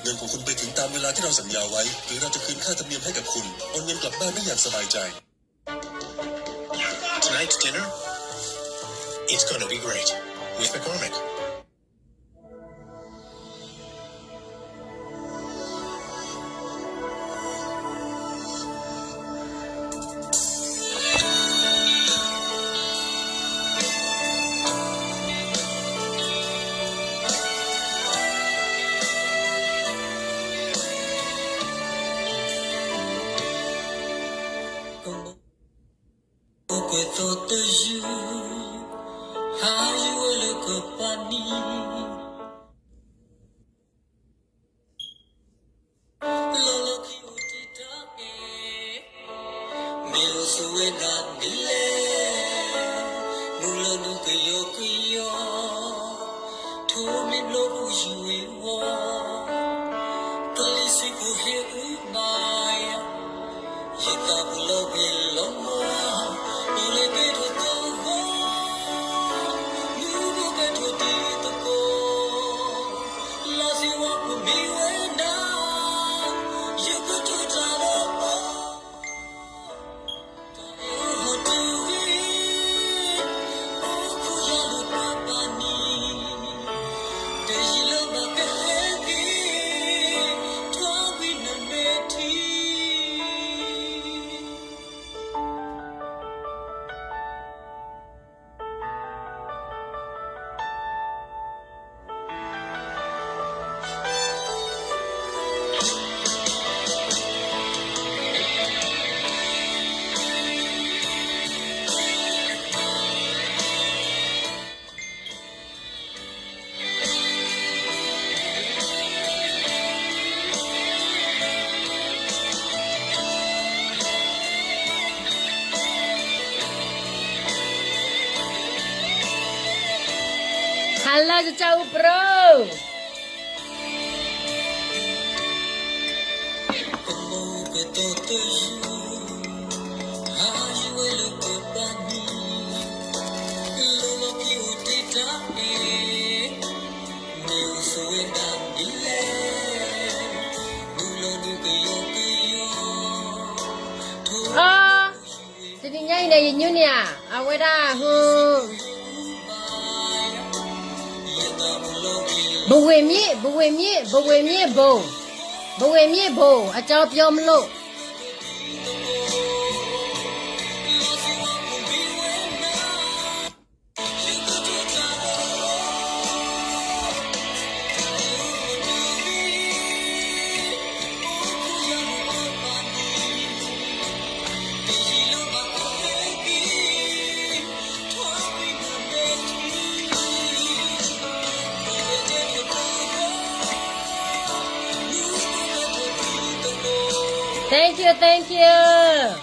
เงินของคุณไปถึงตามเวลาที่เราสัญญาไว้ หรือเราจะคืนค่าธรรมเนียมให้กับคุณ โอนเงินกลับบ้านได้อย่างสบายใจ Tonight's dinner, it's gonna be great with McCormick. ကွဲးသိးတယုၢ် ဟးယုၢ်ဝဲလၢကပၤနံၤ လီၤလီၤခံအိၣ်တ့ၢ်တၢ်အဲၣ် မ့ၢ်အိၣ်ဆိးဝဲဒၣ်ဒ်လဲၣ် မုၢ်လီၤနုာ်ကယီကယီ ထိးမ့ၢ်ဘျီပူၤယုၢ်ဝဲဝီ ကလံၤဆံးဖိဟဲအုၣ်ဘၣ်ယၤ ယသးပူၤလီၤဝံၤလီၤမီၢ် ပလဲၤကဲထီၣ်သဂီၢ် မုၢ်ဘိကဲထီၣ်တံၤသကိး လီၤစ့ဝါပူၤမ့ၢ်ဝဲဒၣ် ယကထီၣ်တၢ်လၢပီ တၢ်အဲၣ်ဟီၣ်တဂ့ၤ အိၣ်ခိးယၤလၢပှၤပာ်နံၤ တယံာ်လၢဘၣ်ကဟဲက့ၤ ထွါကွံာ်နမဲာ်ထံ ဟါလၢကစၢ်အူပြၢ အ တနံၤညါအံၤန့ၣ် ယညိန့ၣ်ဧါ အဝဲဒၣ်ဟူ ဘဝေမ့ၢ် ဘဝေမ့ၢ် ဘဝေမ့ၢ်ဘိ ဘဝေမ့ၢ်ဘိ အကြောင်းပြောမလို့ Thank you, thank you.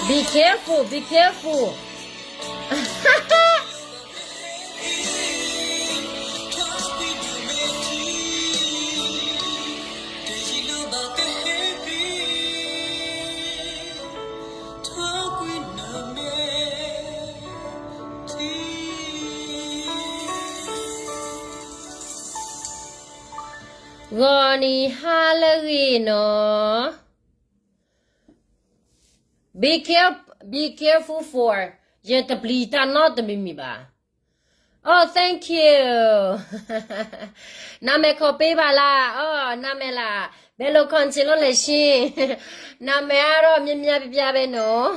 Be careful, be careful. ဂီၤနံၤဟါလၢအဂ့ၤနီၤ Be care, be careful for ယတပျံၤတၢ်နီတမံၤမံၤဘၣ်. Oh, thank you. နာမည်ခေါ်ပေးပါလား. Oh, နာမည်လား. ဘယ်လိုခေါ်ချင်လို့လဲရှင်. နာမည်ကတော့ များများပြပြပဲနော်.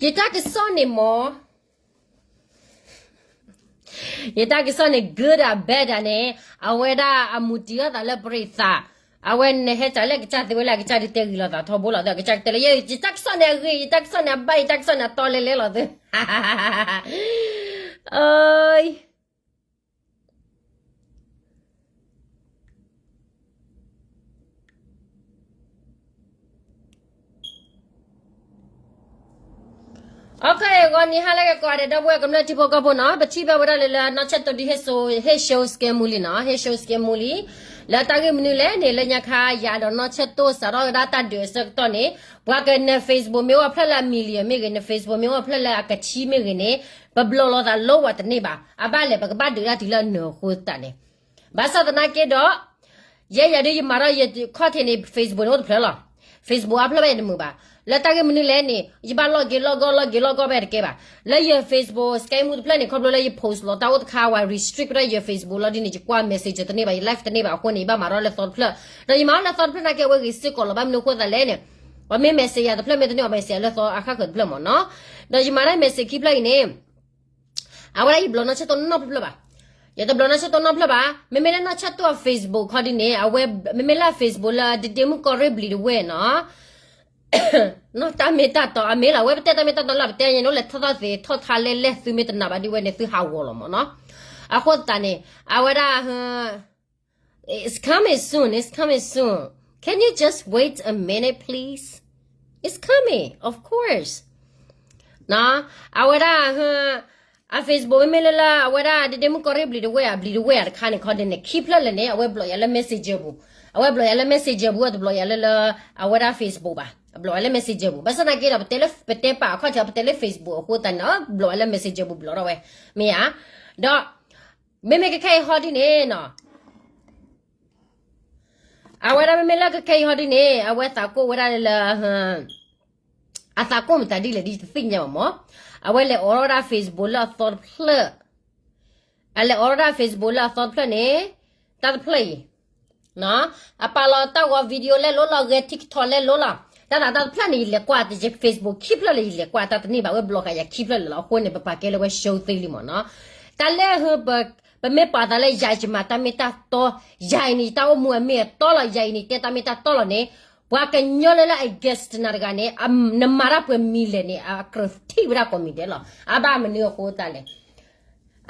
ယတၢ်ကစီၣ်န့ၣ်မ့ၢ် ယတၢ်ကစီၣ်န့ၣ် good ဧါ bad ဧါန့ၣ် အဝဲဒၣ်အမူတံၢ်အီၣ်သးလၢပရံးသး, အဝဲနဟဲတၢ်လၢကစၢ်သ့ဝဲလၢအကစၢ်ဒုးတဲဂ့ၤလိာ်သးထီဘိလီၤသး အကစၢ်တဲလၢ ယတၢ်ကစီၣ်န့ၣ်အဂ့ၤ ယတၢ်ကစီၣ်န့ၣ်အဘၣ် ယတၢ်ကစီၣ်န့ၣ်အတီလဲလဲလီၤသး OK ဂီၤနံၤဟါလၢကကိးဂၤဒဲး ဒီပုၢ်ဝဲၢ်ကမျၢၢ်ထံဖိကီၢ်ဖိနီၤ ပထံၣ်ဘၣ်ဝဲဒၣ်လၢလၢနီၢ်ဆဲၣ်တိဒ် ဟ့ၣ် show စကဲမူလံနီၤ ဟ့ၣ် show စကဲမူလံ, လၢတၢ်ဂ့ၢ်မနုၤလဲၣ်န့ၣ် လၢညါခါယၤဒီးနီၢ်ဆဲၣ်တိစးထီၣ်ဝဲဒၣ်တၢ်ဒုးအဆၢကတီၢ်န့ၣ် ပှၤကန Facebook မ့ၢ်အိၣ်ဖျၢၣ်လၢအ million မ့ၢ်ဂ့ၤ န Facebook မ့ၢ်အိၣ်ဖျၢၣ်လၢအကထံမ့ၢ်ဂ့ၤန့ၣ် ပဘျီလိာ်သးလိဝဲတန့ၢ်ဘၣ် အဘၣ်လဲၣ် ပကဘၣ်ဒုးဒၣ်တုၤလၢအနၢၤအဃိသတးန့ၣ် ဘၣ်ဆၣ်သနာ်က့ဒီး ယဲယၤဒုးယမၤထီၣ်ယ content န့ၣ် Facebook န့ၣ်အိၣ်တဖျၢၣ်လီၤ. Facebook အဖျၢၣ်ဘၣ်ယတမုာ်ဘၣ်. လၢတၢ်ဂ့ၢ်မနုၤလဲၣ်န့ၣ် ယဘၣ်လီၢ်က့ၤလီၢ်ကီၢ်လီၢ်က့ၤလီၢ်ကီၢ်ဘၣ်တကဲဘၣ်. လၢယ Facebook စကဲမူတဖျၢၣ်န့ၣ် ခီဖျိလၢယ post လီၤတၢ်အိၣ်တခါ ဝဲ restrict ဝဲဒၣ်ယ Facebook လီၤဒ်န့ၣ် ယကွၢ် message တန့ၢ်ဘၣ် ယ live တန့ၢ်ဘၣ်အဃိန့ၣ် ယဘၣ်မၤထီၣ်လၢသီတဖျၢၣ်. ဒီးယမၤထီၣ်လၢသီတဖျၢၣ်နာ်က့အဝဲဂ့ၤစ့ၢ်ကီးလီၤ ဘၣ်မနုၤအဃိသတးလဲၣ်န့ၣ် ပှၤမ့ၢ် message ယၤတဖျၢၣ်မ့ၢ်တန့ၢ်အီၤ message လၢသီအခါဃၢၤတဖျၢၣ်မ့ၢ်နီၤ. ဒီးယမၤတၢ် message ခံဖျၢၣ်အံၤန့ၣ် အဝဲဒၣ်ယဘျီနီၢ်ဆဲၣ်တိနီတဖျၢၣ်ဘၣ်. ယတဘျီနီၢ်ဆဲၣ်တိနီတဖျၢၣ်ဘၣ်. မ့မ့ၢ်လၢနီၢ်ဆဲၣ်တိအ Facebook ခီဒ်န့ၣ် အဝဲ မ့မ့ၢ်လၢ Facebook လၢဒ့ဒ့မုၣ်ကီၢ်ရ့ၣ်ဘျံၤတဝဲၢ်နီၤ နီၢ်တၢ်မ့ၢ်တၢ်တီ အမ့ၢ်လီၤ အဝဲပတဲတၢ်မ့ၢ်တၢ်တီလၢပတဲညါန့ၣ် အိၣ်လဲၤထီၣ်သးသ့ထီၣ်ထါလဲလဲၣ် သုမ့ၢ်တနာ်ဘၣ်ဒ်ဝဲန့ၣ် သုဟးဂီၤလီၤမ့ၢ်နီၤ. အဃိသတးန့ၣ် အဝဲဒၣ် It's coming soon, it's coming soon. Can you just wait a minute, please? It's coming, of course. နီၤ အဝဲဒၣ် အ Facebook မ့မ့ၢ်လၢလၢ အဝဲဒၣ်ဒ့ဒ့မုၣ်ကီၢ်ရ့ၣ်ဘျံၤတဝဲၢ်ဧါ ဘျံၤတဝဲၢ်ဧါတခါန့ၣ် ခီဒ်န့ၣ် ခံဖျၢၣ်လၢာ်န့ၣ် အဝဲဘျီၣ်ယၤလၢ Messenger ပူၤ, အဝဲဘျီၣ်ယၤလၢ Messenger ပူၤ အတဘျီၣ်ယၤလၢလၢ အဝဲဒၣ် Facebook ဘၣ်, အဘျီၣ်ယၤလၢ Messenger ပူၤ. ဘၣ်ဆၣ်သနာ်က့ဒီး ပတဲလၢ ပတဲပာ်အခီၣ်ထံး ပတဲလၢ Facebook အဃိသတးန့ၣ် ဘျီၣ်ယၤလၢ Messenger ပူၤဘျီၣ်ထီၣ်ဝဲ မ့ၢ်ဧါ. ဒီး မ့မ့ၢ်ခဲခဲအံၤဟီဒ်န့ၣ်နီၤ အဝဲဒၣ်မ့မ့ၢ်လၢခဲခဲအံၤဟီဒ်န့ၣ် အဝဲသးကိၢ်ဝဲဒၣ်လၢ အသးကိၢ်မတၤဒ်လဲၣ်ဒ်တသ့ၣ်ညါဘၣ်မး, အဝဲလဲၤအိးထီၣ်ဝဲဒၣ် Facebook လၢအသီတဖျၢၣ်, အလဲၤအိးထီၣ်ဝဲဒၣ် Facebook လၢအသီတဖျၢၣ်န့ၣ် တၢ်တဖျၢၣ်အံၤ အပာ်လီၤတၢ်ဂီၤ video လဲလိာ်လီၤ ဂဲၤ TikTok လဲလိာ်လီၤ, တၢ်သးတၢ်တဖျၢၣ်န့ၣ် ယလဲၤကွၢ်တယဲ Facebook ခံဖျၢၣ်လၢယလဲၤကွၢ်တၢ်တန့ၢ်ဘၣ် ဝဲဘျီၣ်ဃာ်ယၤခံဖျၢၣ်လၢာ်လီၤ အဃိန့ၣ် ပပာ်ကဲလၢဝဲ show သ့လံမးနီၤ, တၢ်လၢ ပမ့ၢ်ပာ်သးလၢယၤ ယမၤတၢ်မ့ၢ်တၢ်တီ, ယၤအံၤန့ၣ် ယတၢ်အိၣ်မူအမ့ၢ်အတီလီၤ, ယၤအံၤန့ၣ် တဲတၢ်မ့ၢ်တၢ်တီလီၤန့ၣ်, ပှၤကညီလၢလၢ against နၤတဂၤန့ၣ် နမၤတၢ်ပှဲၤမံၤလဲၣ်န့ၣ် အကြၢးထံၣ်ဝဲဒၣ်ကိးမံၤဒဲးလီၤ. အဘၣ်မနုၤအဃိသတးလဲၣ်.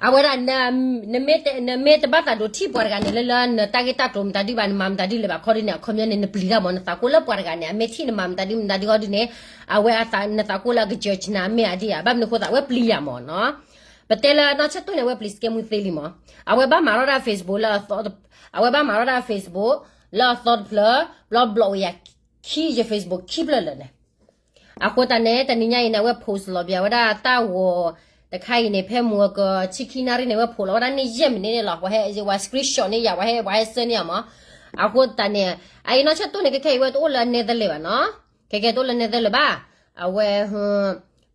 အဝဲဒၣ် နမ့ၢ်တဘၣ်သးဒိးထံၣ်ပှၤတဂၤန့ၣ် လၢလၢနတၢ်ဂ့ၢ်တၢ်ကျိၤမတၤဒ်ဘၣ် နမၤမတၤဒ်လဲၣ်ဘၣ် ခီဒ်န့ၣ် အခီပညီန့ၣ် နပျံၤတၢ်မး နသးကိၢ်လၢပှၤတဂၤန့ၣ် အမ့ၢ်ထံၣ်နမၤမတၤဒ်မတၤဒ်ဟီဒ်န့ၣ်, အဝဲနသးကိၢ်လၢအကစၢၢ်နၤမ့ၢ်အဒ်ဧါ, ဘၣ်မနုၤအဃိသတး အဝဲပျံၤယၤမးနီၤ. ပတဲလၢနီၢ်ဆၢၣ်တိၢ်န့ၣ် အဝဲပျံၤစကဲမူသ့လံမး, အဝဲဘၣ်မၤထီၣ်ဒၣ် Facebook လၢ, အဝဲဘၣ်မၤထီၣ်ဒၣ် Facebook လၢအသီတဖျၢၣ်, ဘျီဘျီၣ်ဝဲယၤခံ ယ Facebook ခံဖျၢၣ်လၢာ်န့ၣ် အဃိသတးန့ၣ် တနံၤညါအံၤန့ၣ် အဝဲ post လီၤဘၣ်ဝဲဒၣ်တၢ်ဂီၤ, တခါအံၤန့ၣ် ဖဲမုၢ်ကဆံခံနၣ်ရံၣ်န့ၣ် အဝဲ post လီၤဝဲဒၣ်န့ၣ် ယဲၢ်မံးနံးန့ၣ်လီၤ, ပှၤဟဲ screenshot န့ၢ်ယၤ ပှၤဟဲ ပှၤဟဲဆှၢန့ၢ်ယၤမး. အဃိသတးန့ၣ် အအံၤနီၢ်ဆၢၣ်တိၢ်န့ၣ် ခဲခဲအံၤဝဲတအိၣ်လၢ Netherlands ဘၣ်နီၤ, ခဲခဲတအိၣ်လၢ Netherlands ဘၣ်, အဝဲ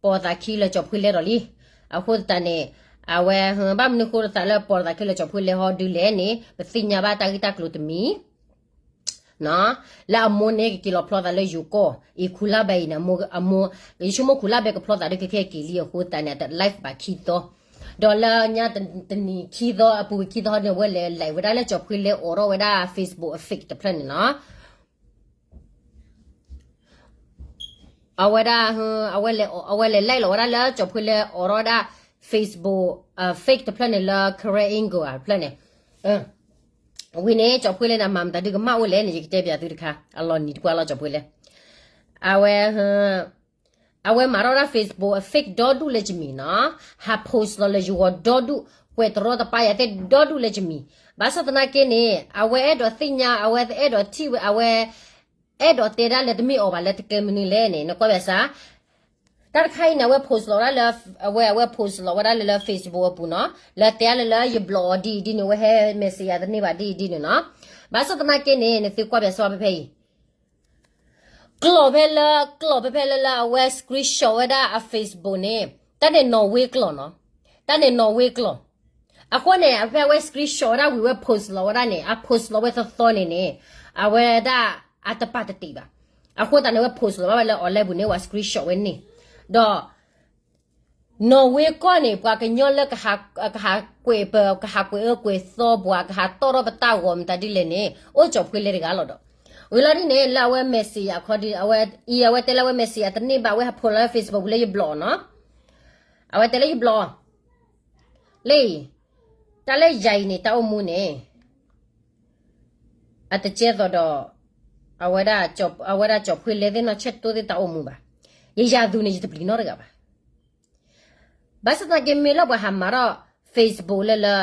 ပိာ်သးခံလၢကၠီၤဖှံလဲဒီးလံ. အဃိသတးန့ၣ် အဝဲ ဘၣ်မနုၤဃိသးလၢပိာ်သးခံလၢကၠီၤဖှံလဲဟီဒုးလဲၣ်န့ၣ် ပသ့ၣ်ညါဘၣ်တၢ်ဂ့ၢ်တၢ်ကျိၤတမံၤ လၢအမိၢ်န့ၣ် ကက့ၤလီၤဖျီသးလၢယိၤကီၢ်, အံၤခူၣ်လါဘဲအံၤန့ၣ် အမိၢ်, ယဆိကမိၣ်ခူၣ်လါဘဲကဖျီသးဒုးခဲခဲက့ၤလံအဃိသတးန့ၣ် အတ live ဘၣ်ခံသီ, ဒီးလၢညါတနံၤခံသီ အပူၤကွံာ်ခံသီန့ၣ် အဝဲလဲၤ live ဝဲဒၣ်လၢကၠီၤဖှံလဲအိးထီၣ်ဝဲဒၣ် Facebook အ fake တဖျၢၣ်န့ၣ်နီၤ. အဝဲဒၣ် အဝဲလဲၤ အဝဲလဲၤ live လီၤဝဲဒၣ်လၢကၠီၤဖှံလဲအိးထီၣ်ဝဲဒၣ် Facebook fake တဖျၢၣ်န့ၣ်လၢ Karen Angle တဖျၢၣ်န့ၣ်, ဝံၤန့ၣ် ကၠီၤဖှံလဲန့ၣ် အမၤမတၤဒုးကမၣ်အိၣ်လဲၣ်န့ၣ် ယကတဲပၠးသုတခါ အလီၤနံၤတပှၢ်လီၤ ကၠီၤဖှံလဲ, အဝဲ အဝဲမၤထီၣ်ဒၣ် Facebook အ fake ဒီဒူၣ်လၢကမံၤနီၤ, ဟး post လီၤလၢယဂီၤဒီဒူၣ်, ကွဲးတရီတပါယၤသ့ၣ်ဒီဒူၣ်လၢကမံၤ, ဘၣ်ဆၣ်သနာ်က့န့ၣ် အဝဲအဲၣ်ဒိးသ့ၣ်ညါ အဝဲအဲၣ်ဒိးထံၣ်ဝဲ အဝဲ အဲၣ်ဒိးတဲဒၣ်လၢတမ့ၢ်အီၤဘၣ် လၢတကဲမနုၤလဲၣ်န့ၣ် နကွၢ်ဘၣ်စၢ်. တၢ်တခါအံၤန့ၣ် အဝဲ post လီၤဝဲဒၣ်လၢ အဝဲ အဝဲ post လီၤဝဲဒၣ်လၢ လၢ Facebook အပူၤနီၤ, လၢတဲအါလၢလၢယဘျီၣ်အီၤဒ်အံၤဒ်န့ၣ် အဝဲဟဲ message ယၤတန့ၢ်ဘၣ်ဒ်အံၤဒ်န့ၣ်နီၤ. ဘၣ်ဆၣ်သနာ်က့န့ၣ် နသုကွၢ်ဘၣ်စၢ်ဖဲဖဲအံၤ ကျိာ်ဖဲလၢ ကျိာ်ဖဲဖဲလၢလၢအဝဲ screenshot ဝဲဒၣ်အ Facebook န့ၣ် တၢ်န့ၣ် နီၣ်ဝ့ကျိာ်နီၤ, တၢ်န့ၣ် နီၣ်ဝ့ကျိာ်. အဃိန့ၣ် ဖဲအဝဲ screenshot ဝဲဒၣ်ဝံၤဝဲ post လီၤဝဲဒၣ်န့ၣ် အ post လီၤဝဲသီသီန့ၣ်န့ၣ် အဝဲဒၣ်အတပာ်တတံးဘၣ်. အဃိသတးန့ၣ် အဝဲ post လီၤဘၣ်ဝဲလၢ online ပူၤန့ၣ် ဝဲ screenshot ဝဲန့ၣ်, ဒီး နီၣ်ဝ့ကီၢ်န့ၣ် ပှၤကညီလၢ ကဟးကွဲးပ ကဟးကွဲးအၢကွဲးသီပှၤ ကဟးတီၣ်ထီၣ်ပတၢ်ဂီၤမတၤဒ်လဲၣ်န့ၣ် အိၣ်ကၠီၤဖှ့လဲတဂၤလီၤဒီး ဝံၤလီၤဒ်န့ၣ် လၢအဝဲ message အခီဒ် အဝဲအံၤ အဝဲတဲလၢအဝဲ message အတန့ၢ်ဘၣ် အဝဲဟး post လီၤလၢ Facebook ပူၤလၢယဘျီၣ်နီၤ, အဝဲတဲလၢယဘျီၣ် လၢအံၤ တၢ်လၢယၤအံၤန့ၣ် တၢ်အိၣ်မူန့ၣ် အတကဲသိးဒီး အဝဲဒၣ် အဝဲဒၣ်ကၠီၤဖှ့လဲသ့ၣ်နီၢ်ဆဲၣ်တိၢ်သ့ၣ်တၢ်အိၣ်မူဘၣ်. ယယၤသူန့ၣ် ယတပျံၤနီတဂၤဘၣ်. ဘၣ်ဆၣ်သနာ်က့ မ့ၢ်လၢပှၤဟးမၤထီၣ် Facebook လၢလၢ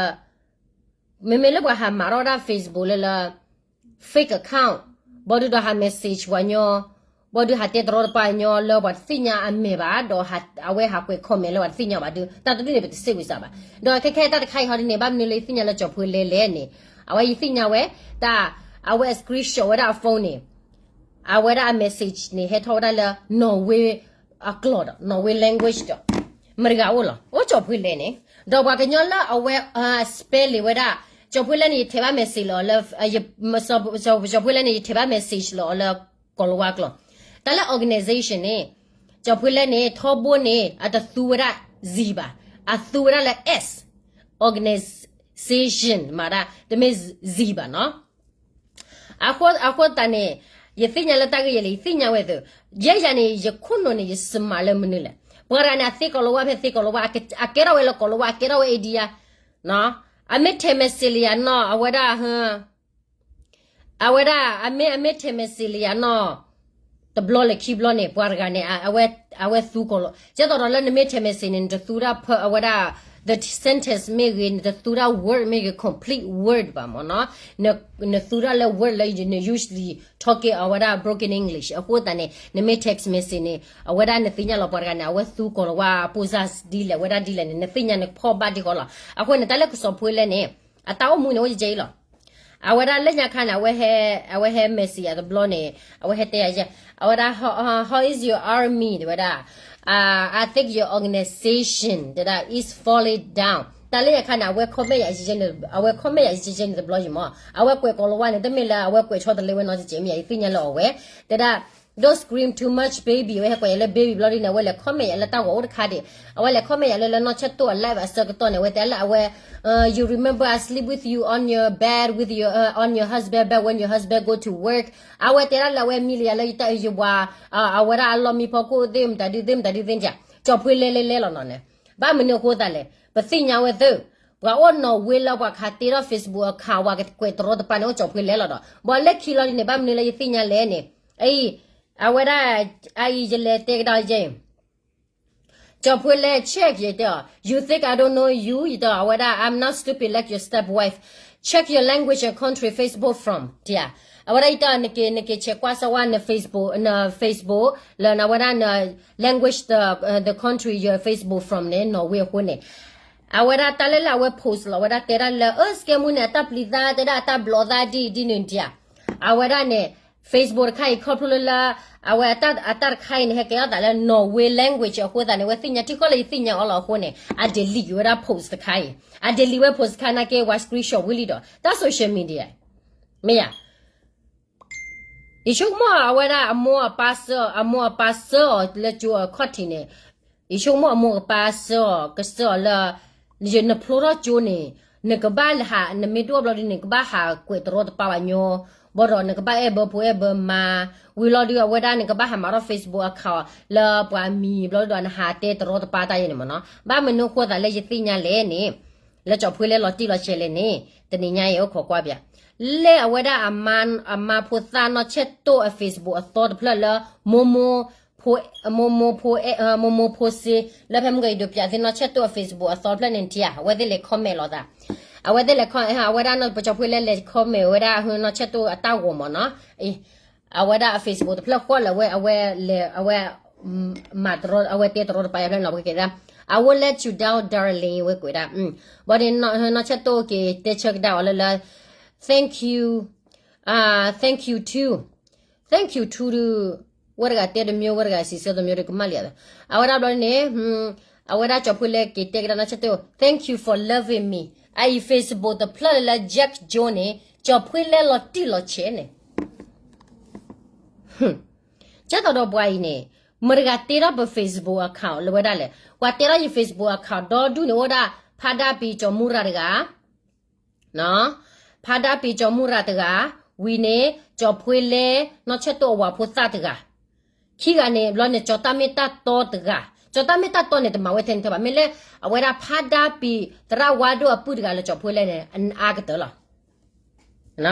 မ့မ့ၢ်လၢပှၤဟးမၤထီၣ်ဝဲဒၣ် Facebook လၢလၢ fake account ဘၣ်ဒုးဒီးဟး message ပှၤညီ, ဘၣ်ဒုးဟးတဲတရီတပါညီလၢပှၤတသ့ၣ်ညါအမဲာ်ဘၣ် ဒီးအဝဲဟးကွဲး comment လၢပှၤတသ့ၣ်ညါဘၣ်ဒုး တၢ်တဒုန့ၣ် ပတစ့ၢ်ဝံၤစၢ်ဘၣ်. ဒီးခဲခဲတၢ်တခါအံၤဟီဒ်န့ၣ် ဘၣ်မနုၤလၢယသ့ၣ်ညါလၢကၠီၤဖှ့လဲလဲၣ်န့ၣ် အဝဲယသ့ၣ်ညါဝဲ တၢ် အဝဲ screenshot ဝဲဒၣ်အ phone န့ၣ် အဝဲဒၣ်အ message န့ၣ် ဟဲထီၣ်ဝဲဒၣ်လၢ နီၣ်ဝ့အကျိာ်ဒီး နီၣ်ဝ့ language ဒီး မတၤတဂၤအိၣ်လီၤ အိၣ်ကၠီၤဖှ့လဲန့ၣ်, ဒီးပှၤကညီလၢအဝဲ spelling ဝဲဒၣ် ကၠီၤဖှ့လဲန့ၣ် ယထဲးဘၣ် message လီၤလၢ ကၠီၤဖှ့လဲန့ၣ် ယထဲးဘၣ် message လီၤအီၤလၢ ကိၤလၤဝါကျိာ်, တၢ်လၢ organization န့ၣ် ကၠီၤဖှ့လဲန့ၣ် ထီဘိန့ၣ် အတသူဝဲဒၣ် Z ဘၣ်, အသူဝဲဒၣ်လၢ S, organization မၤဒၣ် တမ့ၢ် Z ဘၣ်နီၤ. အဃိသတးန့ၣ် ယသ့ၣ်ညါလၢတၢ်ဂ့ၢ်ယဲလဲၣ် ယသ့ၣ်ညါဝဲသ့ၣ်, ယဲယၤန့ၣ် ယခိၣ်နူာ်န့ၣ် ယစမးလၢမနုၤလဲၣ်, ပှၤတဂၤန့ၣ် အသ့ကိၤလၤဝါဖဲသ့ကိၤလၤဝါ အကဲထီၣ်ဝဲလၢကိၤလၤဝါ အကဲထီၣ်ဝဲ India, အမ့ၢ်ထဲး message လၢယၤနီၤ အဝဲဒၣ် အဝဲဒၣ် အမ့ၢ် အမ့ၢ်ထဲး message လၢယၤနီၤ တဘျီလၢခံဘျီန့ၣ် ပှၤတဂၤန့ၣ် အဝဲသူကီၤလီၤ ကဲသိးဒီးလၢနမ့ၢ်ထဲး message န့ၣ် နတသူဒၣ် အဝဲဒၣ် the sentence မ့ၢ်ဂ့ၤ နတသူဒၣ် word မ့ၢ်ဂ့ၤ complete word ဘၣ်မ့ၢ်နီၤ, နသူဒၣ်လၢ word လၢန usually talking အဝဲဒၣ် broken English အဃိသတးန့ၣ် နမ့ၢ် text message န့ၣ် အဝဲဒၣ်နသ့ၣ်ညါလီၤ ပှၤတဂၤန့ၣ် အဝဲသူကီၤလၤဝါ ပိၢ်စၢ်ဒ်လဲၣ် အဝဲဒၣ်ဒ်လဲၣ်န့ၣ် နသ့ၣ်ညါနဖီၣ်ဘၣ်ဒ်ဃီလီၤ. အဃိန့ၣ် တၢ်လၢကၠီၤဖှ့လဲန့ၣ် အတၢ်အိၣ်မူန့ၣ် အိၣ်ကဲအံၤလီၤ. အဝဲဒၣ်လၢညါခါန့ၣ် အဝဲဟဲ အဝဲဟဲ message ယၤတဘျီန့ၣ် အဝဲဟဲတဲယၤ အဝဲဒၣ် how, how is your army တဲဝဲဒၣ် I think your organization တဲဒၣ် is falling down တၢ်လၢညါခါန့ၣ် အဝဲ comment ယၤ အဝဲ comment ယၤယဲန့ၣ်တဘျီယံၤမး အဝဲကွဲးကိၤလၤဝါန့ၣ် တမ့ၢ်လၢအဝဲကွဲးဆီတလဲဝဲနီတစဲး မ့ၢ်ယၤ ယသ့ၣ်ညါလၢအီၤဝဲ တဲဒၣ် don't scream too much baby အဝဲဟဲကွဲးယၤလၢ baby ဘျီဒ်န့ၣ် အဝဲလဲၤ comment ယၤလၢတၢ်ဂီၤအိၣ်တခါဒံး အဝဲလဲၤ comment ယၤလၢလၢနီၢ်ဆဲၣ်တိၢ်အ live အဆၢကတီၢ်န့ၣ် အဝဲတဲလၢအဝဲ you remember I sleep with you on your bed with your on your husband bed when your husband go to work အဝဲတဲဒၣ်လၢအဝဲမံလၢယၤလၢယတၢ်ယဝၤ အဝဲဒၣ်အလီၢ်မံဖီခိၣ်သ့ၣ်မတၤဒုသ့ၣ်မတၤဒုသ့ၣ် ကၠီၤဖှ့လဲလဲလဲလီၤနီၤန့ၣ် ဘၣ်မနုၤအဃိသတးလဲၣ် ပသ့ၣ်ညါဝဲသ့ၣ် ပှၤအိၣ်နီၣ်ဝ့လၢပှၤခးတ့ထီၣ် Facebook account ဝဲကကွဲးတရီတပါန့ၣ် အိၣ်ကၠီၤဖှ့လဲလီၤဒီး ဘၣ်လၢခံလီၤဒ်န့ၣ် ဘၣ်မနုၤလၢယသ့ၣ်ညါလဲၣ်န့ၣ် အံၤ အဝဲဒၣ် အအံၤယလဲၤတဲကဒီးယဲ ကၠီၤဖှ့လဲ check ယတဲအီၤ you think I don't know you ယတဲအီၤ အဝဲဒၣ် I'm not stupid like your stepwife check your language and country Facebook from တံၤ အဝဲဒၣ်ယတဲအီၤ နက့ၤ နက့ၤ check ကွၢ်စၢၤဝဲန Facebook န Facebook လၢနဝဲဒၣ်န language the the country your Facebook from န့ၣ် နီၣ်ဝ့အဃိန့ၣ် အဝဲဒၣ်တၢ်လၢလၢအဝဲ post လီၤ အဝဲဒၣ်တဲဒၣ်လၢ အၢ စကဲမူန့ၣ် အတၢ်ပျံၤသး တဲဒၣ်အတၢ်ဘျီသးဒ်ဒ်န့ၣ်တံၤ အဝဲဒၣ်န့ၣ် Facebook တခါအံၤ ခီဖျိလၢလၢ အဝဲအတၢ်တခါအံၤန့ၣ် ဟဲကဲထီၣ်သးလၢ နီၣ်ဝ့ language အဃိသတးန့ၣ် အဝဲသ့ၣ်ညါထံၣ်ဃီလၢယသ့ၣ်ညါအီၤလီၤအဃိန့ၣ် အ delete ဝဲဒၣ် post တခါအံၤ အ delete ဝဲ post တခါနာ်က့ ဝဲ screenshot ဝံၤလံဒီး တၢ် social media မ့ၢ်ယၤ ယဆိကမိၣ်အဝဲဒၣ်အမိၢ်အပၢ်ဆှၢအီၤ အမိၢ်အပၢ်ဆှၢအီၤလၢကၠိအခီၣ်ထံးန့ၣ် ယဆိကမိၣ်အမိၢ်အပၢ်ဆှၢအီၤ ကဆှၢအီၤလၢ နဖျိထီၣ်ကၠိန့ၣ် နကဘၣ်ဟး နမ့ၢ်ဒိၣ်ဘျီဒ်န့ၣ် နကဘၣ်ဟးကွဲးတရီတပါဘၣ်ညီ ဘၣ်ဒီးနကဘၣ်အဲၣ်ဘၢဖိအဲၣ်ဘၢမါ ဝံၤလီၤဒုးအဝဲဒၣ်နကဘၣ်ဟးမၤထီၣ် Facebook account လၢပှၤမံၤဘျီဒီးနဟးတဲတရီတပါတၢ်ယဲန့ၣ်မ့ၢ်နီၤ ဘၣ်မနုၤဃိသးလၢယသ့ၣ်ညါလဲၣ်န့ၣ် လၢကၠီၤဖှ့လဲလီၤတံၢ်လီၤဆဲးလဲၣ်န့ၣ် တနံၤညါအံၤအိၣ်ခိးကွၢ်ပၠး လၢအဝဲဒၣ်အမါ အမါဖိသၣ်နီၢ်ဆဲၣ်တိၢ်အ Facebook အသီတဖျၢၣ်လၢ မိၢ်မိၢ်ဖိ မိၢ်မိၢ်ဖိ မိၢ်မိၢ်ဖိစ့ လၢဖဲမုၢ်ဂီၤအံၤဒိးပၠးသ့ၣ်နီၢ်ဆဲၣ်တိၢ်အ Facebook အသီတဖျၢၣ်န့ၣ်ထံၣ်ဧါ အဝဲသ့ၣ်လဲၤ comment လီၤသး အဝဲသ့ၣ်လဲၤ comment အဝဲဒၣ်ပကၠီၤဖှ့လဲလဲၤ comment ဝဲဒၣ်နီၢ်ဆဲၣ်တိၢ်အတၢ်ဂီၤမ့ၢ်နီၤ အံၤ အဝဲဒၣ်အ Facebook တဖျၢၣ်ဃီလၢအဝဲ အဝဲလဲၤ အဝဲ မၤတရီ အဝဲတဲတရီတပါယၤဖျၢၣ်နီၤ ပကကဲဒၣ် I won't let you down darling ဝဲကွဲးဒၣ် ဘၣ်ဒီး နီၢ်ဆၢတိၣ်က့ၤတဲဆၢကဒါအီၤလၢလၢ thank you, thank you too, thank you too ဒုး ဝဲတဂၤတဲတမျိုး ဝဲတဂၤစံးဆၢတမျိုးဒီးကမၣ်လံဧါ. အဝဲဒၣ်ဘျီန့ၣ် အဝဲဒၣ်ကၠီၤဖှ့လဲက့ၤတဲကဒါနီၢ်ဆၢတိၣ် thank you for loving me အအံၤ Facebook တဖျၢၣ်လၢလၢ Jack Jones န့ၣ် ကၠီၤဖှ့လဲလီၤတံၢ်လီၤဆဲးန့ၣ် ကဲသိးဒီးပှၤအံၤန့ၣ် မတၤတဂၤတဲထီၣ်ပ Facebook account လၢဝဲဒၣ်လဲၣ်. ပှၤတဲထီၣ်ယ Facebook account ဒီဒူၣ်န့ၣ်အိၣ်ဒၣ် ဖါဒါပံၤကၠီၤမူရၤတဂၤ, ဖါဒါပံၤကၠီၤမူရၤတဂၤ, ဝံၤန့ၣ် ကၠီၤဖှ့လဲ နီၢ်ဆၢတိၣ်အဝၤဖိသၣ်တဂၤ, ခံဂၤန့ၣ် ဘျီန့ၣ် ကၠီၤတၢ်မ့ၢ်တၢ်တီတဂၤ, ကၠီၤတၢ်မ့ၢ်တၢ်တီန့ၣ် တမၤဝဲထဲန့ၣ်ထဲဘၣ် မ့ၢ်လၢ အဝဲဒၣ်ဖါဒါပံၤသရၣ်ဝါဒိၣ်အပုၢ်တဂၤလၢကၠီၤဖှ့လဲန့ၣ် အါကတၢၢ်လီၤ.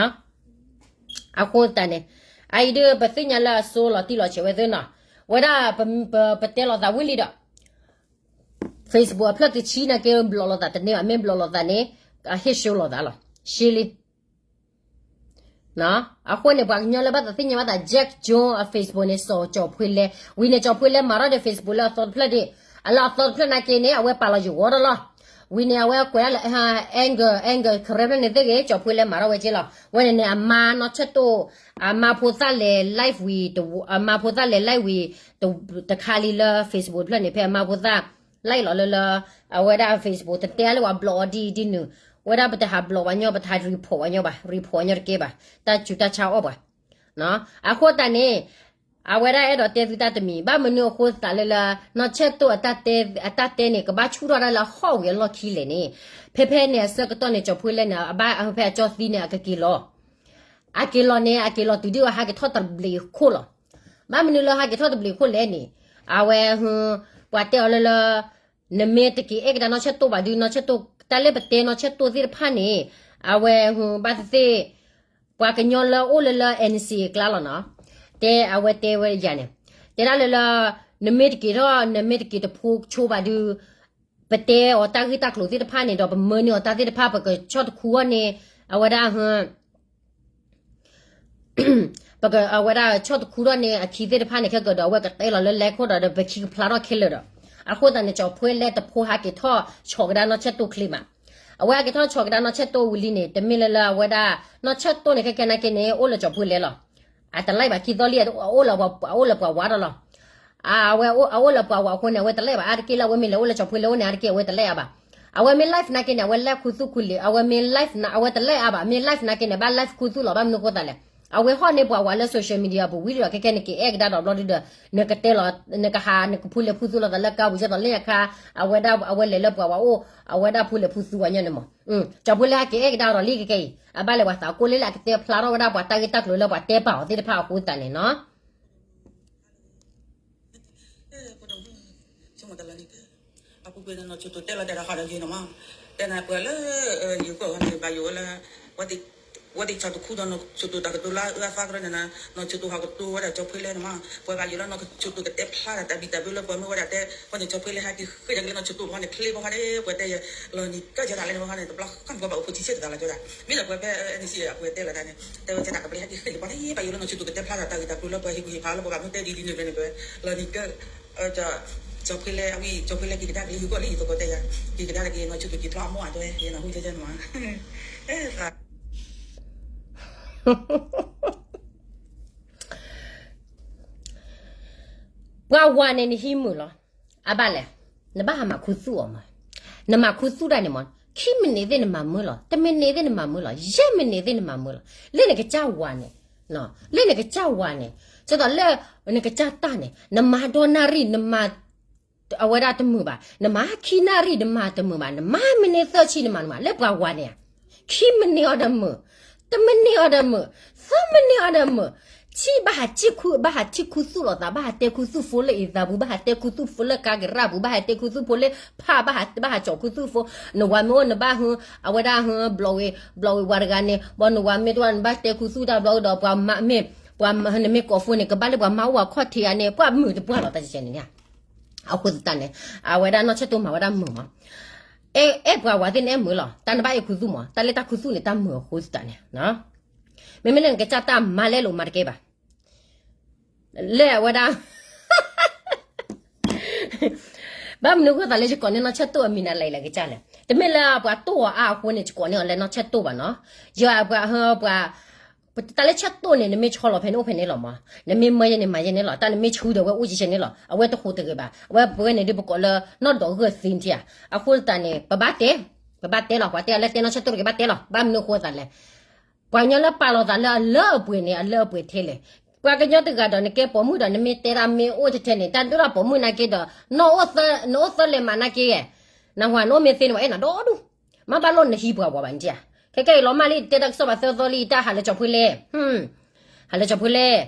အဃိသတးန့ၣ် အအံၤဒုးပသ့ၣ်ညါလၢအစိလီၤတံၢ်လီၤဆဲးဝဲသ့နီၤ, ဝဲဒၣ် ပတဲလိာ်သးဝံၤလံဒီး Facebook အဖျၢၣ်တဆံနာ်က့ ဘျီၣ်လိာ်သးတန့ၢ်ဘၣ်, မ့ၢ်ဘျီၣ်လိာ်သးန့ၣ် အဟ့ၣ်ရှုံးလိာ်သးလီၤ, ရှဲလံ. အဃိန့ၣ် ပှၤကညီလၢဘၣ်သးသ့ၣ်ညါဘၣ်သး Jack Jones အ Facebook န့ၣ် စီၤကၠီၤဖှ့လဲ, ဝံၤန့ၣ် ကၠီၤဖှ့လဲမၤထီၣ်ဒီး Facebook လၢအသီတဖျၢၣ်ဒၣ်, အလၢအသီတဖျၢၣ်နာ်က့န့ၣ် အဝဲပာ်လီၤယဂီၢ်ဒီးလီၤ. ဝံၤန့ၣ် အဝဲကွဲးဒၣ်လၢ anger, anger ကရၢဖျၢၣ်န့ၣ်သ့ၣ်ဂ့ၤ ကၠီၤဖှ့လဲမၤထီၣ်ဝဲက့လီၤ. ဝဲန့ၣ်န့ၣ် အမါနီၢ်ဆၢတိၣ် အမါဖိသၣ်လဲၤ live ဝံၤ, အမါဖိသၣ်လဲၤ live ဝံၤ တခါလံလၢ Facebook တဖျၢၣ်န့ၣ် ဖဲအမါဖိသၣ် live လီၤလၢလၢ အဝဲဒၣ် Facebook တတဲအါလၢပှၤဘျီၣ်အီၤဒ်အံၤဒ်နုၤ, ဝဲဒၣ်ပတဟးဘျီၣ်ပှၤညီ ပတဟး report ပှၤညီဘၣ်, report ပှၤညီတကဲဘၣ်, တၢ်စူၤတၢ်ဆါအီၣ်ပှၤ. အဃိသတးန့ၣ် အဝဲဒၣ်အဲၣ်ဒိးတဲသုတၢ်တမံၤ, ဘၣ်မနုၤအဃိသတးလၢလၢ နီၢ်ဆၢတိၣ်အတၢ်တဲန့ၣ် ကဘၣ်ဆူၣ်ထီၣ်ဒၣ်လၢအဟီၣ်ဝံၤအလီၢ်ခံလဲၣ်န့ၣ်, ဖဲဖဲန့ၣ်အဆၢကတီၢ်န့ၣ် ကၠီၤဖှ့လဲန့ၣ် အဘၣ်ဖဲအကၠီသံန့ၣ် အကက့ၤလီၤ အက့ၤလီၤန့ၣ် အက့ၤလီၤတုၤဒ်အဟးက့ၤထီၣ်တဘျုးခိၣ်လီၤ. ဘၣ်မနုၤလၢဟးက့ၤထီၣ်တဘျုးခိၣ်လဲၣ်န့ၣ်, အဝဲ ပှၤတဲအီၤလၢလၢ နမ့ၢ်တက့ၤအဲၣ်ကဒါနီၢ်ဆၢတိၣ်ဘၣ်ဒုး နီၢ်ဆၢတိၣ် တၢ်လၢပတဲနီၢ်ဆၢတိၣ်သ့ၣ်တဖၣ်န့ၣ်, အဝဲ ဘၣ်သ့ၣ်သ့ၣ် ပှၤကညီလၢအိၣ်လၢလၢ N C A အကျါလီၤနီၤ, တဲအဝဲတဲဝဲယၤန့ၣ်, တဲဒၣ်လၢလၢ နမ့ၢ်တက့ၤထီၣ် နမ့ၢ်တက့ၤတဖိဆိဘၣ်ဒုး ပတဲအီၤတၢ်ဂ့ၢ်တၢ်ကျိၤသ့ၣ်တဖၣ်န့ၣ်ဒီး ပမၢန့ၢ်အီၤတၢ်သ့ၣ်တဖၣ် ပကဆီၣ်တခူအီၤန့ၣ် အဝဲဒၣ် ပက အဝဲဒၣ်ဆီၣ်တခူထီၣ်န့ၣ် အခံသ့ၣ်တဖၣ်န့ၣ် ခဲကဒီး အဝဲကတဲလီၤလၢလဲခိၣ်ဒီး ပခံကဖျါထီၣ်ခဲလၢာ်ဒီး, အဃိသတးန့ၣ် ကၠီၤဖှ့လဲတဖိဟးက့ၤထီၣ်ဆီၣ်ကဒါနီၢ်ဆၢတိၣ်ချ့မး, အဝဲဟးက့ၤထီၣ်ဆီၣ်ကဒါနီၢ်ဆၢတိၣ်ဝံၤလံန့ၣ် တမ့ၢ်လၢလၢအဝဲဒၣ် နီၢ်ဆၢတိၣ်န့ၣ် ခဲကဲနာ်က့န့ၣ် အိၣ်လၢကၠီၤဖှ့လဲလီၤ. အတလဲဘၣ်ခံသီလံ အအိၣ်လၢပှၤဝါဒီးလီၤ. အဝဲအအိၣ်လၢပှၤဝါအဃိန့ၣ် အဝဲတလဲဘၣ်အါတက့ၢ်လၢအဝဲမ့ၢ်လဲၤအိၣ်လၢကၠီၤဖှ့လဲအိၣ်န့ၣ် အါတက့ၢ်အဝဲတလဲအါဘၣ်. အဝဲမ့ၢ် live နာ်က့န့ၣ် အဝဲ live ခူသူၣ်ခူလံာ်, အဝဲမ့ၢ် live အဝဲတလဲအါဘၣ်, မ့ၢ် live နာ်က့န့ၣ် ဘၣ် live ခူသူၣ်လီၤ. ဘၣ်မနုၤအဃိသတးလဲၣ်, အဝဲဟီၣ်န့ၢ်ပှၤဝါလၢ social media ပူၤဝံၤဒီး ခဲကဲနက့ၤအဲၣ်ကဒါဒီးဘျီဒုဒီး နကတဲလီၤ နကဟး နကဖူလဲၤဖူသူလိာ်သးလၢကါပူၤ ကဲသိးလၢညါခါ အဝဲဒၣ်အဝဲလဲၤလၢပှၤဝါအိၣ် အဝဲဒၣ်ဖူလဲၤဖူသူဝဲညီန့ၣ်မး, ကၠီၤဖှ့လဲဟဲက့ၤအဲၣ်ကဒါဒီးလံခဲကဲအံၤ အဘၣ်လဲၤပှၤသးကိၢ်လံလၢအကတဲဖျါထီၣ်ဝဲဒၣ်ပှၤတၢ်ဂ့ၢ်တၢ်ကျိၤလၢပှၤတဲပာ်အီၤသ့ၣ်တဖၣ်အဃိသတးန့ၣ်နီၤ. အပူၤကွံာ်န့ၣ် နီၢ်ခၠိၣ်တိၣ်တဲလီၤတၢ်ဒီးဟးဒီးယံၤန့ၣ်မး, တဲနၤပှၤလၢ ယိၤကီၢ်ဂၤန့ၣ် ဘၣ်ယိၤဝဲလၢ ဝဲသ့ၣ်ဆီၣ်တခူဒီးနီၢ်ခၠိၣ်တိၣ်တၢ်ကတိၤလၢအအၢအသီကရၢန့ၣ် နီၢ်ခၠိၣ်တိၣ်ဟးကတိၤဝဲဒၣ်ကၠီၤဖှ့လဲန့ၣ်မး, ပှၤဘၣ်ယိၤလၢနီၢ်ခၠိၣ်တိၣ်ကတဲဖျါတၢ်ဘံၣ်တၢ်ဘၢလၢပှၤမၢဝဲဒၣ်တဲ ပှၤန့ၣ်ကၠီၤဖှ့လဲဟဲက့ၤဃ့ၢ်တၢ်က့ၤလၢနီၢ်ခၠိၣ်တိၣ်ဘၣ်န့ၣ် ချ့ဘၣ်ဃါန့ၣ် ပှၤတဲယၤ လီၤနံၤကၢၢ်ကၢ်တၢ်လဲၣ်န့ၣ်ဘၣ်ဃါန့ၣ် တဘျီဃီန့ၣ်ပှၤဘၣ်အိၣ်ဖိဆံဆဲတသးလီၤကၠီဒၣ်, မ့ၢ်ဒီးပှၤဖဲ N C A အပှဲၤတဲလီၤတၢ်န့ၣ် တဲဝဲကဲတၢ်ကပျဲဟဲက့ၤဃ့ၢ်န့ၣ် ပှၤန့ၣ်ဘၣ်ယိၤလၢနီၢ်ခၠိၣ်တိၣ်ကတဲဖျါတၢ်ဘံၣ်တၢ်ဘၢလၢပှၤဟ့ၣ်ကူၣ်ဟ့ၣ်ဖးလၢပှၤဘၣ်မ့ၢ်တဲဒ်ဒ်န့ၣ်န့ၣ် ပှၤလီၤနံၤကၢၢ် ကၠီၤဖှ့လဲ အဝဲ ကၠီၤဖှ့လဲက့ၤကဒါက့ၤလၢဟံၣ်ကီၢ်လၢဟံၣ်သကိးတဲယၤ က့ၤကဒါက့ၤနီၢ်ခၠိၣ်တိၣ်က့ၤဖျါအီၣ်မီၢ်အတဲဝဲ ယဲနဟူကဲကဲန့ၣ်မး ပှၤဝၤန့ၣ်နဟံးမုာ်လီၤ. အဘၣ်လဲၣ်, နဘၣ်ဟးမၤခူသူၣ်အီၤမး. နမၤခူသူၣ်တၢ်န့ၣ်မး ခံမံးနံးသ့ၣ်နမၤမုာ်လီၤ, တမံးနံးသ့ၣ်နမၤမုာ်လီၤ, ယဲၢ်မံးနံးသ့ၣ်နမၤမုာ်လီၤ. လၢနကစၢ်ဝၤန့ၣ်, လၢနကစၢ်ဝၤန့ၣ်, ကဲသိးလၢနကစၢ်တၢ်န့ၣ် နမၤဒီနၣ်ရံၣ် နမၤ အဝဲဒၣ်တမုာ်ဘၣ်, နမၤခံနၣ်ရံၣ် နမၤတမုာ်ဘၣ်, နမၤမံးနံးသၢဆံ နမၤတမုာ်ဘၣ်, လၢပှၤဝၤန့ၣ်ဧါ ခံမံးနံးအီၤဒီးမုာ်, တမံးနံးအီၤဒီးမုာ်, သၢမံးနံးအီၤဒီးမုာ်, ထံၣ်ဘၣ်ဟးထံၣ်ခူ, ဘၣ်ဟးထံၣ်ခူသူၣ်လိာ်သး, ဘၣ်ဟးတဲခူသူၣ်ဖိလၢအံၤသးပူၤ, ဘၣ်ဟးတဲခူသူၣ်ဖိလၢကါကရၢပူၤ, ဘၣ်ဟးတဲခူသူၣ်ဖိလၢဖး, ဘၣ်ဟး, ဘၣ်ဟးကၠီၤခူသူၣ်ဖိ, နဝၤမ့ၢ်အိၣ်နဘၣ်ဟု, အဝဲဒၣ်ဟု, ဘျီဝဲ, ဘျီဝဲဝၤတဂၤန့ၣ်, ဘၣ်နဝၤမ့ၢ်တဝၣ်နဘၣ်တဲခူသူၣ်တၢ်ဘျီဒီး ပှၤမ့ၢ်, ပှၤနမ့ၢ်ကိးဖိန့ၣ် ကဘၣ်လၢပှၤမၤအိၣ်ဝၤခီၣ်ထံးဧါန့ၣ် ပှၤမုာ်တပှၢ်လီၤ တၢ်ကဲန့ၣ်န့ၣ် အဃိသတးန့ၣ်, အဝဲဒၣ်နီၢ်ဆၢၣ်တိၣ်မၤဝဲဒၣ်မုာ်မး, အဲၣ်ပှၤဝၤသ့ၣ်န့ၣ်အဲၣ်မုာ်လီၤ, တၢ်နဘၣ်အဲၣ်ခူသူၣ်မး, တၢ်လၢတၢ်ခူသူၣ်န့ၣ် တၢ်မုာ်အဃိသတးန့ၣ်, မ့မ့ၢ်လၢနကစၢ်တၢ်မၤလဲလိာ်မၤတကဲဘၣ်, လၢအဝဲဒၣ် ဘၣ်မနုၤအဃိသးလၢယကိးန့ၢ်နီၢ်ဆၢၣ်တိၣ်အမံၤနၤလဲၣ်လဲၣ်ကစၢ်လဲၣ်. တမ့ၢ်လၢပှၤတိၢ်အီၤအါအဃိန့ၣ် ယကိးန့ၢ်အီၤလၢနီၢ်ဆၢၣ်တိၣ်ဘၣ်နီၤ. ယပှၤဟၢပှၤ တၢ်လၢဆၢၣ်တိၣ်န့ၣ် နမ့ၢ်ဆီလီၤဖဲန့ၣ်အိၣ်ဖဲန့ၣ်လီၤမး, နမ့ၢ်မၢယဲန့ၣ်မၤယဲန့ၣ်လီၤ, တၢ်နမ့ၢ်ဆူဒီးအဝဲအိၣ်ယဲန့ၣ်လီၤ, အဝဲတဟူးတဂ့ၤဘၣ်. အဝဲပဝဲန့ၣ်ဒုးပကိးလၢ နီၢ်ဒီးဂၢၢ်သံထံဧါ. အဃိသတးန့ၣ် ပဘၣ်တဲ, ပဘၣ်တဲလီၤ, ပှၤတဲအလၢတဲနီၢ်ဆၢၣ်တိၣ်တဂ့ၤ ဘၣ်တဲလီၤ. ဘၣ်မနုၤအဃိသးလဲၣ်. ပှၤကညီလၢပာ်လီၤသးလၢအလၢအပှဲၤန့ၣ် အလၢအပှဲၤထဲလဲၣ်. ပှၤကညီတဂၤဒီးနကဲပိာ်မုၣ်ဒီး နမ့ၢ်တဲတၢ်မ့ၢ်အိၣ်ထဲထဲန့ၣ် တၢ်ဒိၣ်ထီၣ်ပိာ်မုၣ်နာ်က့ဒီး နအိၣ်သၢလဲၤမးနာ်က့, နဟူးနအိၣ်မ့ၢ်သ့န့ၣ် ပှၤအဲၣ်နၤဒီဒူၣ်, မ့ၢ်ဘၣ်လိၣ်နဟံးပှၤဝၤဘၣ်နထံဧါ. ခဲကဲအံၤလီၤမၢ်လံ တဲတၢ်ကစီၣ်ဘၣ်သၢသီလံ တၢ်ဟးလၢကၠီၤဖှ့လဲၣ်, ဟးလၢကၠီၤဖှ့လဲၣ်,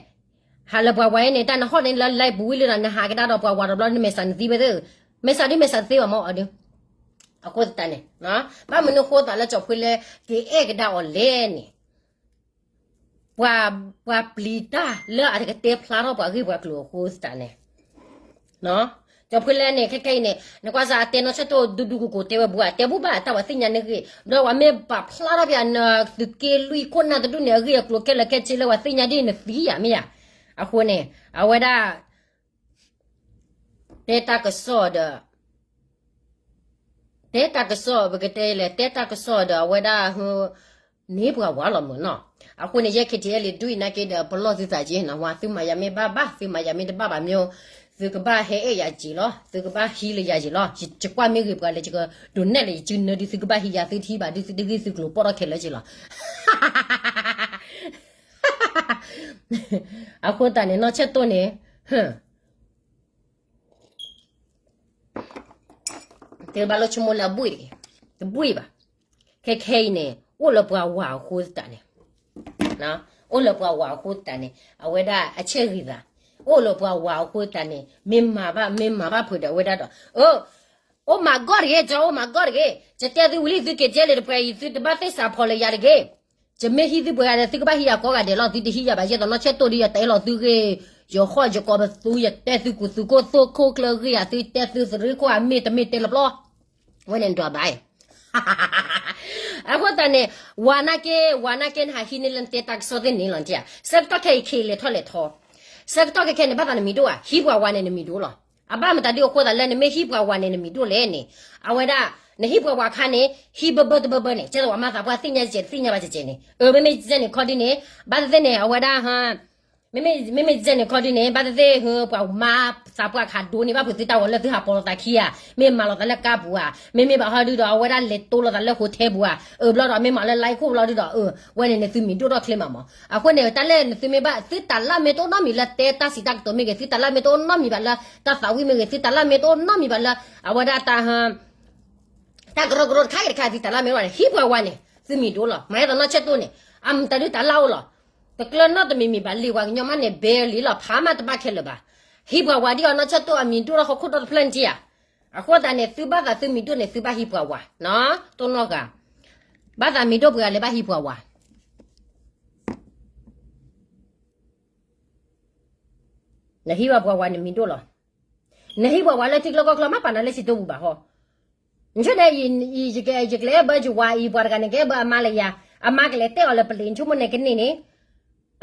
ဟးလၢပှၤဝၤအံၤန့ၣ် တၢ်နဟီၣ်န့ၣ်လၢ live ပူၤဝံၤလံဒီး နဟးကဒါဒီးပှၤဝၤတဘျီ နမဲာ်ဆှးနသံဝဲသ့, မဲာ်ဆှးဒုးမဲာ်ဆှးသ့ဘၣ်မ့ၢ်အီၤဒုး. အဃိသတးန့ၣ် ဘၣ်မနုၤအဃိသးလၢကၠီၤဖှ့လဲၣ် က့ၤအဲၣ်ကဒါအီၤလဲၣ်န့ၣ် ပှၤ ပှၤပျံၤတၢ်လၢအတကတဲဖျါထီၣ်ပှၤဂ့ၢ်ပှၤကျိၤအဃိသတးန့ၣ်, ကၠီၤဖှ့လဲၣ်န့ၣ် ခဲကဲအံၤန့ၣ် နကွၢ်စ့ၢ်အတဲနီၢ်ဆၢၣ်တိၣ်ဒူဒူကိၢ်ကိၢ်တဲဝဲဘူးဧါ, တဲဘူးဘၣ်တၢ်ဝဲသ့ၣ်ညါန့ၣ်ဂ့ၤ, ဒီးပှၤမ့ၢ်ပာ်ဖျါထီၣ်ပှၤနသုးက့လွံၢ်ခိၣ်နၢ်တဒူၣ်န့ၣ် အဂ့ၢ်အကျိၤခဲလၢာ်ခဲဆ့လၢပှၤသ့ၣ်ညါဒ်နသံယၤမ့ၢ်ဧါ. အဃိန့ၣ် အဝဲဒၣ် တဲတၢ်ကစီၣ်ဒီး တဲတၢ်ကစီၣ် ပကတဲလဲၣ် တဲတၢ်ကစီၣ်ဒီးအဝဲဒၣ် န့ၢ်ပှၤဝၤလီၤမုၢ်နီၤ. အဃိန့ၣ် ယဲ KTLA ဒုးအံၤနာ်က့ဒီး ပလီၢ်သုသးက့နီၤ, ဝၤသုမၤယၤမ့ၢ်ဘၣ်ဘၣ် သုမၤယၤမ့ၢ်တဘၣ်ဘၣ်မ့ၢ်, သုကဘၣ်ဟဲအဲၣ်ယၤက့ၤလီၤ, သုကဘၣ်ဟံးလၢယၤက့ၤလီၤ. ယကွၢ်မ့ၢ်ဂ့ၤပှၤလဲၣ် ယကဒိးနဲၣ်လၢယစုနၢဒုး သုကဘၣ်ဟံးယၤ သုတဟံးဘၣ်ဒုး သုတဂ့ၢ်သုကျိၤပိာ်ထီၣ်ခဲလၢာ်က့ၤလီၤ. အဃိသတးန့ၣ် နီၢ်ဆၢၣ်တိၣ်န့ၣ် တဘၣ်လိၣ်ဆိကမိၣ်လၢအဘှ့ၣ်တဂ့ၤ, တဘှ့ၣ်ဘၣ်. ခဲခဲအံၤန့ၣ် အိၣ်လၢပှၤဝၤအဃိသတးန့ၣ်, အိၣ်လၢပှၤဝၤအဃိသတးန့ၣ် အဝဲဒၣ်အဆဲးဂံၢ်သး, အိၣ်လၢပှၤဝၤအဃိသတးန့ၣ် မ့ၢ်မၤဘၣ် မ့ၢ်မၤဘၣ်ဖုးဒီးအဝဲဒၣ်ဒီး အိၣ်မးကီၢ်တဂ့ၤ, ကၠီအိၣ်မးကီၢ်တဂ့ၤ, ယတဲသုဝံၤလံ သုက့ၤကဲလံတပှဲၤအံၤ သုတဘၣ်သ့ၣ်စးဖီလၢယၤတဂ့ၤ. ယမ့ၢ်ဟံးသုပှဲၤဂၤဒီး သုကဘၣ်ဟံးယၤကိးဂၤဒဲးလီၤ, သုတဟံးယၤဘၣ် ယဲသိးနီၢ်ဆၢၣ်တိၣ်ဒီး ယတဲလီၤသုဂ့ၢ်, ယဟီၣ်ယကီးပသူ ယတဲသုကူၣ်သုကိၢ်သိခိၣ်ကျၢဂ့ၢ်ဧါ, သုတဲသုသရ့ခိၣ်ဧါ မ့ၢ်တမ့ၢ်တဲလီၤပျီ, ဝဲန့ၣ်ဒွးဘၣ် အဃိသတးန့ၣ် ဝၤနာ်က့ ဝၤနာ်က့ နဟးဟံးန့ၢ်လၢနတဲတၢ်ကစီၣ်သ့ၣ်န့ၣ်လီၤနထံၣ်ဧါ, ဆၢကတီၢ်ခဲအံၤခ့လဲၤထီၣ်လဲၤထီ, ဆၢကတီၢ်ခဲခဲန့ၣ် ဘၣ်သးနမံၤဒိၣ်ဧါ, ဟံးပှၤဝၤန့ၣ်နမံၤဒိၣ်လီၤ. အဘၣ်မတၤဒ်အဃိသးလၢနမ့ၢ်ဟံးပှၤဝၤန့ၣ်နမံၤဒိၣ်လဲၣ်န့ၣ်, အဝဲဒၣ် နဟံးပှၤဝၤခါန့ၣ် ဟံးဘၢဘၢတဘၢဘၢန့ၣ် ကဲသိးဝဲမၤသးပှၢ်သ့ၣ်ညါတစဲး တသ့ၣ်ညါဘၣ်တစဲးန့ၣ်, အၢ မ့မ့ၢ်ကဲန့ၣ်ခီဒ်န့ၣ် ဘၣ်သ့ၣ်သ့ၣ်န့ၣ် အဝဲဒၣ် မ့မ့ၢ် မ့မ့ၢ်ကဲန့ၣ်ခီဒ်န့ၣ် ဘၣ်သ့ၣ်သ့ၣ် ပှၤမၤသးပှၢ်ခးဒိၣ်န့ၢ်ဘၣ်ဖုးသုတၢ်ဂီၤလၢသုဟးပိာ်လိာ်သးခံဧါ, မ့ၢ်မၤလိာ်သးလၢကါပူၤဧါ, မ့မ့ၢ်ဘၣ်ဟီဒုဒီး အဝဲဒၣ်လဲၤတိလိာ်သးလၢ hotel ပူၤဧါ, အၢ ဘျီဒီး မ့ၢ်မၤလၢ live ခိၣ်ဘျီဒုဒီး အၢ ဝဲန့ၣ်န့ၣ် သုမံၤဒိၣ်ထီၣ်ချ့မးမး. အဃိန့ၣ် တၢ်လၢနသုမ့ၢ်ဘၣ် သုတၢ်လၢမ့ၢ်တအိၣ်နီတမံၤလၢတဲတၢ်စံးတၢ်ကတိၤမ့ၢ်ဂ့ၤ, သုတၢ်လၢမ့ၢ်တအိၣ်နီတမံၤဘၣ်လၢ တၢ်သးဝံၣ်မ့ၢ်ဂ့ၤ, သုတၢ်လၢမ့ၢ်တအိၣ်နီတမံၤဘၣ်လၢ အဝဲဒၣ်တၢ် တၢ်ကရၢကရိတခါဂ့ၤတခါ သုတၢ်လၢမ့ၢ်တအိၣ်န့ၣ် ဟံးပှၤဝၤန့ၣ် သုမံၤဒိၣ်လီၤ. မၤဟဲသးနီၢ်ဆၢၣ်တိၣ်န့ၣ် အမတၤဒုတၢ်လၢအိၣ်လီၤ. တကျၢၤနီတမံၤမံၤဘၣ်လံ ပှၤကညီမးန့ၣ် ဘဲလံလီၤ ဖးမးတဘၣ်ခဲလၢာ်ဘၣ်. ဟံးပှၤဝၤဒ်အီၤ နီၢ်ဆၢၣ်တိၣ်အမံၤဒိၣ်ထီၣ်ဟီၣ်ခိၣ်ဒီတဖျၢၣ်န့ၣ်ဧါ. အဃိသတးန့ၣ် သုဘၣ်သးသုမံၤဒိၣ်န့ၣ် သုဘၣ်ဟံးပှၤဝၤနီၤ တိၢ်နီၣ်ဂၤ ဘၣ်သးမံၤဒိၣ်ပှဲၤဂၤလၢဘၣ်ဟံးပှၤဝၤ နဟံးဝဲပှၤဝၤန့ၣ်မံၤဒိၣ်လီၤ. နဟံးပှၤဝၤလၢထံကျိကီၢ်ကျိ မ့ၢ်ပာ်နၤလၢစံးတိၢ်ပူၤဘၣ်ဟီ. နဆိန့ၣ် ယကလဲၤအဲၣ်ဘၢယဝၤအံၤ ပှၤတဂၤန့ၣ် ကအဲၣ်ဘၢအမါလၢယၤ, အမါကလဲၤတဲအီၤလၢပလံး နဆိကမိၣ်န့ၣ်ကန့ၢ်န့ၣ်,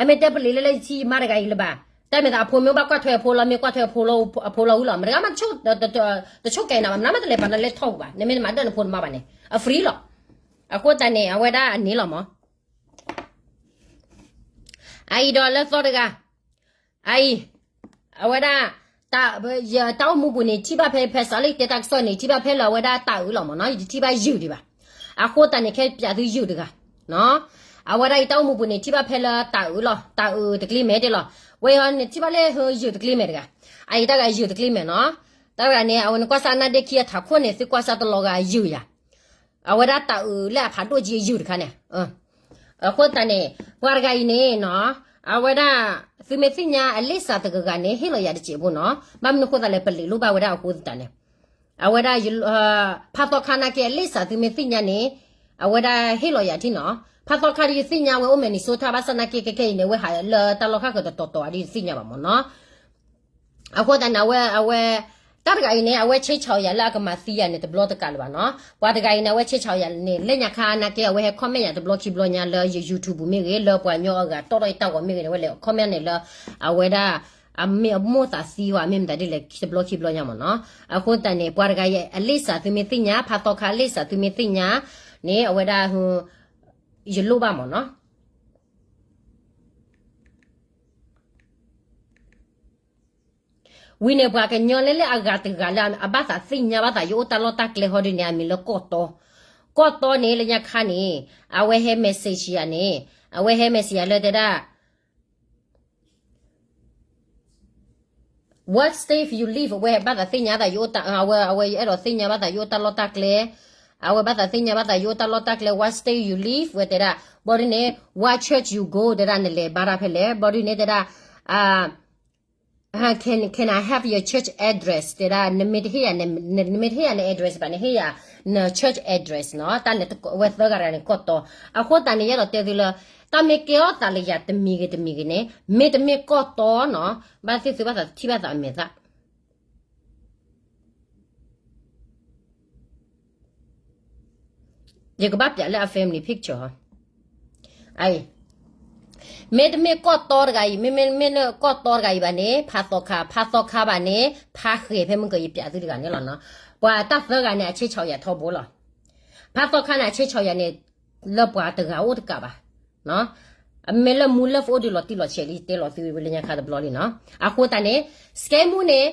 အမ့ၢ်တဲပလံးလၢလၢယထံယမါတဂၤအံၤလၢၤဘၣ်. တၢ်မ့ၢ်သးအဖိမ့ၢ်ဘၣ်ကွၢ်ထွဲအဖိလီၤ မ့ၢ်ကွၢ်ထွဲအဖိလီၤအူလီၤ မတဂၤမး တဆိကဲနၤဘၣ် မနုၤမးတလဲၤပာ်နၤလၢထီၣ်ပူၤဘၣ်. နမ့ၢ်တမၤဒၢၣ်နဖိနမါဘၣ်န့ၣ် အ free လီၤ. အဃိသတးန့ၣ် အဝဲဒၣ်အန့ၣ်လီၤမး အအံၤဒီးလၢသီတဂၤ, အအံၤ, အဝဲဒၣ်, တၢ်အိၣ်မူပူၤန့ၣ် ထံၣ်ဘၣ်ဖဲ ဖဲစးလံ တဲတၢ်ကစီၣ်န့ၣ် ထံၣ်ဘၣ်ဖဲလၢအဝဲဒၣ်တၢ်အုးလီၤမးနီၤ ယတထံၣ်ဘၣ်ယုၢ်ဒံးဘၣ်. အဃိသတးန့ၣ် ခဲပၠးသုယုၢ်တဂၤ, အဝဲဒၣ်အံၤတၢ်အိၣ်မူပူၤန့ၣ် ထံၣ်ဘၣ်ဖဲလၢတၢ်အုးလီၤ တၢ်အုးတကျ့မဲာ်တ့ၢ်လီၤ. ဝဲအံၤန့ၣ်ထံၣ်ဘၣ်လၢယုၢ်တကျ့မဲာ်တဂၤ, အအံၤတၢ်ဂၤယုၢ်တကျ့မဲာ်နီၤ. တၢ်ဂၤန့ၣ် အဝဲနကွၢ်စၢ်နါဒ့ခံအထးခိၣ်န့ၣ် သုကွၢ်စၢ်တလီၤဂာ်ယုၢ်ယၤ အဝဲဒၣ်တၢ်အုးလၢအဖးဒိၣ်က့ယုၢ်တခါန့ၣ်, အဃိသတးန့ၣ် ပှၤတဂၤအံၤန့ၣ်နီၤ, အဝဲဒၣ် သုမ့ၢ်သ့ၣ်ညါအလ့ၣ်စးတဂၤဂၤန့ၣ် ဟ့ၣ်လီၤယၤတစဲးဖိနီၤ, ဘၣ်မနုၤအဃိသတးလဲၣ် ပလံးလိၣ်ဘၣ်ဝဲဒၣ်အဃိသတးန့ၣ်, အဝဲဒၣ် ဖးသီခါနာ်က့အလ့ၣ်စးသုမ့ၢ်သ့ၣ်ညါန့ၣ်, အဝဲဒၣ်ဟ့ၣ်လီၤယၤထံၣ်နီၤ, ဖးသီခါဒီးယသ့ၣ်ညါဝဲအိၣ် Minnesota ဘၣ်ဆၣ်နာ်က့ခဲခဲအံၤန့ၣ် ဝဲဟးလၢတၢ်လီၢ်ခါဃၢၤတတီၤတီၤဒ်ယသ့ၣ်ညါဘၣ်မးနီၤ. အဃိသတးန့ၣ် အဝဲ အဝဲ တၢ်တဂၤအံၤန့ၣ် အဝဲဆ့ဆးအီၤယၤလၢအကမၤသံယၤန့ၣ် တဘျီတကးလၢၤဘၣ်နီၤ. ပှၤတဂၤအံၤန့ၣ် အဝဲဆ့ဆးအီၤယၤန့ၣ် လၢညါခါနာ်က့ အဝဲဟဲ comment ယၤတဘျီခံဘျီညါလၢယ YouTube မ့ၢ်ဂ့ၤ လၢပှၤကညီအဂၤတီၣ်ထီၣ်ယတၢ်ဂီၤမ့ၢ်ဂ့ၤန့ၣ် အဝဲလဲၤ comment န့ၣ်လၢ အဝဲဒၣ် အမ့ၢ်အမိၢ်သးသံဝဲ အမ့ၢ်မတၤဒ်လဲၣ် တဘျီခံဘျီညါမ့ၢ်နီၤ. အဃိသတးန့ၣ် ပှၤတဂၤအံၤ အလံာ်စၢ်သုမ့ၢ်သ့ၣ်ညါ ဖးသီခါအလံာ်စၢ်သုမ့ၢ်သ့ၣ်ညါန့ၣ် အဝဲဒၣ် ယလိၣ်ဘၣ်မ့ၢ်နီၤ. ဝံၤန့ၣ် ပှၤကညီလၢလၢအဂၤတဂၤလၢအဘၣ်သးသ့ၣ်ညါ ဘၣ်သးယအိၣ်တၢ်လီၢ်တၢ်ကျဲဟီဒ်န့ၣ် အမံၤလၢကီၢ်တီ, ကီၢ်တီန့ၣ် လၢညါခါန့ၣ် အဝဲဟဲ message ယၤန့ၣ် အဝဲဟဲ message ယၤလၢတဲဒၣ် what state you live အဝဲဘၣ်သးသ့ၣ်ညါသးယအိၣ်တၢ် အဝဲ အဝဲအဲၣ်ဒိးသ့ၣ်ညါဘၣ်သးယအိၣ်တၢ်လီၢ်တၢ်ကျဲ, အဝဲဘၣ်သးသ့ၣ်ညါဘၣ်သးယအိၣ်တၢ်လီၢ်တၢ်ကျဲ what state you live ဝဲတဲဒၣ် ဘျီဒ်န့ၣ် what church you go တဲဒၣ် နလဲၤဘါတၢ်ဖဲလဲၣ် ဘျီဒ်န့ၣ်တဲဒၣ် can can I have your church address တဲဒၣ် နမ့ၢ်တဟ့ၣ်ယၤ နမ့ၢ်တဟ့ၣ်ယၤန address ဘၣ် နဟ့ၣ်ယၤ န church address နီၤ တၢ်န့ၣ်ဝဲသၢဂၤတဂၤန့ၣ် ကီၢ်တီ. အဃိသတးန့ၣ် ယအဲၣ်ဒိးတဲသုလၢ တၢ်မ့ၢ်ကဲထီၣ်သးလၢယၤတမံၤဂ့ၤတမံၤဂ့ၤန့ၣ် မ့တမ့ၢ်ကီၢ်တီနီၤ ဘၣ်သ့ၣ်သုဘၣ်သးထံၣ်ဘၣ်သးအမဲာ်သၣ် ယကဘၣ်ပျးလၢအ family picture အံၤ, မ့တမ့ၢ်ကီၢ်တီတဂၤအံၤ မ့မ့ၢ်လၢကီၢ်တီတဂၤအံၤဘၣ်န့ၣ် ဖးသီခါ, ဖးသီခါဘၣ်န့ၣ် ဖးဃဲၤ ဖဲမုၢ်ကယပျးသုတဂၤန့ၣ်လီၤနီၤ. ပှၤတၢ်သၢဂၤန့ၣ် အဆ့ဆီၣ်ယၤထီဘိလီၤ. ဖးသီခါန့ၣ် အဆ့ဆီၣ်ယၤန့ၣ် လၢပှၤတဂၤအိၣ်တကးဘၣ်. အမ့ၢ်လၢမူလၢဖအိၣ်ဒုးလီၤတံၢ်လီၤဆဲးလံ တဲလီၤသုဝဲလၢညါခါတဘျီလံနီၤ. အဃိသတးန့ၣ် စကဲမူန့ၣ်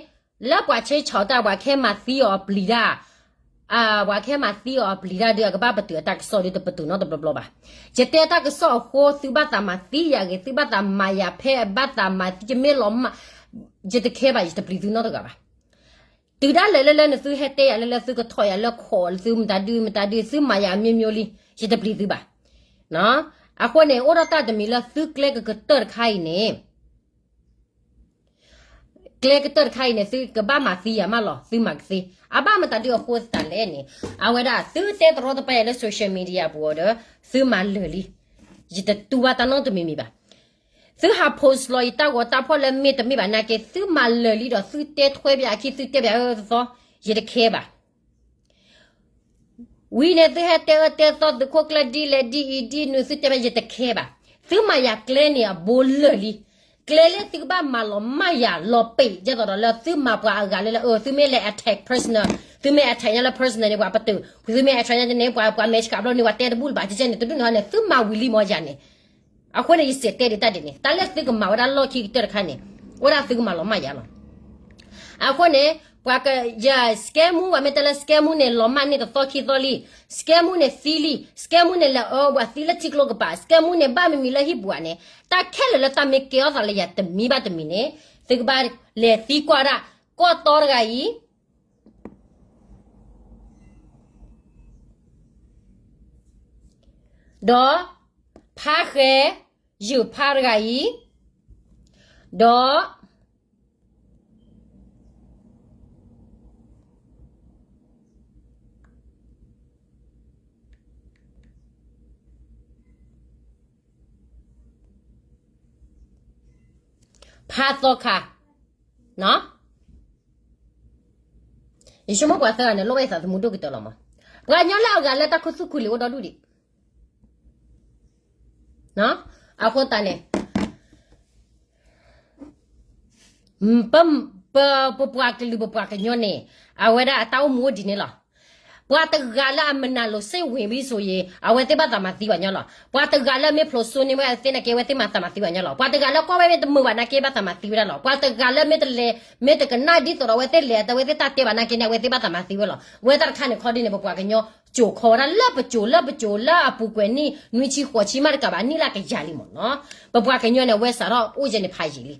လၢပှၤဆ့ဆီၣ်တၢ် ပှၤကဟဲမၤသံအီၤအပျံၤတၢ် ပှၤကဟဲမၤသံအီၤအပျံၤတၢ်ဒီး အကဘၣ်ပတုာ်အတၢ်ကစီၣ်ဒီး တပတုာ်နီတဘျီဘျီဘၣ်. ယတဲတၢ်ကစီၣ်အဃိ သုဘၣ်သးမၤသံယၤဂ့ၤ သုဘၣ်သးမၤယၤဖဲအဘၣ်သးမၤသံ ယမ့ၢ်လီၤမၢ် ယတခဲဘၣ် ယတပျံၤသုနီတဂၤဘၣ်. တုၤဒၣ်လဲာ်လၢလၢနသုဟဲတဲယၤလၢလၢသုကထီၣ်ယၤလၢခိးသုမတၤဒုမတၤဒု သုမၤယၤအမျိုးမျိုးလံ ယတပျံၤသုဘၣ်. အဃိန့ၣ် အိၣ်ဒီးတၢ်တမံၤလၢသုကျဲကကတၢၢ်တခါအံၤန့ၣ် ကျဲကတၢၢ်တခါအံၤန့ၣ် သုကဘၣ်မၤသံယၤမးလီၤ သုမၤကသ့. အဘၣ်မတၤဒုအဃိသတးလဲၣ်န့ၣ် အဝဲဒၣ်သုတဲတရီတပါယၤလၢ social media ပူၤဒီး သုမၤလၢာ်လံ. ယတတူၢ်ဘၣ်တၢ်နီတမံၤမံၤဘၣ်. သုဟး post လီၤယတၢ်ဂီၤတၢ်ဖီၣ်လၢမ့ၢ်တမ့ၢ်ဘၣ်နာ်က့ သုမၤလၢာ်လံဒီးသုတဲထွဲဘၣ်အခံ သုတဲဘၣ်အသီ ယတခဲဘၣ်. ဝံၤန့ၣ်သုဟဲတဲအၢတဲသီ သုးခိၣ်ကျၢၢ်ဒ်လဲၣ်ဒ်အံၤဒ်နုၤ သုတဲဘၣ်ယတခဲဘၣ်. သုမၤယၤကျဲန့ၣ်အဘိလၢာ်လံ. ကျဲလၢသုကဘၣ်မၤလီၤမၢ်ယၤလီၤပံာ် ဒ်သိးဒီးလၢသုမၤပှၤအဂၤလၢလၢ အၢ သုမ့ၢ်လဲၤ attack personal သုမ့ၢ် attack ညါလၢ personal န့ၣ် ပှၤပတုာ် သုမ့ၢ် attack ညါန့ၣ် ပှၤ ပှၤမဲာ်ဆှးဘျီန့ၣ် ပှၤတဲတဘူၣ်လၢၤဘၣ် ကဲကဲန့ၣ် တဒူၣ်န့ၣ်ဟီန့ၣ် သုမၤဝံၤလံမ့ၢ်ယၤန့ၣ် အဃိန့ၣ် ယစံးတဲဒ်တၢ်ဒ်န့ၣ် တၢ်လၢသုကမၤဝဲဒၣ်လီၢ်ခံကတၢၢ်တခါန့ၣ် အိၣ်ဒၣ်သုကမၤလီၤမၢ်ယၤလီၤ. အဃိန့ၣ် ပှၤက ယ scam မူ ပှၤမ့ၢ်တဲလၢ scam မူန့ၣ် လီၤမၢ်န့ၢ်တသီခံသီလံ. scam မူန့ၣ်သံလံ. scam မူန့ၣ်လဲၤအၢပှၤသံလၢထံကျိကပၤ. scam မူန့ၣ် ဘၣ်မံၤမံၤလၢဟံၣ်ပူၤဧါန့ၣ် တၢ်ခဲလၢာ်လၢတၢ်မ့ၢ်ကဲထီၣ်သးလၢယၤတမံၤဘၣ်တမံၤန့ၣ် သုကဘၣ်လဲၤသံကွၢ်ဒၣ် ကီၢ်တီတဂၤအံၤ ဒီး ဖါဃဲ ယုၢ်ဖါတဂၤအံၤ ဒီး ဖါသီခါ ယဆိကမိၣ်ပှၤသၢဂၤန့ၣ် လိၣ်ဘၣ်ယသးသမူဒိၣ်ကတၢၢ်လီၤမး. ပှၤကညီလၢအဂၤလၢတၢ်ခူသူၣ်ခူလံၤအိၣ်ဒီဒူၣ်ဒံး အဃိသတးန့ၣ် ပ ပ ပပှၤကလုာ်ပပှၤကညီန့ၣ် အဝဲဒၣ်အတၢ်အိၣ်မူအိၣ်ဒ်န့ၣ်လီၤ. ပှၤတဂၤလၢအမနုၤလိၤစ့ၣ်ဝ့ၤဝံၤစိၤယံၤ အဝဲသ့ၣ်ဘၣ်သးမၤသံပှၤညီလီၤ. ပှၤတဂၤလၢမ့ၢ်ဖျိးစိန့ၢ်ဝဲသ့ၣ်နာ်က့ အဝဲသ့ၣ်မၤသးမၤသံပှၤညီလီၤ. ပှၤတဂၤလၢကွၢ်ဝဲမ့ၢ်တမုာ်ဘၣ်နာ်က့ ဘၣ်သးမၤသံဝဲဒၣ်လီၤ. ပှၤတဂၤလၢမ့ၢ်တလဲၤ မ့ၢ်တကနၣ်ဒ်သိးဒီးအဝဲသ့ၣ်လဲၤ အဝဲသ့ၣ်တၢ်တဲဘၣ်နာ်က့န့ၣ် အဝဲသ့ၣ်ဘၣ်သးမၤသံဝဲလီၤ. ဝဲတၢ်တခါန့ၣ်ခီဒ်န့ၣ် ပပှၤကညီ ကၠိၤခီဝဲဒၣ်လၢပကၠိၤ လၢပကၠိၤ လၢအပူၤကွံာ်နံၣ် နွံဆံဃိးဆံမးတကးဘၣ် နံၣ်လၢကယၤလံမ့ၢ်နီၤ. ပပှၤကညီန့ၣ် အဝဲစးထီၣ်အိၣ်ယဲန့ၣ်ဖးယံာ်လံ.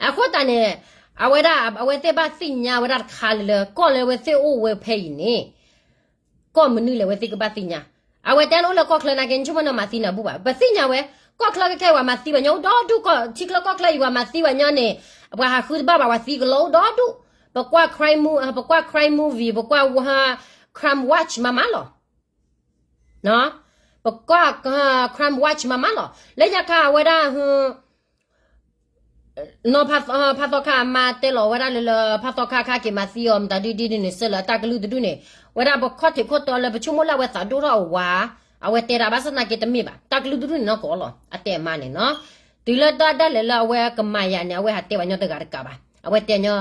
အဃိသတးန့ၣ် အဝဲဒၣ် အဝဲသ့ၣ်ဘၣ်သ့ၣ်ညါဝဲဒၣ်တခါလၢ ကီၢ်လၢအဝဲသ့ၣ်အိၣ်ဝဲဖဲအံၤန့ၣ် ကီၢ်မနုၤလဲၣ် အဝဲသ့ၣ်ကဘၣ်သ့ၣ်ညါ. အဝဲတဲန့ၣ်အိၣ်လၢကီၢ်ချၢနာ်က့ နဆိကမိၣ်န့ၣ်မၤသံနၤဘူၣ်ဘၣ်. ပသ့ၣ်ညါဝဲ ကီၢ်ချၢခဲခဲအံၤ ပှၤမၤသံပှၤညီအိၣ်ဒီဒူၣ် ထံချၢကီၢ်ချၢအံၤ ပှၤမၤသံပှၤညီန့ၣ် ပှၤဟးဃုတဘၣ်ဘၣ် ပှၤသံကလီအိၣ်ဒီဒူၣ်. ပကွၢ် crime mo- ပကွၢ် crime movie ပကွၢ် crime watch မးမးလီၤ. ပကွၢ် crime watch မးမးလီၤ. လၢညါခါအဝဲဒၣ် နီၢ်ဖးသီခါအမါတဲလီၤဝဲဒၣ်လၢ လၢဖးသီခါခါက့ၤမၤသံအီၤ မတၤဒုဒ်န့ၣ် စၢလၢအတၢ်ကလုၢ်တဒူၣ်န့ၣ် ဝဲဒၣ်ပခီၣ်ထံးခိၣ်တီလၢပဆိကမိၣ်လၢအဝဲသးဒိၣ်ထီၣ်အဝၤ အဝဲတဲဒၣ်ဘၣ်ဆၣ်သနာ်က့တမ့ၢ်ဘၣ် တၢ်ကလုၢ်တဒူၣ်န့ၣ်နီၢ်ကီၢ်လီၤ အတဲအမါန့ၣ်နီၤ. တုၤလၢတၢ်ဒၣ်လဲာ်လၢအဝဲကမၤယၤန့ၣ် အဝဲဟးတဲပှၤကညီတဂၤတကးဘၣ်. အဝဲတဲ, အ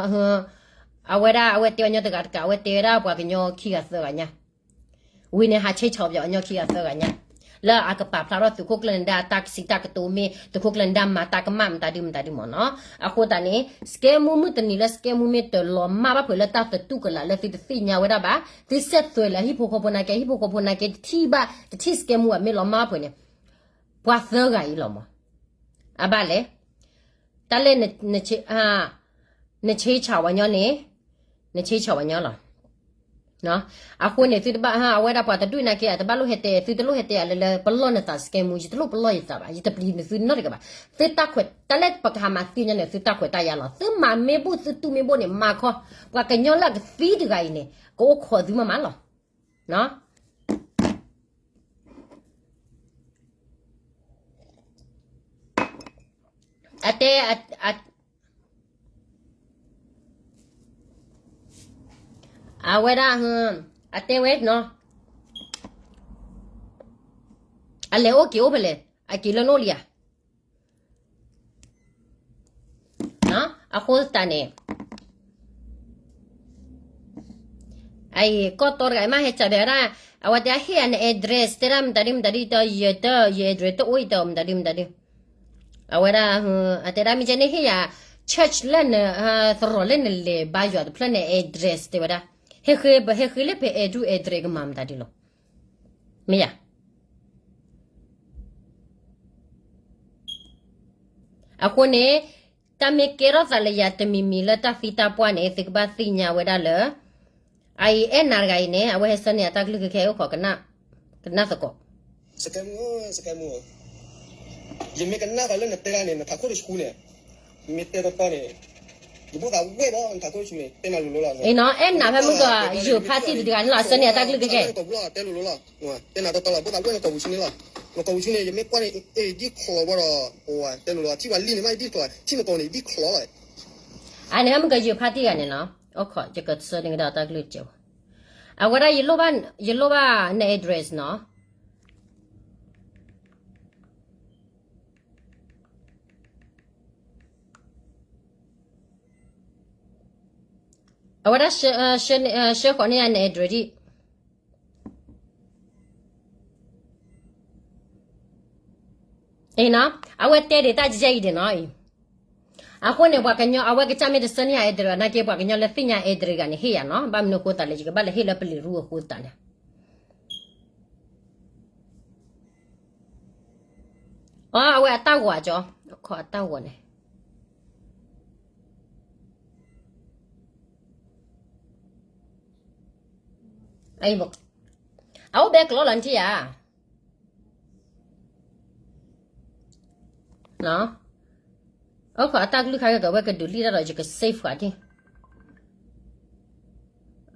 ဝဲဒၣ်အဝဲတဲပှၤကညီတဂၤတကး, အဝဲတဲဝဲဒၣ်ပှၤကညီခံဂၤသၢဂၤညါ. ဝံၤန့ၣ် ဟးဆဲးဆီၣ်ပှၤကညီခံဂၤသၢဂၤညါ လၢအကပာ်ဖျါထီၣ်သုးခိၣ်ကျၢၢ်နဒါတၢ်ကစံးတၢ်ကတိၤမ့ၢ် သုးခိၣ်ကျၢၢ်နဒါမၤတၢ်ကမၣ်မတၤဒုမတၤဒုမ့ၢ်နီၤ. အဃိသတးန့ၣ် စကဲမူမုၢ်တနံၤလၢ စကဲမူ မ့ၢ်တလီၤမၢ်ဘၣ်ဖုးလၢတၢ်သတူၢ်ကလာ်လၢသုတသ့ၣ်ညါဝဲဒၣ်ဘၣ်, သုစဲးသွဲးလၢဟံၣ်ဖိဃီဖိနာ်က့ ဟံၣ်ဖိဃီဖိနာ်က့ တထံၣ်ဘၣ် တထံၣ်စကဲမူဘၣ် မ့ၢ်လီၤမၢ်ဘၣ်ဖုးန့ၣ် ပှၤသၢဂၤအံၤလီၤမး. အဘၣ်လဲၣ်, တၢ်လၢ နဆ့ဆၣ်ဝဲညီန့ၣ်, နဆ့ဆၣ်ဝဲညီလီၤ. အဃိန့ၣ် သုတဘၣ် အဝဲဒၣ်ပှၤတဒူၣ်နာ်က့ အတဘၣ်လိၣ်ဟဲတဲ, သုတလိၣ်ဟဲတဲယၤလၢ လၢပလီၢ်နသးစကဲမူ, ယတလိၣ်ပလီၢ်ယသးဘၣ်, ယတပျံၤနသုနီတဂၤဘၣ်. သုတၢ်ခွဲးတၢ်လၢပကဟးမၤသ့ၣ်ညါန့ၣ် သုတၢ်ခွဲးတၢ်ယာ်လီၤ. သုမၤမ့ၢ်ဘူၣ် သုတူၢ်မ့ၢ်ဘိၣ်န့ၣ် မၤခီ, ပှၤကညီလၢအကသံတဂၤအံၤန့ၣ် ကအိၣ်ခိးသုမးမးလီၤ. အတဲ, အဝဲဒၣ်, အတဲဝဲနီၤ, အလဲၤအိၣ်က့ၤအိၣ်ဖဲလဲၣ်, အက့ၤလၢနအိၣ်လံဧါ. အဃိသတးန့ၣ် အံၤ ကီၢ်တီတဂၤအံၤမး ဟဲစံးဘၣ်ဝဲဒၣ်, အဝဲတဲဟ့ၣ်ယၤန address တဲဒၣ်မတၤဒုမတၤဒု တၢ်ယတၢ် ယ address တအိၣ်အံၤတၢ်မတၤဒုမတၤဒု, အဝဲဒၣ်, အတဲဒၣ်မ့ၢ်ကဲန့ၣ်ဟ့ၣ်ယၤ church လၢန, သရိာ်လၢနလဲၤဘါယွၤတဖျၢၣ်န့ၣ် address တဲဝဲဒၣ်, ဟဲဃ့လၢဖဲ address ကမၤမတၤဒုလီၤ. မ့ၢ်ယၤ အဃိန့ၣ် တၢ်မ့ၢ်ကဲထီၣ်သးလၢယၤတမံၤမံၤလၢတၢ်သံတၢ်ပှၢ်န့ၣ် သုကဘၣ်သ့ၣ်ညါဝဲဒၣ်လၢ, အအံၤအဲၣ်နၤတဂၤအံၤန့ၣ် အဝဲဟဲဆၢန့ၢ်အတၢ်ကလုၢ်ခဲခဲအိၣ်ခိးကနၣ်သကိး. စကဲမူ, စကဲမူ, ယမ့ၢ်ကနၣ်သးလၢနတဲဒၣ်န့ၣ် နထးခိၣ်တဆူန့ၣ်, မ့ၢ်တဲတီတီန့ၣ်, ယဘိသးဝဲဒီးနထးခိၣ်တဆူန့ၣ် တဲနၤလိၤလိၤလီၤ. အဲၣ်နၤဖဲမုၢ်ကီး ယိၤဖါတံၢ်တဂၤန့ၣ်လီၤ ဆၢန့ၢ်အတၢ်ကလုၢ်ခဲခဲ တဲနၤတီတီလီၤ, ဘိသးဝဲနကိာ်ပူၤဆူန့ၣ်လီၤ. နကိာ်ပူၤဆူန့ၣ် ယမ့ၢ်ကွၢ်န့ၣ် အဒ်ချီဘၣ်ဒီး, တဲလိၤလိၤ ထံၣ်ဝဲလံန့ၣ်မး ဒ်ချီ, ထံၣ်နကိာ်န့ၣ် ဒ်ချီလီၤ. အန့ၣ်မုၢ်ကီးယိၤဖါတံၢ်ဂၤန့ၣ်နီၤ, အိၣ်ခိး ယကဆၢန့ၢ်ကဒီးတၢ်ကလုၢ်ကဲဝဲ, အဝဲဒၣ် ယလိၣ်ဘၣ်န address နီၤ. အဝဲဒၣ် ဆှၢဃီၤန့ၢ်ယၤန address ဒံး. အဝဲတဲဒံးတၢ်ကဲအံၤဒံးနီၤအံၤ, အဃိန့ၣ် ပှၤကညီ အဝဲကစၢ်မ့ၢ်တဆၢန့ၢ်ယၤ address နာ်က့ ပှၤကညီလၢသ့ၣ်ညါ address တဂၤန့ၣ် ဟ့ၣ်ယၤနီၤ, ဘၣ်မနုၤအဃိသတးလဲၣ် ယကဘၣ်လဲၤဟ့ၣ်လၢပလံၤရူအဃိသတးန့ၣ် အ အဝဲအတၢ်ဂီၤကၠီ, ခီအတၢ်ဂီၤန့ၣ်, အအိၣ်ဘဲကျိးလီၤနထံၣ်ဧါ. အိၣ်ခိးအတၢ်ကလုၢ်ခါကကဝဲကဒုးလံတၢ်ဒီး ယက save ဃာ်ဒံး,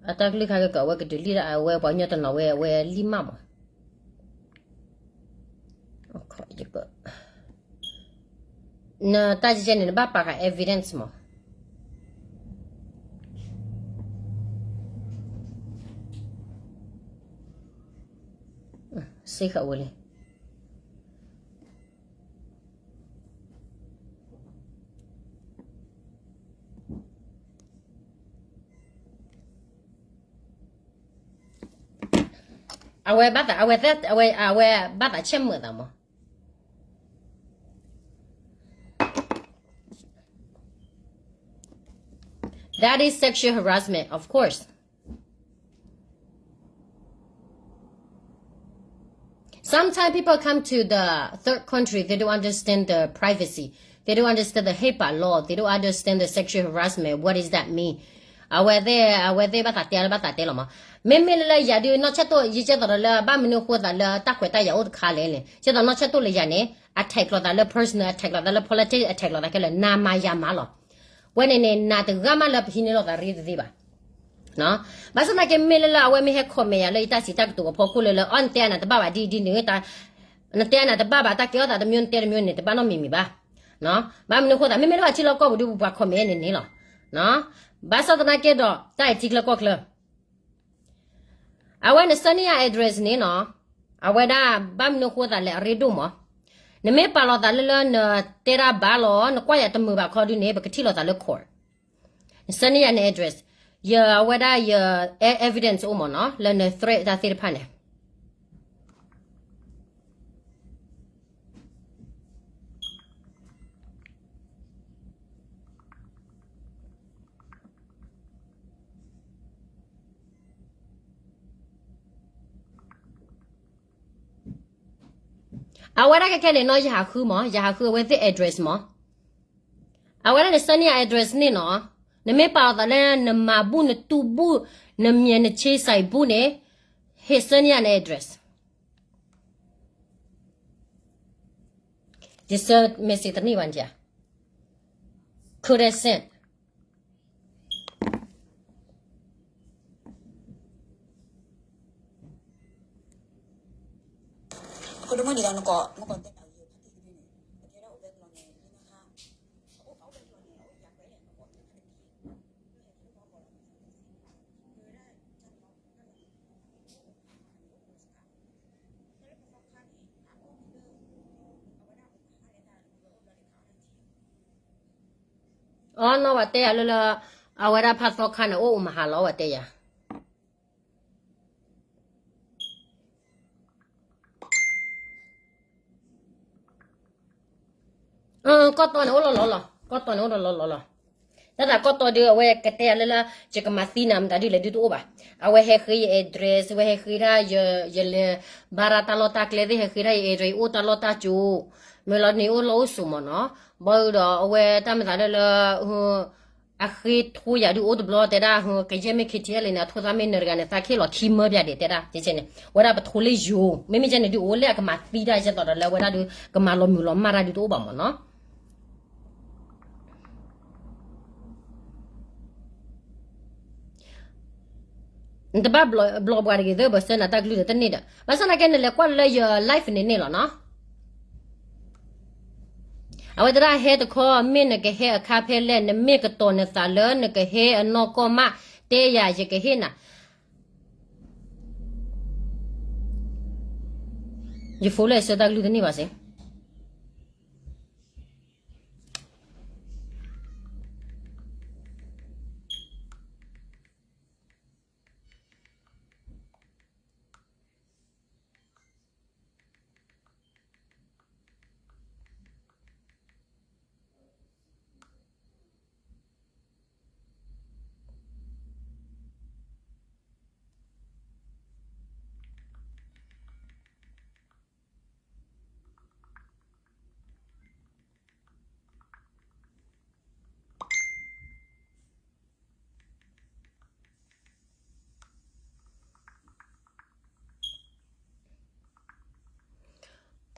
အတၢ်ကလုၢ်ခါကကဝဲကဒုးလံတၢ် အဝဲပှၤကညီတနီၤဝဲ အဝဲလံမးမး. နတၢ်ကဲန့ၣ် နဘၣ်ပာ်ဃာ် evidence မး. စ့ဃာ်ဝဲလံ. အဝဲဘၣ်သး, အဝဲ, အဝဲဘၣ်သးဆဲးမုာ်သးမး. That is sexual harassment, of course. Sometimes people come to the third country, they don't understand the privacy. They don't understand the HIPAA law. They don't understand the sexual harassment. What does that mean? အဝဲသ့ၣ်, အဝဲသ့ၣ်ဘၣ်သးတဲလၢဘၣ်သးတဲလီၤမး. မ့မ့ၢ်လၢယၤဒုးနီၢ်ဆၢၣ်တိၣ် ယကဲသိးဒီးလၢဘၣ်မနုၤအဃိသးလၢတၢ်ခွဲးတၢ်ယာ်အိၣ်တခါလဲၣ်န့ၣ် ကဲသိးနီၢ်ဆၢၣ်တိၣ်လၢယၤန့ၣ် attack လိာ်သးလၢ personal, attack လိာ်သးလၢ politics, attack လိာ်သးခဲလၢာ် နၤမၤယၤမၤလီၤ. ဝဲန့ၣ်န့ၣ် နၤတဂၤမးလၢပဟံးန့ၢ်လိာ်သးရ့တသ့ဘၣ်. ဘၣ်ဆၣ်သနာ်က့ မ့ၢ်လၢလၢအဝဲမ့ၢ်ဟဲ comment ယၤလၢယတၢ်စံးတၢ်ကတိၤအဖီခိၣ်လၢလၢ အီၣ် နတဲနၤတဘၣ်ဘၣ်ဒ်အံၤဒ်န့ၣ်, နတဲနၤတဘၣ်ဘၣ် တၢ်ကဲထီၣ်သးတမံၤ နတဲတမံၤန့ၣ် တဘၣ်နီတမံၤမံၤဘၣ်. ဘၣ်မနုၤအဃိသး မ့မ့ၢ်လၢပှၤထံလီၢ်ကီၢ်ပူၤဒုး ပှၤ comment န့ၣ်န့ၣ်လီၤ. ဘၣ်ဆၣ်သနာ်က့ဒီး တၢ်အံၤထံချၢကီၢ်ချၢ အဝဲနဆၢန့ၢ်ယၤ address န့ၣ်နီၤ, အဝဲဒၣ်ဘၣ်မနုၤအဃိသးလဲၣ် အရ့ဒိၣ်မး. နမ့ၢ်ပာ်လီၤသးလၢလၢနတဲတၢ်ဘၣ်လီၤ နကွၢ်ယၤတမုာ်ဘၣ်ခီဒုန့ၣ် ပကထံၣ်လိာ်သးလၢ court. နဆၢန့ၢ်ယၤန address, ယအဝဲဒၣ်ယ evidence အိၣ်မ့ၢ်နီၤ လၢန threat တၢ်သ့ၣ်တဖၣ်န့ၣ် အဝဲဒၣ်ခဲခဲန့ၣ်နီၤ ယဟးဃုမး ယဟးဃုအဝဲသ့ၣ် address မး. အဝဲဒၣ်နဆၢန့ၢ်ယၤ address န့ၣ်နီၤ, နမ့ၢ်ပာ်လီၤသးလၢနမၤဘူၣ်နတူၢ်ဘူၣ် နမံၤနဆ့စဲး ဘူၣ်န့ၣ်, ဟဲဆၢန့ၢ်ယၤန address. ယဆၢ message တန့ၢ်ဘၣ်န့ၣ်ဧါ, couldn't send. အီ နီၢ်ဝဲတဲယၤလၢလၢ အဝဲဒၣ်ဖးသီခါန့ၣ် အိၣ်အိၣ်မဟါလီၤ ဝဲတဲယၤ ကီၢ်တီန့ၣ်အိၣ်လီၤလီၤလီၤ, ကီၢ်တီန့ၣ်အိၣ်လီၤလီၤလီၤလီၤ. တၢ်သးကီၢ်တီဒုး အဝဲကတဲယၤလၢလၢ ယကမၤသံနၤမတၤဒုးလဲၣ်ဒုးတအိၣ်ဘၣ်. အဝဲဟဲဃ့ယ address, ဝဲဟဲဃ့ဒၣ်ယလဲၤဘါရၣ်တၢ်လီၢ်တၢ်ကျဲသ့ၣ်, ဟဲဃ့ဒၣ်ယ address အိၣ်တၢ်လီၢ်တၢ်ကၠိ, မ့ၢ်လီၤန့ၣ်အိၣ်လီၢ်အိၣ်ဆိးမ့ၢ်နီၤ. ဘၣ်ဒီးအဝဲတၢ်မၤသးလၢလၢ အဃ့ထိယၤဒုးအိၣ်တဘျီတဲဒၣ် ကယဲၢ်မ့ၢ် KTLA န့ၣ် အထိသၣ်မ့ၢ်နၢၤတဂၤန့ၣ် သးခ့ၣ်လီၤခံမၢပၠးဒံးတဲဒၣ် ကဲန့ၣ် ဝဲဒၣ်ပထိလၢယိၤ မ့မ့ၢ်ကဲန့ၣ်ဒုးအိၣ်လၢအကမၤသံတၢ် ယဲသိးဒီးလၢအဝဲဒၣ်ဒုး ကမၤလီၤမုၢ်လီၤမၢ်တၢ်ဒုးတအိၣ်ဘၣ်မ့ၢ်နီၤ. နတဘၣ်ဘျီးပှၤတဂ့ၤသၢ ဘၣ်ဆၢနၤတၢ်ကလုၢ်ဒီးတန့ၢ်ဒီး ဘၣ်ဆၣ်သနာ်က့ နလဲၤကွၢ်လၢယ live န့ၣ်န့ၣ်လီၤနီၤ. အဝဲသရၣ်ဟဲတခီ မ့ၢ်နကဟဲအခါဖဲလဲၣ်, နမ့ၢ်ကတီၤနသးလၢနကဟဲအနီၢ်ကီၢ်မး, တဲယၤယကဟ့ၣ်နၤ. ယ phone လၢအဆၢတၢ်ကလုၢ်တန့ၢ်ဘၣ်စ့ၢ်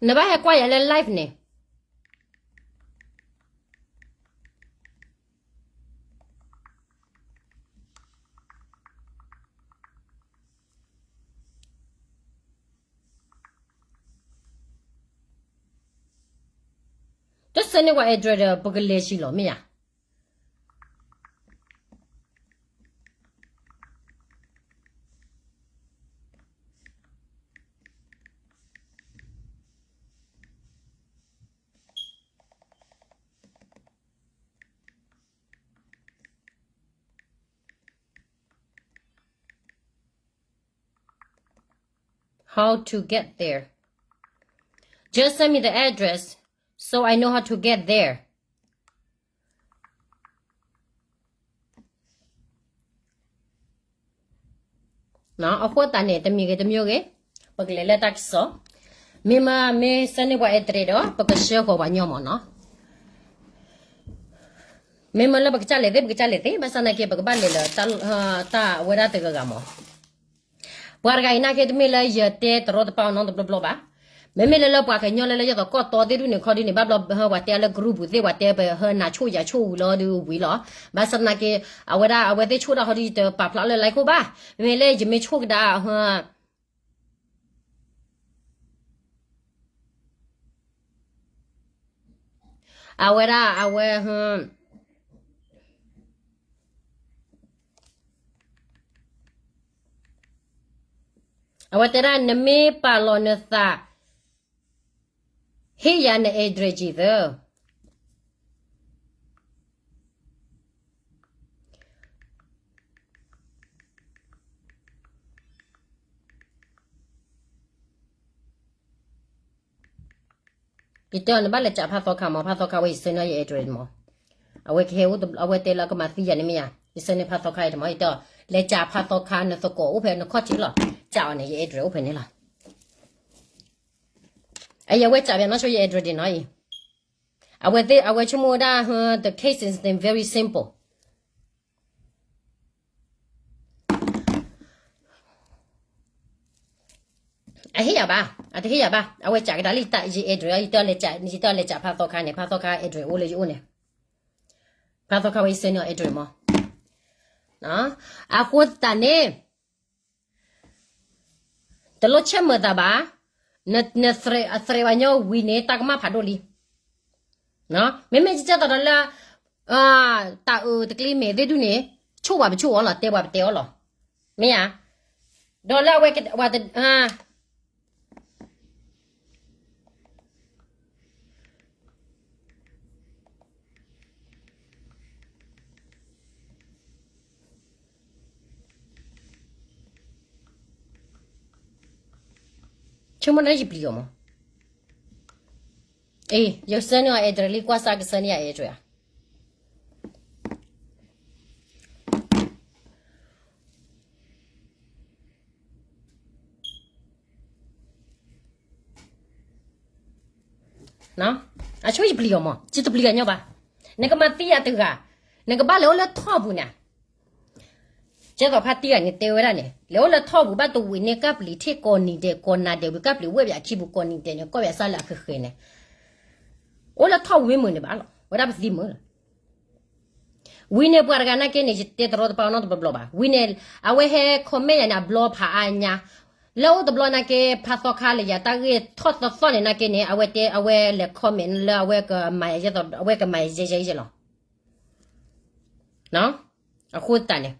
နဘၣ်ဟဲကွၢ်ယၤလၢ live န့ၣ် တဆၢန့ၢ်ပှၤ address ဒီး ပကလဲၤဆံးလီၤမ့ၢ်ဧါ. How to get there? Just send me the address so I know how to get there. အဃိသတးန့ၣ် တမံၤဂ့ၤတမံၤဂ့ၤ ပကလဲၤလၢတၢ်ကစီၣ်, မ့မ့ၢ်မ့ၢ်ဆၢန့ၢ်ပှၤ address ဒီး ပကဆှၢဃီၤပှၤညီမ့ၢ်နီၤ. မ့မ့ၢ်လၢပကစၢ်လဲၤသ့ ပကစၢ်လဲၤသ့, ဘၣ်ဆၣ်သနာ်က့ ပကဘၣ်လဲၤလၢ တၢ်အဝဲဒၣ်တဂၤဂၤမ့ၢ် ပှၤတဂၤအံၤနာ်က့ တမ့ၢ်လၢယတဲတရီတပါအီၤနီတဘျီဘျီဘၣ်. မ့မ့ၢ်လၢလၢပှၤကညီလၢလၢယသိးကီၢ်တီသ့ၣ်ဒုးန့ၣ်ခီဒုးန့ၣ် ဘၣ်ဘျီပှၤတဲလၢ group ပူၤသ့ၣ် ပှၤတဲပဟၢနၤဆိၣ်ယၤဆိၣ်ဝံၤလီၤဒုးဝံၤလီၤ. ဘၣ်ဆၣ်သနာ်က့ အဝဲဒၣ်အဝဲသ့ၣ်ဆိၣ်တၢ်ခီဒုး ယတပာ်ဖျါလၢ live ခိၣ်ဘၣ်. မ့မ့ၢ်လၢယမ့ၢ်ဆိၣ်ကဒါ အဝဲဒၣ်အဝဲ အဝဲတဲဒၣ် နမ့ၢ်ပာ်လီၤနသး ဟ့ၣ်ယၤန address ယံၤသၢ ယတဲအီၤ နဘၣ်လဲၤစးဖါသီခါမး, ဖါသီခါဝဲ ယဆှၢန့ၢ်အီၤယ address မး. အဝဲကဟဲ အဝဲတဲလၢအကမၤသံယၤန့ၣ်မ့ၢ်ဧါ, ယဆှၢန့ၢ်ဖါသီခါအံၤတမး, ယတဲအီၤ လဲၤစးဖါသီခါ နသကိးအိၣ်ဖဲနခီၣ်ထံးလီၤ, စးအီၤန့ၣ် ယ address အိၣ်ဖဲန့ၣ်လီၤ. အဝဲစးဘၣ်နီၢ်ဆိယ address ဒံးနီၤအံၤ, အဝဲသ့ၣ် အဝဲဆိကမိၣ်ဝဲဒၣ် the case is very simple. အဟ့ၣ်ယၤဘၣ်, အတဟ့ၣ်ယၤဘၣ်, အဝဲစးကဒါလံ ယ address, ယတဲအီၤလဲၤစးဖါသီခါန့ၣ်, ဖါသီခါ address အိၣ်လၢယအိၣ်န့ၣ်, ဖါသီခါဝဲယဆှၢန့ၢ်အီၤ address မး. အဃိသတးန့ၣ် တလိၣ်ဆဲးမုာ်သးဘၣ်, နသရ့းဝဲညီဝံၤန့ၣ် တၢ်ကမၣ်ဖးဒိၣ်လံ. မ့မ့ၢ်ကကဲသိးဒီးလၢ တၢ်အုးတကျ့မ့ၢ်သ့ၣ်ဒုန့ၣ် ဆိၣ်ဝဲပဆိၣ်အီၤလီၤ, တဲဝဲပတဲအီၤလီၤ. မ့ၢ်ဧါ, ဒီးလၢအဝဲ ဆိကမိၣ်န့ၣ်ယပျံၤအီၤမး. အ့ ယဆှၢန့ၢ်အီၤ address လံ, ကွၢ်စၢ်ကဆှၢန့ၢ်ယၤ address ဧါ. အဆိယပျံၤအီၤမး, ယတပျံၤအညီဘၣ်. နကမၤသံယၤတဂၤ, နကဘၣ်လဲၤအိၣ်လၢထီၣ်ပူၤန့ၣ် ကဲသိးဖါတံၢ်ဂၤန့ၣ်တဲဝဲဒၣ်န့ၣ်, လဲၤအိၣ်လၢထီၣ်ပူၤဘၣ်တဝံၤန့ၣ် ကၢ်ပျံၤထံၣ်ကိးနံၤဒဲး ကိးနၤဒဲးဝံၤ ကၢ်ပျံၤဝဲပယၤခံပူၤကိးနံၤဒဲးန့ၣ် ကီၢ်ပယၤစၢ်လၢအဃဲၤဃဲၤန့ၣ်, အိၣ်လၢထီၣ်ပူၤမ့ၢ်မုာ်န့ၣ်ဘၣ်လီၤ, ဝဲဒၣ်ပသံမုာ်လီၤ. ဝံၤန့ၣ်ပှၤတဂၤနာ်က့န့ၣ် ယတဲတရီတပါအီၤနီတဘျီဘျီဘၣ်. ဝံၤန့ၣ် အဝဲဟဲ comment ယၤန့ၣ် အဘျီဖးအါညါ, လၢအိၣ်တဘျီနာ်က့ ဖါသီခါလၢယၤတၢ်ဂ့ၢ်ထီၣ်သီသီန့ၣ်နာ်က့န့ၣ် အဝဲတဲ အဝဲလဲၤ comment လၢအဝဲကမၤယဲသိး အဝဲကမၤယဲယဲယဲလီၤ. အဃိသတးန့ၣ်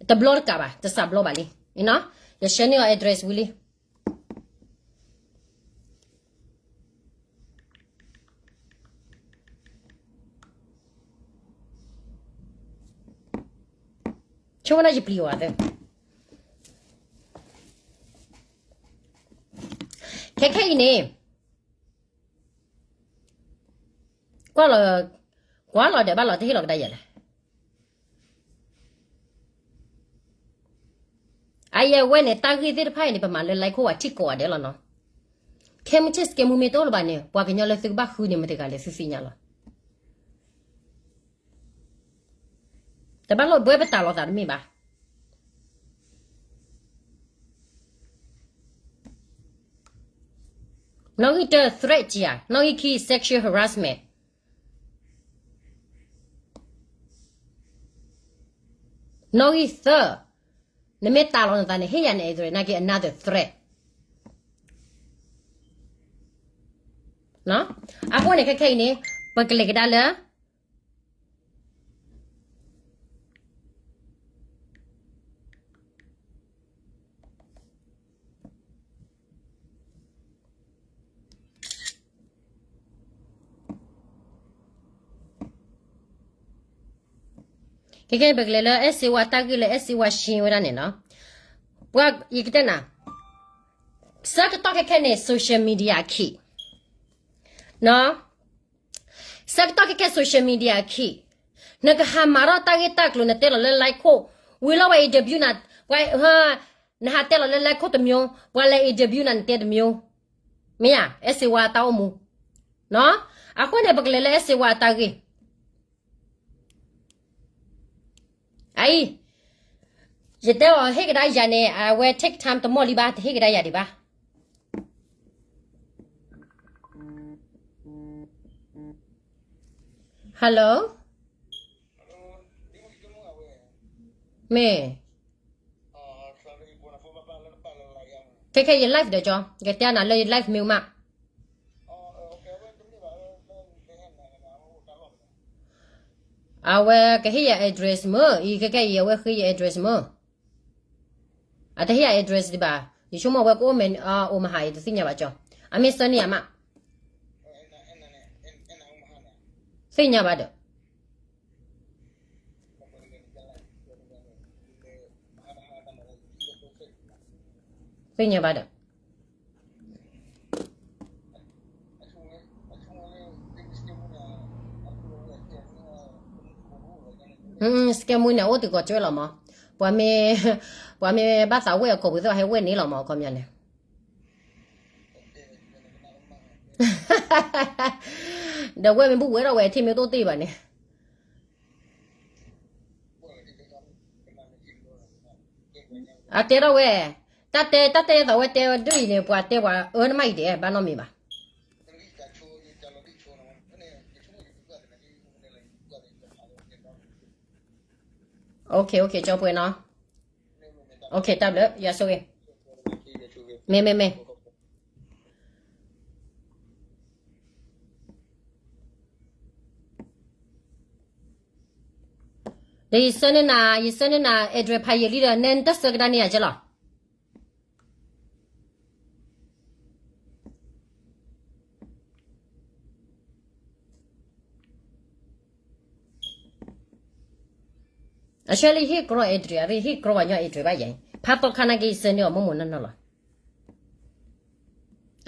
တဘျီတကးဘၣ်, တစးဘျီဘၣ်လံ. ယဆှၢန့ၢ်အီၤ address ဝံၤလံ. ဆိကမိၣ်န့ၣ်ယပျံၤအီၤသၢ. ခဲခဲအံၤန့ၣ် ကွၢ်လီၤ, ကွၢ်လီၤဒီးဘၣ်လီၤတဟ့ၣ်လီၤကဒါယဲလဲၣ်. အအံၤအဝဲန့ၣ် တၢ်ဂ့ၢ်သ့ၣ်တဖၣ်အံၤန့ၣ် ပမၤလၢ like ခိၣ်ဝဲထံၣ်ကိးဂၤဒဲးလီၤနီၤ. ခဲမုၢ်ဆ့ၣ်စကဲမူမ့ၢ်တအိၣ်လၢၤဘၣ်န့ၣ် ပှၤကညီလၢသုကဘၣ်ဃုန့ၣ် မတၤတဂၤလဲၣ်သုသ့ၣ်ညါလီၤ. တဘၣ်လိာ်ဘှဲပတၢ်လီၤသးတမ့ၢ်ဘၣ်. နီၣ်ဂံၢ်တၢ threat ကံဧါ, နီၣ်ဂံၢ်ခံ sexual harassment, နီၣ်ဂံၢ်သၢ နမ့ၢ်တၢ်လီၤနသးန့ၣ် ဟ့ၣ်ယၤန address နာ်က့ another threat. အဃိန့ၣ်ခဲခဲအံၤန့ၣ် ပကလဲၤကဒါလၢ ခဲခဲအံၤ ပကလဲၤလၢ အဲၣ်စ့ဝါတၢ်ဂ့ၢ်လၢ အဲၣ်စ့ဝါရှင်းဝဲဒၣ်န့ၣ်နီၤ. ပှၤယကတဲနၤ, ဆၢကတီၢ်ခဲခဲန့ၣ် social media အခံ, ဆၢကတီၢ်ခဲခဲ social media အခံ, နကဟးမၤထီၣ်တၢ်ဂ့ၢ်တၢ်ကျိၤ နတဲလီၤလၢ like ခိၣ်, ဝံၤလီၤဝဲ interview နၤ, ပှၤ, နဟးတဲလီၤလၢ like ခိၣ် တစ်မျိုး, ပှၤလဲၤ interview နၤ နတဲ တစ်မျိုး, မ့ၢ်ဧါ, အဲၣ်စ့ဝါတၢ်အိၣ်မူ, အဃိန့ၣ် ပကလဲၤလၢ အဲၣ်စ့ဝါတၢ်ဂ့ၢ် အအံၤ, ယတဲအီၤ ဟ့ၣ်ကဒါယၤန့ၣ် အဝဲ take time တမီၢ်လံဘၣ်, တဟ့ၣ်ကဒါယၤဒံးဘၣ်. Hello, မ့ၢ်, ခဲခဲယ live ဒီးကၠီ, ယကတဲနၤလၢယ live မ့ၢ်မး အဝဲကဟ့ၣ်ယၤ address မ့ၢ်, အံၤခဲခဲအံၤ အဝဲဃ့ယၤ address မ့ၢ်, အတဟ့ၣ်ယၤ address ဒံးဘၣ်, ယဆိကမိၣ်အဝဲကအိၣ်မဲာ်, အိၣ်မဟါ ယတသ့ၣ်ညါဘၣ်ကၠီ, အမ့ၢ်ဆၢန့ၢ်ယၤမး, သ့ၣ်ညါဘၣ်ဒီး, သ့ၣ်ညါဘၣ်ဒီး, စကဲမူန့ၣ် အိၣ်တုၤကီးကၠွဲလီၤမး, ပှၤမ့ၢ်, ပှၤမ့ၢ်ဘၣ်သးဝဲၢ်အကိာ်ပူၤသ့ၣ် ဟဲဝဲၢ်န့ၣ်လီၤမး အခီပညီန့ၣ် ဒီးဝဲၢ်မ့ၢ်ဘူၣ်ဝဲထီၣ်ဝဲ ထံမ့ၢ်တအိၣ်တ့ၢ်ဘၣ်န့ၣ်, အတဲထီၣ်ဝဲ, တၢ်တဲ, တၢ်တဲသိးဝဲတဲဒ်အံၤန့ၣ် ပှၤတဲပှၤအၢနမးအံၤဒဲး ဘၣ်နီတမံၤဘၣ်. OK, OK, ကၠီပှဲၤနီၤ. OK, တၢ်ဘျုး, ယွၤဆိၣ်ဂ့ၤ. မ့ၢ်, မ့ၢ်, မ့ၢ်. ဒီးယဆၢန့ၢ်နၤ, ယဆၢန့ၢ်နၤ address ဖးယံာ်လံဒီး နဲနတဆၢကဒါန့ၢ်ယၤကဲလီၤ. အဆၢလံ ဟ့ၣ်ကြီ address အရ့ ဟ့ၣ်ကြီပှၤညီ address ဘၣ်ယၤ, ဖးသီခါနာ်က့ ယဆၢန့ၢ်အီၤမိၢ်မိၢ်နီၢ်နီၢ်လီၤ.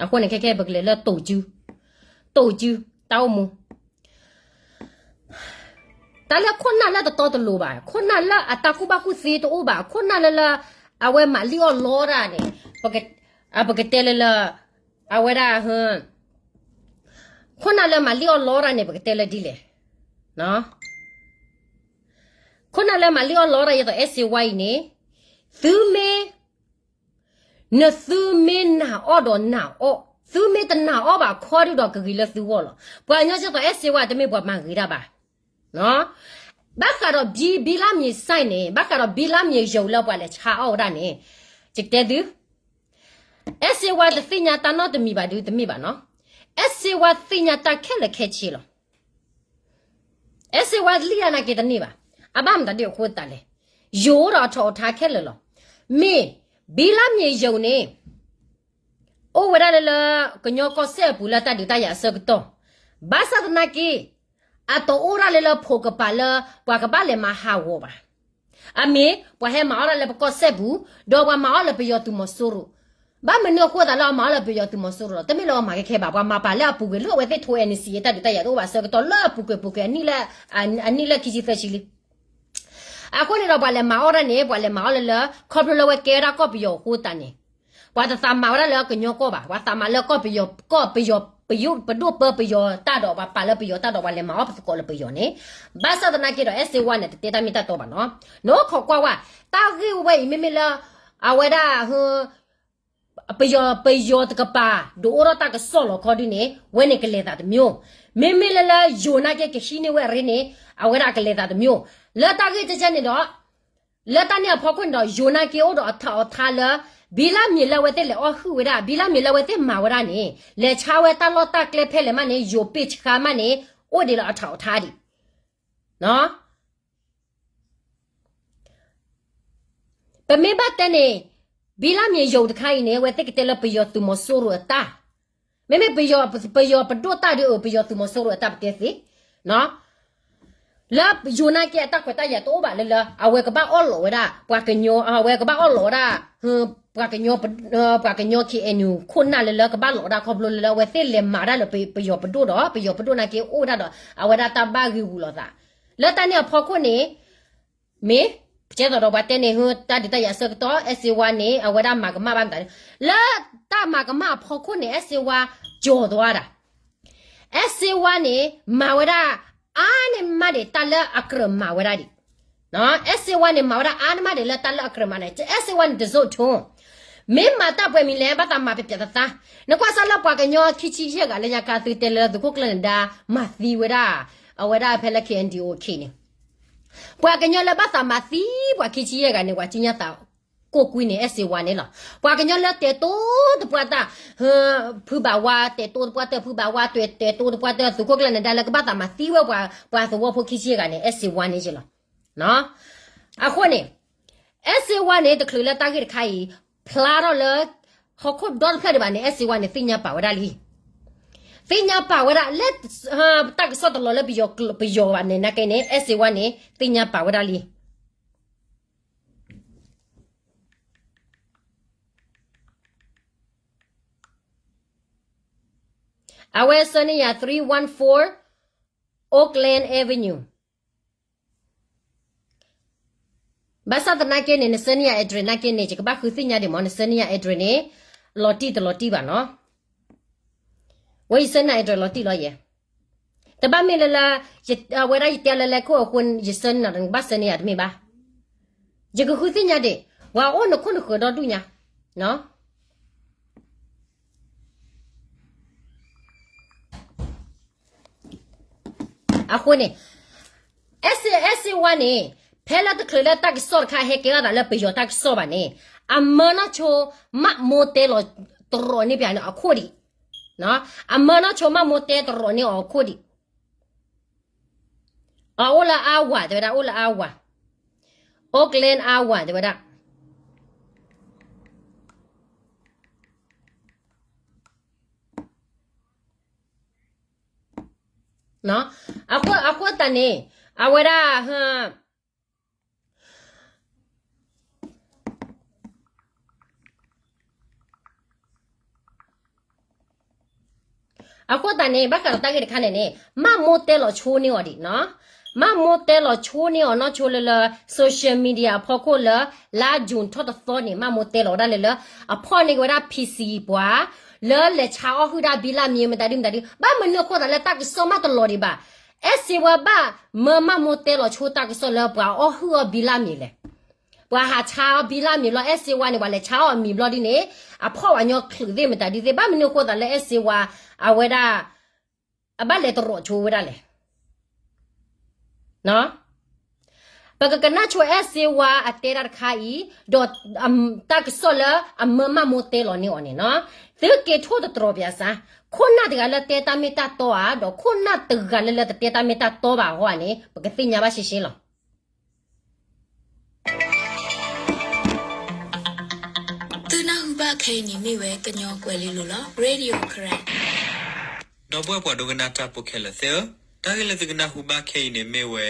အဃိန့ၣ် ခဲခဲ ပကလဲၤလၢတိၢ်စု, တိၢ်စု တၢ်အိၣ်မူ တၢ်လၢခိၣ်နၢ်လၢတတီတလိၤဘၣ်, ခိၣ်နၢ်လၢအတၢ်ကူၣ်ဘၣ်ကူၣ်သ့တအိၣ်ဘၣ်, ခိၣ်နၢ်လၢလၢ အဝဲမၤလံၣ်အီၣ်လီတၢ်န့ၣ်, ပကတဲလၢလၢ အဝဲဒၣ်, ခိၣ်နၢ်လၢမၤလံၣ်အီၣ်လီတၢ်န့ၣ် ပကတဲလၢဒ်လဲၣ်. ခိၣ်နၢ်လၢမၤလံၣ်အီၣ်လီတၢ် ယသိး အဲၣ်စ့ဝါအံၤန့ၣ်, သုမ့ၢ် နသုမ့ၢ်နာ်အီၣ်ဒီးနာ်အီၣ်, သုမ့ၢ်တနာ်အီၣ်ဘၣ်ခီဒုဒီးကဂ့ၤလၢသုဂီၢ်လီၤ. ပှၤကညီကသိး အဲၣ်စ့ဝါ တမ့ၢ်ပှၤမၤဂ့ၤတၢ်ဘၣ်. ဘၣ်ဃးဒီး ဘံလါမ့ၤ site န့ၣ်, ဘၣ်ဃးဒီး ဘံလါမ့ၤယိၤလၢပှၤလဲၤဆါအီၣ်ဝဲဒၣ်န့ၣ်, ယကတဲသု, အဲၣ်စ့ဝါတသ့ၣ်ညါတၢ်နီတမံၤဘၣ်ဒု တမ့ၢ်ဘၣ်နီၤ. အဲၣ်စ့ဝါသ့ၣ်ညါတၢ်ခဲလၢာ်ခဲဆ့လီၤ. အဲၣ်စ့ဝါလံၣ်တၢ်နာ်က့တန့ၢ်ဘၣ်. အဘၣ်မတၤဒ်အဃိသတးလဲၣ်. ယိၤအိၣ်ဒီးအထီၣ်အထါခဲလၢာ်လီၤ. မ့ၢ် ဘံလါမ့ၤယိၤန့ၣ် အိၣ်ဝဲဒၣ်လၢလၢ ကညီကီၢ်စဲၣ်အပူၤလၢတၢ်ဒုးတၢ်ယၤအဆၢကတီၢ်, ဘၣ်ဆၣ်သနာ်က့ အတအိၣ်ဒၣ်လၢလၢ ဖိကပၤလၢ ပှၤကဘၣ်လဲၤမၤဟးဂီၤဘၣ်. အမ့ၢ် ပှၤဟဲမၤအီၣ်ဒၣ်လၢပကီၢ်စဲၣ်ပူၤ, ဒီးပှၤမၤအီၣ်လၢပယီၤသုးမီၤစိရိၤ. ဘၣ်မနုၤအဃိသတးလၢအမၤအီၣ်လၢပယီၤသုးမီၤစိရိၤလီၤ. တမ့ၢ်လၢအမၤခဲခဲဘၣ်, ပှၤမၤပာ်လၢအပူၤကွံာ်လၢအဝဲသ့ၣ်ထိ NCA တၢ်ဒုးတၢ်ယၤတအိၣ်ဘၣ်အဆၢကတီၢ် လၢအပူၤကွံာ်ပူၤကွံာ်အနံၣ်လၢ အနံၣ်လၢခံဆံသၢဆံလံ. အဃိန့ၣ်ဒီး ပှၤလဲၤမၤအီၣ်ဒၣ်န့ၣ် ပှၤလဲၤမၤအီၣ်လၢလၢ ခီဖျိလၢဝဲကဲဝဲဒၣ်ကီၢ်ပယီၤအဃိသတးန့ၣ်, ပှၤတသးမၤဝဲဒၣ်လၢကညီကီၢ်ဘၣ်, ပှၤသးမၤလၢကီၢ်ပယီၤ, ကီၢ်ပယီၤ, ပယီၤပဒိၣ်ပၢပယီၤတၢ်ဒီး ပှၤပာ်လၢပယီၤတၢ်ဒီး ပှၤလဲၤမၤအီၣ်ပသကိးလၢပယီၤန့ၣ်. ဘၣ်ဆၣ်သနာ်က့ဒီး အဲၣ်စ့ဝါန့ၣ် တတဲတၢ်မ့ၢ်တၢ်တီဘၣ်နီၤ. နအိၣ်ခိးကွၢ်ဝဲ, တၢ်ဂ့ၢ်ဝဲအံၤ မ့မ့ၢ်လၢ အဝဲဒၣ် ပယီၤ, ပယီၤတကပၤ ဒုးအိၣ်ထီၣ်တၢ်ကစီၣ်လီၤခီဒုန့ၣ် ဝဲန့ၣ်ကလဲၤသးတမံၤ, မ့မ့ၢ်လၢလၢယိၤနာ်က့ ကဟံးန့ၢ်ဝဲအရ့န့ၣ် အဝဲဒၣ်ကလဲၤသးတမံၤ. လၢတၢ်ဂ့ၢ်ကဲကဲန့ၣ်ဒီး, လၢတၢ်န့ၣ်အဖီခိၣ်န့ၣ်ဒီး ယိၤနာ်က့အိၣ်ဒီးအထီၣ်အထါလၢ ဘံလါမ့ၤလၢအဝဲသ့ၣ်လဲၤအီၣ်ဟုၣ်ဝဲဒၣ်, ဘံလါမ့ၤလၢအဝဲသ့ၣ်မၤဝဲဒၣ်န့ၣ် လဲၤဆါဝဲတၢ်လီၢ်တၢ်ကျဲဖဲလဲၣ်မးန့ၣ် ယိၤပ့ၢ်ဆှါမးန့ၣ် အိၣ်ဒံးလၢအထီၣ်အထါဒံး. ပမ့ၢ်ဘၣ်တဲန့ၣ်, ဘံလါမ့ၤယိၤတခါအံၤန့ၣ် အဝဲသ့ၣ်ကတဲလၢပယီၤသုးမီၤစိရိၤအတၢ်, မ့မ့ၢ်ပယီၤ, ပယီၤပဒိၣ်တၢ်ဒုးအၢ ပယီၤသုးမီၤစိရိၤအတၢ်ပတဲသ့, လၢယိၤနာ်က့အတၢ်ခွဲးတၢ်ယာ်တအိၣ်ဘၣ်လၢလၢ အဝဲကဘၣ်အီၣ်လီးဝဲဒၣ် ပှၤကညီ, အဝဲကဘၣ်အီၣ်လီးဝဲဒၣ် ပှၤကညီ, ပှၤကညီ KNU ခိၣ်နၢ်လၢလၢကဘၣ်လီးဝဲဒၣ်ခီဖျိလၢလၢ အဝဲသ့ၣ်လဲၤမၤဒၣ်လၢပယီၤပဒိၣ်ဒီး ပယီၤပဒိၣ်နာ်က့အိၣ်ဝဲဒၣ်ဒီး အဝဲဒၣ်တၢ်ဘၣ်ဂံာ်ဂူာ်လိာ်သး, လၢတၢ်န့ၣ်အဖီခိၣ်န့ၣ် မ့ၢ်, ကဲသိးဒီးပှၤတဲန့ၣ် တၢ်ဒုးတၢ်ယၤဆၢကတီၢ် အဲၣ်စ့ဝါန့ၣ် အဝဲဒၣ်မၤကမၣ်ဘၣ်မတၤ, လၢတၢ်မၤကမၣ်အဖီခိၣ်န့ၣ် အဲၣ်စ့ဝါကၠီၤသွါဒၣ်, အဲၣ်စ့ဝါန့ၣ် မၤဝဲဒၣ် အါန့ၢ်မးဒံးတၢ်လၢအကြၢးမၤဝဲဒၣ်ဒံး, အဲၣ်စ့ဝါန့ၣ် မၤဝဲဒၣ်အါန့ၢ်မးဒံးလၢတၢ်လၢအကြၢးမၤန့ၣ်, အဲၣ်စ့ဝါန့ၣ် တစိၢ်ထိ မ့ၢ်မၤတၢ်ပှဲၤမံၤလဲၣ် ဘၣ်သးမၤပျဲးပျဲးသးသး, နကွၢ်စၢ်လၢပှၤကညီခံဆံယဲၢ်ဂၤလၢညါခါသုတဲလၢသုးခိၣ်ကျၢၢ်နဒါ မၤသံဝဲဒၣ်, အဝဲဒၣ်ဖဲလၢ KNDO အခံန့ၣ်, ပှၤကညီလၢဘၣ်သးမၤသံပှၤခံဆံယဲၢ်ဂၤန့ၣ် ပှၤကညီသးကိးကွံာ်န့ၣ် အဲၣ်စ့ဝါန့ၣ်လီၤ. ပှၤကညီလၢတဲာ်တိတပှၢ်တၢ်, ဖုဘၣ်ဝါတဲာ်တိတပှၢ်တၢၢ် ဖုဘၣ်ဝါတဲာ်တိတပှၢ်တၢၢ် သုးခိၣ်ကျၢၢ်နဒါလၢကဘၣ်သးမၤသံဝဲပှၤ, ပှၤသဝီဖိခံဆံယဲၢ်ဂၤန့ၣ် အဲၣ်စ့ဝါန့ၣ်က့လီၤ. အဃိန့ၣ် အဲၣ်စ့ဝါန့ၣ် တချုးလၢတၢ်ဂ့ၢ်တခါအံၤ ဖျါထီၣ်လၢ ဟီၣ်ခိၣ်ဒီတဖျၢၣ်ဒံးဘၣ်န့ၣ် အဲၣ်စ့ဝါန့ၣ် သ့ၣ်ညါပာ်ဝဲဒၣ်လံ. သ့ၣ်ညါပာ်ဝဲဒၣ်လၢ တၢ်ကစီၣ်တလီၤလၢပယီၤဘၣ်န့ၣ် နာ်က့န့ၣ် အဲၣ်စ့ဝါန့ၣ် သ့ၣ်ညါပာ်ဝဲဒၣ်လံ. အဝဲဆှၢန့ၢ်ယၤ three one four Oakland Avenue. ဘၣ်ဆၣ်သနာ်က့န့ၣ် နဆှၢန့ၢ်ယၤ address နာ်က့န့ၣ် ယကဘၣ်ဃုသ့ၣ်ညါဒံးမး နဆှၢန့ၢ်ယၤ address န့ၣ် လီၤတံၢ်တလီၤတံၢ်ဘၣ်နီၤ. ဝဲယဆှၢန့ၢ် address လီၤတံၢ်လီၤယဲ. တဘၣ်မ့ၢ်လၢလၢ အဝဲဒၣ်ယတဲလၢလဲၤခိၣ်အဃိ ယဆှၢန့ၢ်နၤ နကဘၣ်ဆှၢန့ၢ်ယၤတမ့ၢ်ဘၣ်. ယကဃုသ့ၣ်ညါဒံး ပှၤအိၣ်နခိၣ်နဃၢၤဒီဒူၣ်ညါ အဃိန့ၣ် အဲၣ်စ့ဝါန့ၣ် ဖဲလၢတချုးလၢတၢ်ကစီၣ်တခါဟဲကဲထီၣ်သးလၢပယီၤတၢ်ကစီၣ်ဘၣ်န့ၣ် အမၢနီၢ်ဆိ မးမိၢ်တဲလီၤတရီးန့ၢ်ပှၤန့ၣ်အခိၣ်ဒံး, အမၢနီၢ်ဆိ မးမိၢ်တဲတရီးန့ၢ်အီၤအခိၣ်ဒံး, အအိၣ်လၢ Iowa တဲဝဲဒၣ် အိၣ်လၢ Iowa, Oakland Iowa တဲဝဲဒၣ်. အဃိသတးန့ၣ် အဝဲဒၣ် အဃိသတးန့ၣ် ဘၣ်ဃးဒီးတၢ်ဂ့ၢ်တခါန့ၣ်န့ၣ် မးမိၢ်တဲလီၤဆိန့ၢ်အီၤဒံးနီၤ, မးမိၢ်တဲလီၤဆိန့ၢ်အီၤနီၢ်ဆိလၢလၢ social media အဖီခိၣ်လၢ လါ June ထီၣ်တသီန့ၣ် မးမိၢ်တဲလီၤဝဲဒၣ်လၢလၢ အဖီၣ်န့ၢ်က့ၤဝဲဒၣ် PC ပှၤ လၢလဲၤဆါအီၣ်ဟုၣ်ဒၣ်ဘံလၢမံၤမတၤဒုမတၤဒု ဘၣ်မနုၤအဃိသတးလၢတၢ်ကစီၣ်မးတလီၤဒံးဘၣ်. အဲၣ်စ့ဝါဘၣ်မၢမးမိၢ်တဲလီၤဆိတၢ်ကစီၣ်လၢပှၤအီၣ်ဟုၣ်အီၣ်ဘံလၢမံၤလဲၣ်. ပှၤဟးဆါအီၣ်ဘံလၢမံၤဘျီ အဲၣ်စ့ဝါန့ၣ် ပှၤလဲၤဆါအီၣ်အမံၤဘျီဒ်န့ၣ် အဖီၣ်ဝဲညီချုးသ့ၣ်မတၤဒုသ့ၣ် ဘၣ်မနုၤအဃိသတးလၢအဲၣ်စ့ဝါ အဝဲဒၣ် အဘၣ်လဲၤတရီးဆိဝဲဒၣ်လဲၣ်. ပကကနၣ်ဆိအဲၣ်စ့ဝါအတဲဒၣ်တခါအံၤ, ဒီးတၢ်ကစီၣ်လၢအမၢမးမိၢ်တဲလီၤန့ၢ်အီၤန့ၣ်နီၤ, သုက့ၤထိၣ်သတြီၤပၠးစၢ်, ခိၣ်နၢ်တဂၤလၢတဲတၢ်မ့ၢ်တၢ်တီဧါ, ဒီးခိၣ်နၢ်တဂၤလၢလၢတတဲတၢ်မ့ၢ်တၢ်တီဘၣ်အဂီၢ်န့ၣ် ပကသ့ၣ်ညါဘၣ်ရှဲရှဲလီၤ. သုနၢ်ဟူဘၣ်ခဲအံၤန့ၣ်မ့ၢ်ဝဲကညီကွဲၤလ့လိၤလီၤ. Radio Karen. ဒီပုၢ်ဝဲၢ်ပှၤဒိကနၣ်တၢ်ဖိခဲလၢာ်သ့ၣ်ဧၢ, တၢ်ဂ့ၢ်လၢသုကနၢ်ဟူဘၣ်ခဲအံၤန့ၣ်မ့ၢ်ဝဲ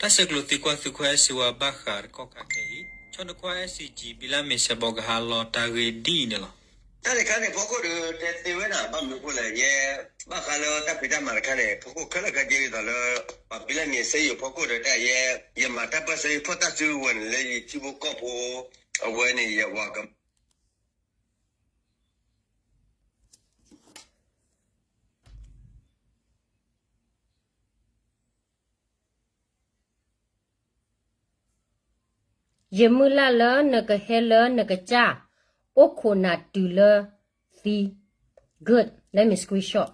တၢ်ဆဲးကျိးသံကွၢ်သုးခိၣ်အဲၣ်စ့ဝါဘၣ်ဃးတကီၢ်ခါခဲအံၤ, ဆီတခွါ SCG ဘံလၢမ့ၤစဲးဘီကဟါလီၤတၢ်ဂ့ၢ်ဒ်အံၤန့ၣ်လီၤ. တၢ်တခါန့ၣ် ဖီခိၣ်ဒီးတဲသ့ဝဲဒၣ် ဘၣ်မနုၤအဃိလဲၣ်, ယဲ ဘၣ်ဃးလၢတၢ်ဖံးတၢ်မၤတခါန့ၣ် ဖီခိၣ်ခဲလၢာ်ခဲဆ့ဒ်သိးလၢ ပှၤဘံလၢမ့ၤစဲးယိာ်ဖီခိၣ်ဒီးတၢ်ယဲ ယမၤတၢ်ပၢၢ်ဆၢယဖီၣ်တၢ်စုကဝဲၤန့ၣ် လၢယထံဖိကီၢ်ဖိ အဝဲန့ၣ်ယဝၤက ယမုၢ်လၢ်လၢနကဟဲလၢနကစၢ် အိၣ်ခိးနၤတုၤလၢသံ Good, let me screenshot.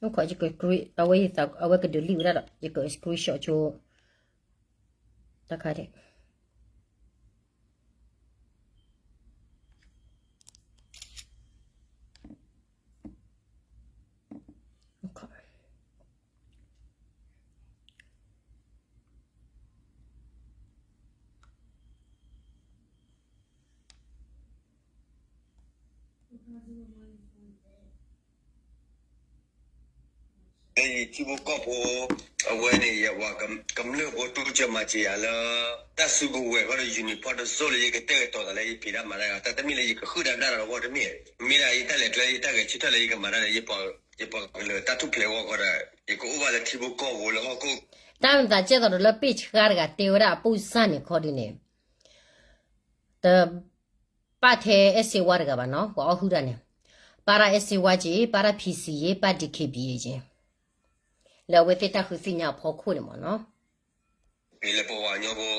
အဝဲ အဝဲကဒုးလံာ်ဝဲဒၣ်ဒီး ယက screenshot ဆိ တၢ်ခါဒဲး လၢယထံဖိကီၢ်ဖိ အဝဲန့ၣ် ယဝၤကမျၢၢ်ဖိ တူၢ်ကစၢၢ်မၤစၢၤယၤလၢ တၢ်စုကဝဲၤဃီဒီး uniform တစိၢ်လၢယကတဲာ်ကတီၤသးလၢယဖံးတၢ်မၤတၢ်ဂၤ တၢ်တမ့ၢ်လၢယကဃုတၢ်ဒၣ်တၢ်တဝီတမ့ၢ်, မ့ၢ်ဒၣ်ယတၢ်လဲၤကျဲ ယတၢ်ဂဲၤဆၢထၢၣ်လၢယကမၤတၢ်ဒီး ယပှၤကလုာ်တၢ်ထူၣ်ဖျဲးအဂီၢ်ဃီဒီး ယကအိၣ်ဘၣ်လၢထံဖိကီၢ်ဖိလၢဟီၣ်ခိၣ် တၢ်မၤသးကဲသိးဒီးလၢပ့ၢ်ဆှါတဂၤတဲဝဲဒၣ်အပိၢ်စၢ်န့ၣ်ခီဒ်န့ၣ် တ ပာ်ထဲအဲၣ်စ့ဝါတဂၤဘၣ်နီၤ, ပှၤအီၣ်ဟုၣ်တၢ်န့ၣ်, ပာ်ဒၣ်အဲၣ်စ့ဝါက့ၤ, ပာ်ဒၣ် PC ယ့ၤ, ပာ် DKB ယ့ၤ, လၢအဝဲသ့ၣ်တၢ်ဃုသ့ၣ်ညါအဖီခိၣ်န့ၣ်မ့ၢ်နီၤ. လၢပဝဲကညီဖိ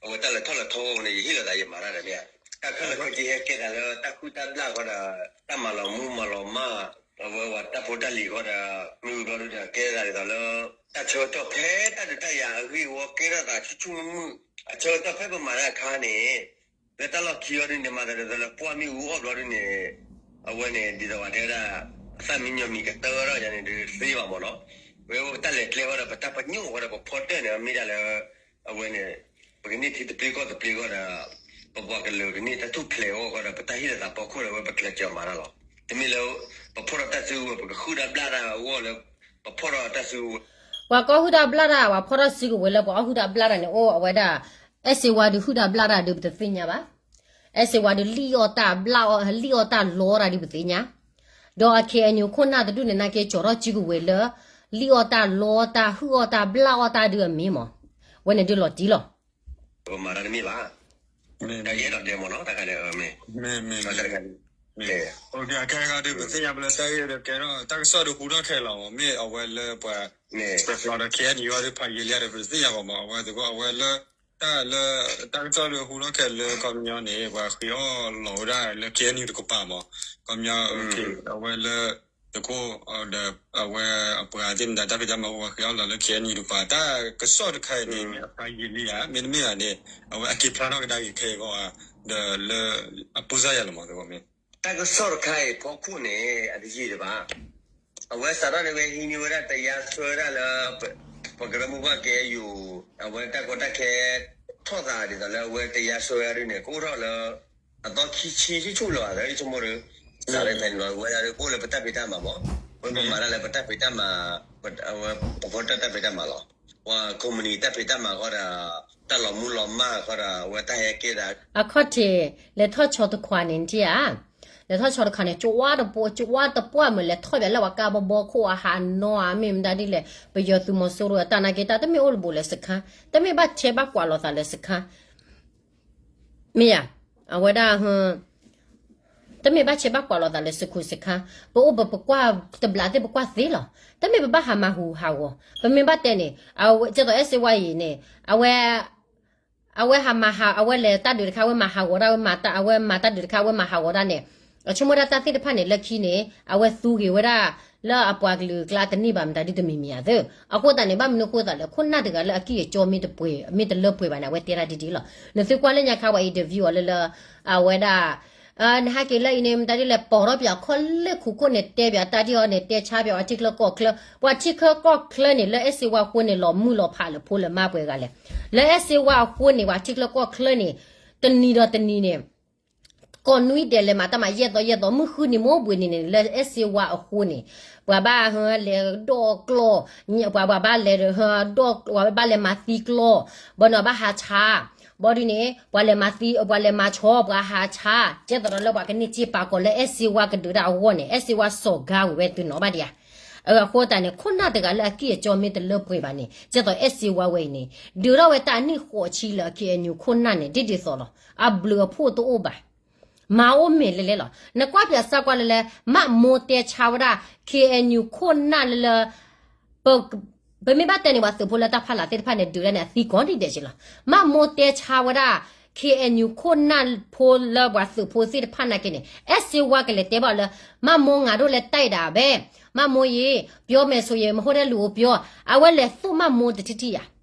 အဝဲတၢ်လဲၤထီၣ်လဲၤထီအဂီၢ်န့ၣ် ယဟ့ၣ်လီၤသးယမၤတၢ်ဒီးမ့ၢ်ဧါ, တၢ်ခဲလၢာ်ခဲဆ့ဟဲကဲသးလၢတၢ်ဃုတၢ်ဘျၣ်ဃီဒီး တၢ်မၤလီၤမူမၤလီၤမၢ်, အဝဲဝဲတၢ်ဖိတၢ်လံၤဃီဒီး မ့ၢ်ဝံၤဘျီဒုဒီး ကဲသးဒ်သိးလၢ တၢ်ဆၢကတီၢ်ဖဲတၢ်ဒုးတၢ်ယၤအဂ့ၢ်အဝီကဲထီၣ်သးဆူၣ်ဆူၣ်မုာ်မုာ်, အဆၢကတီၢ်ဖဲပမၤတၢ်အခါန့ၣ် လၢတၢ်လီၢ်ခံအီၤဒ်န့ၣ် မၤသးဒ်သိးလၢပှၢ်မ့ၣ်အူအီၣ်ဘျီဒ်န့ၣ်, အဝဲန့ၣ် ဒ်သိးပှၤတဲဝဲဒၣ် အသၣ်မံညီမံကတၢၢ်ထီၣ်ယၤန့ၣ်ဒီးသ့ဘၣ်မ့ၢ်နီၤ, ဝဲပတၢ်လဲၤကျဲဃီဒီး ပတၢ်ပညိၣ်ဃီဒီး ပဖီတၢၢ်န့ၣ် မ့ၢ်ဒၣ်လၢ အဝဲန့ၣ် ပကန့ၢ်ထံတပျ့ၤကီၢ်တပျ့ၤဃီဒီး ပှၤကလုာ်ကန့ၢ်တၢ်ထူၣ်ဖျဲးအဂီၢ်ဃီဒီး ပတၢ်ဟ့ၣ်လီၤသးဖီခိၣ်ဒီး အဝဲပကျဲးစၢးမၤတၢ်လီၤ. တမ့ၢ်လၢ ပဖီၣ်ထီၣ်တၢ်စုကဝဲၤ ပကဃုတၢ်ဘျၣ်တၢ်အဂီၢ်လၢ ပဖီၣ်ထီၣ်တၢ်စုကဝဲၤ ပှၤကီၢ်ဟုၣ်တၢ်ဘျၣ်တၢ် ပှၤဖီၣ်ထီၣ်စုကဝဲၤလၢပှၤအီၣ်ဟုၣ်တၢ်ဘျၣ်တၢ်န့ၣ် အိၣ်အဝဲဒၣ် အဲၣ်စ့ဝါဒုးဟုၣ်တၢ်ဘျၣ်တၢ်ဒုးပတသ့ၣ်ညါဘၣ်. အဲၣ်စ့ဝါဒုးလံၣ်အီၣ်တၢ်ဘျၣ်အီၣ် လံၣ်အီၣ်တၢ်လီတၢ်ဒုးပသ့ၣ်ညါ, ဒီးအ KNU ခိၣ်နၢ်တဒူၣ်န့ၣ် နာ်က့ကၠီၤထီၣ်စုကဝဲၤလၢ လံၣ်အီၣ်တၢ်လီတၢ်ဟုၣ်အီၣ်တၢ်ဘျၣ်အီၣ်တၢ်ဒုးအမ့ၢ်မး, ဝဲန့ၣ်ဒုးလီၤတံၢ်လီၤ. ပမၤတၢ်တမ့ၢ်ဘၣ်. တၢ်ကဲထီၣ်ဒဲးမ့ၢ်နီၤ တၢ်ခါန့ၣ် မ့ၢ် မ့ၢ် မ့ၢ် ခဲခါဒီး ပသ့ၣ်ညါပလၢတၢ်ဂ့ၢ်ဒီးကဲထီၣ် တၢ်ကစီၣ်ဒီးဟူထီၣ်ခဲလီၤမး မ့ၢ်အဝဲလၢပှၤ စဲးကျီဒီး KNU အီၤဒီးဖးယံာ်လံဒီး ပသ့ၣ်ညါဘၣ်မး အဝဲသ့ၣ်အဝဲလၢ တၢ်လၢ တၢ်ကစီၣ်ဒီးဟူထီၣ်ခဲလၢ ခီပညီန့ၣ် ပှၤဃ့အီၣ်လီၤဝဲဒၣ်လၢ KNU တကပၤမး, ခီပညီ အဝဲလၢ သုးခိၣ် ဒီး အဝဲအပှၤသ့ၣ်မတၤတၢ်ဖံးတၢ်မၤအိၣ် ပှၤဃ့အီၣ်လီၤလၢ KNU တကပၤ တၢ်ကစီၣ်တခါအံၤန့ၣ် မ့ၢ်အဖးယံာ်လံဧါ မ့တမ့ၢ်ဘၣ်န့ၣ် အဝဲအက့ၤဖျါထီၣ်ကဒါက့ၤခဲအံၤအဂီၢ်ဧါ ဒီးလၢ အပိၢ်စၢ်ယၤလီၤမး သ့ၣ်မ့ၢ် တၢ်ကစီၣ်တခါအံၤဖီခိၣ်န့ၣ် အတယံာ်တဘၣ်. အဝဲစးထီၣ်န့ၣ်ဝဲဟံးန့ၢ်ဝဲဒၣ်တယါစွဲဝဲဒၣ်လၢ ပကရၢမိၢ်ပှၢ်ကဲယိာ် အဝဲတၢ်ကီတၢ်ခဲ ထီၣ်သးဒ်သိးလၢအဝဲတယါစွဲဝဲဒၣ်ဒုးန့ၣ် ကအိၣ်ထီၣ်လၢ အသီခံဆံဆူၣ်ဆူၣ်လီၤ လၢယဆိကမိၣ်ဒီး စးထီၣ်ဖဲန့ၣ်လီၤ ဝဲဒၣ်ဒုးကအိၣ်လၢပတၢ်ဖံးတၢ်မၤမး ဝဲပမၤတၢ်လၢပတၢ်ဖံးတၢ်မၤ အဝဲပဖီတၢ်တၢ်ဖံးတၢ်မၤလီၤ. ပှၤ company တၢ်ဖံးတၢ်မၤဃီဒီး တၢ်လီၤမူလီၤမၢ်ဃီဒီး အဝဲတၢ်ဟဲကဲသး အခီၣ်ထံး လဲၤထီၣ်ဆီတခွးန့ၣ်ထံၣ်ဧါ, လဲၤထီၣ်ဆီတခွးန့ၣ် ကဝါတပှၢ် ကဝါတပှၢ်မ့ၢ်လဲၤထီၣ်ဘၣ်လၢပှၤကါဘီဘီခိၣ်အဟးနီၤဧါ မ့ၢ်မတၤဒ်လဲၣ် ပယီၤသုးမီၤစိရိၤအတၢ်နာ်က့ တၢ်တမ့ၢ်အိၣ်တဘူးလၢစခါ တမ့ၢ်ဘၣ်ဆဲးဘၣ်ကွၢ်လိာ်သးလၢစခါ မ့ၢ်ဧါ, အဝဲဒၣ် တမ့ၢ်ဘၣ်ဆဲးဘၣ်ကွၢ်လိာ်သးလၢစခါစခါ, ပအိၣ်ပပကွၢ်တဘျးသ့ၣ်ပကွၢ်သ့လီၤ. တမ့ၢ်ပဘၣ်ဟးမၤဟူးဟးဂီၤ, ပမ့ၢ်ဘၣ်တဲန့ၣ် အဝဲကဲသိးအဲၣ်စ့ဝါအံၤန့ၣ် အဝဲ အဝဲဟးမၤဟး အဝဲလဲၤတၢ်ဒုးတခါ အဝဲမၤဟးဂီၤဒၣ် အဝဲမၤတၢ် အဝဲမၤတၢ်ဒုးတခါ အဝဲမၤဟးဂီၤဒၣ်န့ၣ် အဆိကမိၣ်ဒၣ်တၢ်သ့ၣ်တဖၣ်န့ၣ် လၢခံန့ၣ် အဝဲသူက့ၤဝဲဒၣ် လၢအပှၤကလုာ်ကျါတန့ၢ်ဘၣ်မတၤဒ်တမံၤမံၤဧါသၢ. အဃိသတးန့ၣ် ဘၣ်မနုၤအဃိသတးလဲၣ် ခိၣ်နၢ်တဂၤလၢအကံၢ်အကၠီမ့ၢ်တပှဲၤ မ့ၢ်တလၢပှဲၤဘၣ်န့ၣ် အဝဲတဲဒၣ်ဒ်ဒ်လီၤ. နသုကွၢ်လၢညါခါပှၤ interview အီၤလၢလၢ အဝဲဒၣ် နဟဲက့ၤလၢအံၤန့ၣ် မတၤဒ်လဲၣ် ပိာ်ထီၣ်ပၠးခီလ့ၢ်ခိၣ်ခိၣ်န့ၣ် တဲပၠးတၢ်ဒ်အီၤန့ၣ် တဲဆါပၠးပှၤထံချၢကီၢ်ချၢ, ပှၤထံချၢကီၢ်ချၢန့ၣ် လၢအဲၣ်စ့ဝါအဃိန့ၣ် လီၤမုၢ်လီၤဖးလၢဖိလၢမါပှဲၤဂၤလဲၣ်. လၢအဲၣ်စ့ဝါအဃိန့ၣ် ပှၤထံချၢကီၢ်ချၢန့ၣ် တနံၤဒီးတနံၤန့ၣ် ကိးနွံဒဲးလဲၤမၤတၢ်မၤယဲၢ်သီယဲၢ်သီ မုၢ်ဃုနံၤမ့ၢ်အိၣ်ဘှံးနံၤန့ၣ် လၢအဲၣ်စ့ဝါအဃိန့ၣ် ပှၤဘၣ်ဟဲလဲၤဒီၣ်ကျီၢ်, ပှၤ ပှၤဘၣ်လဲၤ ဒီး ပှၤဘၣ်လဲၤမၤသံကျီၢ်, ဘၣ်နီၤဘၣ်ဟးဆါ, ဘၣ်ဒုးန့ၣ် ပှၤလဲၤမၤသံ ပှၤလဲၤမၤဆီ ပှၤဟးဆါ, ကဲသိးဒီးလၢပှၤကန့ၢ်စ့ပာ်ကီၤလၢအဲၣ်စ့ဝါကဒုးတၢ်အဂီၢ်န့ၣ် အဲၣ်စ့ဝါစီၤဂါဝံၤဝဲသုနီၤဘၣ်ဒံးဧါ. အဃိသတးန့ၣ် ခိၣ်နၢ်တဂၤလၢအကံၢ်အကၠီမ့ၢ်တလၢပှဲၤဘၣ်န့ၣ် ကဲသိးအဲၣ်စ့ဝါဝဲအံၤန့ၣ် ဒုးထီၣ်ဝဲတၢ်နံၣ်ဃိးဆံလၢ KNU ခိၣ်နၢ်န့ၣ် ဒ်ဒ်သိးလီၤ. အဘျုးအဖှိၣ်တအိၣ်ဘၣ် မၤအိၣ်မဲာ်လဲၣ်လဲၣ်လီၤ. နကွၢ်ပၠးစၢ်ကွၢ်လၢလဲၣ် မးမိၢ်တဲဆါဝဲဒၣ် KNU ခိၣ်နၢ်လၢလၢ ပ ပမ့ၢ်ဘၣ်တဲန့ၣ် ပှၤသုးဖိလၢတၢ်ဖီလာ်သ့ၣ်တဖၣ်န့ၣ် ဒုးဒၣ်န့ၣ် အသံကိးနံၤဒဲးက့လီၤ. မးမိၢ်တဲဆါဝဲဒၣ် KNU ခိၣ်နၢ်ဖိလၢပှၤသုးဖိသ့ၣ်တဖၣ်နာ်က့န့ၣ် အဲၣ်စ့ဝါကလဲၤတဲဘၣ်လၢ မးမိၢ်ငါဒိၣ်လဲၤတဲဒၣ်ဘဲ မးမိၢ်ယံၤ ပြောမယ်ဆိုရင် မဟုတ်တဲ့လူကိုပြော အဝဲလဲၤသိၣ်မးမိၢ်တထံၣ်ထံၣ်ယၤ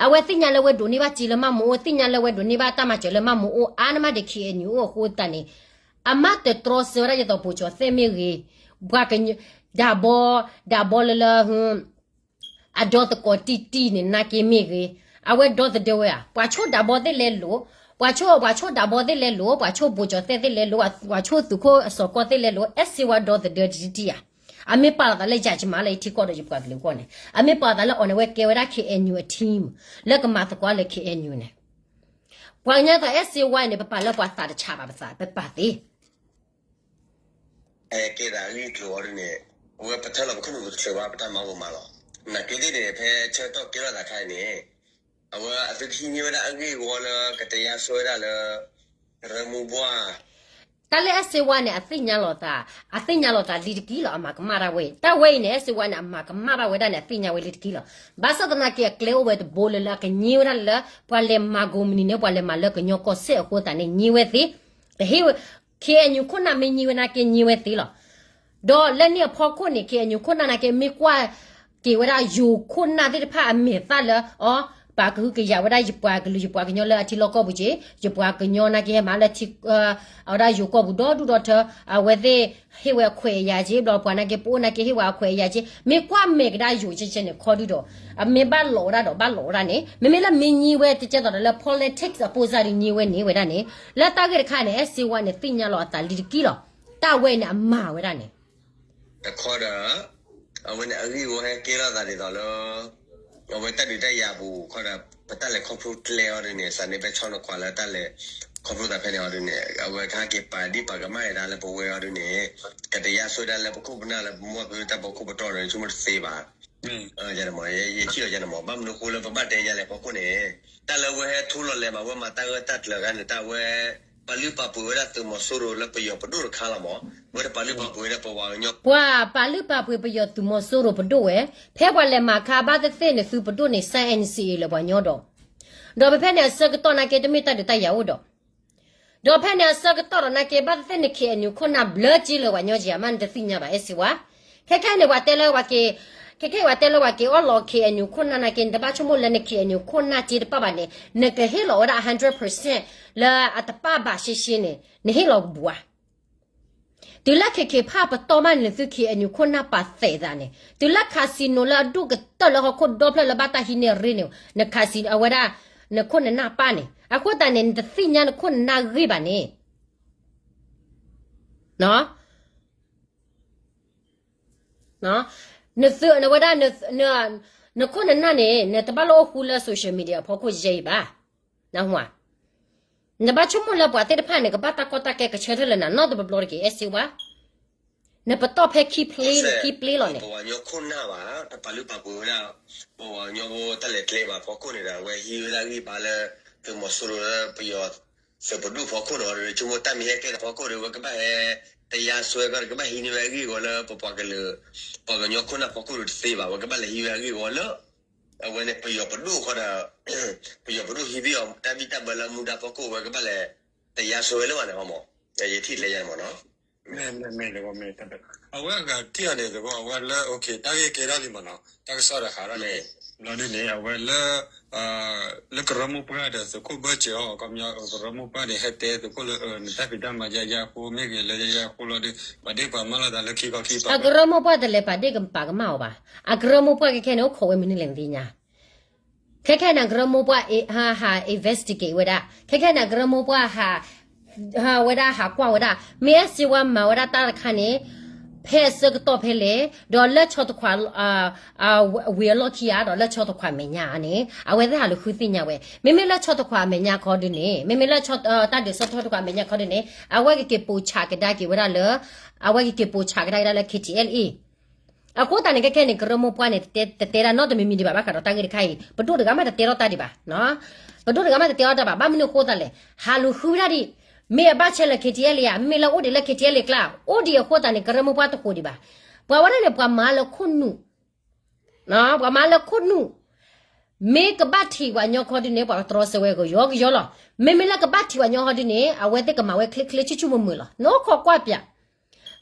အဝဲသ့ၣ်ညါလၢဝဲဒိးန့ၢ်ဘၣ်စ့လၢမးမိၢ်အိၣ် သ့ၣ်ညါလၢဝဲဒိးန့ၢ်ဘၣ်တၢ်မၤစၢၤလၢမးမိၢ်အိၣ် အါန့ၢ်မးဒီး KNU အိၣ်အဃိသတးန့ၣ် အမးတတြီဆၢဝဲဒၣ်ယသိးပိာ်ကၠီၤသဲၣ်မ့ၢ်ဂ့ၤ ပှၤကညီ ဒၣ်ဘီ ဒၣ်ဘီလၢလၢ အဒီသကိးတံၢ်တံၢ်န့ၣ် နာ်က့မ့ၢ်ဂ့ၤ အဝဲဒီသဒၢဝဲဧါ ပှၤဆိၣ်ဒၣ်ဘီသ့ၣ်လဲၤလိာ် ပှၤဆိၣ် ပှၤဆိၣ်ဒၣ်ဘီသ့ၣ်လဲၤလိာ် ပှၤဆိၣ်ပိာ်ကၠီၤသဲၣ်သ့ၣ်လဲၤလိာ် ပှၤဆိၣ်သုးခိၣ်အစီၤကီၢ်သ့ၣ်လဲၤလိာ် အဲၣ်စ့ဝါဒီသဒၢတံၢ်တံၢ်ဧါ အမ့ၢ်ပာ်လီၤသးလၢယၤကမၤလၢယထံကီၢ်ဒီးယပှၤကလုာ်အဂီၢ်န့ၣ် အမ့ၢ်ပာ်လီၤသးလၢအီၤန့ၣ် အဝဲကဲဝဲဒၣ် KNU အ team လၢကမၤသကိးလၢ KNU န့ၣ် ပှၤကညီသးအဲၣ်စ့ဝါအံၤန့ၣ် ပပာ်လၢပှၤသးတဆးဘၣ်ပသး ပပာ်သ့ ဟဲကဲသးအဂ့ၢ်ကျိၤအီၤဒ်န့ၣ် အဝဲပထၢလီၤပခိၣ်နူာ်ပတချုးဘၣ် ပတၢ်မၤဂိၢ်မးလီၤ. နာ်က့သ့ၣ်န့ၣ် ဖဲဆၢကတီၢ်ကဲထီၣ်သးခါအံၤန့ၣ် အဝဲအသုတဟံးန့ၢ်ဝဲဒၣ်အဂ့ၢ်အဝီလၢကတယါစွဲဝဲဒၣ်လၢ ကရၢမိၢ်ပှၢ် တၢ်လၢအဲၣ်စ့ဝါန့ၣ် အသ့ၣ်ညါလီၤသး အသ့ၣ်ညါလီၤသးလံတက့ၢ်လီၤ အမၤကမၣ်တၢ်ဝဲအံၤ တၢ်ဝဲအံၤန့ၣ် အဲၣ်စ့ဝါန့ၣ် အမၤကမၣ်ဘၣ်ဝဲဒၣ်န့ၣ် အသ့ၣ်ညါဝဲလံတက့ၢ်လီၤ. ဘၣ်ဆၣ်သနာ်က့ အကျဲအိၣ်ဝဲတဘိလၢလၢအကညံဝဲဒၣ်လၢ ပှၤလဲၤမၤကိးမုၢ်နံၤန့ၣ် ပှၤလဲၤမၤလၢကညီကီၢ်စဲၣ်အဃိသတးန့ၣ် ညံဝဲသ့ တဟ့ၣ်ဝဲ KNU ခိၣ်နၢ်မ့ၢ်ညံဝဲနာ်က့ညံဝဲသ့လီၤ. ဒီးလၢန့ၣ်အဖီခိၣ်န့ၣ် KNU ခိၣ်နၢ်နာ်က့ မ့ၢ်ကွၢ်က့ၤဝဲဒၣ်ယိၤခိၣ်နၢ်သ့ၣ်တဖၣ်အမဲာ်သၣ်လၢ အီၤ ပာ်ကဟုကယာ်ဝဲဒၣ်ယပှၤကလုာ်ယပှၤကညီလၢအထံလီၢ်ကီၢ်ပူၤက့ၤ, ယပှၤကညီနာ်က့ဟဲမၤလၢထံ, အဝဲဒၣ်ယိၤကီၢ်ပူၤဒီဒူၣ်ဒီထၢ, အဝဲသ့ၣ်ဟ့ၣ်ဝဲအခွဲးအယာ်က့ၤ, ဘျီပှၤနာ်က့ပအိၣ်နာ်က့ဟ့ၣ်ဝဲအခွဲးအယာ်က့ၤ, မ့ၢ်ကွၢ်မဲာ်ကဒါယိၤကဲကဲန့ၣ် ခီဒုဒီး, အမ့ၢ်ဘၣ်လီၤဝဲဒၣ်ဒီး ဘၣ်လီၤဝဲဒၣ်န့ၣ်, မ့မ့ၢ်လၢမ့ၢ်ညံဝဲတကဲသိးဒီးလၢ politics အပိစၢ်ဒုးညံဝဲန့ၣ်ဝဲဒၣ်န့ၣ်, လၢတၢ်ဂ့ၢ်တခါန့ၣ် အဲၣ်စ့ဝါန့ၣ် သ့ၣ်ညါလီၤအသးလံတက့ၢ်လီၤ, တၢ်ဝဲန့ၣ်အမၤဝဲဒၣ်န့ၣ် တခီဒီး, အဝဲန့ၣ်အဂ့ၢ်အဝီဟဲကဲထီၣ်သးဒ်သိးလၢ, အဝဲတၢ်ဒုးတၢ်ယၤပူၤခီဒီး, ပတၢ်လဲၤခီဖျိကျဲအီၤဒ်န့ၣ် စးန့ၣ်ပဲဆီနခွးလၢတၢ်လဲၤခီဖျိသးဖဲန့ၣ်အီၤဒ်န့ၣ် အဝဲကဟဲက့ၤပာ်ဒံးပာ်ကမၣ်ဒၣ်လၢပဝဲအီၤဒ်န့ၣ်, ကတယါဆွဲဒၣ်လၢပခိၣ်ပနၢ်လၢပမိၢ်ပၢ်တၢ်ပိာ်ခိၣ်ပတီၢ်န့ၣ် ဆိကမိၣ်တသ့ဘၣ်. ယထံၣ်အီၤယန့ၣ်မး, ဘၣ်မနုၤအဃိလၢပဘၣ်တဲယၤလဲၣ်ဖီခိၣ်န့ၣ်, တၢ်လၢဝဲဟဲထူလီၤလဲၤမး ဝဲမၤတၢ်အၢတၢ်ကျၢၤအခါန့ၣ် တၢ်ဝဲ ပာ်လုၢ်ပာ်ပှ့ၤဝဲဒၣ်သုးမီၤစိရိၤလၢပယီၤပဒိၣ်တခါလီၤမး, ဝဲတပာ်လုၢ်ပာ်ပှ့ၤဝဲဒၣ်ပဝဲကညီ, ပှၤပာ်လုၢ်ပာ်ပှ့ၤပယီၤသုးမီၤစိရိၤပဒိၣ်ဝဲ, ဖဲပှၤလဲၤမၤခါဘၣ်သ့ၣ်သ့ၣ်န့ၣ် သုးပဒိၣ်န့ၣ် စဲအဲၣ်စံလၢပှၤကညီဒီး, ဒီးဖဲဖဲန့ၣ်အဆၢကတီၢ်နာ်က့တမ့ၢ်တၢ်ဒုးတၢ်ယၤအိၣ်ဒီး ဒီးဖဲန့ၣ်အဆၢကတီၢ်ဒီးနာ်က့ ဘၣ်သ့ၣ်သ့ၣ်န့ၣ် KNU ခိၣ်နၢ်ဘျၢက့လၢၤပှၤကညီက့ဧါ မ့ၢ်နတသ့ၣ်ညါဘၣ် အဲၣ်စ့ဝါ, ခဲခဲန့ၣ်ပှၤတဲလၢပှၤက့ၤ, ခဲခဲပှၤတဲလၢပှၤက့ၤအီၣ်လီၤ KNU ခိၣ်နၢ်နာ်က့ နတဘၣ်ဆိကမိၣ်လၢန KNU ခိၣ်နၢ်က့တပၣ်ဘၣ်န့ၣ် နကဟ့ၣ်လီၤဝဲဒၣ် hundred percent လၢအတပၣ်ဘၣ်ရှဲရှဲန့ၣ် နဟ့ၣ်လီၤဘူးဧါ. တုၤလၢခဲခဲဖၣ်ပတီၢ်မးန့ၣ် သု KNU ခိၣ်နၢ်ပာ်သဲးသးန့ၣ် တုၤလၢ casino လၢအဒိၣ်ကတၢၢ်လၢဟီၣ်ခိၣ်ဒီဖျၢၣ်လၢဘၣ်တၢ်ဟံးန့ၢ်အရ့န့ၣ် န casino အဝဲဒၣ် နခိၣ်နနၢ်ပၢ်န့ၣ် အဃိသတးန့ၣ် နတသ့ၣ်ညါနခိၣ်နနၢ်ဂ့ၢ်ဘၣ်န့ၣ် နသုဝဲဒၣ် နခိၣ်နနၢ်န့ၣ် နတဘၣ်လၢအိၣ်ဃူလၢ social media အဖီခိၣ်ယဲအံၤဘၣ်. နဘၣ်ဆိကမိၣ်လၢပှၤသ့ၣ်တဖၣ်န့ၣ် ကဘၣ်တၢ်ကီတၢ်ခဲကဆၢထၢၣ်လၢနၤနီတဘျီဘျီတက့ၢ် အဲၣ်စ့ဝါ. နပတီၢ်ဖဲခံဖျ့လီၤ ခံဖျ့လီၤန့ၣ် ပဝဲကညီခိၣ်နၢ်ဘၣ် တပာ်လုၢ်ပာ်ပှ့ၤဝဲဒၣ် ပဝဲကညီဖိတၢ်လဲၤကျဲဘၣ်ဖီခိၣ်န့ၣ်ဒီး အဝဲဟံးဝဲဒၣ်ဂံၢ်ဘါလၢ သုးမီၤစိရိၤလၢပယီၤ သုးပဒိၣ်ဖီခိၣ်န့ၣ်ဒီး ဆိကမိၣ်တၢ်မ့ၢ်ဟဲကဲသးဖီခိၣ်ဒီး အဝဲကဘၣ်ဟဲ တယါစွဲကီၢ်ဒီး ကဘၣ်ဟံးန့ၢ်ဝဲအဂံၢ်အဂီၤလၢပပှၤကလုာ် ပှၤကညီခိၣ်နၢ်ဖီခိၣ်ဒီးတသ့ဘၣ် အဝဲကဘၣ်လဲၤဟံးဝဲအဂံၢ်အဂီၤလၢ အဝဲန့ၣ်ပယီၤပဒိၣ်ဃီဒီး ပယီၤပဒိၣ်ဟံးဘ့ၣ်အီၤတၢ်ဘံၣ်တၢ်ဘၢလၢမူဒါဖီခိၣ် အဝဲကဘၣ်လဲၤ တယါစွဲဝဲလၢၤဘၣ်န့ၣ်မး ယထံၣ်ကျဲယါန့ၣ်မးနီၤ မ့ၢ်မ့ၢ်မ့ၢ်တဘၣ် အဝဲအဂၤထံၣ်အီၤန့ၣ် သကိးအဝဲလၢ တၢ်ဂ့ၢ်ကဲထီၣ်လံမးနီၤ တၢ်ကစီၣ်ဒီးဟးထီၣ်လံ ဘျီဒ်န့ၣ် အဝဲလၢ လၢကရၢမိၢ်ပှၢ်ဒီးသုးခိၣ်ဘၢၣ်စၢၤအီၤ ကမျီကရၢမိၢ်ပှၢ်န့ၣ် ဟဲတဲသုးခိၣ်လၢ နတၢ်ဖံးတၢ်မၤယါယါအဃိ မ့ၢ်ဂ့ၤလၢယါယါအဃိလီၤဒီး ပှၤဒ့ပှၤမၢလီၤသးလၢခံခီခံပၤ အကရၢမိၢ်ပှၢ်တလဲၤပာ်ဒ့ၣ်ပာ်ကမၣ်အီၤဘၣ် အကရၢမိၢ်ပှၢ်ခဲခဲန့ၣ် အိၣ်ခိးဝဲမနုၤလဲၣ်နသ့ၣ်ညါ ခဲခဲန့ၣ် ကရၢမိၢ်ပှၢ်ဟး investigate ဝဲဒၣ် ခဲခဲန့ၣ် ကရၢမိၢ်ပှၢ်ဟး ဝဲဒၣ်ဟးကွၢ်ဝဲဒၣ် မ့ၢ်အဲၣ်စ့ဝါမၤဝဲဒၣ်တၢ်တခါန့ၣ် ဖဲအဆၢကတီၢ်ဖဲလဲၣ် ဒီးလၢဆီတခွး ဝံၤအလီၢ်ခံဧါ ဒီးလၢဆီတခွးမဲာ်ညါန့ၣ် အဝဲသ့ၣ်ဟးလူၤဃုသ့ၣ်ညါဝဲ မ့မ့ၢ်လၢဆီတခွးမဲာ်ညါခီဒုန့ၣ် မ့မ့ၢ်လၢတၢ်ဒုးဆီတခွးမဲာ်ညါခီဒုန့ၣ် အဝဲကက့ၤပိာ်ဆးကဒါက့ၤဝဲဒၣ်လၢ အဝဲကက့ၤပိာ်ဆးကဒါက့ၤဒၣ်လၢ KTLA အဃိသတးန့ၣ် ခဲခဲန့ၣ် ကရၢမိၢ်ပှၢ်န့ၣ် တတဲတၢ်နီတမံၤမံၤဒံးဘၣ် ဘၣ်ဃးဒီးတၢ်ဂ့ၢ်တခါအံၤ ပဒိၣ်တဂၤမးတတဲထီၣ်တၢ်ဒံးဘၣ် ပဒိၣ်တဂၤမးတတဲထီၣ်တၢ်ဘၣ် ဘၣ်မနုၤအဃိသတးလဲၣ် ဟးလူၤဃုဝဲဒၣ်ဒံး မ့ၢ်အဘၣ်ဆၢလၢ KTLA ဧါ မ့မ့ၢ်လၢအိၣ်ဒံးလၢ KTLA ကျါ အိၣ်ဒံးအဃိသတးန့ၣ် ကရၢမိၢ်ပှၢ်တဃိးဒံးဘၣ် ပှၤဝဲဒၣ်န့ၣ် ပှၤမၤလၢခိၣ်နူာ် ပှၤမၤလၢခိၣ်နူာ် မ့ၢ်ကဘၣ်ထံးပှၤကညီခီဒုန့ၣ် ပှၤကတြီဆၢဝဲကယီကယီလီၤ မ့မ့ၢ်လၢကဘၣ်ထံးပှၤကညီခီဒုန့ၣ် အဝဲသ့ၣ်ကမၤဝဲချ့ချ့ဆူၣ်ဆူၣ်မုာ်မုာ်လီၤ နအိၣ်ခိးကွၢ်ပၠး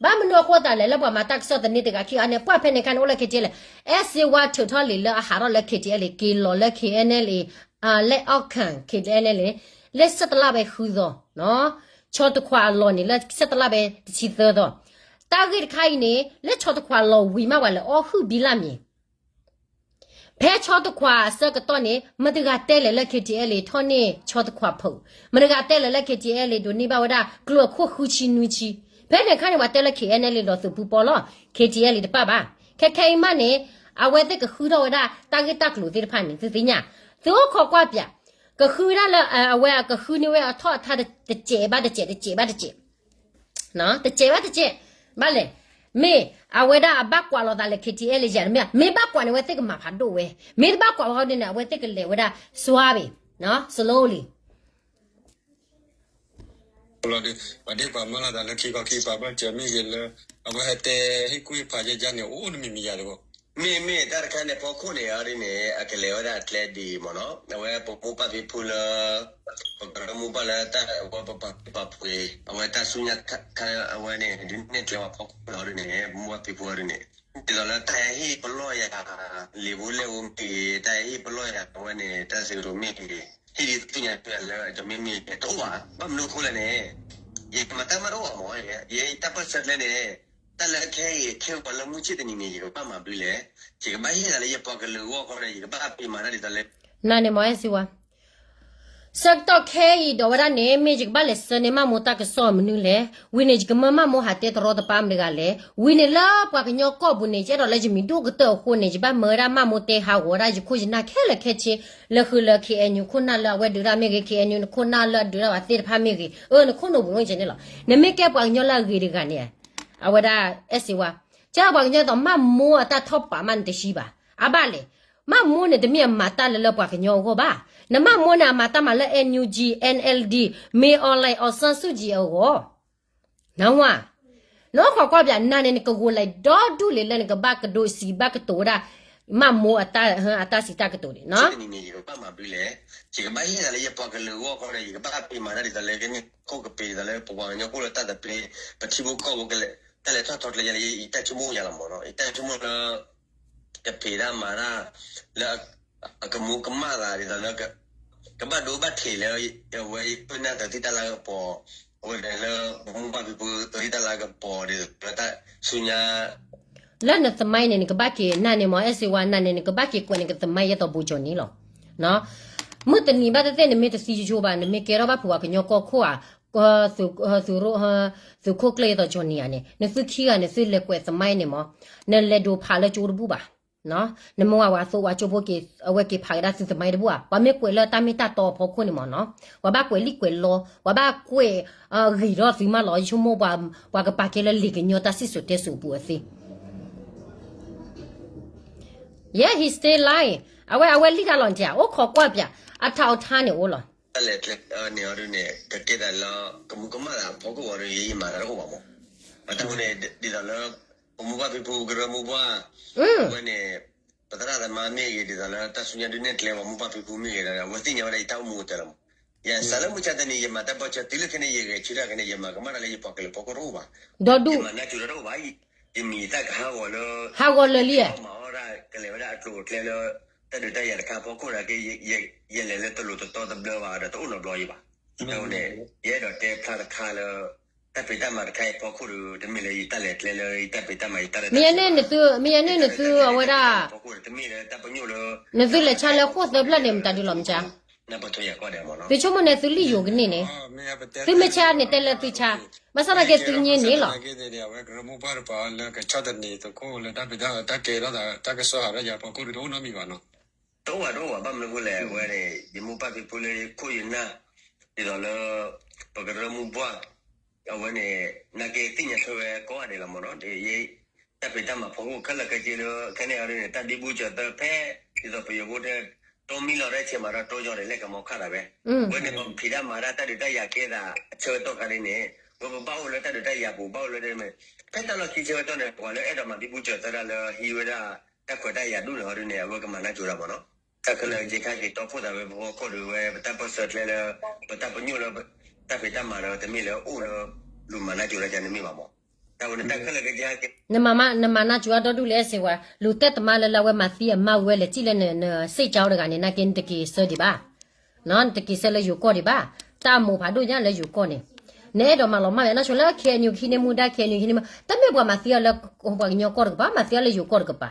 ဘၣ်မနုၤအဃိသတးလဲၣ် လၢပှၤမၤတၢ်ကစီၣ်သန့တဂၤခံဂၤန့ၣ် ပှၢ်ဖဲန့ၣ်ခါန့ၣ် အိၣ်လၢ KTLA အဲၣ်စ့ဝါထုးထီၣ်လံာ်လၢအဟးထီၣ်လၢ KTLA က့ၤလီၤလၢ KNLA လၢ Arkhan KNLA လၢဆဲးတလါဝဲဃုသီ ဆီတခွးအလီၢ်န့ၣ် လၢဆဲးတလါဝဲတဆံသၢသီ တၢ်ဂ့ၢ်တခါအံၤန့ၣ် လၢဆီတခွးလီၢ်ဝံၤမး ပှၤလဲၤအီၣ်ဟုၣ်ဘံလၢ်မံၤ ဖဲဆီတခွးအဆၢကတီၢ်န့ၣ် မတၤတဂၤတဲလဲၣ်လၢ KTLA ထီၣ်န့ၢ်ဆီတခွးဖိး, မတၤတဂၤတဲလဲၣ်လၢ KTLA ဒိးန့ၢ်ဘၣ်ဝဲဒၣ် ကျိအခိၣ်ဃုဆံနွံဆံ, ဖဲန့ၣ်အခါန့ၣ် ပှၤတဲလၢ KNLA ဒီးသုးပူၤပီလီၤ, KTLA တပၣ်ဘၣ်. ခဲခဲအံၤမးန့ၣ် အဝဲသ့ၣ်ကဃုထီၣ်ဝဲဒၣ် တၢ်ဂ့ၢ်တၢ်ကျိၤသ့ၣ်တဖၣ်န့ၣ် သုသ့ၣ်ညါ, သုအိၣ်ခိးကွၢ်ပၠး, ကဃုဝဲဒၣ်လၢ အဝဲအကဃုန့ၢ်ဝဲအထီၣ်အထါတစဲးဘၣ်တစဲးတစဲးဘၣ်တစဲး တစဲးဘၣ်တစဲး, ဘၣ်လဲၣ်, မ့ၢ်အဝဲဒၣ်အဘၣ်ကွၢ်လိာ်သးလၢ KTLA ယၤတမ့ၢ်, မ့ၢ်ဘၣ်ကွၢ်န့ၣ် အဝဲသ့ၣ်ကမၤဖးဒိၣ်ဝဲ, မ့ၢ်တဘၣ်ကွၢ်ဘၣ်ဃီဒ်န့ၣ် အဝဲသ့ၣ်ကလဲၤဝဲဒၣ် စွါဘ့ၣ်, slowly လီၤဒီး ပှၤဒ့ၣ်ပှၤမၢလီၤသးလၢခံခီခံပၤဘၣ်စၢၤမ့ၢ်ဂ့ၤလၢ အဝဲဟဲတဲဟ့ၣ်ကူၣ်ဟ့ၣ်ဖးယဲယဲန့ၣ် အိၣ်တမံၤမံၤယၤတဘျီ, မ့ၢ်မ့ၢ်တၢ်တခါန့ၣ် ဖီခိၣ်န့ၣ်အီၤဒ်န့ၣ် အကလဲၤဝဲဒၣ်အကျဲဒ်အံၤမ့ၢ်နီၤ, အဝဲပမိၢ်ပၢ်ဖံဖုလၢ ပကရၢမိၢ်ပၢ်လၢတၢ်ဝဲပပာ်ပာ်ဖှိၣ် အဝဲတၢ်ဆူညါခါအဝဲန့ၣ် ဒုးနဲၣ်ကျဲဝဲဖီခိၣ်လီၤဒ်န့ၣ် ပမိၢ်ပၢ်ဖံဖုအီၤဒ်န့ၣ် ဒ်သိးလၢတၢ်ဟဲဟ့ၣ်ပလီၢ်ယၤ လံာ်ဖိလဲၢ်ဖိမ့ၢ်ဂ့ၤ, တၢ်ဟဲဟ့ၣ်ပလီၢ်ယၤ အဝဲန့ၣ် တၢ်စံးကတိၤမ့ၢ်ဂ့ၤ, ဟ့ၣ်ဒ်သ့ၣ်ညါထွဲလၢတမ့ၢ်မ့ၢ်တအိၣ်ဘၣ်. ဘၣ်မနုၤအဃိလဲၣ်န့ၣ်, ယမၤတၢ်မးတအိၣ်ဘၣ်မး, ယတၢ်ပၢၢ်ဆၢကျဲန့ၣ်, တၢ်လၢအခဲအံၤခဲပှၤလၢမုၢ်ဆ့ၣ်တနံၤန့ၣ် ယကဘၣ်မၤဘျုးလဲၣ်, ယကဘၣ်ဟ့ၣ်သးလၢယပှၤကလုာ်အဂီၢ်ဃီဒီး ယကဘၣ်ပ့ၤမၤတၢ်ဒ်သိးလၢ နၤန့ၣ်မ့ၢ်အဲၣ်စ့ဝါ ဆၢကတီၢ်ခဲအံၤဒီးဝဲဒၣ်န့ၣ် မ့ၢ်ယကဘၣ်လဲၤဆှၢန့ၢ်မးမိၢ်တၢ်ကစီၣ်မနုၤလဲၣ်, ဝံၤန့ၣ် ယကမၢမးမိၢ်ဟးတဲတရီတပါမတဂၤလဲၣ်, ဝံၤန့ၣ်လၢပှၤကညီကီၢ်ပူၤန့ၣ် ယအဲၣ်ဒိးလၢယမံၤဒိၣ်ကတၢၢ်အဃိန့ၣ် ယဘၣ်မၢဝဲဒၣ်မးမိၢ်တဲဟးဂီၤဝဲဒၣ်ယခိၣ်ယနၢ်ခဲလၢာ်ခဲဆ့, လၢဃုာ်လၢ K N U ခိၣ်နၢ်လၢအဝဲဒုးတၢ်မ့ၢ်ဂ့ၤ, K N U ခိၣ်နၢ်လၢအဒုးတၢ်ဘၣ်သ့ၣ်တဖၣ်မ့ၢ်ဂ့ၤ, အၢ နခိၣ်နူာ်ပူၤန့ၣ်လီၤ. နမ့ၢ်ကဲပှၤကညီလၢအဂ့ၤတဂၤန့ၣ် အဝဲဒၣ်အဲၣ်စ့ဝါ, ကဲပှၤကညီသိးမးမိၢ်အတၢ်ထီၣ်ပာ်မးနတဟံးဘၣ်, အါဘၣ်လဲၣ် မးမိၢ်န့ၣ်တမ့ၢ်အမၤတၢ်လၢလၢပှၤကညီအဂီၢ်ဘၣ်, နမးမိၢ်န့ၣ်အမၤတၢ်မၤလၢ N U G, N L D, မ့ၢ် online အီၣ်ဆၣ်စူၣ်ကံအဂီၢ်, နဝါ, နအိၣ်ခိးကွၢ်ပၠး နၤန့ၣ်နကဂိၤလၢဒီဒူၣ်လံလၢနကဘၣ်ကဒိးစံးဘၣ်ကတိၤဝဲဒၣ်, မးမိၢ်အတၢ်, အတၢ်စံးတၢ်ကတိၤန့ၣ်နီၤ, တနံၤန့ၣ် ယကဘၣ်မၤဘျုးလဲၣ်, ယကဘၣ်ဟ့ၣ်သးလၢယပှၤကလုာ်အဂီၢ်ဃီဒီး ယကဘၣ်ပ့ၤမၤတၢ်ဒ်သိးလၢကန့ၢ်ခိၣ်ကပ့ၤဒ်သိးလၢပပှၤကညီကအိၣ်လၢတၢ်သဘျ့, ပထံဖိကီၢ်ဖိကလဲၤ, တၢ်လဲၤထီၣ်ထီကျဲယၤလၢယတၢ်ဆိကမိၣ်ယၤလီၤမးနီၤ, ယတၢ်ဆိကမိၣ်လၢ ကဖံးတၢ်မၤတၢ်လၢ အကမူကမၣ်သးဒ်သိးလၢ ကဘၣ်ဒိဘၣ်ထံးလၢ အဝဲယခိၣ်ယနၢ်သးသံတၢ်လၢကပီၤ, အဝဲဒၣ်လၢပမိၢ်ပၢ်ဖံဖုသးသံတၢ်လၢကပီၤဒ်သိးလၢတၢ်ဆူညါ လၢနသမိုင်းန့ၣ် နကဘၣ်က့ၤ နၤန့ၣ်မ့ၢ်အဲၣ်စ့ဝါ နၤန့ၣ် နကဘၣ်က့ၤကွဲးနကသမိုင်းယဲသိးဘိကၠီၣ်နံၤလီၤ. မုၢ်တနံၤဘၣ်သ့ၣ်သ့ၣ် နမ့ၢ်တသံဆိဆိဘၣ် နမ့ၢ်ကဲထီၣ်ဘၣ်ဖုးပှၤကညီကီၢ်ခိၣ်ဧါ, သုးခိၣ်ကျၢၢ်ယဲသိးကၠီၣ်နံၤဧါန့ၣ် နသုခံဂၤန့ၣ် သုလဲၤကွဲးသမိုင်းန့ၣ်မ့ၢ် နလဲၤဒိးဖးလၢကၠိတဘူၣ်ဘၣ်. နမ့ၢ်ဝၤဝၤသိးဝၤကၠိဖိက့ၤ အဝဲက့ၤဖးကဒါသုသမိုင်းတဘူၣ်ဧါ, ပှၤမ့ၢ်ကွဲးလၢတၢ်မ့ၢ်တၢ်တီအဖီခိၣ်န့ၣ်မ့ၢ်နီၤ, ပှၤဘၣ်ကွဲးလံာ်ကွဲးလီ, ပှၤဘၣ်ကွဲးဂ့ၤထီၣ်သုမးလီၤ, ယဆိကမိၣ်ပှၤကပာ်ကဲလၢလံာ်ကညီတၢ်စံၣ်စိၤတဲစိၤအပူၤအသ့ Yeah, he stay line. အဝဲ အဝဲလံၣ်တၢ်လီၤတံၢ် အိၣ်ခိးကွၢ်ပၠး အထးအီထါန့ၣ်အိၣ်လီၤ. တၢ်လဲၤကျဲန့ၣ်အီၤဒုးန့ၣ် ကကဲသးလၢ ကမူၤကမၣ်သးအဖီခိၣ်အီၤဒုး ယမၤတၢ်တအိၣ်ဘၣ်မး. အတၢ်ဝဲန့ၣ် ဒ်သိးလၢ ပမိၢ်ပၢ်ဖံဖု ကရၢမိၢ်ပှၢ် အဝဲန့ၣ် ပသရၣ်သမါမ့ၢ်ဂ့ၤ ဒ်သိးလၢတၢ်ဆူညါဒုးနဲၣ်ကျဲ ပမိၢ်ပၢ်ဖံဖုမ့ၢ်ဂ့ၤဒီး အဝဲသ့ၣ်ညါဝဲဒၣ်ယတၢ်အိၣ်မူကတၢၢ်လီၤမး. ယစးလၢမုၢ်ဆါတနံၤ ယမၤတၢ်ပၢၢ်ဆၢတုၤလၢခဲန့ၣ် ယဂဲၤဆၢထၢၣ်ခဲန့ၣ် ယမၤကမၣ်တၢ်လၢယပှၤကလုာ်ဖီခိၣ်တအိၣ်ဘၣ်. ဒီဒူၣ် ယမၤနၢ်စူၤတၢ်တအိၣ်ဘၣ်. ယမံၤသၣ်ကဟးဂီၤလၢ ဟးဂီၤလၢာ်လံဧါ. မၤအီၣ်ဒၣ်ကလဲၤဝဲဒၣ်အကျိၤအကျဲလၢ တၢ်ဒုးတၢ်ယၤတခါဖီခိၣ်ဒီးက့ ယလဲၤလၢတလိၤတတီတဘျၢဘၣ်ဒီးတအိၣ်နီတဘျီယဘၣ်. တၢ်ဝဲန့ၣ် ယအဲၣ်ဒိးတဲဖျါတခါလၢ တၢ်ဖံးတၢ်မၤတခါအံၤဖီခိၣ်ဒီး တမ့ၢ်လၢယတၢ်လဲၤကျဲလၢယတၢ်ဖံးတၢ်မၤယတၢ် မ့ၢ်ယန့ၣ်နသု မ့ၢ်ယန့ၣ်နသုအဝဲဒၣ် ဖီခိၣ်ဒီး တမ့ၢ်လၢတၢ်ပညိၣ်လၢ နသုလဲၤဆါလၢဃိၣ်သၢဖျၢၣ်န့ၣ် မတၤဒုးလီၤမဆါ. သုဆိကမိၣ်န့ၣ်သုလံၣ်ယိၤကန့ၢ်န့ၣ် သုမ့ၢ်ဆါန့ၣ်တဲလၢသုဆါ, ဘၣ်ဆၣ်သနာ်က့သုညါန့ၣ်လီၤ. အဝဲကရၢမိၢ်ပှၢ်တပၤလၢကဆီတနံၤသကိးလၢတၢ်ဖံးတၢ်မၤတၢ်ကဲထီၣ်သး တၢ်ကစီၣ်ဟးထီၣ်ယၤဖီခိၣ်ဒီးတအိၣ်နီတမံၤဘၣ်နီၤ. တအိၣ်ဘၣ်တအိၣ်ဘၣ် ဘၣ်မနုၤအဃိလဲၣ် အဝဲန့ၣ် ယမိၢ်ပၢ်ဖံဖုလၢခိၣ်ယနၢ် ဒ်သိးလၢ ပကရၢမိၢ်ပှၢ် အဝဲန့ၣ် နာ်က့သ့ၣ်ညါထွဲဝဲကိးဂၤဒဲးလီၤမးနီၤ. တၢ်ဖံးတၢ်မၤဖီခိၣ်ခဲလၢာ်ခဲဆ့လၢ ခဲန့ၣ်အီၤဒ်န့ၣ် တၢ်ဒ့ဘူကၠီၤသၢဖဲ ဒ်သိးပယီၤဖိတဲ တိမံလီၤတၢ်ဆဲးမၤဒီးတိယီၤဒီး လဲၤကမီၤခၣ်တၢ်ဝဲ ဝဲန့ၣ်ပဖံးတၢ်မၤတၢ် တၢ်ဒုးတၢ်ယၤကဲသးအဆၢကတီၢ်ခါဒ်န့ၣ် ဝဲပဘၣ်အိၣ်လၢတၢ်ဒုးတၢ်ယၤပူၤ ဘၣ်အိၣ်လၢ ဖဲတၢ်လီၢ်ခံဆၢကတီၢ်န့ၣ် ပှၤလၢအဲၣ်ဒိးမၤဒ့ဘူကၠီၤသၢတၢ်လၢဟံးဝဲဒၣ် တၢ်ခွဲးတၢ်ယာ်ဒူၣ်န့ၣ်အီၤဒ်န့ၣ် အဝဲကမၤနၢ်ကၠိတၢ်မးနီၤ. တၢ်ခဲလၢာ်က့ခါက့ၤတီခိၣ်သးဝဲပဖီခိၣ်ဒီးဝဲ ပတၢ်ပၢၢ်ဆၢကျဲလၢ ပတၢ်ပညိၣ်လၢ တၢ်ဖံးတၢ်မၤဒီး တမ့ၢ်လၢအိၣ်လၢ လူၤမၤနၢ်ကၠိတၢ်န့ၣ်မ့ၢ်ဘၣ်မး. တၢ်ဝဲန့ၣ်တၢ်ခဲလၢာ်က့ခါက့ၤ နမၤနၢ်ကၠိအဒီဒူၣ်လၢအဲၣ်စ့ဝါ လူၤတဲတမါလၢလၢအဝဲမၤသံအမါဝဲလဲၤစံၣ်လၢနစ့ၣ်ကၠီတဂၤန့ၣ် နာ်က့နတက့ၤဆၢဒံးဘၣ် နတက့ၤဆၢလၢယိၤကီၢ်ဒံးဘၣ်. တၢ်အမိၢ်ဖးဒိၣ်ညါလၢယိၤကီၢ်န့ၣ် နအဲၣ်ဒိးမၤလီၤမၢ်ဝဲ နဆိလၢ KNU ကဟံးန့ၢ်မူဒါ KNU ဟံးန့ၢ်မူ တမ့ၢ်ပှၤမၤသံအီၤလၢ ပှၤကညီကီၢ်တကပၤ မၤသံအီၤလၢယိၤကီၢ်တကပၤ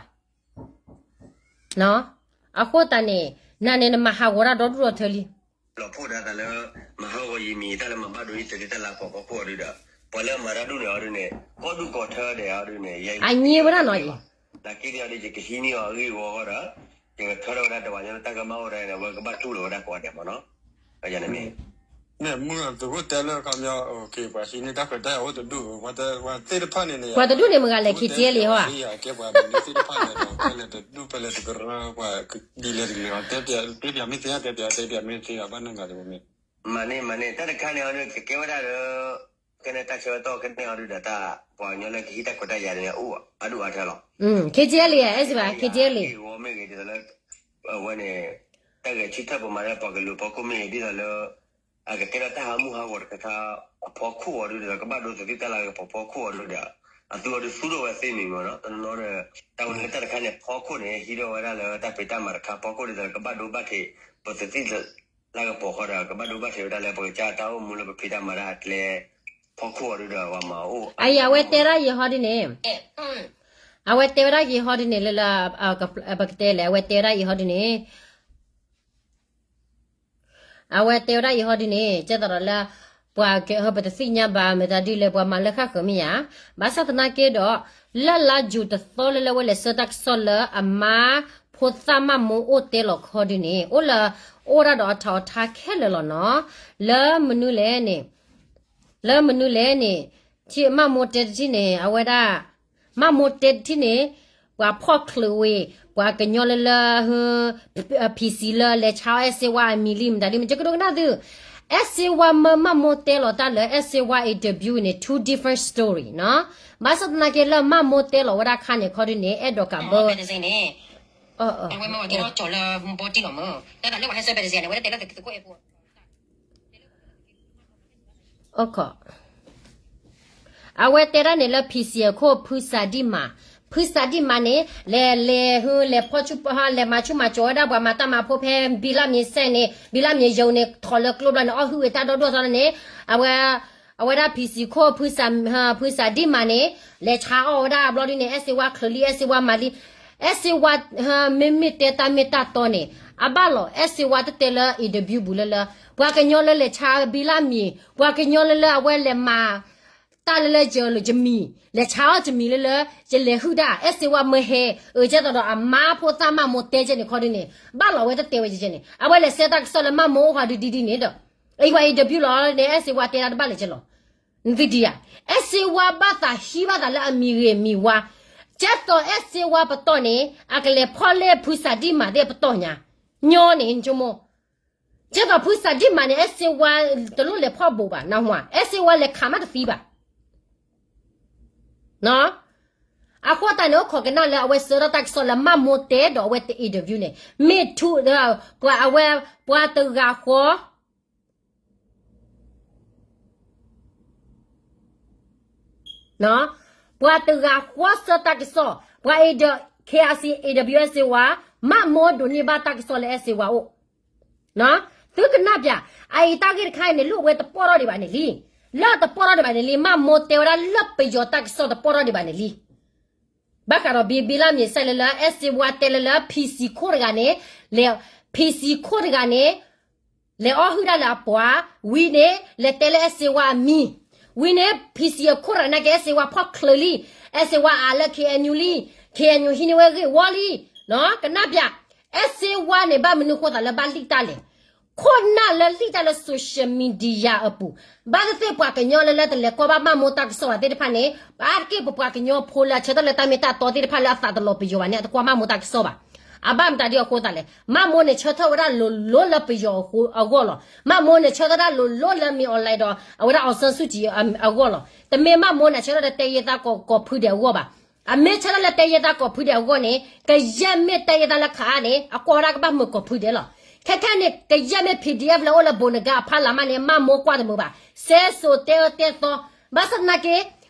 အဃိသတးန့ၣ် နၤန့ၣ်နမၤဟးဂီၤတၢ်ဒီဒူၣ်ဒီထၢလံ လီၤဖှိၣ်ဒၣ်သးလၢ မၤဟးဂီၤယံာ်မံၤတၢ်လၢမၤဘၣ်ဒိအံၤတဒုတၢ်လၢပှၤဖီခိၣ်အီၤဒုဒီး ပှၤလၢအမၤတၢ်ဒူၣ်န့ၣ်အီၤဒုန့ၣ် ကီၢ်ဒူၣ်ကီၢ်ထၢဒဲးအီၤဒုန့ၣ် ယအညံဝဲဒၣ်နီၤအံၤ နာ်က့ဒ်အီၤဒု ယကဟံးန့ၢ်အီၤအဂ့ၢ်အဂီၢ်ဒီး ယကထၢထီၣ်ဝဲဒၣ်တဝၤညါလၢတၢ်ကမၣ်အိၣ်ဒီးန့ၣ် အဝဲကဘၣ်တူၢ်လိာ်ဝဲဒၣ်ကိးဂၤဒဲးမးနီၤ မ့ၢ်မုၢ်သုးခိၣ်တဲလၢအခီပညီ ပှၤဟံးန့ၢ်တၢ်ခွဲးတၢ်ယာ်အိၣ်တဒူၣ် ပှၤသ့ၣ်တဖၣ်န့ၣ်န့ၣ် ပှၤတဒူၣ်န့ၣ်မ့ၢ်ဂၤလဲၣ် KTLA ဟီဧါ ကဲပှၤမနုၤသ့ၣ်တဖၣ်လဲၣ်ဒီး ဖဲလဲၣ်တဒူၣ်ဖဲလဲၣ်တကရၢ ပှၤဒ်လဲၣ်တမ့ၢ်အီၤ တဲပၠးမ့ၢ်သ့ တဲပၠးတဲပၠးမ့ၢ်သ့အဘၣ်နုာ်ဂၤတမ့ၢ် မၤန့ၢ်မၤန့ၢ် တၢ်တခါန့ၣ်အီၤဒု ကကဲဝဲဒၣ်လၢ ကဲန့ၣ်တၢ်ဆၢကတီၢ်ကဲန့ၣ်အီၤဒုဒီးတၢ် ပှၤကညီလၢကဟံးတၢ်ခွဲးတၢ်ယာ်န့ၣ် အိၣ်အဒူၣ်အါထၢလီၤ KTLA အဲၣ်စ့ဘၣ် KTLA ဂီၢ်မ့ၢ်ဂ့ၤဒ်သိးလၢ အဝဲန့ၣ် တၢ်ဂဲၤဆၢထၢၣ်ပမၤလၢပှၤကလုာ်ဖီခိၣ်မ့ၢ်ဂ့ၤဒ်သိးလၢ အကကဲထီၣ်တၢ်ဟးမုၢ်ဟးဂီၤတခါခါ အဖီခိၣ်အီၤဒုဒီး ကဘၣ်ဒိသးသ့တၢ်လၢကပီၤဖီခိၣ်အီၤဒုဒီး အသူအီၤဒုးသူထီၣ်ဝဲသ့မ့ၢ်မ့ၢ်နီၤ တနီၤဒီး တၢ်ဝဲလၢတၢ်တခါန့ၣ် ဖီခိၣ်န့ၣ် ဟံးထီၣ်ဝဲဒၣ်လၢတၢ်ဖံးတၢ်မၤတခါ ဖီခိၣ်ဒ်သိးကဘၣ်ဒိဘၣ်ထံး ပသးသ့ၣ်လၢကပီၤဃီဒီး ကဘၣ်ဒိဘၣ်ထံးဝဲဒၣ်လၢပကစၢ်တၢ်အိၣ်မူလၢပဖံးတၢ်မၤတၢ်အကျဲ ဖီခိၣ်အီၤဒုးဒီး ပှၤမၤအိၣ်အဝဲတဲဒၣ်ယဟီဒ်န့ၣ် အဝဲတဲဝဲဒၣ်ယဟီဒ်န့ၣ်လၢလၢ ပကတဲလဲၣ် အဝဲတဲဝဲဒၣ်ယဟီဒ်န့ၣ် အဝဲတဲဝဲဒၣ်ယဟီဒ်န့ၣ် ကဲသိးဒီးလၢ ပှၤကဟၢပတသ့ၣ်ညါဘၣ် မတၤဒ်လဲၣ် ပှၤမၤလၢဃၣ်ဃၢၤမ့ၢ်ဧါ, ဘၣ်ဆၣ်သနာ်က့ဒီး လၢလါယူၤတသီလၢလၢဝဲလဲၤဆှၢတၢ်ကစီၣ်လၢအမါဖိသၣ်မၢ်မိၢ်အိၣ်တဲလီၤခီဒ်န့ၣ် အိၣ်လၢ အိၣ်ဒၣ်ဒီးအထီးအထါခဲလၢာ်လီၤနီၤ, လၢမနုၤလဲၣ်န့ၣ် လၢမနုၤလဲၣ်န့ၣ် ထံမၢ်မိၢ်တဲတထံၣ်န့ၣ် အဝဲဒၣ် မၢ်မိၢ်တဲတထံၣ်န့ၣ် ပှၤဖီၣ်ချၢးဝ့ၤ ပှၤကညီလၢလၢ ဖံးစံလၢလဲၤဆါအီၣ်အဲၣ်စ့ဝါအမံၤလံ မတၤဒ်မ့ၢ်ကကဒိကနၣ်သု, အဲၣ်စ့ဝါမၢ်မၢ်မိၢ်တဲလီၤတၢ်လၢ အဲၣ်စ့ဝါ interview န့ၣ် two different story နီၤ, ဘၣ်ဆၣ်သနာ်က့လၢမၢ်မိၢ်တဲလီၤဝဲဒၣ်ခါန့ၣ်ခီဒ်န့ၣ် အဲၣ်ဒိးကးဘၢ အဝဲတဲဒၣ်န့ၣ်လၢ ဖံးစံအခိၣ် ဖုစၤဒံၣ်မး, ဖုစၤဒံၣ်မးန့ၣ် လဲၤလဲၤဟၢ လဲၤဖီၣ်ဆူၣ် လဲၤမၤဆူၣ်မၤကၠီဝဲဒၣ်ပှၤမၤတၢ်မၤဖိဖဲ ဘံလၢ်မံၤစဲးန့ၣ် ဘံလၢ်မံၤယိၤန့ၣ် ထီၣ်လၢကျိဘျီန့ၣ် အီၣ်ဟုၣ်ဝဲတၢ်ဒီဒိၣ်အသီန့ၣ် အဝဲ အဝဲဒၣ်ဖံးစံခိၣ် ဖုစၤဒံၣ်မးန့ၣ် လဲၤဆါအီၣ်ဝဲဒၣ်ဘျီဒ်န့ၣ် အဲၣ်စ့ဝါချၢးလံ အဲၣ်စ့ဝါမၤလံ အဲၣ်စ့ဝါ မ့မ့ၢ်တဲတၢ်မ့ၢ်တၢ်တီန့ၣ် အဘၣ်လီၤ အဲၣ်စ့ဝါတတဲလၢ interview ပူၤလၢလၢ ပှၤကညီလၢလဲၤဆါဘံလၢ်မံၤ ပှၤကညီလၢလၢအဝဲလဲၤမၤ တၢ်လၢလၢယလၢယမံၤ လဲၤဆါအီၣ်ယမံၤလၢလၢ ယလဲၤဟုၣ်တၢ် အဲၣ်စ့ဝါမၢဟဲ အကဲသိးဒီးအမါဖိသၣ်မၢ်မိၢ်တဲကဲန့ၣ်ခီဒ်န့ၣ် ဘၣ်လီၤဝဲတတဲဝဲကဲန့ၣ် အဝဲလဲၤဆှၢတၢ်ကစီၣ်လၢမၢ်မိၢ်အိၣ်ဃီဒ်ဒ်န့ၣ်ဒီး အံၤပှၤ interview လီၤန့ၣ် အဲၣ်စ့ဝါတဲဒၣ်တဘၣ်လၢကဲလီၤ နသုဒံးဧါ, အဲၣ်စ့ဝါဘၣ်သးဟံးဘၣ်သးလၢအမံၤဂ့ၤမံၤဝါ, ကဲသိးအဲၣ်စ့ဝါပတီၢ်န့ၣ် အကလဲၤဖီၣ်လၢဖုစၤဒံၣ်မးသ့ၣ်ပတီၢ်ညါ, ညီန့ၣ် နဆိကမိၣ်, ကဲသိးဖုစၤဒံၣ်မးန့ၣ် အဲၣ်စ့ဝါတလိၣ်လဲၤဖီၣ်ဘိးဘၣ် နၢ်ဟူဧါ, အဲၣ်စ့ဝါလဲၤခးမးတသံဘၣ် အဃိသတးန့ၣ် အိၣ်ခိးကနၣ်လၢအဝဲဆှၢထီၣ်တၢ်ကစီၣ်လၢမၢ်မိၢ်တဲဒီးအဝဲတ interview န့ၣ် မ့ၢ်ထူ ပှၤအဝဲ ပှၤတဂၤဃီ ပှၤတဂၤဃီဆှၢတၢ်ကစီၣ် ပှၤ KRC interview အဲၣ်စ့ဝါ, မၢ်မိၢ်ဒိးန့ၢ်ဘၣ်တၢ်ကစီၣ်လၢအဲၣ်စ့ဝါအိၣ် သုကနၣ်ပျး, အအံၤတၢ်ဂ့ၢ်တခါအံၤန့ၣ် လိၣ်ဝဲတပီၢ်ထီၣ်ဒံးဘၣ်န့ၣ်လံ, လၢတပီၢ်ထီၣ်ဒံးဘၣ်န့ၣ်လံ, မၢ်မိၢ်တဲဝဲဒၣ်လၢပယီၤတၢ်ကစီၣ်တပီၢ်ထီၣ်ဒံးဘၣ်န့ၣ်လံ, ဘၣ်ဃးဒီးဘံ ဘံလၢမံၤစဲးလၢလၢ အဲၣ်စ့ဝါတဲလၢလၢ ဖံးစံခိၣ်တဂၤန့ၣ်, လဲၤ ဖံးစံခိၣ်တဂၤန့ၣ် လဲၤအီၣ်ဟုၣ်ဒၣ်လၢအပှၤ, ဝံၤန့ၣ် လဲၤတဲလၢအဲၣ်စ့ဝါအမံၤ, ဝံၤန့ၣ် ဖံးစံအခိၣ်တဂၤန့ၣ်က့ အဲၣ်စ့ဝါဖီၣ်ချၢးလံ, အဲၣ်စ့ဝါအးလၢ KNU လံ, KNU ဟံးန့ၢ်ဝဲဂ့ၢ်ဝီလံ, ကနၣ်ပျး, အဲၣ်စ့ဝါန့ၣ် ဘၣ်မနုၤဃိသးလၢဘၣ်လံၣ်တၢ်လဲၣ်, ခိၣ်နၢ်လၢလံၣ်တၢ်လၢ social media အပူၤ, ဘၣ်သ့ၣ်သ့ၣ်ပှၤကညီလၢလၢတလဲၤကွၢ်ဘၣ်မၢ်မိၢ်တၢ်ကစီၣ်ဘၣ်သ့ၣ်တဖၣ်န့ၣ်, ဘၣ်တက့ၢ်ပပှၤကညီဖိလၢအဆၢထၢၣ်လၢတၢ်မ့ၢ်တၢ်တီသ့ၣ်တဖၣ်လၢအသးတလီၤပယီၤဘၣ်န့ၣ် အတကွၢ်မၢ်မိၢ်တၢ်ကစီၣ်ဘၣ်, အဘၣ်မတၤဒ်အဃိသးလဲၣ်, မၢ်မိၢ်န့ၣ်ဆၢထၢၣ်ဝဲဒၣ်လိၤလိၤလၢပယီၤအဂီၢ်လီၤ, မၢ်မိၢ်န့ၣ်ဆၢထၢၣ်ဒၣ်လိၤလိၤလၢမ့ၢ် online ဒီး အဝဲဒၣ် အောင်ဆန်းစုကြည် အဂီၢ်လီၤ, တမ့ၢ်မၢ်မိၢ်န့ၣ်ဆၢထၢၣ်လၢတဲယဲၢ်သးကိးဖုဒဲးအဂီၢ်ဘၣ်, အမ့ၢ်ဆၢထၢၣ်လၢတဲယဲၢ်သးကိးဖုဒဲးအဂီၢ်န့ၣ် ကယဲၢ်မ့ၢ်တဲယဲၢ်သးလၢခးအါန့ၣ် အကွၢ်ဝဲဒၣ်ကဘၣ်မုာ်ကိးဖုဒဲးလီၤ, ခဲခဲန့ၣ် ကယဲၢ်မ့ၢ် PDF လၢအိၣ်လၢဘိးနဂါအဖီလာ်မးန့ၣ် မၢ်မိၢ်ကွၢ်တမုာ်ဘၣ်, စဲစိၤတဲအၢတဲသီ, ဘၣ်ဆၣ်သနာ်က့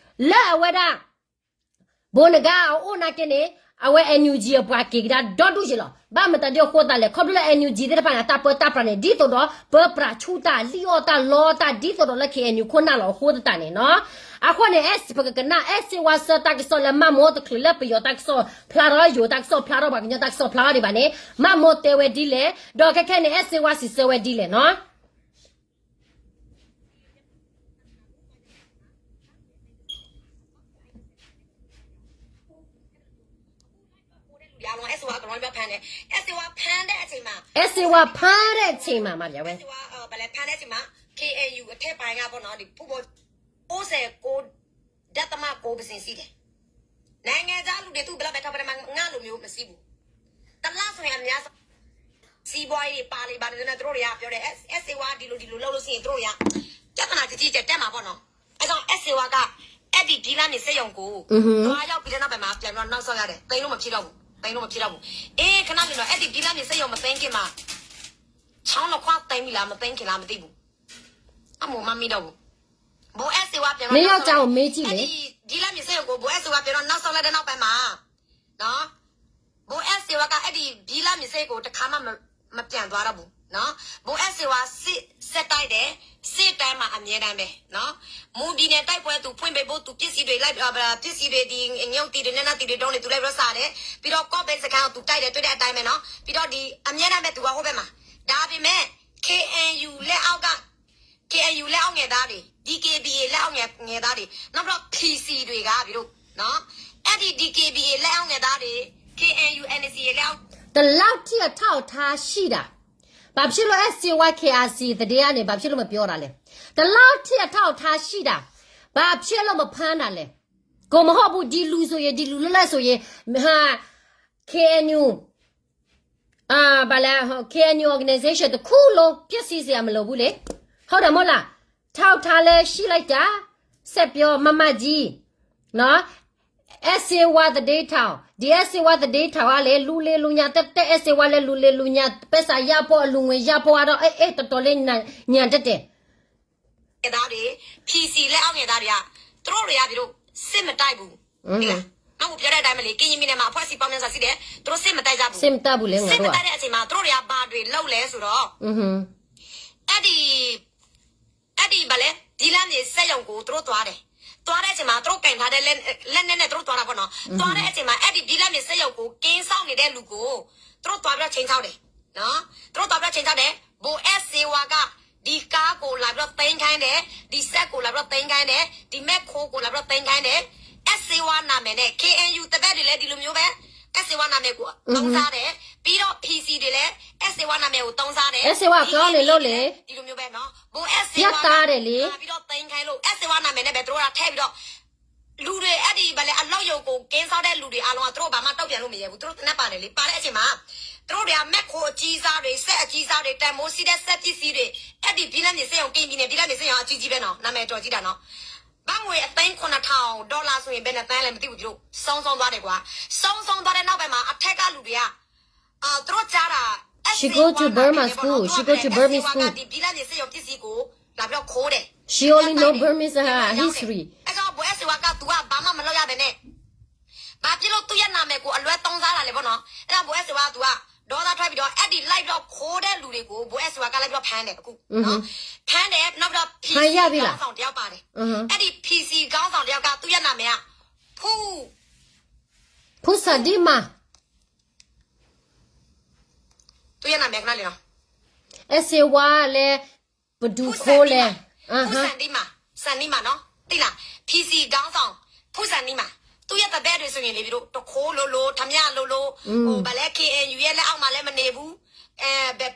လၢအဝဲဒၣ် ဘိးနဂါအအိၣ်နာ်က့န့ၣ် အဝဲ NUG အပှၤက့ၤကဒါဒီဒူၣ်ယဲၢ်လီၤ, ဘၣ်မတၤဒ်အဃိသတးလဲၣ်, ခီဖျိလၢ NUG သ့ၣ်တဖၣ်န့ၣ် တၢ်ပၢတၢ်ပြးန့ၣ် ဒ်သိးဒီး ပၢပြးဆူၣ်တၢ် လံၣ်အီၣ်တၢ်လီတၢ် ဒ်သိးဒီးလၢ KNU ခိၣ်နၢ်လီၤအဃိသတးန့ၣ်နီၤ, အဃိန့ၣ် အဲၣ် ပကကနၣ် အဲၣ်စ့ဝါဆှၢတၢ်ကစီၣ်လၢမၢ်မိၢ်တချုးလၢပယီၤတၢ်ကစီၣ်ဖျါထီၣ် ယိၤတၢ်ကစီၣ်ဖျါထီၣ် ပှၤကညီတၢ်ကစီၣ်ဖျါထီၣ်ဒံးဘၣ်န့ၣ် မၢ်မိၢ်တဲဝဲဒ်လဲၣ်, ဒီးခဲခဲန့ၣ် အဲၣ်စ့ဝါစံးဆၢဝဲဒ်လဲၣ်နီၤ အဲၣ်စ့ဝါဖမ်းတဲ့အချိန်မှာ မပြောဝဲ အဲၣ်စ့ဝါ ဖမ်းတဲ့အချိန်မှာ မပြောဝဲ အဲၣ်စ့ဝါ ဘယ်လဲ ဖမ်းတဲ့အချိန်မှာ KNU အထက်ပိုင်းကပေါ့နော် ဒီ ဖုဘို ကိုးဆယ့်ကိုး ဒသမကိုး ပစင်စီတယ်။ နိုင်ငံခြားလူတွေ သူ့ဘယ်လောက်ပဲထောက်ပံ့မှ ငါလိုမျိုး မရှိဘူး။ တစ်လဆိုရင် အများဆုံး စီးပွားရေးတွေ ပါလေပါနေ သူတို့တွေက ပြောတယ်။ အဲ အဲၣ်စ့ဝါ ဒီလို ဒီလို လုပ်လို့ရှိရင် သူတို့တွေက ပြဿနာ ကြီးကြီးကျယ်ကျယ် တက်မှာပေါ့နော်။ အဲဒါကြောင့် အဲၣ်စ့ဝါက အဲဒီ ဘိလပ်မြေ စက်ရုံကို အင်းဟွန်း သွားရောက်ပြီးတဲ့နောက်ပိုင်းမှာ ပြန်ပြီးတော့ နောက်ဆုတ်ရတယ်။ သိမ်းလို့မဖြစ်တော့ဘူး။ သိမ်းလို့မဖြစ်တော့ဘူး။ အေး ခဏနေတော့ အဲဒီ ဘိလပ်မြေ စက်ရုံ မသိမ်းခင်မှာ ချောင်းနှစ်ခွ သိမ်းပြီလား မသိမ်းခင်လား မသိဘူး။ အမောင် မမေ့တော့ဘူး။ ဘိ အဲၣ်စ့ဝါ ပြန်ပြီးတော့ နောက်ဆုတ်ရတယ်။ မင်းယောက်ျားကိုမေးကြည့်လေ။ အဲဒီ ဘိအဲၣ်စ့ဝါက အဲၣ်ဒိးဘိလၢမ့ၢ်စ့ၢ်ယိၤကိး တခါမးမပျံၤသွားတော့ဘူးနော်. ဘိအဲၣ်စ့ဝါ စစ် စစ်တိုက်တယ်, စစ်တိုင်းမှာအမြဲတမ်းပဲနော်. မွန်ပြည်နယ်တိုက်ပွဲ သူဖွင့်ပေးဖို့ သူပစ္စည်းတွေလိုက် ပစ္စည်းတွေ ဒီငုတ်သီးတွေ နက်နက်သီးတွေ ဒုံးတွေ သူလိုက်ပြီးတော့စတယ်, ပြီးတော့ ကော့ဘိန်းစခန်းကို သူတိုက်တယ် တွေ့တဲ့အတိုင်းပဲနော်. ပြီးတော့ဒီအမြဲတမ်းပဲ သူကဟိုဘက်မှာ, ဒါပေမဲ့ KNU လက်အောက်က KNU လက်အောက်ငယ်သားတွေ, DKBA လက်အောက်ငယ်သားတွေ, နောက်ပြီးတော့ PC တွေက ပြီးတော့နော်, အဲ့ဒီ DKBA လက်အောက်ငယ်သားတွေ, KNU NCA လက်အောက် ဒီလောက်ထိအထောက်အထားရှိတာ, ဘာဖြစ်လို့ အဲၣ်စ့ဝါ KRC သတင်းကနေ ဘာဖြစ်လို့မပြောတာလဲ, ဒီလောက်ထိအထောက်အထားရှိတာ, ဘာဖြစ်လို့မဖမ်းတာလဲ, ကိုမဟုတ်ဘူး, ဒီလူဆိုရင်, ဒီလူလက်ဆိုရင်, ဟာ, KNU အာ, ဘာလဲ, KNU organization တစ်ခုလုံး ပျက်စီးစရာမလိုဘူးလေ. ဟုတ်တယ်မဟုတ်လား? ထောက်ထားလဲရှိလိုက်တာ, ဆက်ပြော, မမကြီး, နော်, အဲၣ်စ့ဝါ သတင်းထောက်, ဒီအဲၣ်စ့ဝါ သတင်းထောက်ကလဲ လူလီၤလူညါ, တဲအဲၣ်စ့ဝါလဲ လူလီၤလူညါ, ပိုက်ဆံရဖို့, အလူငွေရဖို့ကတော့ အဲအဲ တော်တော်လေးညံ, ညံတတ်တယ်. ငယ်သားတွေ, PC လက်အောက်ငယ်သားတွေက, သူတို့တွေက စစ်မတိုက်ဘူး. ဟုတ်လား? နောက်ကိုပြောတဲ့အတိုင်းပဲလေ, ကရင်ပြည်နယ်မှာ အဖွဲ့အစည်းပေါင်းများစွာရှိတယ်, သူတို့ စစ်မတိုက်ကြဘူး. စစ်မတိုက်ဘူးလေ, စစ်မတိုက်တဲ့အချိန်မှာ သူတို့တွေက ဘာတွေလုပ်လဲဆိုတော့, အဲ့ဒီ, အဲ့ဒီ ဘာလဲ, ဘိလပ်မြေစက်ရုံကို သူတို့သွားတယ်. သွားတဲ့အချိန်မှာ သူတို့ကိုင်ထားတဲ့လက်, လက်နက်နဲ့ သူတို့သွားတာပေါ့နော်. သွားတဲ့အချိန်မှာ အဲ့ဒီ ဘိလပ်မြေစက်ရုံကို ကင်းစောင့်နေတဲ့လူကို သူတို့သွားပြီးတော့ ခြိမ်းခြောက်တယ်. နော်, သူတို့သွားပြီးတော့ ခြိမ်းခြောက်တယ်. ဘိအဲၣ်စ့ဝါက ဒီကားကိုလာပြီးတော့ သိမ်းခိုင်းတယ်, ဒီစက်ကိုလာပြီးတော့ သိမ်းခိုင်းတယ်, ဒီမက်ခိုကိုလာပြီးတော့ သိမ်းခိုင်းတယ်. အဲၣ်စ့ဝါနာမည်နဲ့ KNU သဘက်တွေလည်း ဒီလိုမျိုးပဲ, အဲၣ်စ့ဝါနာမည်ကို သုံးစားတယ်, ပြီးတော့ PC တွေလည်း အဲၣ်စ့ဝါနာမည်ကို သုံးစားတယ်, အဲၣ်စ့ဝါအကောင်းနေလို့လေ, ဒီလိုမျိုးပဲနော်. ဘိအဲၣ်စ့ဝါက ရတားတယ်လေ, လာပြီးတော့ သိမ်းခိုင်းလို့ အဲၣ်စ့ဝါနာမည်နဲ့ပဲ သူတို့ကထည့်ပြီးတော့ လူတွေ, အဲ့ဒီ ဘာလဲ, အလုပ်ရုံကို ကင်းစောင့်တဲ့လူတွေအားလုံးက သူတို့ဘာမှတုံ့ပြန်လို့မရဲဘူး, သူတို့သေနတ်ပါတယ်လေ. ပါတဲ့အချိန်မှာ သူတို့တွေက မက်ခိုအကြီးစားတွေ, စက်အကြီးစားတွေ, တန်ဖိုးရှိတဲ့ စက်ပစ္စည်းတွေ, အဲ့ဒီ ဘိလပ်မြေစက်ရုံ, ကရင်ပြည်နယ် ဘိလပ်မြေစက်ရုံ အကြီးကြီးပဲနော်, နာမည်တော်ကြီးတာနော်. ဘတ်ငွေ အသိန်း ခုနစ်ထောင်, ဒေါ်လာဆိုရင် ဘယ်နှစ်သန်းလဲ မသိဘူး, သူတို့ ဆုံးရှုံးသွားတယ်ကွာ. ဆုံးရှုံးသွားတဲ့နောက်ပိုင်းမှာ အထက်ကလူတွေက သူတို့ကြားတာ, She go to Burma school, she go to Burmese school, ဒီ ဘိလပ်မြေစက်ရုံပစ္စည်းကို လာပြီးတော့ ခိုးတယ်, She only know Burmese, her history. အဲကြောင့် ဘိအဲၣ်စ့ဝါက သူက ဘာမှမလုပ်ရဘဲနဲ့, ဘာဖြစ်လို့ သူ့ရဲ့နာမည်ကို အလွဲသုံးစားတာလဲပေါ့နော်. အဲကြောင့် ဘိအဲၣ်စ့ဝါ သူက ဒေါသထွက်ပြီးတော့ အဲ့ဒီ လိုက်ပြီးတော့ ခိုးတဲ့လူတွေကို ဘိအဲၣ်စ့ဝါက လိုက်ပြီးတော့ ဖမ်းတယ်, အခု, ဖမ်းတယ်, နောက်ပြီးတော့ ဖမ်းရပြီလား, PC ခေါင်းဆောင်တယောက်ပါတယ်. အဲ့ဒီ PC ခေါင်းဆောင်တယောက်က သူ့ရဲ့နာမည်က ဖူ, ဖူစဒံမး, သူ့ရဲ့နာမည်က ခဏလေးနော်, အဲၣ်စ့ဝါလဲ, ဘယ်သူခိုးလဲ, ဖူစဒံမး, ဖူစဒံမး, စဒံမးနော်, သိလား, PC ခေါင်းဆောင်, ဖူစဒံမး, သူ့ရဲ့သဘက်တွေဆိုရင်လေ, ပြီးတော့ တခိုးလို့လို့, ထမျှလို့လို့, ဟို, ဘာလဲ, KNU ရဲ့လက်အောက်မှာလည်း မနေဘူး, အဲ, ဘယ်,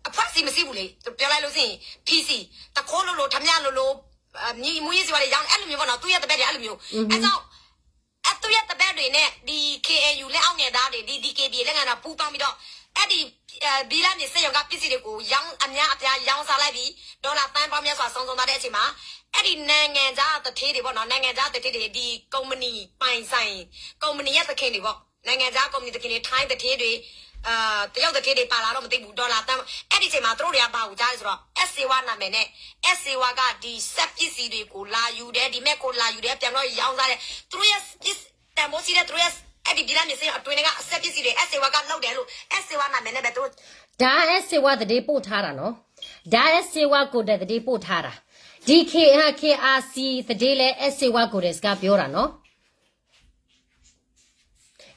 အဖွဲ့အစည်းမရှိဘူးလေ, ပြောလိုက်လို့ရှိရင်, PC, တခိုးလို့လို့, ထမျှလို့လို့, အဲ, မူးယစ်ဆေးဝါးတွေရောင်း, အဲ့လိုမျိုးပေါ့နော်, သူ့ရဲ့သဘက်တွေ အဲ့လိုမျိုး, အဲကြောင့် အသူ့ရဲ့သဘက်တွေနဲ့ ဒီ KNU လက်အောက်ငယ်သားတွေ, ဒီ DKBA လက်ငယ်သား ပူးပေါင်းပြီးတော့, အဲ့ဒီ, အဲ, ဘိလပ်မြေစက်ရုံက ပစ္စည်းတွေကို ရောင်း, အများအပြားရောင်းစားလိုက်ပြီး, ဒေါ်လာသန်းပေါင်းများစွာ ဆုံးရှုံးသွားတဲ့အချိန်မှာ, အဲ့ဒီနိုင်ငံခြားသူဌေးတွေပေါ့နော်, နိုင်ငံခြားသူဌေးတွေ, ဒီကုမ္ပဏီပိုင်ဆိုင်, ကုမ္ပဏီရဲ့သူဌေးတွေပေါ့, နိုင်ငံခြားကုမ္ပဏီသူဌေးတွေ, ထိုင်းသူဌေးတွေ, အဲ, တရုတ်သူဌေးတွေ ပါလာတော့မသိဘူး, ဒေါ်လာသန်း, အဲ့ဒီအချိန်မှာ သူတို့တွေက ဘာကိုကြားလဲဆိုတော့, အဲၣ်စ့ဝါနာမည်နဲ့, အဲၣ်စ့ဝါက ဒီစက်ပစ္စည်းတွေကို လာယူတယ်, ဒီမက်ကို လာယူတယ်, ပြန်ပြီးတော့ ရောင်းစားတယ်, သူတို့ရဲ့ တန်ဖိုးရှိတဲ့ သူတို့ရဲ့ အဲ့ဒီ ဘိလပ်မြေစက်ရုံ အတွင်းထဲက စက်ပစ္စည်းတွေ အဲၣ်စ့ဝါက လုပ်တယ်လို့, အဲၣ်စ့ဝါနာမည်နဲ့ပဲ သူတို့, ဒါအဲၣ်စ့ဝါ သတင်းပို့ထားတာနော်, ဒါအဲၣ်စ့ဝါ ကိုယ်တိုင် သတင်းပို့ထားတာ, ဒီ KRC သတင်းလည်း အဲၣ်စ့ဝါ ကိုယ်တိုင် စကားပြောတာနော်.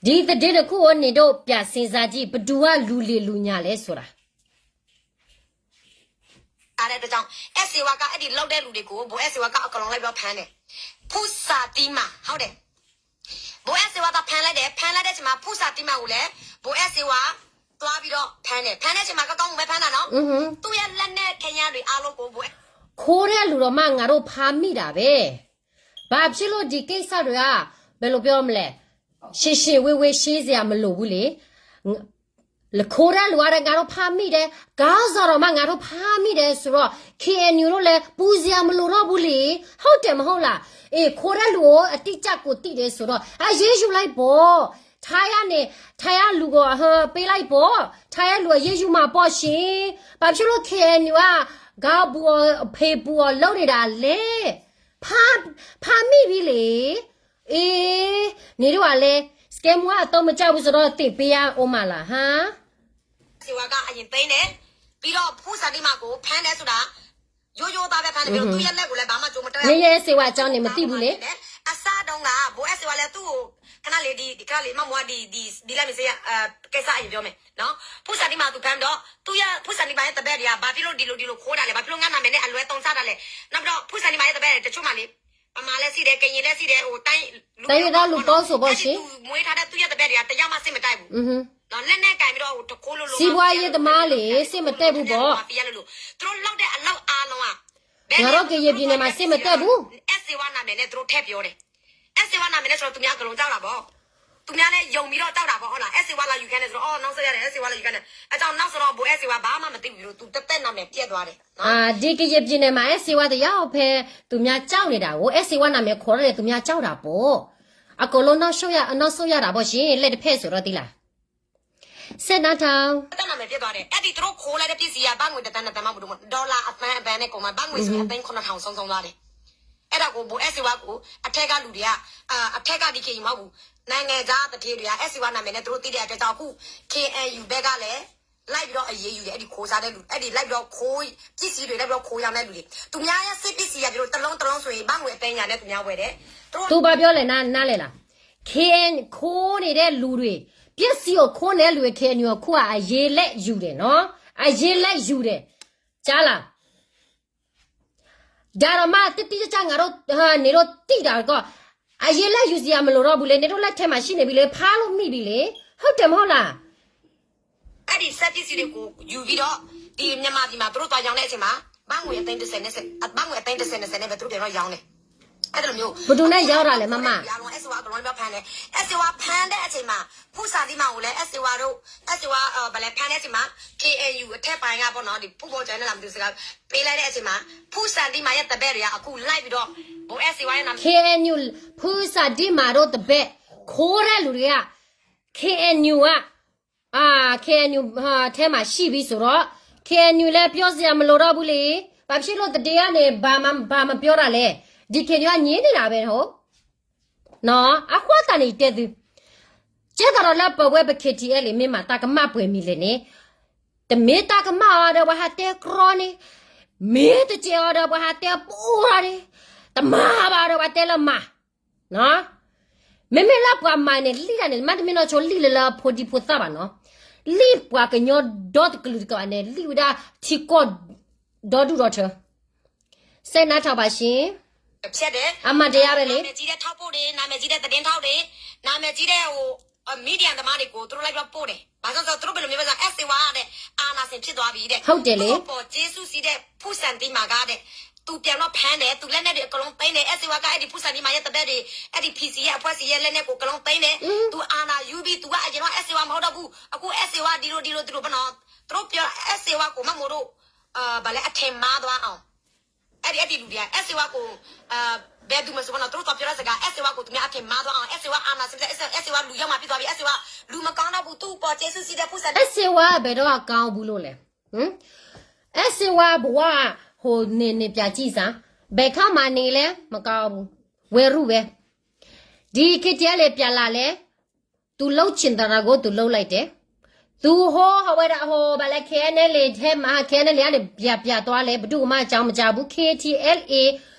ဒီသတင်းတစ်ခုကို နင်တို့ ပြန်စဉ်းစားကြည့်, ဘယ်သူက လူလီၤလူညါလဲဆိုတာ. အဲ့ဒါကြောင့် အဲၣ်စ့ဝါက အဲ့ဒီလုပ်တဲ့လူတွေကို ဘိုအဲၣ်စ့ဝါက အကုန်လုံးလိုက်ပြီးတော့ ဖမ်းတယ်. ဖူစၢ်သံမၢ်, ဟုတ်တယ်. ဘိုအဲၣ်စ့ဝါက ဖမ်းလိုက်တယ်. ဖမ်းလိုက်တဲ့အချိန်မှာ ဖူစၢ်သံမၢ်ကိုလည်း ဘိုအဲၣ်စ့ဝါ သွားပြီးတော့ ဖမ်းတယ်. ဖမ်းတဲ့အချိန်မှာ ကောင်းကောင်းမွန်မွန်ပဲ ဖမ်းတာနော်. သူ့ရဲ့လက်နက်ခဲယမ်းတွေအားလုံးကို ဘိုအဲၣ် ခိုးတဲ့လူတော့မှ ငါတို့ဖမ်းမိတာပဲ. ဘာဖြစ်လို့ ဒီကိစ္စတွေက ဘယ်လိုပြောမလဲ, ရှည်ရှည်ဝေးဝေး ရှင်းစရာမလိုဘူးလေ. ခိုးတဲ့လူကလည်း ငါတို့ဖမ်းမိတယ်, ခေါင်းဆောင်တော်မှ ငါတို့ဖမ်းမိတယ်ဆိုတော့ KNU တို့လည်း ပူစရာမလိုတော့ဘူးလေ. ဟုတ်တယ်မဟုတ်လား? အေး, ခိုးတဲ့လူကို အတိအကျကိုသိတယ်ဆိုတော့ အရေးယူလိုက်ပေါ့. ထိုင်းကနေ, ထိုင်းကလူကို ဟို, ပေးလိုက်ပေါ့. ထိုင်းကလူအရေးယူမှာပေါ့ရှင်. ဘာဖြစ်လို့ KNU က ခေါင်းပူအောင်, ဖေပူအောင်လုပ်နေတာလဲ. ဖါ, ဖါမံၣ်ဖံလံ, အ့, န့ၣ်ဒ်ဝဲလဲၣ်, စကဲမူအတီမုၢ်ကၠၢ်ပူၤစရီသ့ၣ်ပ့ယါအိၣ်မးလၢ်ဟါ. စ့ဝါကအရင်သိမ်းတယ်, ပြီးတော့ဖူစံဒံမါကိုဖမ်းတယ်ဆိုတာ ရိုးရိုးသားပဲဖမ်းတယ်, ပြီးတော့သူ့ရဲ့လက်ကိုလည်းဘာမှကြိုမတွက်ရဘူး, နယဲစ့ဝါအကြောင်းန့ၣ်မသိဘူးလေ. အစတုန်းက ဘိုအဲစ့ဝါလည်းသူ့ကို ခဏလေးဒီ, ဒီခဏလေး မမောင်ကဒီ, ဒီ, ဒီလိုက်မစ့, အဲ, ကိစ္စအရင်ပြောမယ်နော်. ဖူစံဒံမါသူဖမ်းတော့ သူ့ရဲ့, ဖူစံဒံမါရဲ့တပည့်တွေက ဘာဖြစ်လို့ဒီလို, ဒီလိုခိုးတာလဲ, ဘာဖြစ်လို့ငါနာမည်နဲ့အလွဲသုံးစားတာလဲ, နောက်ပြီးတော့ ဖူစံဒံမါရဲ့တပည့်တွေ တချို့မှလေ ဗမာလည်းရှိတယ်, ကရင်လည်းရှိတယ်, ဟို တိုင်းရင်းသားလူပေါင်းစုံပေါ့ရှင်. အဲ့ဒီသူမွေးထားတဲ့သူ့ရဲ့တပည့်တွေက တယောက်မှစိတ်မတိုက်ဘူးနော်. လက်နက်ကိုင်ပြီးတော့ ဟို တခိုးလို့လို့ စီးပွားရေးသမားလေ စိတ်မတက်ဘူးပေါ့. သူတို့လုပ်တဲ့အလုပ်အားလုံးက ငါတို့ကရင်ပြည်နယ်မှာ စိတ်မတက်ဘူး. အဲစ့ဝါနာမည်နဲ့သူတို့ထည့်ပြောတယ်. အဲစ့ဝါနာမည်နဲ့ဆိုတော့ သူများအကုန်လုံးကြောက်တာပေါ့. သူများလည်းယုံပြီးတော့ကြောက်တာပေါ့, ဟုတ်လား. အဲစ့ဝါလာယူခိုင်းတယ်ဆိုတော့ အော် နောက်ဆက်ရတယ်, အဲစ့ဝါလာယူခိုင်းတယ်. အဲကြောင့်နောက်ဆိုတော့ ဘိုအဲစ့ဝါဘာမှမသိဘူးလို့ သူတသက်နာမည်ပျက်သွားတယ်နော်. အာ, ဒီကရင်ပြည်နယ်မှာ အဲစ့ဝါတယောက်ပဲ သူများကြောက်နေတာကို, အဲစ့ဝါနာမည်ခေါ်တော့လည်း သူများကြောက်တာပေါ့. အကုန်လုံးနောက်ဆုတ်ရ, နောက်ဆုတ်ရတာပေါ့ရှင်, လက်တစ်ဖက်ဆိုတော့သီလၢ်. စက်နားထောင် တသက်နာမည်ပျက်သွားတယ်. အဲ့ဒီသူတို့ခိုးလိုက်တဲ့ပစ္စည်းက ဘတ်ငွေတစ်သန်းနှစ်သန်းမှမဟုတ်ဘူး, ဒေါ်လာအသန်းအသန်းနဲ့ကုန်သွား, ဘတ်ငွေဆိုရင် အသိန်းခုနစ်ထောင်ဆုံးဆုံးသွားတယ်. အဲ့ဒါကို ဘိုအဲစ့ဝါကို အထက်ကလူတွေက, အာ, အထက်က ဒီကရင် မဟုတ်ဘူး, နိုင်ငံခြားသူဌေးတွေက အဲစ့ဝါနာမည်နဲ့ သူတို့သိတဲ့အတွက်ကြောင့် အခု KNU ဘက်ကလည်း လိုက်ပြီးတော့အရေးယူတယ်, အဲ့ဒီခိုးစားတဲ့လူ, အဲ့ဒီလိုက်ပြီးတော့ခိုး, ပစ္စည်းတွေလိုက်ပြီးတော့ခိုးရောင်းတဲ့လူတွေ, သူများရဲ့စစ်ပစ္စည်းက ပြောလို့ တစ်လုံးတစ်လုံးဆိုရင် ဘတ်ငွေအသိန်းရာနဲ့ သူများဝယ်တယ်. သူတို့ သူဘာပြောလဲ နား, နားလဲလား. KN ခိုးနေတဲ့လူတွေ, ပစ္စည်းကိုခိုးနေတဲ့လူတွေ KNU အခုကအရေးလက်ယူတယ်နော်. အရေးလက်ယူတယ်. ကြားလား. ဒါတော့မှ တိတိကျကျ ငါတို့, အာ, နင်တို့သိတာကီး, အရေးလက်ယူစရာမလိုတော့ဘူးလေ, နင်တို့လက်ထဲမှာရှိနေပြီလေ, ဖမ်းလို့မိပြီလေ, ဟုတ်တယ်မဟုတ်လား. အဲ့ဒီစက်ပစ္စည်းတွေကိုယူပြီးတော့ ဒီမြန်မာပြည်မှာသူတို့သွားရောင်းတဲ့အချိန်မှာ ဘတ်ငွေအသိန်းတစ်ဆယ်နဲ့, ဘတ်ငွေအသိန်းတစ်ဆယ်နှစ်ဆယ်နဲ့ပဲ သူတို့ပြန်တော့ရောင်းတယ်. အဲ့လိုမျိုး ဘယ်သူနဲ့ရောင်းတာလဲ မမ. အားလုံး အဲစ့ဝါအကုန်လုံးဖမ်းတယ်. အဲစ့ဝါဖမ်းတဲ့အချိန်မှာ ဖူစံဒံမါကိုလည်း အဲစ့ဝါတို့, အဲစ့ဝါ, အဲ, ဘာလဲ ဖမ်းတဲ့အချိန်မှာ KNU အထက်ပိုင်းကပေါ့နော်, ဒီဖူဘော်ကျန်နဲ့လာမသူစကားပေးလိုက်တဲ့အချိန်မှာ ဖူစံဒံမါရဲ့တပည့်တွေက အခုလိုက်ပြီးတော့ ဘိုအဲစ့ဝါရဲ့နာမည် KNU ဖူစံဒံမါတို့တပည့် ခိုးတဲ့လူတွေက KNU က, အာ, KNU ထဲမှာရှိပြီဆိုတော့ KNU လည်းပြောစရာမလိုတော့ဘူးလေ. ဘာဖြစ်လို့သတင်းကနေ ဘာမှ, ဘာမပြောတာလဲ. ဒီ KNU ကငြင်းနေတာပဲဟုတ်နော်. အဃိသတးန့ၣ်တဲသု, ကဲသးဒီးလၢပဝဲပ KTLA မ့ၢ်မးတၢ်ကမၣ်ပှဲၤမံၤလဲၣ်န့ၣ်, တမ့ၢ်တၢ်ကမၣ်အီၤဒီးပှၤဟးတဲကြီန့ၣ်, မ့ၢ်တကဲအီၤဒီးပှၤဟးတဲပူၤထီၣ်န့ၣ်, တမၤဘၣ်ဒီးပှၤတဲလၢမၤ မ့မ့ၢ်လၢပှၤမၤန့ၣ် လံၣ်တၢ်န့ၣ် မ့တမ့ၢ်နီၢ်ဆိလံၣ်လၢလၢဖိဒံဖိသၣ်ဘၣ်နီၤ, လံၣ်ပှၤကညီဒီတကလုာ်တကးဘၣ်န့ၣ် လံၣ်ဝဲဒၣ်ထံကီၢ်ဒီဒူၣ်ဒီထၢ. စဲးနါထီၣ်ဘၣ်ရှ့, အမၤတယါဝဲလံ. နာမည်ကြီးတဲ့ထောက်ပို့တွေ, နာမည်ကြီးတဲ့သတင်းထောက်တွေ, နာမည်ကြီးတဲ့ဟို အမီဒီယာသမားတွေကို သူတို့လိုက်ပြီးတော့ပို့တယ်. ဘာကြောင့်ဆိုတော့ သူတို့ဘယ်လိုမျိုးပဲဆို အဲၣ်စေဝါတဲ့ အာဏာရှင်ဖြစ်သွားပြီတဲ့. ဟုတ်တယ်လေ. သူ့အပေါ်ကျေးဇူးရှိတဲ့ ဖူစံဒံမါကတဲ့ သူပြန်တော့ဖမ်းတယ်. သူလက်နက်တွေအကုန်လုံးသိမ်းတယ်. အဲၣ်စေဝါက အဲ့ဒီဖူစံဒံမါရဲ့တပည့်တွေ, အဲ့ဒီ PC ရဲ့အဖွဲ့အစည်းရဲ့လက်နက်ကိုအကုန်လုံးသိမ်းတယ်. သူအာဏာယူပြီး သူကအရင်တော့အဲၣ်စေဝါမဟုတ်တော့ဘူး. အခုအဲၣ်စေဝါဒီလိုဒီလိုဒီလိုပေါ့နော်. သူတို့ပြောအဲၣ်စေဝါကိုမမို့တို့ ဘာလဲ အထင်မှားသွားအောင် အဲ့ဒီ, အဲ့ဒီလူတွေက အဲၣ်စေဝါကို ဘယ်သူမဆိုပေါ့နော်, သူတို့သွားပြောတဲ့စကား, အဲၣ်စေဝါကို သူများအထင်မှားသွားအောင်, အဲၣ်စေဝါအာဏာရှင်ဖြစ်တဲ့, အဲၣ်စေဝါလူယုံမဖြစ်သွားပြီ, အဲၣ်စေဝါလူမကောင်းတော့ဘူး, သူ့အပေါ်ကျေးဇူးရှိတဲ့ဖူစံဒံ. အဲၣ်စေဝါဘယ်တော့အကောင်းဘူးလို့လဲ. အဲၣ်စေဝါဘဝ ဟိုနေနေပြကြည့်စမ်း, ဘယ်ခါမှနေလဲမကောင်းဘူး, ဝဲရုပဲ. ဒီ KTLA ပြန်လာလဲ, သူလုပ်ချင်တာကို သူလုပ်လိုက်တယ်. သူဟိုဟဝဲဒၣ်ဟို ဘာလဲ KNLA ထဲမှာ KNLA ကနေ ပြပြသွားလဲ ဘယ်သူမှအကြောင်းမကြားဘူး. KTLA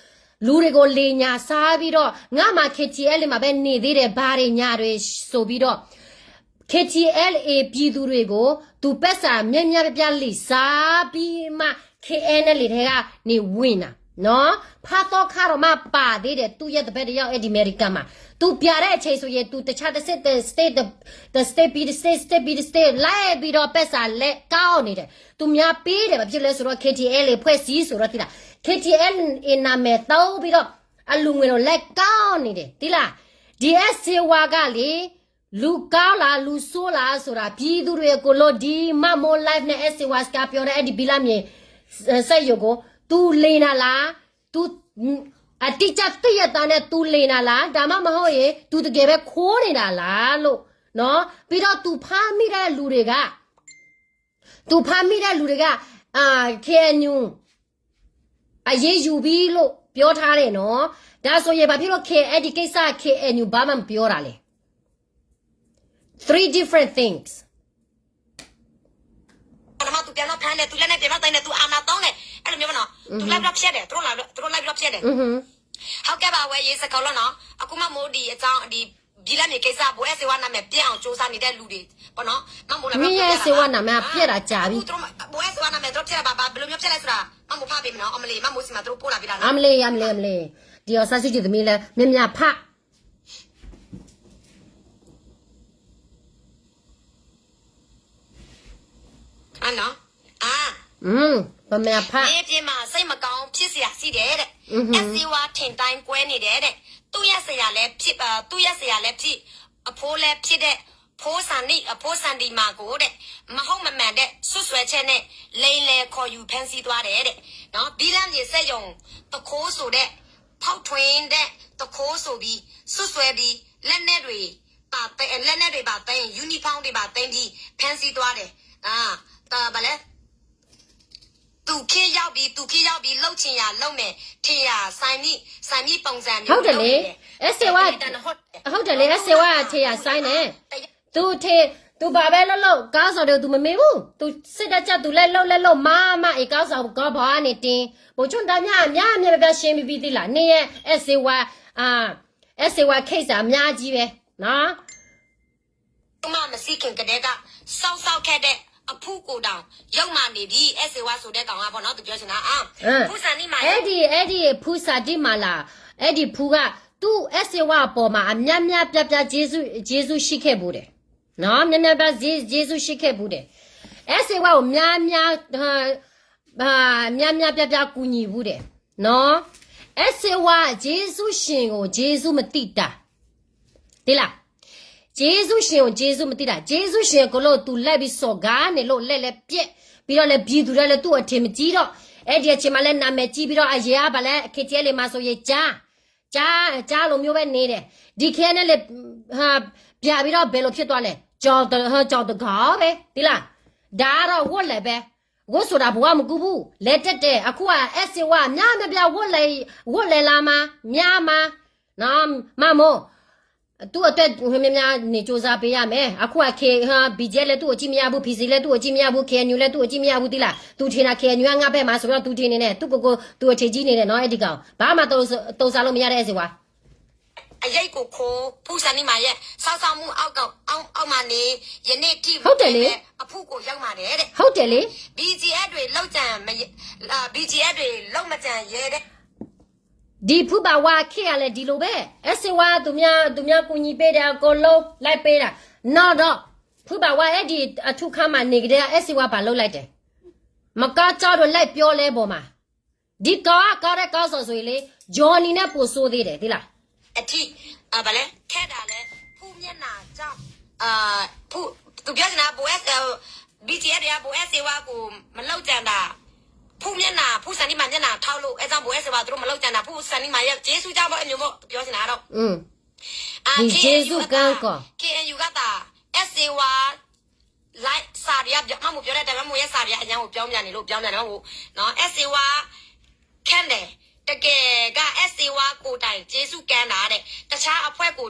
လူတွေကိုလိမ်ညာစားပြီးတော့ ငါမှ KTLA မှာပဲနေသေးတယ် ဘာတွေညာတွေဆိုပြီးတော့ KTLA ပြည်သူတွေကို သူပိုက်ဆံများများပြပြလိမ်စားပြီးမှ KNLA ထဲကနေဝင်တာနော်. ဖါသီခါတော့မှပါသေးတယ် သူ့ရဲ့တပည့်တစ်ယောက် အဲ့ဒီအမေရိကန်မှာ. သူပြန်တဲ့အချိန်ဆိုရင် သူတခြားတစ် state တစ် state တစ် state ပြီးတစ် state, state ပြီးတစ် state လိုက်ပြီးတော့ပိုက်ဆံလဲကောက်နေတယ်. သူများပေးတယ် ဘာဖြစ်လဲဆိုတော့ KTLA အဖွဲ့အစည်းဆိုတော့ သိလား, KTLA နာမည်သုံးပြီးတော့ အလူငွေတော့လဲကောက်နေတယ် သိလား. ဒီအဲၣ်စေဝါကလေ လူကောင်းလား လူဆိုးလားဆိုတာ ပြည်သူတွေအကုန်လုံး ဒီမမိုး live နဲ့ အဲၣ်စေဝါ စကားပြောတဲ့ အဲ့ဒီဘီလီမီ စက်ရုံကို သူလိမ်တာလား, သူအတိအကျသိရတာနဲ့ သူလိမ်တာလား, ဒါမှမဟုတ်ရင် သူတကယ်ပဲခိုးနေတာလားလို့နော်. ပြီးတော့ သူဖမ်းမိတဲ့လူတွေက သူဖမ်းမိတဲ့လူတွေက အာ, KNU အရေးယူပြီလို့ ပြောထားတယ်နော်။ ဒါဆိုရင်ဘာဖြစ်လို့ K N D ကိစ္စ K N U ဘာမှမပြောတာလဲ? Three different things. လမသူပြန်တော့ဖမ်းတယ် သူလက်နက်ပြန်တော့သိမ်းတယ် သူအာဏာသုံးတယ် အဲ့လိုမျိုးပေါ့နော်။ သူလိုက်ပြီးတော့ဖျက်တယ် သူတို့လာပြီးတော့ သူတို့လိုက်ပြီးတော့ဖျက်တယ်။ ဟုတ်ကဲ့ပါ ဝဲရေးစကောက်လို့နော် အခုမှမိုးဒီအကြောင်းဒီ ဘီလီမ့ၢ်ကိစ္စ ဘိုအဲၣ်စ့ဝါနာမည်ပျက်အောင်ကြိုးစားနေတဲ့လူတွေပေါ့နော်။ မမိုးလာ မင်းရဲ့ အဲၣ်စ့ဝါနာမည် ဖျက်တာကြာပြီ အခုသူတို့ ဘိုအဲၣ်စ့ဝါနာမည်သူတို့ဖျက်လိုက်ဆိုတာ မမိုးဖတ်ပေးမယ်နော် အမလေး မမိုးဆီမှာသူတို့ပို့လာပေးတာနော် အမလေး အမလေး အမလေး ဒီအောင်ဆန်းစုကြည်သမီးလည်း များများဖတ် နော်။ အာ อืม ပမ့ၢ်ဖး မြေပြင်မှာ စိတ်မကောင်းဖြစ်စရာရှိတယ်တဲ့။ อือหือ အဲႉစ့ဝါ ထင်တိုင်းကွဲနေတယ်တဲ့။ သူ့ရဲ့ဆရာလည်းဖြစ်၊ အာ၊ သူ့ရဲ့ဆရာလည်းဖြစ်၊ အဖိုးလည်းဖြစ်တဲ့ ဖိုးစံဒီ၊ အဖိုးစံဒီမာကိုတဲ့ မဟုတ်မမှန်တဲ့စွပ်စွဲချက်နဲ့ လိမ်လည်ခေါ်ယူဖမ်းဆီးသွားတယ်တဲ့။ နော်၊ ဘီလမ်းရေစက်ရုံ သူခိုးဆိုတဲ့ ဖောက်ထွင်းတဲ့ သူခိုးဆိုပြီး စွပ်စွဲပြီး လက်နက်တွေ ပါသိမ်း၊ လက်နက်တွေပါသိမ်း၊ uniform တွေပါသိမ်းပြီး ဖမ်းဆီးသွားတယ်။ အာ၊ တ၊ ဘာလဲ၊ သူခေတ်ရောက်ပြီ၊ သူခေတ်ရောက်ပြီ၊ လုပ်ချင်ရာလုပ်မယ်၊ ထင်ရာစိုင်းမိ၊ စိုင်းမိပုံစံမျိုး ဟုတ်တယ်လေ။ လုပ်နေတယ်။ အဲၣ်စ့ဝါ ဟုတ်တယ်လေ၊ အဲၣ်စ့ဝါ ထင်ရာစိုင်း နဲ့ သူထင်၊ သူဘာပဲလုပ်လုပ် ခေါင်းဆောင်တွေကို သူမမေ့ဘူး။ သူစိတ်ဓာတ်ကျ သူလက်လုပ်လက်လုပ် မမအံၤ ခေါင်းဆောင်ကီဘီန့ၣ်တင် ဗိုလ်ချုပ်ဒါမြ အများအများပြပြ ရှင်းပြီးပြီသီးလံာ် န့ၣ်အဲၣ်စ့ဝါ အဲၣ်စ့ဝါ case အများကြီးပဲနော်။ မှမရှိခင်ကတည်းက စောင့်ရှောက်ခဲ့တဲ့ အဖုကိုတောင် ယုတ်မာနေပြီ အဲၣ်စ့ဝါဆိုတဲ့ကောင်ကပေါ့နော် သူပြောချင်တာ။ အာ၊ ဖုစံဒီမာ အဲ့ဒီ၊ အဲ့ဒီဖုစံဒီမာလာ အဲ့ဒီဖုက သူအဲၣ်စ့ဝါအပေါ်မှာ အများများပြပြ ကျေးဇူး၊ ကျေးဇူးရှိခဲ့ဘူးတယ်နော်။ များများပြပြ ကျေး၊ ကျေးဇူးရှိခဲ့ဘူးတယ်။ အဲၣ်စ့ဝါကို များများ၊ အာ၊ များများပြပြ ကူညီဘူးတယ်နော်။ အဲၣ်စ့ဝါ ကျေးဇူးရှင်ကို ကျေးဇူးမသိတာ သီးလံာ် ကျေးဇူးရှင်ကို ကျေးဇူးမသိတာ။ ကျေးဇူးရှင်ကိုလို့ သူလိုက်ပြီးစော်ကားနေလို့ လဲလဲပျက်ပြီးတော့လဲ ပြည်သူတွေလည်း သူ့အထင်မကြီးတော့ အဲ့ဒီအချိန်မှာလဲ နာမည်ကြီးပြီးတော့ အရင်ကဘာလဲ KTLA မှာဆိုရင် ကျား၊ ကျား၊ ကျားလိုမျိုးပဲနေတယ်။ ဒီ KNLA ဟာ ပြန်ပြီးတော့ ဘယ်လိုဖြစ်သွားလဲ။ ကြောင်တ၊ ဟို ကြောင်တကောင်ပဲ သီးလံာ် ဒါကတော့ ဝတ်လည်ပဲ။ ဝတ်ဆိုတာ ဘဝမကူးဘူး။ လဲၤတက်တယ်။ အခုက အဲၣ်စ့ဝါ များများပြပြ ဝတ်လည်၊ ဝတ်လည်လာမှာ များမှာနော်။ မမိုး သူ့အတွက် များများနေ ကြိုးစားပေးရမယ်။ အခုက K၊ ဟာ၊ BGF လည်း သူ့ကို ကြည့်မရဘူး။ PC လည်း သူ့ကို ကြည့်မရဘူး။ KNU လည်း သူ့ကို ကြည့်မရဘူး သီးလံာ်။ သူထင်တာ KNU က ငါ့ဘက်မှာဆိုပြီးတော့ သူထင်နေတယ်။ သူ့ကိုယ်ကို သူအထင်ကြီးနေတယ်နော် အဲ့ဒီကောင်။ ဘာမှ သုံး၊ သုံးစားလို့မရတဲ့ အဲၣ်စ့ဝါ အရိပ်ကိုခိုး ဖုစံဒီမာရဲ့ စောင့်ရှောက်မှုအောက်က၊ အောက်၊ အောက်မှာနေ၊ ယနေ့ထိ ဟုတ်တယ်လေ။ အဖုကိုရောက်မှာတယ်တဲ့။ ဟုတ်တယ်လေ။ BGF တွေလောက်ကျန်မ၊ အာ၊ BGF တွေလောက်မကျန်ရဲတဲ့။ ဒီဖုဘၣ်ဝါ ခေတ်ကလည်း ဒီလိုပဲ။ အဲၣ်စ့ဝါ သူများ၊ သူများကူညီပေးတယ် အကုန်လုံး လိုက်ပေးတာ။ နောက်တော့ ဖုဘၣ်ဝါ အဲ့ဒီအထုခန်းမှာ နေကတည်းက အဲၣ်စ့ဝါ ဘာလုပ်လိုက်တယ်။ မကောင်းကြောင်းတွေ လိုက်ပြောလဲပေါ်မှာ။ ဒီကောင်က ကောင်းတဲ့ခေါင်းဆောင်ဆိုရင်လေ Johnny နဲ့ ပိုဆိုးသေးတယ် သီးလံာ်။ အထိ၊ အာ၊ ဘာလဲ၊ ခဲတာလဲ၊ ဖုမျက်နှာကြောင့်၊ အာ၊ ဖု၊ သူပြောချင်တာ ဘိုအဲၣ်၊ အာ၊ BGF တွေက ဘိုအဲၣ်စ့ဝါကို မလုပ်ကြံတာ၊ ဖုမျက်နှာ၊ ဖုစံဒီမာမျက်နှာထောက်လို့ အဲကြောင့် ဘိုအဲၣ်စ့ဝါ သူတို့ မလုပ်ကြံတာ၊ ဖုစံဒီမာရဲ့ ကျေးဇူးကြောင့်ပေါ့ အဲ့မျိုးပေါ့ သူပြောချင်တာတော့။ อืม အာ၊ ဒီကျေးဇူးကန်းကော KNU ကသာ အဲၣ်စ့ဝါ လိုက်၊ စာတွေက မမိုးပြောတဲ့တိုင် မမိုးရဲ့စာတွေက အရမ်းကို ပြောင်းပြန်နေလို့ ပြောင်းပြန်တယ် မမိုးနော်။ အဲၣ်စ့ဝါ ခံတယ်။ တကယ်က အဲၣ်စ့ဝါကိုယ်တိုင် ကျေးဇူးကန်းတာတဲ့။ တခြားအဖွဲ့ကို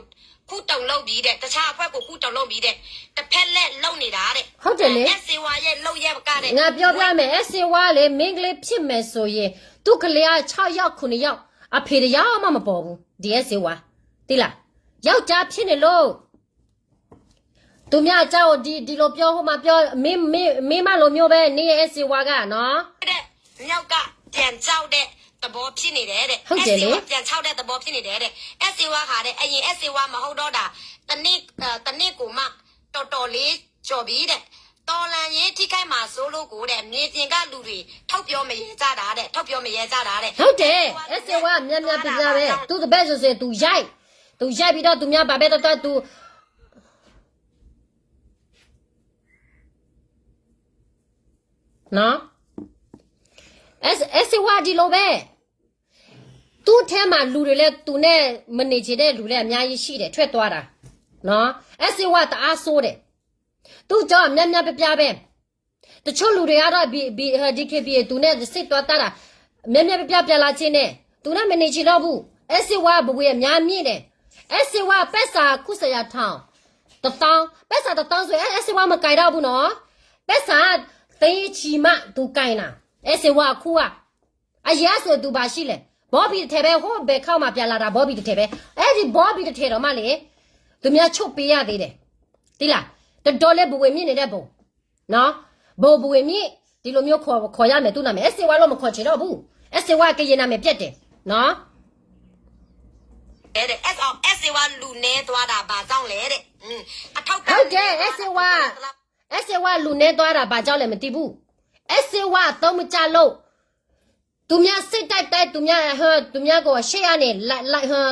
ခုတုံလုပ်ပြီးတဲ့။ တခြားအဖွဲ့ကို ခုတုံလုပ်ပြီးတဲ့။ တစ်ဖက်လှည့်လုပ်နေတာတဲ့။ ဟုတ်တယ်လေ။ အဲၣ်စ့ဝါရဲ့လုပ်ရပ်ကတဲ့။ ငါပြောပြမယ် အဲၣ်စ့ဝါလေ မိန်းကလေးဖြစ်မယ်ဆိုရင် သူ့ကလေးက ခြောက်ယောက် ခုနှစ်ယောက် အဖေတစ်ယောက်မှမပေါ်ဘူး ဒီအဲၣ်စ့ဝါ သီးလံာ်။ ယောက်ျားဖြစ်နေလို့ သူများအကြောင်းကို ဒီ၊ ဒီလိုပြော ဟိုမှာပြော မင်း၊ မင်း၊ မင်းမလိုမျိုးပဲ နင့်အဲၣ်စ့ဝါကနော်။ တဲ့၊ မြောက်က ပြန်ခြောက်တဲ့သဘောဖြစ်နေတယ်တဲ့။ ဟုတ်တယ်လေ။ အဲၣ်စ့ဝါ ပြန်ခြောက်တဲ့သဘောဖြစ်နေတယ်တဲ့။ အဲၣ်စ့ဝါဟာတဲ့ အရင်အဲၣ်စ့ဝါမဟုတ်တော့တာ၊ တစ်နှစ်၊ အာ၊ တစ်နှစ်ကိုမှ တော်တော်လေးကျော်ပြီတဲ့။ တော်လှန်ရေးထိခိုက်မှာစိုးလို့ကိုတဲ့ မြေပြင်ကလူတွေ ထုတ်ပြောမရဲကြတာတဲ့။ ထုတ်ပြောမရဲကြတာတဲ့။ ဟုတ်တယ်။ အဲၣ်စ့ဝါ များများပြပြပဲ။ သူတပည့်ဆိုဆို သူရိုက်၊ သူရိုက်ပြီးတော့ သူများဘာပဲတွက်တွက် သူ နော်။ အဲၣ်၊ အဲၣ်စ့ဝါ ဒီလိုပဲ။ သူ့ထဲမှာ လူတွေလည်း သူနဲ့မနေချင်တဲ့လူလည်း အများကြီးရှိတယ် ထွက်သွားတာနော်။ အဲၣ်စ့ဝါ တအားဆိုးတယ်။ သူ့ကြောင့် များများပြပြပဲ။ တချို့လူတွေကတော့ ဘီ၊ ဘီ၊ ဟို DKBA သူနဲ့ စံၣ်တွားတၢ်တာ များများပြပြ ပြန်လာချင်တယ်။ သူနဲ့မနေချင်တော့ဘူး. အဲၣ်စ့ဝါဘဝေအများမြင့်တယ်. အဲၣ်စ့ဝါပဲစၢ်ခုစယၤထောင် တစ်သောင်း, ပဲစၢ်တစ်သောင်းဆိုရင် အဲအဲစ့ဝါမကိုင်တော့ဘူးနော်. ပဲစၢ် သိန်းချီမှ သူကိုင်တာ. အဲၣ်စ့ဝါအခုက အရင်ကဆိုသူဘာရှိလဲ. ဘောဘီတစ်ထည်ပဲ ဟိုးဘယ်ခေါက်မှပြန်လာတာ ဘောဘီတစ်ထည်ပဲ. အဲဒီဘောဘီတစ်ထည်တော့မှလေ သူများချုပ်ပေးရသေးတယ်. သိလား. တဒေါ်လေးဘဝေမြင့်နေတဲ့ဘုံနော်. ဘိုဘဝေမြင့် ဒီလိုမျိုးခေါ်ခေါ်ရမယ် သူ့နာမည်. အဲၣ်စ့ဝါလို့မခေါ်ချင်တော့ဘူး. အဲၣ်စ့ဝါကရင်နာမည်ပျက်တယ်နော်. အဲအဲစ့ဝါလူနဲသွားတာဘာကြောင့်လဲတဲ့. ဟုတ်တယ် အဲၣ်စ့ဝါ အဲၣ်စ့ဝါလူနဲသွားတာဘာကြောင့်လဲ မသိဘူး. အဲၣ်စ့ဝါအသုံးမကျလို့ သူများစိတ်တိုက်တိုက် သူများဟို သူများကိုအရှေ့ကနေ လိုက်လိုက်ဟို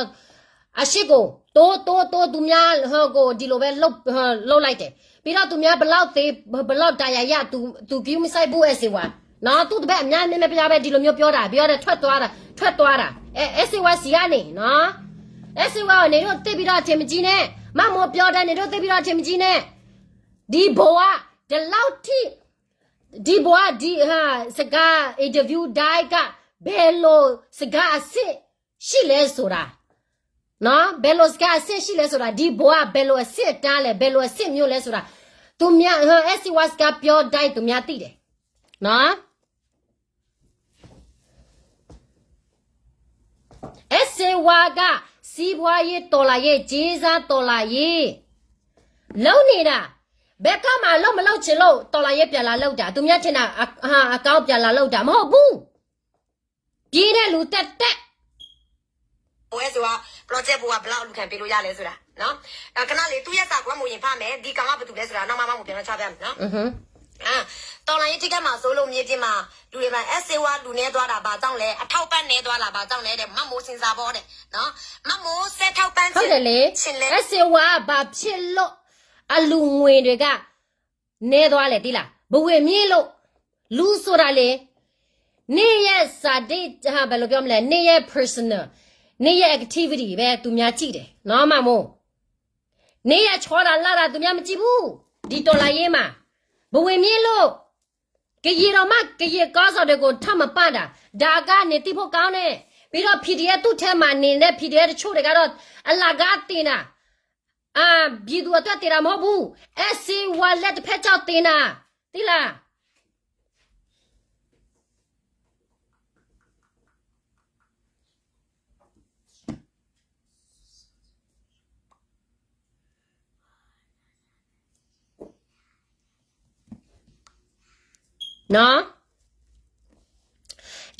အရှေ့ကို တိုးတိုးတိုး သူများဟိုကို ဒီလိုပဲ လုပ်ဟို လုပ်လိုက်တယ်. ပြီးတော့ သူများဘယ်လောက်သေ ဘယ်လောက်ဒဏ်ရာရ သူ သူ ဂရုမစိုက်ဘူး အဲၣ်စ့ဝါနော်. သူ့တပည့်အများများများပဲ ဒီလိုမျိုးပြောတာ ပြီးတော့ ထွက်သွားတာ ထွက်သွားတာ အဲအဲစ့ဝါဆီကနေနော်. အဲအဲစ့ဝါကို နင်တို့သိပ်ပြီးတော့ အထင်မကြီးနဲ့. မမိုးပြောတယ် နင်တို့သိပ်ပြီးတော့ အထင်မကြီးနဲ့. ဒီဘဝဒီလောက်ထိ ဒီဘဝဒီဟာ စကား interview တိုင်းက ဘယ်လိုစကားအဆင့်ရှိလဲဆိုတာနော်. ဘယ်လိုစကားအဆင့်ရှိလဲဆိုတာ ဒီဘဝဘယ်လိုအဆင့်အတန်းလဲ ဘယ်လိုအဆင့်မျိုးလဲဆိုတာ သူများ အဲအဲစ့ဝါစကားပြောတိုင်း သူများသိတယ်နော်. အဲအဲစ့ဝါက စီးပွားရေး တော်လှန်ရေး ကြေးစား တော်လှန်ရေး လုပ်နေတာ. ဘယ်ကမှ အလုပ်မလုပ်ချင်လို့ တော်လှန်ရေး ပြန်လာလုပ်တာ သူများထင်တာ အ- အ- အကောင်း ပြန်လာလုပ်တာ မဟုတ်ဘူး. ပြေးတဲ့လူသက်သက် အဲအဲစ့ဝါ project ဘဝဘယ်လောက်လူခံပေးလို့ရလဲဆိုတာနော်. ခဏလေး သူ့ရဲ့စာကို မမိုးရင်ဖတ်မယ်. ဒီကောင်က ဘယ်သူလဲဆိုတာ နောက်မှ မမိုးပြန်တော့ ချပြမယ်နော်. တော်လှန်ရေးထိခိုက်မှာစိုးလို့ မြေပြင်မှာလူတွေမှာ အဲအဲစ့ဝါလူနဲသွားတာဘာကြောင့်လဲ အထောက်အပံ့နဲသွားတာဘာကြောင့်လဲတဲ့ မမိုးစင်စာဘောတဲ့နော်. မမိုးစဲထောက်ပံ့ချင်လဲ ဟုတ်တယ်လေ အဲအဲစ့ဝါဘာဖြစ်လို့ အလူငွေတွေက နဲသွားလဲ သိလား. ဘဝေမြင့်လို့ လူဆိုတာလေ နေ့ရက်စာဒိတ်ဟာ ဘယ်လိုပြောမလဲ နေ့ရက် personal နေ့ရက် activity ပဲ သူများကြည့်တယ်နော် မမိုး. နေ့ရက်ချောတာလှတာ သူများမကြည့်ဘူး. ဒီတော်လှန်ရေးမှာ ဘဝေမြင့်လို့ ကရင်တော်မှ ကရင်ခေါင်းဆောင်တွေကို ထပ်မပတာ ဒါကနေသိဖို့ကောင်းတယ်. ပြီးတော့ PDF သူ့ထဲမှာနေတဲ့ PDF တချို့တွေကတော့ အလကားတင်တာ အာ ပြည်သူအတွက်တင်တာမဟုတ်ဘူး. အဲအဲစ့ဝါလက်တစ်ဖက်ခြောက်တင်တာ သိလား. နော်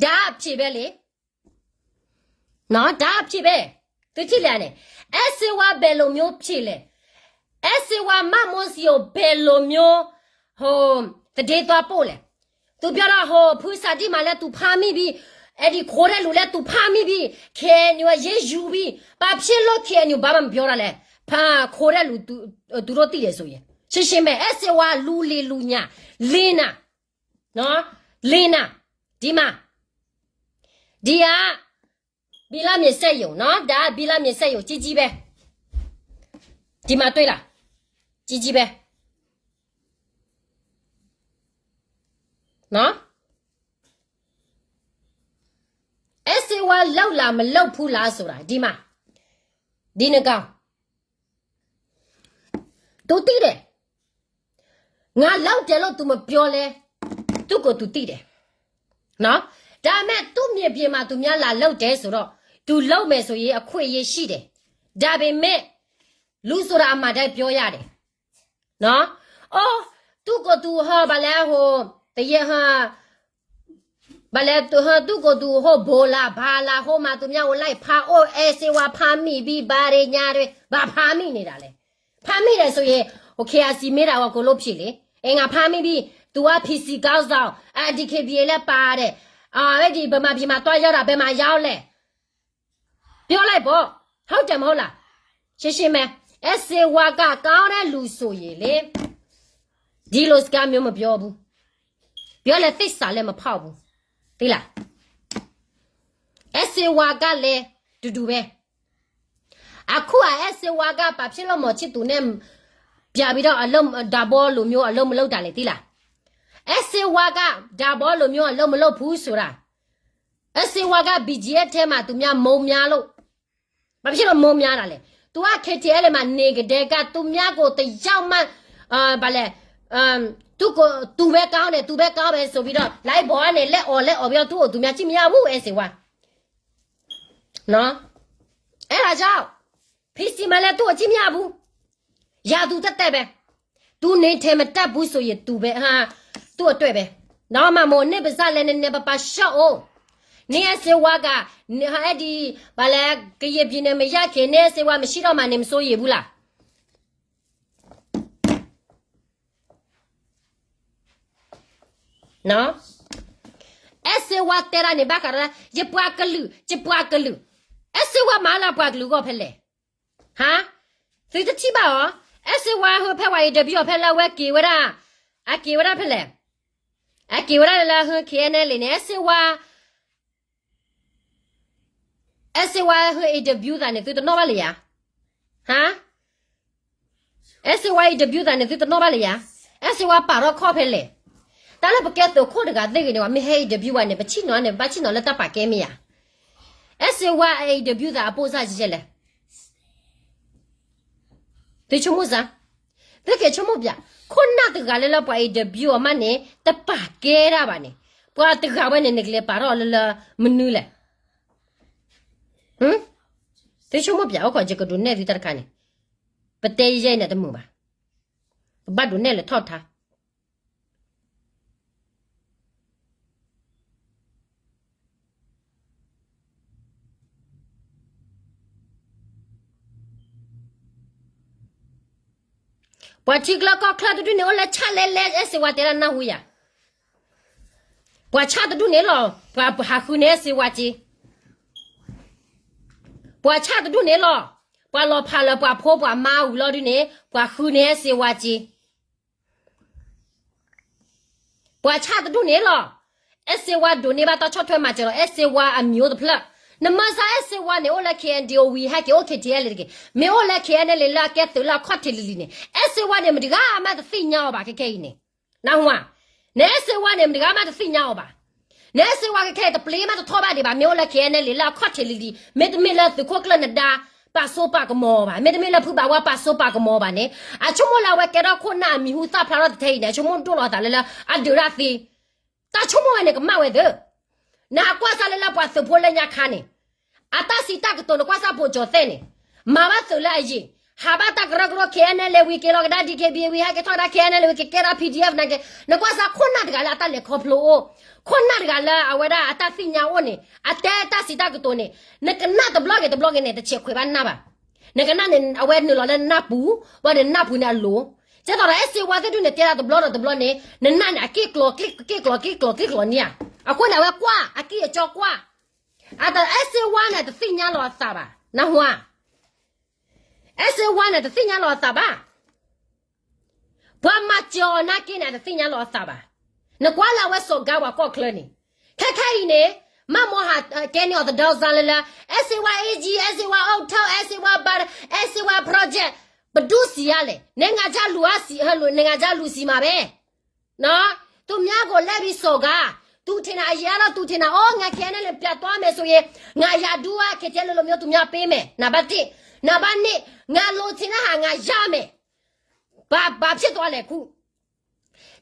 ဒါအဖြေပဲလေ နော် ဒါအဖြေပဲ. သူကြည့်လဲနဲ့ အဲအဲစ့ဝါဘယ်လိုမျိုးဖြေလဲ. အဲအဲစ့ဝါ မမိုးစီကို ဘယ်လိုမျိုး ဟို သတင်းသွားပို့လဲ. သူပြောတော့ ဟို ဖုစတီးမှာလည်း သူဖမ်းမိပြီ, အဲဒီ ခိုးတဲ့လူလည်း သူဖမ်းမိပြီ, ခ့ၣ်အဲၣ်ယူၣ် အရေးယူပြီ, ဘာဖြစ်လို့ ခ့ၣ်အဲၣ်ယူၣ် ဘာမှမပြောတာလဲ. ဖမ်း ခိုးတဲ့လူ သူ သူတို့သိတယ်ဆိုရင် ရှင်းရှင်းပဲ. အဲအဲစ့ဝါ လူလီၤလူညး လီၤနး နော် လီၤနး. ဒီမှာ ဒီက ဘိလပ်မြေစက်ရုံ နော် ဒါ ဘိလပ်မြေစက်ရုံ ကြီးကြီးပဲ. ဒီမှာတွေ့လား ကြီးကြီးပဲ နော်. အဲအဲစ့ဝါ လုပ်လား မလုပ်ဘူးလားဆိုတာ ဒီမှာ ဒီနှစ်ကောင် သူသိတယ်. ငါလုပ်တယ်လို့ သူမပြောလဲ သူ့ကိုယ်သူသိတယ် နော်. ဒါပေမဲ့ သူ့မြေပြင်မှာ သူများလာလုပ်တယ်ဆိုတော့ သူလုပ်မယ်ဆိုရင် အခွင့်အရေးရှိတယ်. ဒါပေမဲ့ လူဆိုတာ အမှန်တိုင်းပြောရတယ် နော်. အော် သူ့ကိုယ်သူ ဟို ဘာလဲ ဟို သရဲ ဟို ဘာလဲ သူ့ကိုယ်သူ ဟို ဘိုလာ ဘာလာ ဟိုမှာ သူများကို လိုက်ဖမ်း အိုး အဲအဲစ့ဝါ ဖမ်းမိပြီ ဘာတွေ ညာတွေ ဘာဖမ်းမိနေတာလဲ. ဖမ်းမိတယ်ဆိုရင် ဟို KIC မေးတာကို အကုန်လုံးဖြေလေ. အဲ ငါဖမ်းမိပြီ သူက PC ခေါင်းဆောင် အဲ DKBA လည်းပါတယ် အဲဒီ ဗမာပြည်မှာ သွားရောက်တာ ဘယ်မှာရောက်လဲ. ပြောလိုက်ပေါ့ ဟုတ်တယ်မဟုတ်လား. ရှင်းရှင်းပဲ. အဲအဲစ့ဝါက ကောင်းတဲ့လူဆိုရင်လေ ဒီလိုစကားမျိုးမပြောဘူး. ပြောလဲ သစ္စာလည်းမဖောက်ဘူး သိလား. အဲအဲစ့ဝါကလည်း တူတူပဲ. အခုက အဲအဲစ့ဝါက ဘာဖြစ်လို့ မောင်ချစ်သူနဲ့ ပြန်ပြီးတော့ အလုပ် ဒါဘီလိုမျိုး အလုပ်မလုပ်တာလဲ သိလား. အဲအဲစ့ဝါက ဒါဘီလိုမျိုး အလုပ်မလုပ်ဘူးဆိုတာ အဲၣ်စ့ဝါက ဘံၣ်ကၠံၣ်အဲၣ်ထဲမး သူများ မုန်းများလို့, ဘာဖြစ်လို့ မုန်းများတာလဲ. သူက ခ့ထံအဲၣ်လၢမး နေကဒဲက သူများကို တယောက်မှ ဘာလဲ, သူ့ကို သူပဲကောင်းတယ်, သူပဲကောင်းပဲဆိုပြီးတော့ လိုက်ပေါ်ကနေ လက်အော် လက်အော်ပြီးတော့ သူ့ကို သူများ ကြည့်မရဘူး, အဲၣ်စ့ဝါ. နော်, အဲဒါကြောင့် ဖံစံမလဲ သူ့ကို ကြည့်မရဘူး. ရာသူတသက်ပဲ. သူနေထဲမတက်ဘူးဆိုရင် သူပဲ, ဟာ, သူ့အတွက်ပဲ. နော်, မမို့ နင့်ပါးစပ်လည်း နည်းနည်းပါးပါး ရှော့အိုး. နင့်အဲၣ်စ့ဝါက, န, ဟဲဒီ, ဘာလဲ, ကရင်ပြည်နယ် မရခင် နင့်အဲၣ်စ့ဝါ မရှိတော့မှ နင် မစိုးရိမ်ဘူးလား. နော်, အဲၣ်စ့ဝါတဲဒၣ်န့ၣ် ဘၣ်ဃးဒီး ယပှၤကလုာ်, ယပှၤကလုာ်. အဲၣ်စ့ဝါမၤလၢပှၤကလုာ်အဂီၢ်ဖဲလဲၣ်. ဟါ, သုတထံၣ်ဘၣ်အီၤ. အဲၣ်စ့ဝါဟဲဖဲဝဲ interview အီၤဖဲလၢအဝဲက့ၤဝဲဒၣ်, အက့ၤဝဲဒၣ်ဖဲလဲၣ်. အက့ၤဝဲဒၣ်လၢဟဲ ခ့အဲနဲလ့န့ၣ် အဲၣ်စ့ဝါ, အဲၣ်စ့ဝါဟဲ interview သးန့ၣ် သုတနီၣ်ဘၣ်လၢၤယၤ. ဟါ, အဲၣ်စ့ဝါ interview သးန့ၣ် သုတနီၣ်ဘၣ်လၢၤယၤ. အဲၣ်စ့ဝါပာ်ထီၣ်ခီၣ်ဖဲလဲၣ်. တၢ်လၢပကဲသုးခိၣ်တဂၤသ့ၣ်ဂ့ၤန့ၣ် ပှၤမ့ၢ်ဟဲ interview ဝဲန့ၣ် ပဆ့ၣ်နီၤန့ၣ် ပဘၣ်ဆ့ၣ်နီၤလၢတၢ်ပာ်ကဲမ့ၢ်ဧါ. အဲၣ်စ့ဝါ interview သးအပိၢ်စၢ်ကဲလဲၣ်. သုဆိကမိၣ်စ့ၢ်, သုက့ၤဆိကမိၣ်ပျး, ခိၣ်နၢ်တဂၤလၢလၢပှၤ interview အီၤမးန့ၣ် တပာ်ကဲဒၣ်ဘၣ်န့ၣ်, ပှၤတဂၤဝဲန့ၣ် နကလဲၤပာ်ထီၣ်လၢလၢမနုၤလဲၣ်. သုဆိကမိၣ်ပျး အိၣ်ခိး ယကဒုးနဲၣ်သုတၢ်တခါန့ၣ်, ပတဲယဲန့ၣ်တမုာ်ဘၣ်, ပဘၣ်ဒုးနဲၣ်လၢထီၣ်ထါ. ပှၤထံချၢကီၢ်ချၢတဒူၣ်န့ၣ် အိၣ်လၢဆၣ်လဲလဲ အဲၣ်စ့ဝါတဲဒၣ်နၢ်ဟူယၤ. ပှၤဆၣ်တဒူၣ်န့ၣ်လီၤ, ပှၤဟးဃုန့ၢ်အဲၣ်စ့ဝါက့. ပှၤဆၣ်တဒူၣ်န့ၣ်လီၤ, ပှၤလီၤဖးလၢပှၤဖိပှၤမါဝံၤလီၤဒုန့ၣ် ပှၤဃုန့ၢ်အဲၣ်စ့ဝါက့. ပှၤဆၣ်တဒူၣ်န့ၣ်လီၤ. အဲၣ်စ့ဝါဒိးန့ၢ်ဘၣ်တၢ်ဆီၣ်ထွဲမၤစၢၤလီၤ, အဲၣ်စ့ဝါအမံၤအိၣ်တဖျၢၣ်. နမၤစၢၤအဲၣ်စ့ဝါန့ၣ် အိၣ်လၢ ခ့အဲၣ်အဲၣ်ယူၣ်ဝံၤ ဟဲက့ၤအိၣ် ခ့ထံအဲၣ်လ့တက့ၢ်. မ့ၢ်အိၣ်လၢ ခ့အဲၣ်အဲၣ်လ့ လၢအကဲသုးလၢအခီၣ်ထံးလံၤလံၤန့ၣ် အဲၣ်စ့ဝါန့ၣ် မတဂၤမးတသ့ၣ်ညါအီၤဘၣ် ခဲခဲအံၤန့ၣ်. နၢ်ဟူဧါ. နအဲၣ်စ့ဝါန့ၣ် မတဂၤမးတသ့ၣ်ညါအီၤဘၣ်. နအဲၣ်စ့ဝါခဲခဲအံၤ တပျ့ၤမးတထီဘၣ်ဒံးဘၣ်. မ့ၢ်အိၣ်လၢ ခ့အဲၣ်အဲၣ်လ့ လၢအခီၣ်ထံးလံၤလံၤ, မ့တမ့ၢ်လၢသုးခိၣ်ကျၢၢ်နဒါ ပာ်စိပာ်ကမီၤအီၤဘၣ်, မ့တမ့ၢ်လၢဖုဘၣ်ဝါပာ်စိပာ်ကမီၤအီၤဘၣ်န့ၣ် အဆိကမိၣ်လၢအဝဲကဲထီၣ်ခိၣ်နၢ်အမံၤဟူသၣ်ဖျါထီၣ်တထဲအံၤန့ၣ် အဆိကမိၣ်ဒိၣ်လီၤအသးလၢလၢအဒုးတၢ်သ့. တၢ်ဆိကမိၣ်ဝဲန့ၣ် ကမၣ်ဝဲသ့. နကွၢ်စၢ်လၢလၢပှၤသုးဖိလၢညါခါန့ၣ် အတၢ်စံးတၢ်ကတိၤ နကွၢ်စၢ်ဘိးကၠီၤသဲၣ်န့ၣ် မၤဘၣ်သုးလၢအယံၤ, ဟးဘၣ်တၢ်ကရၢကရိ ခ့အဲၣ်အဲၣ်လ့ ဝံၤက့ၤလီၤကဒါ ဒံးခ့ဘံ ဝံၤဟဲက့ၤထီၣ်ကဒါ ခ့အဲၣ်အဲၣ်လ့ ဝံၤက့ၤကဲထီၣ် ပီၣ်ဒံးအၣ်ဖ် နာ်က့, နကွၢ်စၢ်ခိၣ်နၢ်တဂၤလၢအတၢ်လဲၤခီဖျိအိၣ်, ခိၣ်နၢ်တဂၤလၢအဝဲဒၣ်အတၢ်သ့ၣ်ညါအိၣ်န့ၣ် အတဲတၢ်စံးတၢ်ကတိၤန့ၣ် နကနၣ်တဘျီဂ့ၤတဘျီဂ့ၤန့ၣ် တဆဲးခွဲးဘၣ်နၢ်ဘၣ်. နကနၣ်န့ၣ် အဝဲနုာ်လီၤလၢနၢ်ပူၤ, ဘၣ်ဒီးနၢ်ပူၤန့ၣ်အလိၤ. ကဲသိးဒီး အဲၣ်စ့ဝါသ့ၣ်ဒုန့ၣ် တဲတၢ်တဘျီဒီးတဘျီန့ၣ် နနၢ်န့ၣ် အက့ၣ်ကျီၤက့ၣ်ကျီၤက့ၣ်ကျီၤက့ၣ်ကျီၤန့ၣ်ဧါ. အဃိန့ၣ် အဝဲကွၢ် အက့ၣ်အကၠီကွၢ် အတၢ်အဲၣ်စ့ဝါန့ၣ် တသ့ၣ်ညါလီၤအသးဘၣ်, နၢ်ဟူဧါ. အဲၣ်စ့ဝါန့ၣ် တသ့ၣ်ညါလီၤအသးဘၣ်. ပှၤမၤစၢၤအီၤနာ်က့န့ၣ် အတသ့ၣ်ညါလီၤအသးဘၣ်. နကွၢ်လၢအဝဲစိာ်ကါပှၤကီၢ်ချၢန့ၣ်, ခဲခဲအံၤန့ၣ် မ့ၢ်မိၢ်ဟးကဲန့ၢ်အီၤတဒီစါလၢလၢ အဲၣ်စ့ဝါ အ့ၣ်ကၠံၣ်, အဲၣ်စ့ဝါ အိၣ်ထီၣ်, အဲၣ်စ့ဝါ ဘၣ်, အဲၣ်စ့ဝါ project, ပဒူစံးယါလဲၣ်, နငါကလူးစံး, နငါကလူးစံးမးဘဲ. သူများကိုလှည့်ပြီးစော်ကား, သူထင်တာ အရင်ကတော့ သူထင်တာ အော် ငါ ခ့အဲၣ်အဲၣ်လ့ ပြန်သွားမယ်ဆိုရင် ငါ ရာထူးက ခ့အဲၣ်အဲၣ်လ့ လိုမျိုး သူများပေးမယ်, နံပါတ်တစ်, နံပါတ်နှစ်, ငါလိုချင်တဲ့ဟာ ငါရမယ်. ဘာ, ဘာဖြစ်သွားလဲ အခု.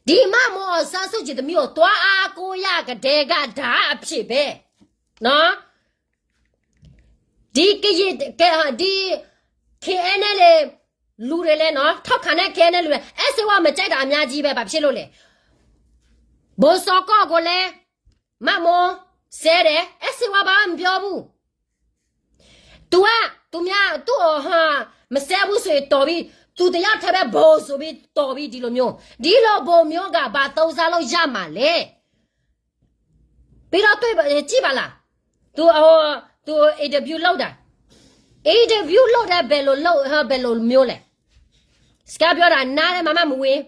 ဒီမမောင်အောင်ဆန်းစုကြည်သမီးကို သွားအားကိုးရကတည်းက ဒါအဖြစ်ပဲ. နော်. ဒီကရင်, က, ဒီ ခ့အဲၣ်အဲၣ်လ့ လူတွေလည်းနော်, ထောက်ခံတဲ့ ခ့အဲၣ်အဲၣ်လ့ လူတွေ, အဲၣ်စ့ဝါ မကြိုက်တာ အများကြီးပဲ, ဘာဖြစ်လို့လဲ. ဗိုလ်စော်ကော့ကိုလည်း မမောင် ဆဲတယ်, အဲၣ်စ့ဝါ ဘာမှမပြောဘူး. သူက သူများ သူ့ကို ဟာ မဆဲဘူးဆိုရင် တော်ပြီ, သူတစ်ယောက်တည်းပဲ ဗိုလ်ဆိုပြီး တော်ပြီ, ဒီလိုမျိုး, ဒီလိုဗိုလ်မျိုးက ဘာသုံးစားလို့ရမှာလဲ. ပြီးတော့ တွေ့ပါ, ကြည့်ပါလား, သူ, ဟို, သူ interview လုပ်တာ, interview လုပ်တာ ဘယ်လိုလုပ်, ဟို, ဘယ်လိုမျိုးလဲ. စကားပြောတာ နားလည်း မမမဝေး.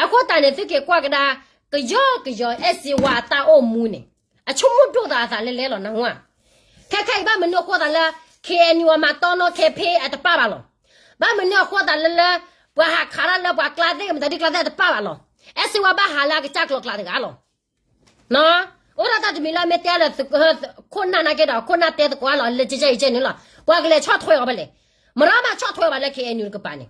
အဃိသတးန့ၣ် သုက့ၤကွၢ်ကဒါ, ကယီကယီ အဲၣ်စ့ဝါ အတၢ်အိၣ်မူန့ၣ်, အဆိကမိၣ်ဒိၣ်သးအသးလဲလဲလီၤ နၢ်ဟူဧါ. ခဲခဲအံၤ ဘၣ်မနုၤအဃိသတးလၢ ခ့အဲၣ်ယူၣ် အမၤတီနီၤ ခဲဖ့ အတပာ်ဘၣ်လီၤ. ဘၣ်မနုၤအဃိသတးလၢလၢ ပှၤဟးခးတၢ်လၢပှၤကျါသ့ၣ် မတၤဒုကျါသ့ၣ် အတပာ်ဘၣ်လီၤ. အဲၣ်စ့ဝါ ဘၣ်ဟးလၢအကစၢ်ကျိၤကျါတဂၤလီၤ. နော်. အိၣ်ဒၣ်တၢ်တမံၤလၢအမ့ၢ်တဲလၢ ခိၣ်နၢ်နာ်က့ဒီး ခိၣ်နၢ်တဲသကိးလီၤ လၢကဲကဲအံၤကဲန့ၣ်လီၤ. ပှၤကလဲၤဆီၣ်ထွဲအီၤဖဲလဲၣ်. မရၤမးဆီၣ်ထွဲဘၣ်လၢ ခ့ၣ်အဲၣ်ယူၣ် တကပၤန့ၣ်.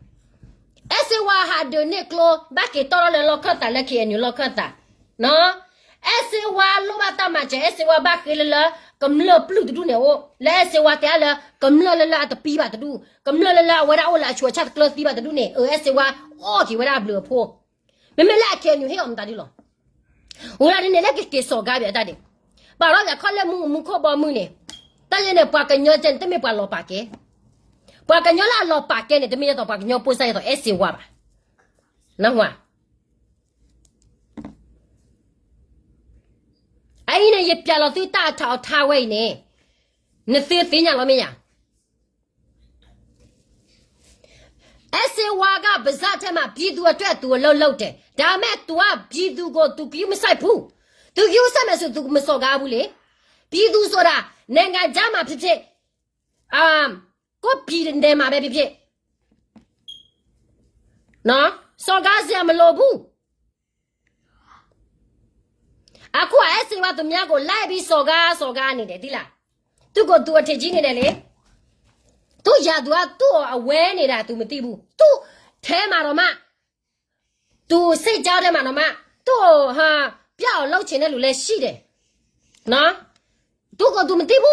အဲၣ်စ့ဝါဟးဒုးန့ၢ်ကျိ ဘၣ်က့ၤတီၢ်ထီၣ်လၢလီၢ်ခၢၣ်သးလၢ ခ့ၣ်အဲၣ်ယူၣ် လီၢ်ခၢၣ်သး အဲၣ်စ့ဝါလိၣ်ဘၣ်တၢ်မၤစၢၤ အဲၣ်စ့ဝါဘၣ်ဃ့လၢလၢ ကမျၢၢ်ပျုၢ်တဒူၣ်န့ၣ်အိၣ် လၢအဲၣ်စ့ဝါတဲလၢ ကမျၢၢ်လၢလၢအတပံဘၣ်တဒူၣ် ကမျၢၢ်လၢလၢအဝဲဒၣ်အိၣ်လၢအဆူးအဆါတကျၢၤသံဘၣ်တဒူၣ်န့ၣ် အအဲၣ်စ့ဝါအီၣ်က့ၤဝဲဒၣ်အဘျုးအဖှိၣ်. မ့မ့ၢ်လၢအ ခ့ၣ်အဲၣ်ယူၣ် ဟ့ၣ်အီၤမတၤဒ်လီၤ. ဝဲဒၣ်ဒ်န့ၣ်လၢ ကက့ၤစိာ်ကါဘၣ်တၢ်ဒ် ပာ်ထီၣ်ယၤခီလၢမူမူခိၣ်ဘီမုၢ်န့ၣ်, တၢ်ယဲန့ၣ် ပှၤကညီကဲန့ၣ် တမ့ၢ်ပှၤလီၤပာ်ကဲ, ပှၤကညီလၢအလီၤပာ်ကဲန့ၣ် တမ့ၢ်ယဲသိးပှၤကညီပိာ်စၢ်ယဲသိး အဲၣ်စ့ဝါဘၣ်. နဝၤ, အအံၤန့ၣ် ယပျးလီၤသုတၢ်အထးအီၤထါဝဲအံၤန့ၣ်, နသုသ့ၣ်ညါလီၤမ့ၢ်ယၤ. အဲၣ်စ့ဝါက ပါးစပ်ထဲမှာ ပြည်သူ့အတွက် သူအလုပ်လုပ်တယ်, ဒါပေမဲ့ သူက ပြည်သူကို သူဂရုမစိုက်ဘူး, သူဂရုစိုက်မယ်ဆို သူမစော်ကားဘူးလေ. ပြည်သူဆိုတာ နိုင်ငံခြားမှာဖြစ်ဖြစ်, အာ, ကိုယ့်ပြည်နယ်မှာပဲဖြစ်ဖြစ်, နော်, စော်ကားစရာမလိုဘူး. အခုက အဲၣ်စ့ဝါ သူများကို လိုက်ပြီး စော်ကားစော်ကားနေတယ် သိလား. သူ့ကိုယ်သူ အထင်ကြီးနေတယ်လေ. သူ့ရာသူက သူ့ကို အဝဲနေတာ သူမသိဘူး. သူ့ထဲမှာတောင်မှ, သူ့စစ်ကြောင်းထဲမှာတောင်မှ, သူ့ကို ဟာ, ပျောက်အောင်လုပ်ချင်တဲ့လူလည်းရှိတယ်. နော်, သူ့ကိုယ်သူမသိဘူ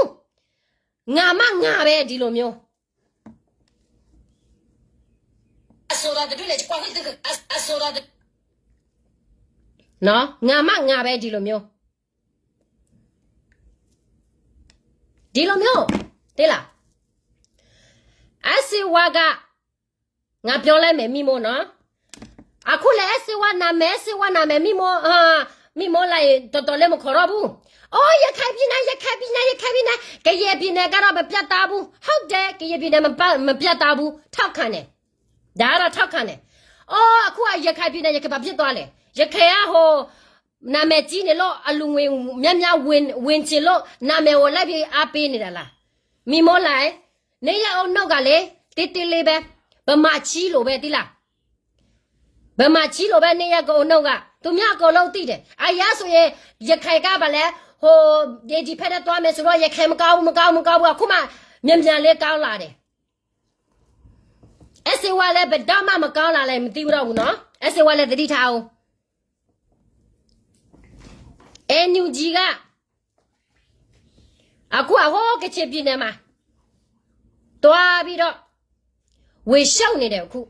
း. ငါမှငါပဲ ဒီလိုမျိုး. အဆိုတာတဒူၣ်လဲၣ် အဆိုတာတ, နော်, ငါမှငါပဲ ဒီလိုမျိုး. ဒီလိုမျိုး, သိလား. အဲၣ်စ့ဝါက, ငါပြောလိုက်မယ် မီမိုနော်. အခုလဲ အဲၣ်စ့ဝါနာမည်, အဲၣ်စ့ဝါနာမည်, မီမို, မီမိုလာရင် တော်တော်လေး မခေါ်တော့ဘူး. အိုး ရခိုင်ပြည်နယ်, ရခိုင်ပြည်နယ်, ရခိုင်ပြည်နယ်, ကရင်ပြည်နယ်ကတော့ မပြတ်သားဘူး. ဟုတ်တယ်, ကရင်ပြည်နယ် မပြတ်သားဘူး. ထောက်ခံတယ်. ဒါကတော့ ထောက်ခံတယ်. အိုး အခုက ရခိုင်ပြည်နယ် ရခိုင် ဘာဖြစ်သွားလဲ. ရခိုင်က ဟို, နာမည်ကြီးနေလို့ အလှူငွေများများ ဝင်, ဝင်ချင်လို့ နာမည်ကို လိုက်ပြီး အားပေးနေတာလား. မီမိုလာ, နေရအုံနောက်ကလေ, တေးသေးလေးပဲ, ဗမာချီလိုပဲ သိလား. ဗမာချီလိုပဲ နေရကအုံနောက်က, သူများအကုန်လုံးသိတယ်. အရမ်းဆိုရင် ရခိုင်က ဘာလဲ, ဟို, ဒီဖက်နဲ့ သွားမယ်ဆိုတော့ ရခိုင် မကောင်းဘူး, မကောင်းဘူး, မကောင်းဘူး, အခုမှ မြန်မြန်လေး ကောင်းလာတယ်. အဲၣ်စ့ဝါလည်း ဘယ်တော့မှ မကောင်းလာလဲ မသိဘူးတော့ဘူးနော်. အဲၣ်စ့ဝါလည်း သတိထားအောင်. အဲၣ်ယူၣ်ကၠံက အခုက ဟိုး ကချင်ပြည်နယ်မှာ သွားပြီးတော့ ဝေရှုပ်နေတယ်အခု.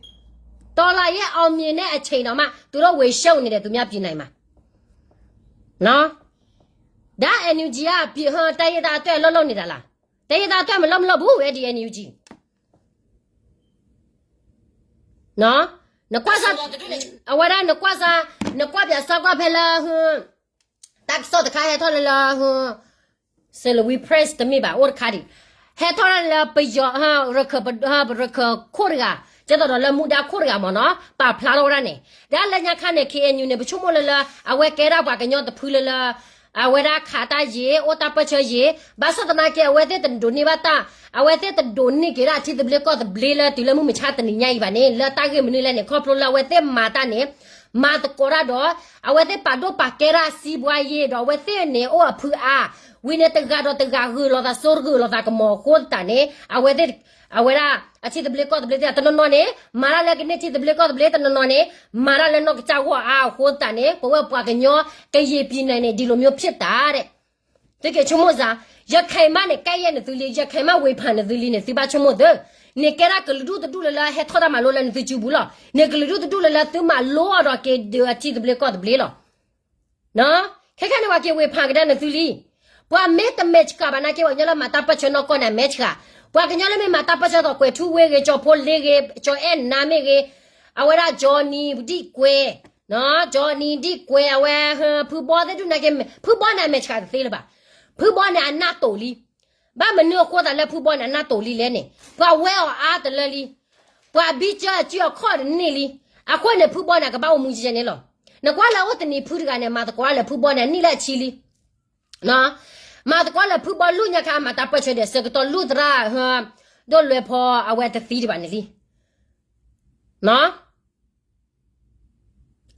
တော်လှန်ရေး အောင်မြင်တဲ့အချိန်တောင်မှ သူတို့ ဝေရှုပ်နေတယ် သူများပြည်နယ်မှာ. နော်, ဒါ အဲၣ်ယူၣ်ကၠံက ပြည်, ဟို, တိုင်းရင်းသားအတွက် အလုပ်လုပ်နေတာလား. တိုင်းရင်းသားအတွက် မလုပ်, မလုပ်ဘူး, အဲဒီ အဲၣ်ယူၣ်ကၠံ. နော်, နကွၢ်စၢ်, အဝဲဒၣ် နကွၢ်စၢ်, နကွၢ်ပြစၢ်ကွၢ်ဖဲလၢ, ဟို, တၢ်ကစီၣ်တခါ ဟဲထီၣ်လၢလၢ, ဟို, Salween Press တမ့ၢ်ဘၣ်, အိၣ်တခါဒံး, ဟဲထီၣ်လၢလၢ ပယီၤ, ဟို, ရခ, ဟို, ရခခိၣ်တဂၤ, ကဲသိးဒီးလၢမူဒါခိၣ်တဂၤမ့ၢ်နော်, ပာ်ဖျါထီၣ်ဝဲဒၣ်န့ၣ်, ဒါလၢညါခါန့ၣ် ခ့ၣ်အဲၣ်ယူၣ်န့ၣ် ပဆိကမိၣ်လၢလၢ အဝဲကဲဒၣ်ပှၤကညီတဖုလၢလၢ အဝဲဒၣ်ခးတၢ်ယံာ်, အိၣ်တၢ်ပၢၢ်ဆၢယံာ်, ဘၣ်ဆၣ်သနာ်က့ အဝဲသ့ၣ်တဒိးန့ၢ်ဘၣ်တၢ်, အဝဲသ့ၣ်တဒိးန့ၢ်က့ၤဒၣ်အထံသဘျ့ကီၢ်သဘျ့လၢတုၤလၢမုၢ်မဆါတနံၤညါအံၤဘၣ်န့ၣ်, လၢတၢ်ဂ့ၢ်မနုၤလဲၣ်န့ၣ် ခီဖျိလၢအဝဲသ့ၣ်မၤတၢ်န့ၣ်, မၤသကိးတၢ်ဒီး, အဝဲသ့ၣ်ပာ်ဒိၣ်ပာ်ကဲတၢ်စံးဘှါယ့ဒီး အဝဲသ့ၣ်န့ၣ် အိၣ်အဖုအါ, ဝံၤန့ၣ်တဂၤဒီးတဂၤဂုာ်လိာ်သးစိတဂုာ်လိာ်သးကမီၤအဃိသတးန့ၣ်, အဝဲသ့ၣ်, အဝဲဒၣ် အထံသဘျ့ကီၢ်သဘျ့သ့ၣ် တနီၤနီၤန့ၣ် မၤတၢ်လၢကန့ၢ်ထံသဘျ့ကီၢ်သဘျ့, တနီၤနီၤန့ၣ် မၤတၢ်လၢနီၢ်ကစၢ်ဂီၢ်အါအဃိသတးန့ၣ်, ပဝဲပှၤကညီ ကရင်ပြည်နယ်န့ၣ် ဒီလိုမျိုးဖြစ်တာတဲ့. သုက့ၤဆိကမိၣ်စ့ၢ်, ရခိုင်မှန့ၣ် ကဲယဲၢ်နသုလံ, ရခိုင်မှ ဝေဖန်နသုလံန့ၣ် သုဘၣ်ဆိကမိၣ်သု, န့ၣ်ကဲဒၣ်ကလုာ်ဒူၣ်တဒူၣ်လၢလၢ ဟဲထီၣ်တၢ်မၤလိလၢနသုစုပူၤလီၤ. န့ၣ်ကလုာ်ဒူၣ်တဒူၣ်လၢလၢသုမၤလိအီၤဒီးက့ၤဒုးအထံသဘျ့ကီၢ်သဘျ့လီၤ. ခဲခဲန့ၣ် ပှၤက့ၤဝေဖန်ကဒါနသုလံ. ပှၤမ့ၢ်တမဲာ်ဆှးဘၣ်နာ်က့ ပှၤကညီလၢမၤတၢ်ပၢၢ်ဆၢနီၢ်ကီၢ်န့ၣ် အမဲာ်ဆှး. ပှၤကညီလၢမ့ၢ်မၤတၢ်ပၢၢ်ဆၢသိး ကွဲၤထူဝ့ၣ်ဂ့ၤ, ကၠီၤဖိလ့ဂ့ၤ, ကၠီၤအဲၣ်နါမ့ၢ်ဂ့ၤ, အဝဲဒၣ် ကၠီၤနံၤဒံၣ်ကွဲၤ, ကၠီၤနံၤဒံၣ်ကွဲၤ, အဝဲ, ဖုဘီသ့ၣ်ဒူၣ်နာ်က့, ဖုဘီန့ၣ် အမဲာ်ဆှးတသ့လၢၤဘၣ်. ဖုဘီန့ၣ် အနၢ်တိာ်လံ. ဘၣ်မနုၤအဃိသတးလၢဖုဘီန့ၣ် အနၢ်တိာ်လံလဲၣ်န့ၣ်, ပှၤဝဲအီၤအါတလၢလံ. ပှၤဘံကၢအစုအခီၣ်တန့ၢ်လံ. အဃိန့ၣ် ဖုဘီန့ၣ် အကဘၣ်အိၣ်မူကဲကဲန့ၣ်လီၤ. နကွၢ်လၢအိၣ်တနံၤဖုတဂၤန့ၣ် မၤသကိးလၢဖုဘီန့ၣ် အနံၣ်လၢအဆံလံ. မၤသကိးလၢဖုဘီ လူၢ်ညါခါ အမၤတၢ်ပၢၢ်ဆၢဒီး ဆၢကတီၢ်လူၢ်သရၣ်, ဒိၣ်လွဲဖီ အဝဲတသံတဘၣ်န့ၣ်လံ.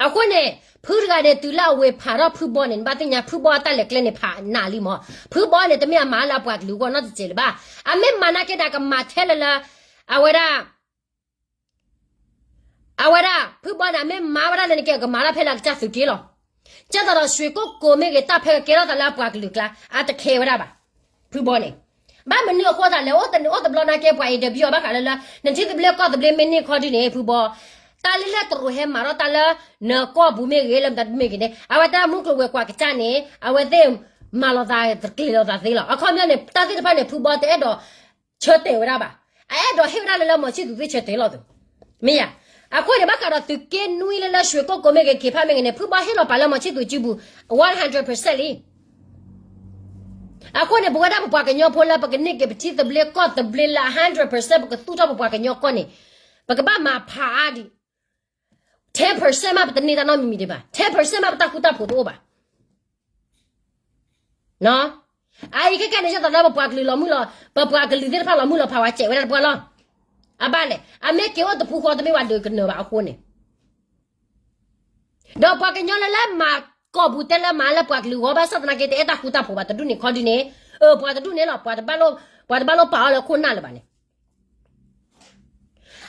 အဃိန့ၣ် ဖုတဂၤန့ၣ် တုၤလၢအဝ့ၤဖးထီၣ်ဖုဘီန့ၣ် နဘၣ်သ့ၣ်ညါ ဖုဘီအတၢ်လဲၤကျဲန့ၣ်ဖးနးလံမး. ဖုဘီန့ၣ် တမ့ၢ်အမၤလၢအပှၤကလုာ်အဂီၢ်နီတစဲးလၢၤဘၣ်. အမ့ၢ်မၤနာ်က့ဒၣ်ကမၤထဲလၢလၢ အဝဲဒၣ် အဝဲဒၣ် ဖုဘီန့ၣ် အမ့ၢ်မၤဝဲဒၣ်လၢနကဲ ကမၤတၢ်ဖဲလၢအကစၢ်သုးက့လီၤ. ကဲသိးဒီး ရွှေကုက္ကို မ့ၢ်ဂ့ၤ တၢ်ဖဲကကဲထီၣ်သးလၢအပှၤကလုာ်ကျါ အတခဲဝဲဒၣ်ဘၣ်. ဖုဘီန့ၣ် ဘၣ်မနုၤအဃိသးလဲၣ် အိၣ်တဘျီနာ်က့ ပှၤအံၤတဘျီဘၣ်ဃးလၢလၢ နထံသဘျ့ကီၢ်သဘျ့မ့ၢ်န့ၢ်ခီဒုန့ၣ် ဖုဘီ တၢ်လၢလၢတရူးဟဲမၤထီၣ်တၢ်လၢ နကီၢ်ပူၤမ့ၢ်ဂ့ၤ လၢမတၤတမ့ၢ်ဂ့ၤန့ၣ် အဝဲတၢ်မုၢ်ကျိၤဝဲၤကွာ်ကစၢ်န့ၣ် အဝဲသ့ၣ်မၤလီၤသးတကျ့ၤလီၤသးသ့လီၤ. အခီပညီန့ၣ် တၢ်သ့ၣ်တဖၣ်န့ၣ် ဖုဘီတအဲၣ်ဒိး ဆၢတဲာ်ဝဲဒၣ်ဘၣ်. အအဲၣ်ဒိးဟ့ၣ်ဝဲဒၣ်လၢလၢ မောင်ချစ်သူ သ့ၣ်ဆၢတဲာ်လီၤသူး မ့ၢ်ယါ. အဃိန့ၣ် ဘၣ်ဃးဒီးသုးက့နွံလၢလၢ ရွှေကုက္ကို မ့ၢ်ဂ့ၤ ခ့ဖးမ့ၢ်ဂ့ၤန့ၣ် ဖုဘီဟ့ၣ်လီၤပာ်လၢ မောင်ချစ်သူ စုပူၤ one hundred percent လံ. အဃိန့ၣ် ပဝဲဒၣ်ပပှၤကညီဖိလၢ ပကန့ၢ်က့ၤပထံသဘျ့ကီၢ်သဘျ့လၢ hundred percent ပကသူၣ်ထီၣ်ပပှၤကညီကီၢ်န့ၣ် ပကဘၣ်မၤဖးအါဒံး ten percent မး ပတန့ၢ်တၢ်နီတမံၤမံၤဒံးဘၣ်. Ten percent မး ပတၢ်ဃူတၢ်ဖိးတအိၣ်ဘၣ်. အအံၤခဲကဲန့ၣ် ဒ်သိးလၢပပှၤကလုာ်လီၤမုၢ်လီၤ ပပှၤကလုာ်သ့ၣ်တဖၣ်လီၤမုၢ်လီၤဖး ပှၤစဲးဝဲဒၣ်တပှၢ်လီၤ. အဘၣ်လဲၣ် အမ့ၢ်က့ၤအိၣ်တပူၤဃီ တမ့ၢ်ဝဲဒၣ်ကနၢၤဘၣ်အဃိန့ၣ် ဒီးပှၤကညီလၢလၢမၤကီၢ်ပူၤတဲလၢမၤလၢပှၤကလုာ်ဂီၢ် ဘၣ်ဆၣ်သနာ်က့ တအဲၣ်တၢ်ဃူတၢ်ဖိးဘၣ် တဒူၣ်န့ၣ်ခီဒုန့ၣ် အၢ ပှၤတဒူၣ်န့ၣ်လီၤ ပှၤတဘၣ်လိၣ်ပာ်အီၤလၢခိၣ်နၢ်လၢၤဘၣ်န့ၣ်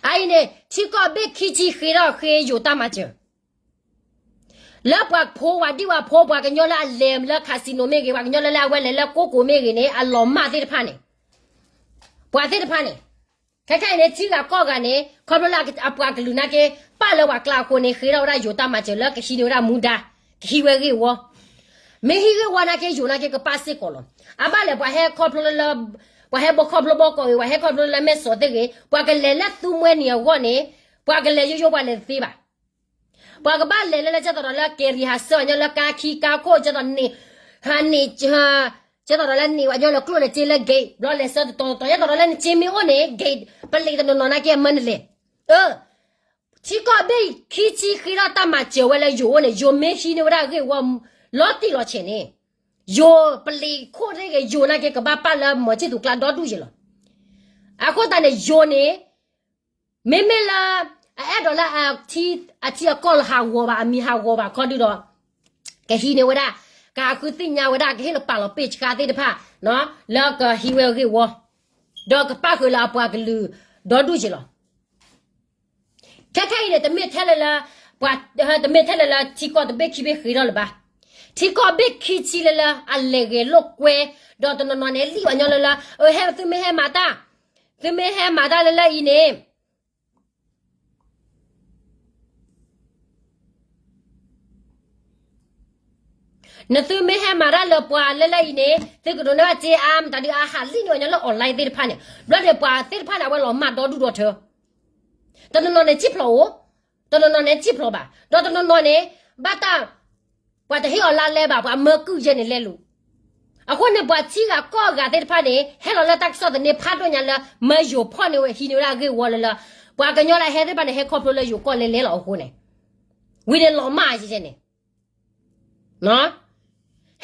အအံၤန့ၣ် ထံကီၢ်ဘ့ၣ်ခံဆံဃ့ထီၣ်ဃ့ယိၤတၢ်မၤစၢၤ လၢပှၤဖိဝဲဒၣ်ဝဲဖိ ပှၤကညီလၢအလဲၤလၢ casino မ့ၢ်ဂ့ၤ ပှၤကညီလၢလၢအဝဲလဲၤလၢကိကိးမ့ၢ်ဂ့ၤန့ၣ် အလီၤမၢ်သ့ၣ်တဖၣ်န့ၣ် ပှၤသ့ၣ်တဖၣ်န့ၣ် ခဲခဲအံၤန့ၣ် ထံဂၤကီၢ်ဂၤန့ၣ် ခီဖျိလၢအပှၤကလုာ်နာ်က့ ပာ်လၢပှၤကျါအဃိန့ၣ် ဃ့ထီၣ်ဝဲဒၣ်ယိၤတၢ်မၤစၢၤလၢကဟံးန့ၢ်ဝဲဒၣ်မူဒါ ကဟံးဝဲဂ့ၢ်ဝီ မ့ၢ်ဟံးဂ့ၢ်ဝီနာ်က့ ယိၤနာ်က့ကပၢ်စ့ၢ်ကီးလီၤ. အဘၣ်လဲၣ် ပှၤဟဲခီဖျိလၢ ပှၤဟဲဘီခီဖျိဘီကီးဂ့ၤ ပှၤဟဲခီဖျိလၢမဲၢ်စီးသ့ၣ်ဂ့ၤ ပှၤကလဲၤလၢသူမှဲနံၤအဂီၢ်န့ၣ် ပှၤကလဲၤယိယိပှၤလဲၤတသ့ဘၣ်. ပှၤကဘၣ်လဲၤလၢလၢ ကဲသိးဒီးလၢကဲရံၤဟးဆှၢအီၤညီလၢကါခံကါခိၣ် ကဲသိးန့ၣ် ဟးန့ၣ် ကဲသိးဒီးလၢန့ၣ်ဝဲညီလၢကျိၣ်လၢစ့လၢ gate ဘျီလဲၤဆှၢတတီၤတတီၤ ကဲသိးဒီးလၢနစ့မ့ၢ်အိၣ်န့ၣ် gate ပလ့းတနီၤနီၤနာ်က့အမၢနလဲၤ အၢ ထံကီၢ်ဘ့ၣ်ခံဆံဃ့ထီၣ်တၢ်မၤစၢၤဝဲလၢယိၤအိၣ်န့ၣ် ယိၤမ့ၢ်ဟံးန့ၢ်ဝဲဒၣ်ဂ့ၢ်ဝီ လီၤတံၢ်လီၤဆဲးန့ၣ် ယိၤပလ့းခိၣ်သ့ၣ်ဂ့ၤ ယိၤနာ်က့ကဘၣ်ပာ်လၢမီၤဆံၣ်သူၤကျါဒီဒူၣ်ယဲလီၤ. အဃိသတးန့ၣ် ယိၤန့ၣ် မ့မ့ၢ်လၢ အအဲၣ်ဒိးလၢ အထံအကီၢ်လၢဟးဂီၤဘၣ် အမံၤဟးဂီၤဘၣ်ခီဒုဒီး ကဟံးန့ၢ်ဝဲဒၣ် ကဟးဃုသ့ၣ်ညါဝဲဒၣ် ကဟ့ၣ်လီၤပာ်လီၤပ့ၢ်ဆှါသ့ၣ်တဖၣ် လၢကဟံးဝဲဂ့ၢ်ဝီ ဒီးကပၣ်ဃုာ်လၢအပှၤကလုာ်ဒီဒူၣ်ယဲလီၤ. ခဲခဲအံၤန့ၣ် တမ့ၢ်ထဲလၢလၢ ပှၤ တမ့ၢ်ထဲလၢလၢထံကီၢ်တဘ့ၣ်ခံဘ့ၣ်ဃ့ထီၣ်လၢၤဘၣ်. ထံကီၢ်ဘ့ၣ်ခံဆံလၢလၢ အလဲၤဂဲၤလိာ်ကွဲ ဒီးတနီၤနီၤန့ၣ် လံၣ်ဝဲညီလၢလၢ အဟဲ သုမ့ၢ်ဟဲမၤတၢ် သုမ့ၢ်ဟဲမၤတၢ်လၢလၢအံၤန့ၣ် နသုမ့ၢ်ဟဲမၤတၢ်လၢပှၤလၢလၢအံၤန့ၣ် သုကဒိးန့ၢ်ဘၣ်စ့အါ မတၤဒုးအါ ဟးလံၣ်န့ၢ်ဝဲညီလၢ online သ့ၣ်တဖၣ်န့ၣ် ဘျီန့ၣ်ပှၤသ့ၣ်တဖၣ်န့ၣ် အဝဲလီၤမၢ်ဒီဒူၣ်ဒီထၢ တနီၤနီၤန့ၣ် စံၣ်ဖျိးအိၣ်, တနီၤနီၤန့ၣ် စံၣ်ဖျိးဘၣ်, ဒီးတနီၤနီၤန့ၣ် ဘၣ်တၢ် ပှၤတဟ့ၣ်အီၤလါလဲဘၣ် ပှၤမၢကုၢ်ယဲၢ်န့ၣ်လဲလိာ်. အဃိန့ၣ် ပှၤထံဂၤကီၢ်ဂၤသ့ၣ်တဖၣ်န့ၣ် ဟဲလီၤလၢတၢ်ကစီၣ်သန့ဖးဒိၣ်ညါလၢ မၢယိၤဖီၣ်န့ၢ်ဝဲ ဟံးန့ၢ်ဝဲဒၣ်ဂ့ၢ်ဝီလၢလၢ ပှၤကညီလၢအဟဲသ့ၣ်တဖၣ်န့ၣ် ဟဲခီဖျိလၢယိၤကီၢ်လဲလဲလီၤအဃိန့ၣ် ဝံၤန့ၣ်လီၤမၢ်ယဲၢ်န့ၣ်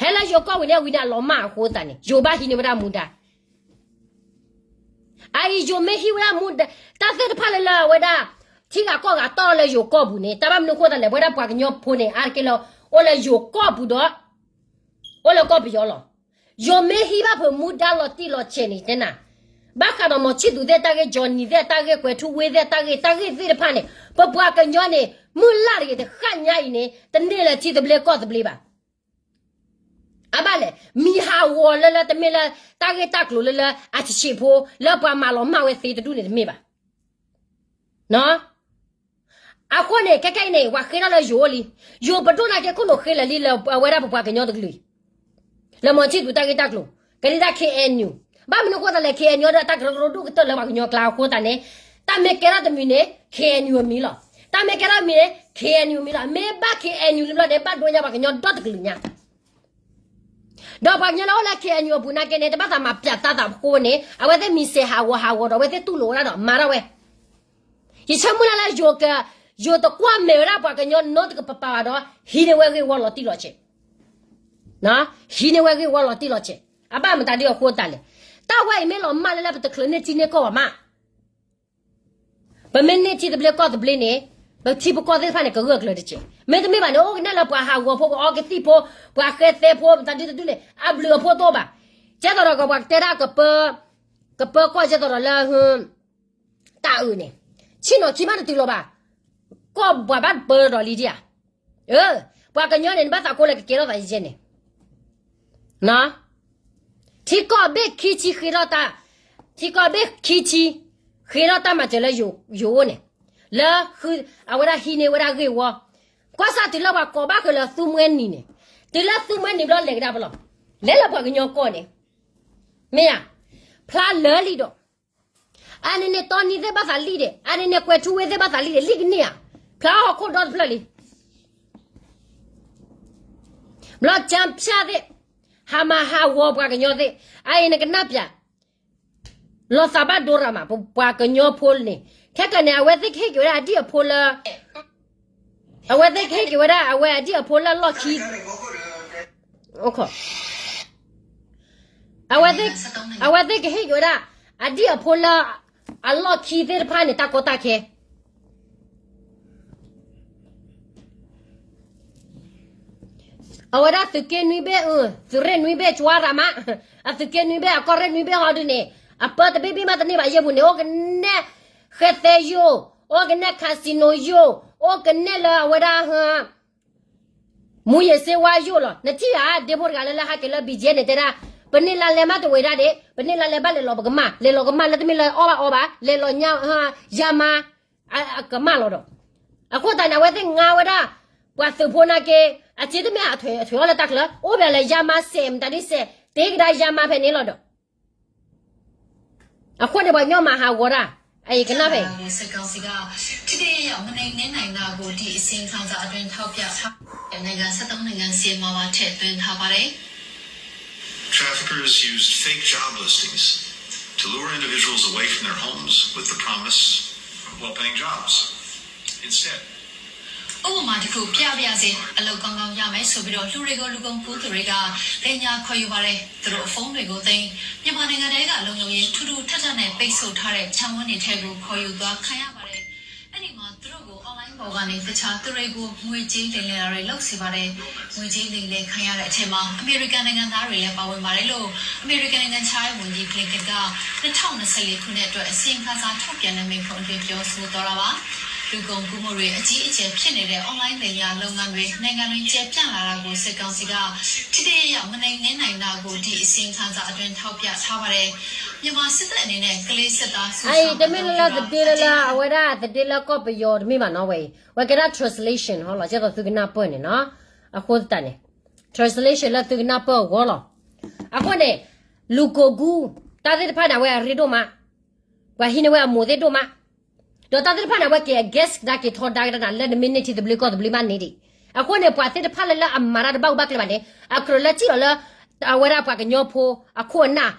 ဟဲလၢယိၤကီၢ်ဝံၤန့ၣ် ဝံၤန့ၣ်အလီၤမၢ်အဃိသတးန့ၣ် ယိၤဘၣ်ဟံးန့ၢ်ဝဲဒၣ်မူဒါ အအံၤယိၤမ့ၢ်ဟံးဝဲဒၣ်မူဒါ တၢ်သ့ၣ်တဖၣ်လၢလၢအဝဲဒၣ် ထံဂၤကီၢ်ဂၤတီၢ်လၢယိၤကီၢ်ပူၤန့ၣ် တၢ်ဘၣ်မနုၤအဃိသတးလဲၣ် ပဝဲဒၣ်ပှၤကညီဖိန့ၣ် အါတက့ၢ်လၢ အိၣ်လၢယိၤကီၢ်ပူၤဒီး အိၣ်လၢကီၢ်ပယီၤလီၤ. ယိၤမ့ၢ်ဟံးဘၣ်ဖုးမူဒါလီၤတံၢ်လီၤဆဲးန့ၣ် တဲနၤ ဘၣ်ဃးဒီးမီၤဆံၣ်သူးသ့ၣ်တၢ်ဂ့ၢ် ကၠီၤနံၤသ့ၣ်တၢ်ဂ့ၢ် ကွဲးထူဝ့သ့ၣ်တၢ်ဂ့ၢ် တၢ်ဂ့ၢ်သ့ၣ်တဖၣ်န့ၣ် ပပှၤကညီန့ၣ် မုၢ်လၢ်တဂ့ၤတဃၣ်ညါအံၤန့ၣ် တန့ၢ်လၢထံသဘျ့ကီၢ်သဘျ့ဘၣ်. အဘၣ်လဲၣ် မံၤဟးဂီၤလၢလၢတမ့ၢ်လၢ တၢ်ဂ့ၢ်တၢ်ကျိၤလၢလၢ အဆံးဆံးဖိ လၢပှၤမၤလီၤမၢ်ဝဲသ့တဒူၣ်န့ၣ်တမ့ၢ်ဘၣ်. အဃိန့ၣ် ခဲခဲအံၤန့ၣ် ပှၤဃ့ထီၣ်လၢယိၤအိၣ်လံ. ယိၤပဒိၣ်နာ်က့ခိၣ်လိာ်ဃ့လၢာ်လံလၢအဝဲဒၣ်ပပှၤကညီတကလုာ်အံၤ လၢမီၤဆံၣ်သူးတၢ်ဂ့ၢ်တၢ်ကျိၤ ကဒံးတၢ် K N U ဘၣ်မနုၤအဃိသတးလဲၣ် K N U ဒီးတၢ်ကရၢကရိဒိၣ်ကတၢၢ်လၢပှၤကညီကျါအဃိသတးန့ၣ် တၢ်မ့ၢ်ကဲထီၣ်တမံၤန့ၣ် K N U အမံၤလီၤ. တၢ်မ့ၢ်ကဲထီၣ်တမံၤန့ၣ် K N U အမံၤလီၤ. မ့ၢ်ဘၣ် K N U လံဘျီန့ၣ် ဘၣ်ဒိညါပှၤကညီဒီတကလုာ်ညါ ဒီးပှၤကညီလၢအိၣ်လၢ K N U အပူၤနာ်က့န့ၣ် တဘၣ်သးမၤပျးသးသးအဃိန့ၣ် အဝဲသ့ၣ်မံၤစဲးဟးဂီၤဟးဂီၤဒီး အဝဲသ့ၣ်တူၢ်လိာ်ဝဲဒၣ်ဒီးမၤထီၣ်ဝဲ ယဆၢမုၢ်လၢ်လၢယိၤက ယိၤတကွၢ်မဲာ်ဝဲဒၣ်ပှၤကညီနီတကပၤဘၣ်ဒီး ဟံးန့ၢ်ဝဲဂ့ၢ်ဝီလီၤတံၢ်လီၤဆဲး, ဟံးန့ၢ်ဝဲဂ့ၢ်ဝီလီၤတံၢ်လီၤဆဲး. အဘၣ်မတၤဒ်အဃိသတးလဲၣ်. တၢ်ဝဲအံၤမ့ၢ်လီၤမၢ်လၢလၢပတချုးန့ၢ်ထံန့ၢ်ကီၢ်ဘၣ်မး ပမ့ၢ်န့ၢ်ထံသဘျ့ကီၢ်သဘျ့န့ၣ် ပထံပကီၢ်သ့ၣ်တဖၣ်န့ၣ် ကဂၢၢ်ကျၢၤတက့ၢ်. မ့တမ့ၢ်ဘၣ်န့ၣ် အိၣ်ကနဲၣ်လၢပှၤဟးဂီၤဖိ ပှၤအီကသံၣ်ဖိ ပှၤဃဲသဲဖိ တဒုတဒုန့ၣ် အဘျုးအဖှိၣ်တအိၣ်ဘၣ်. ကဲသိးဒီးကပှၤကတဲဒၣ်ကပၢ ကပၢကွၢ်ကဲသိးဒီးလၢ တၢ်အုးန့ၣ် ဆ့ၣ်နီၤခံမးတတုၤလီၤဘၣ်. ကီၢ်ပှၤဘၣ်ပၢဒီးလံဒံဧါ. ပှၤကညီန့ၣ် နဘၣ်သးကိးလၢကကဲထီၣ်သးယဲန့ၣ် ထံကီၢ်ဘ့ၣ်ခံဆံဃ့ထီၣ်တၢ်, ထံကီၢ်ဘ့ၣ်ခံဆံ ဃ့ထီၣ်တၢ်မၤစၢၤလၢယိၤအိၣ်န့ၣ်, လၢ အဝဲဒၣ်ဟံးန့ၢ်ဝဲဒၣ်ဂ့ၢ်ဝီ, ကွၢ်စၢ်တုၤလၢပှၤကိးဘၣ်ဃုာ်လၢသူမှဲနံၤန့ၣ်, တုၤလၢသူမှဲနံၤဘျီလဲၤကဒါပလီၢ်, လဲၤလၢပှၤကညီကီၢ်န့ၣ်, မ့ၢ်ဧါ, ဖျါလၢာ်လံဒီး အါန့ၢ်န့ၣ်တီနံသ့ၣ်ဘၣ်သးလံၣ်ဒံး, အါန့ၢ်န့ၣ်ကွဲၤထူဝ့သ့ၣ်ဘၣ်သးလံၣ်ဒံး, လံၣ်ကန့ၢ်ဧါ, ဖျါဟီၣ်ခိၣ်ဒီတဖျၢၣ်လံ. ဘျီကၠၢဖၠၣ်သ့ၣ်, ဟးမၤဟးဂီၤပှၤကညီသ့ၣ်, အအံၤနကနၣ်ပျး, လီၤသးဘၣ်ဒိရၤမး, ပပှၤကညီဖိန့ၣ်, ခဲကနံၣ်န့ၣ် အဝဲသ့ၣ်ကဟ့ၣ်က့ၤဝဲဒၣ်အဒံၣ်အဖိလၢ အဝဲသ့ၣ်ကဟ့ၣ်က့ၤဝဲဒၣ် အဝဲအဒံၣ်အဖိလၢအလီၢ်ခံ, အဝဲသ့ၣ်ကဟ့ၣ်က့ၤဝဲဒၣ် အဒံၣ်အဖိလၢ အလီၢ်ခံသ့ၣ်တဖၣ်န့ၣ် တၢ်ကီတၢ်ခဲ အဝဲဒၣ်သုးက့နွံဘ့ၣ်အၢ, သုးရ့ၣ်နွံဘ့ၣ် ကၠွါရၤမး, အသုးက့နွံဘ့ၣ် အကီၢ်ရ့ၣ်နွံဘ့ၣ်ဟီဒုန့ၣ်, အပၢတဘ့ၣ်ဘ့ၣ်မးတန့ၢ်ဘၣ်ယဲၢ်ပူၤန့ၣ်, အိၣ်ကနဲၣ် ဃဲသဲယိၣ်, အိၣ်ကနဲၣ် casino ယိၣ်, အိၣ်ကနဲၣ်လၢအဝဲဒၣ် မူးယစ်ဆေးဝါးယိၣ်လီၤ. နထံၣ်ဧါ, ဒ့ဖိတဂၤလၢလၢဟဲက့ၤလၢ ဘံကဲ န့ၣ် တဲဒၣ်, ပန့ၢ်လါလဲမးတဝဲဒၣ်ဒံး, ပန့ၢ်လါလဲဘၣ်လဲၤလီၤပကမၢ်, လဲၤလီၤကမၢ်လၢတမ့ၢ်လၢအီၣ်ဘၣ်အီဘၣ်, လဲၤလီၤညါ ယါမါ အကမၢ်လီၤဒီး, အဃိသတးန့ၣ် အဝဲသ့ၣ်ငါဝဲဒၣ် ပှၤသုးဖိနာ်က့, အစ့တမ့ၢ်အထွဲအီၤလၢတၢ်ချၢ, အိၣ်ဘၣ်လၢယါမါစဲး မတၤဒ်စဲး တ့ကဒါယါမါဖဲန့ၣ်လီၤဒီး, အဃိန့ၣ် ပှၤကညီမၤဟးဂီၤတၢ်, အအံၤကနၣ်ဖဲ စစ်ကောင်စီက ထိထိရောက်ရောက် မနှိမ်နင်းနိုင်တာကို ဒီအစီရင်ခံစာအတွင်း ထောက်ပြထားပါတယ်။ နိုင်ငံဆယ့်သုံးနိုင်ငံစာရင်းမှာပါ ထည့်သွင်းထားပါတယ်။ Traffickers used fake job listings to lure individuals away from their homes with the promise of well-paying jobs. Instead, ဥပမာတစ်ခုပြပါရစေ။ အလုပ်ကောင်းကောင်းရမယ်ဆိုပြီးတော့ လူတွေကို လူကုန်ကူးသူတွေက လိမ်ညာခေါ်ယူပါတယ်။ သူတို့အဖုန်းတွေကိုသိမ်း၊ မြန်မာနိုင်ငံထဲက လုံခြုံရေးထူးထူးထပ်ထပ်နဲ့ ပိတ်ဆို့ထားတဲ့ ခြံဝန်းတွေထဲကို ခေါ်ယူသွားခံရပါတယ်။ အဲ့ဒီမှာ သူတို့ကို online ပေါ်ကနေ တခြားသူတွေကို ငွေကြေးလိမ်လည်တာတွေ လုပ်စေပါတယ်။ ငွေကြေးလိမ်လည်ခံရတဲ့အထဲမှာ အမေရိကန်နိုင်ငံသားတွေလည်း ပါဝင်ပါတယ်လို့ အမေရိကန်နိုင်ငံခြားရေးဝန်ကြီး Blinken က နှစ်ထောင့်နှစ်ဆယ့်လေးခုနှစ်အတွက် အစီရင်ခံစာထုတ်ပြန်တဲ့ မိန့်ခွန်းအတွင်း ပြောဆိုသွားတာပါ။ လူကုန်ကူးမှုတွေ အကြီးအကျယ်ဖြစ်နေတဲ့ online လိမ်ညာလုပ်ငန်းတွေ နိုင်ငံတွင်း ကျယ်ပြန့်လာတာကို စစ်ကောင်စီက ထိထိရောက်ရောက် မနှိမ်နင်းနိုင်တာကို ဒီအစီရင်ခံစာအတွင်း ထောက်ပြထားပါတယ်။ မြန်မာစစ်တပ်အနေနဲ့ ကလေးစစ်သား စုဆောင်း အံၤတမ့ၢ်လၢလၢသဒ့လၢလၢ အဝဲဒၣ်သဒ့လၢကီၢ်ပယီၤတမ့ၢ်ဘၣ်နီၤဝဲအံၤ, ဝဲကဲဒၣ် translation ဟီလီၤ, ကဲသိးသုကနၢ်ပၢၢ်န့ၣ်နီၤ, အဃိသတးန့ၣ် translation လၢသုကနၢ်ပၢၢ်အဂီၢ်လီၤ. အဃိန့ၣ် လူကိုကူ တၢ်သ့ၣ်တဖၣ်န့ၣ် အဝဲအရ့ဒိၣ်မး, ပှၤဟံးန့ၢ်ဝဲအမိၢ်သ့ၣ်ဒိၣ်မး, ဒီးတၢ်သ့ၣ်တဖၣ်န့ၣ် အဝဲက့ၤ against ကဒါက့ၤထီဒါကဒါနၤ လၢနမ့ၢ်န့ၢ်ထံသဘျ့ကီၢ်သဘျ့မးန့ၣ်ဒံး, အဃိန့ၣ် ပှၤသ့ၣ်တဖၣ်လၢလၢအမၤတၢ်တဘၣ်အိၣ်ဘၣ်ကျဲဘၣ်န့ၣ် အကြၢးလၢစံၣ်လီၤလၢ အဝဲဒၣ်ပှၤကညီဖိအခိၣ်အနၢ်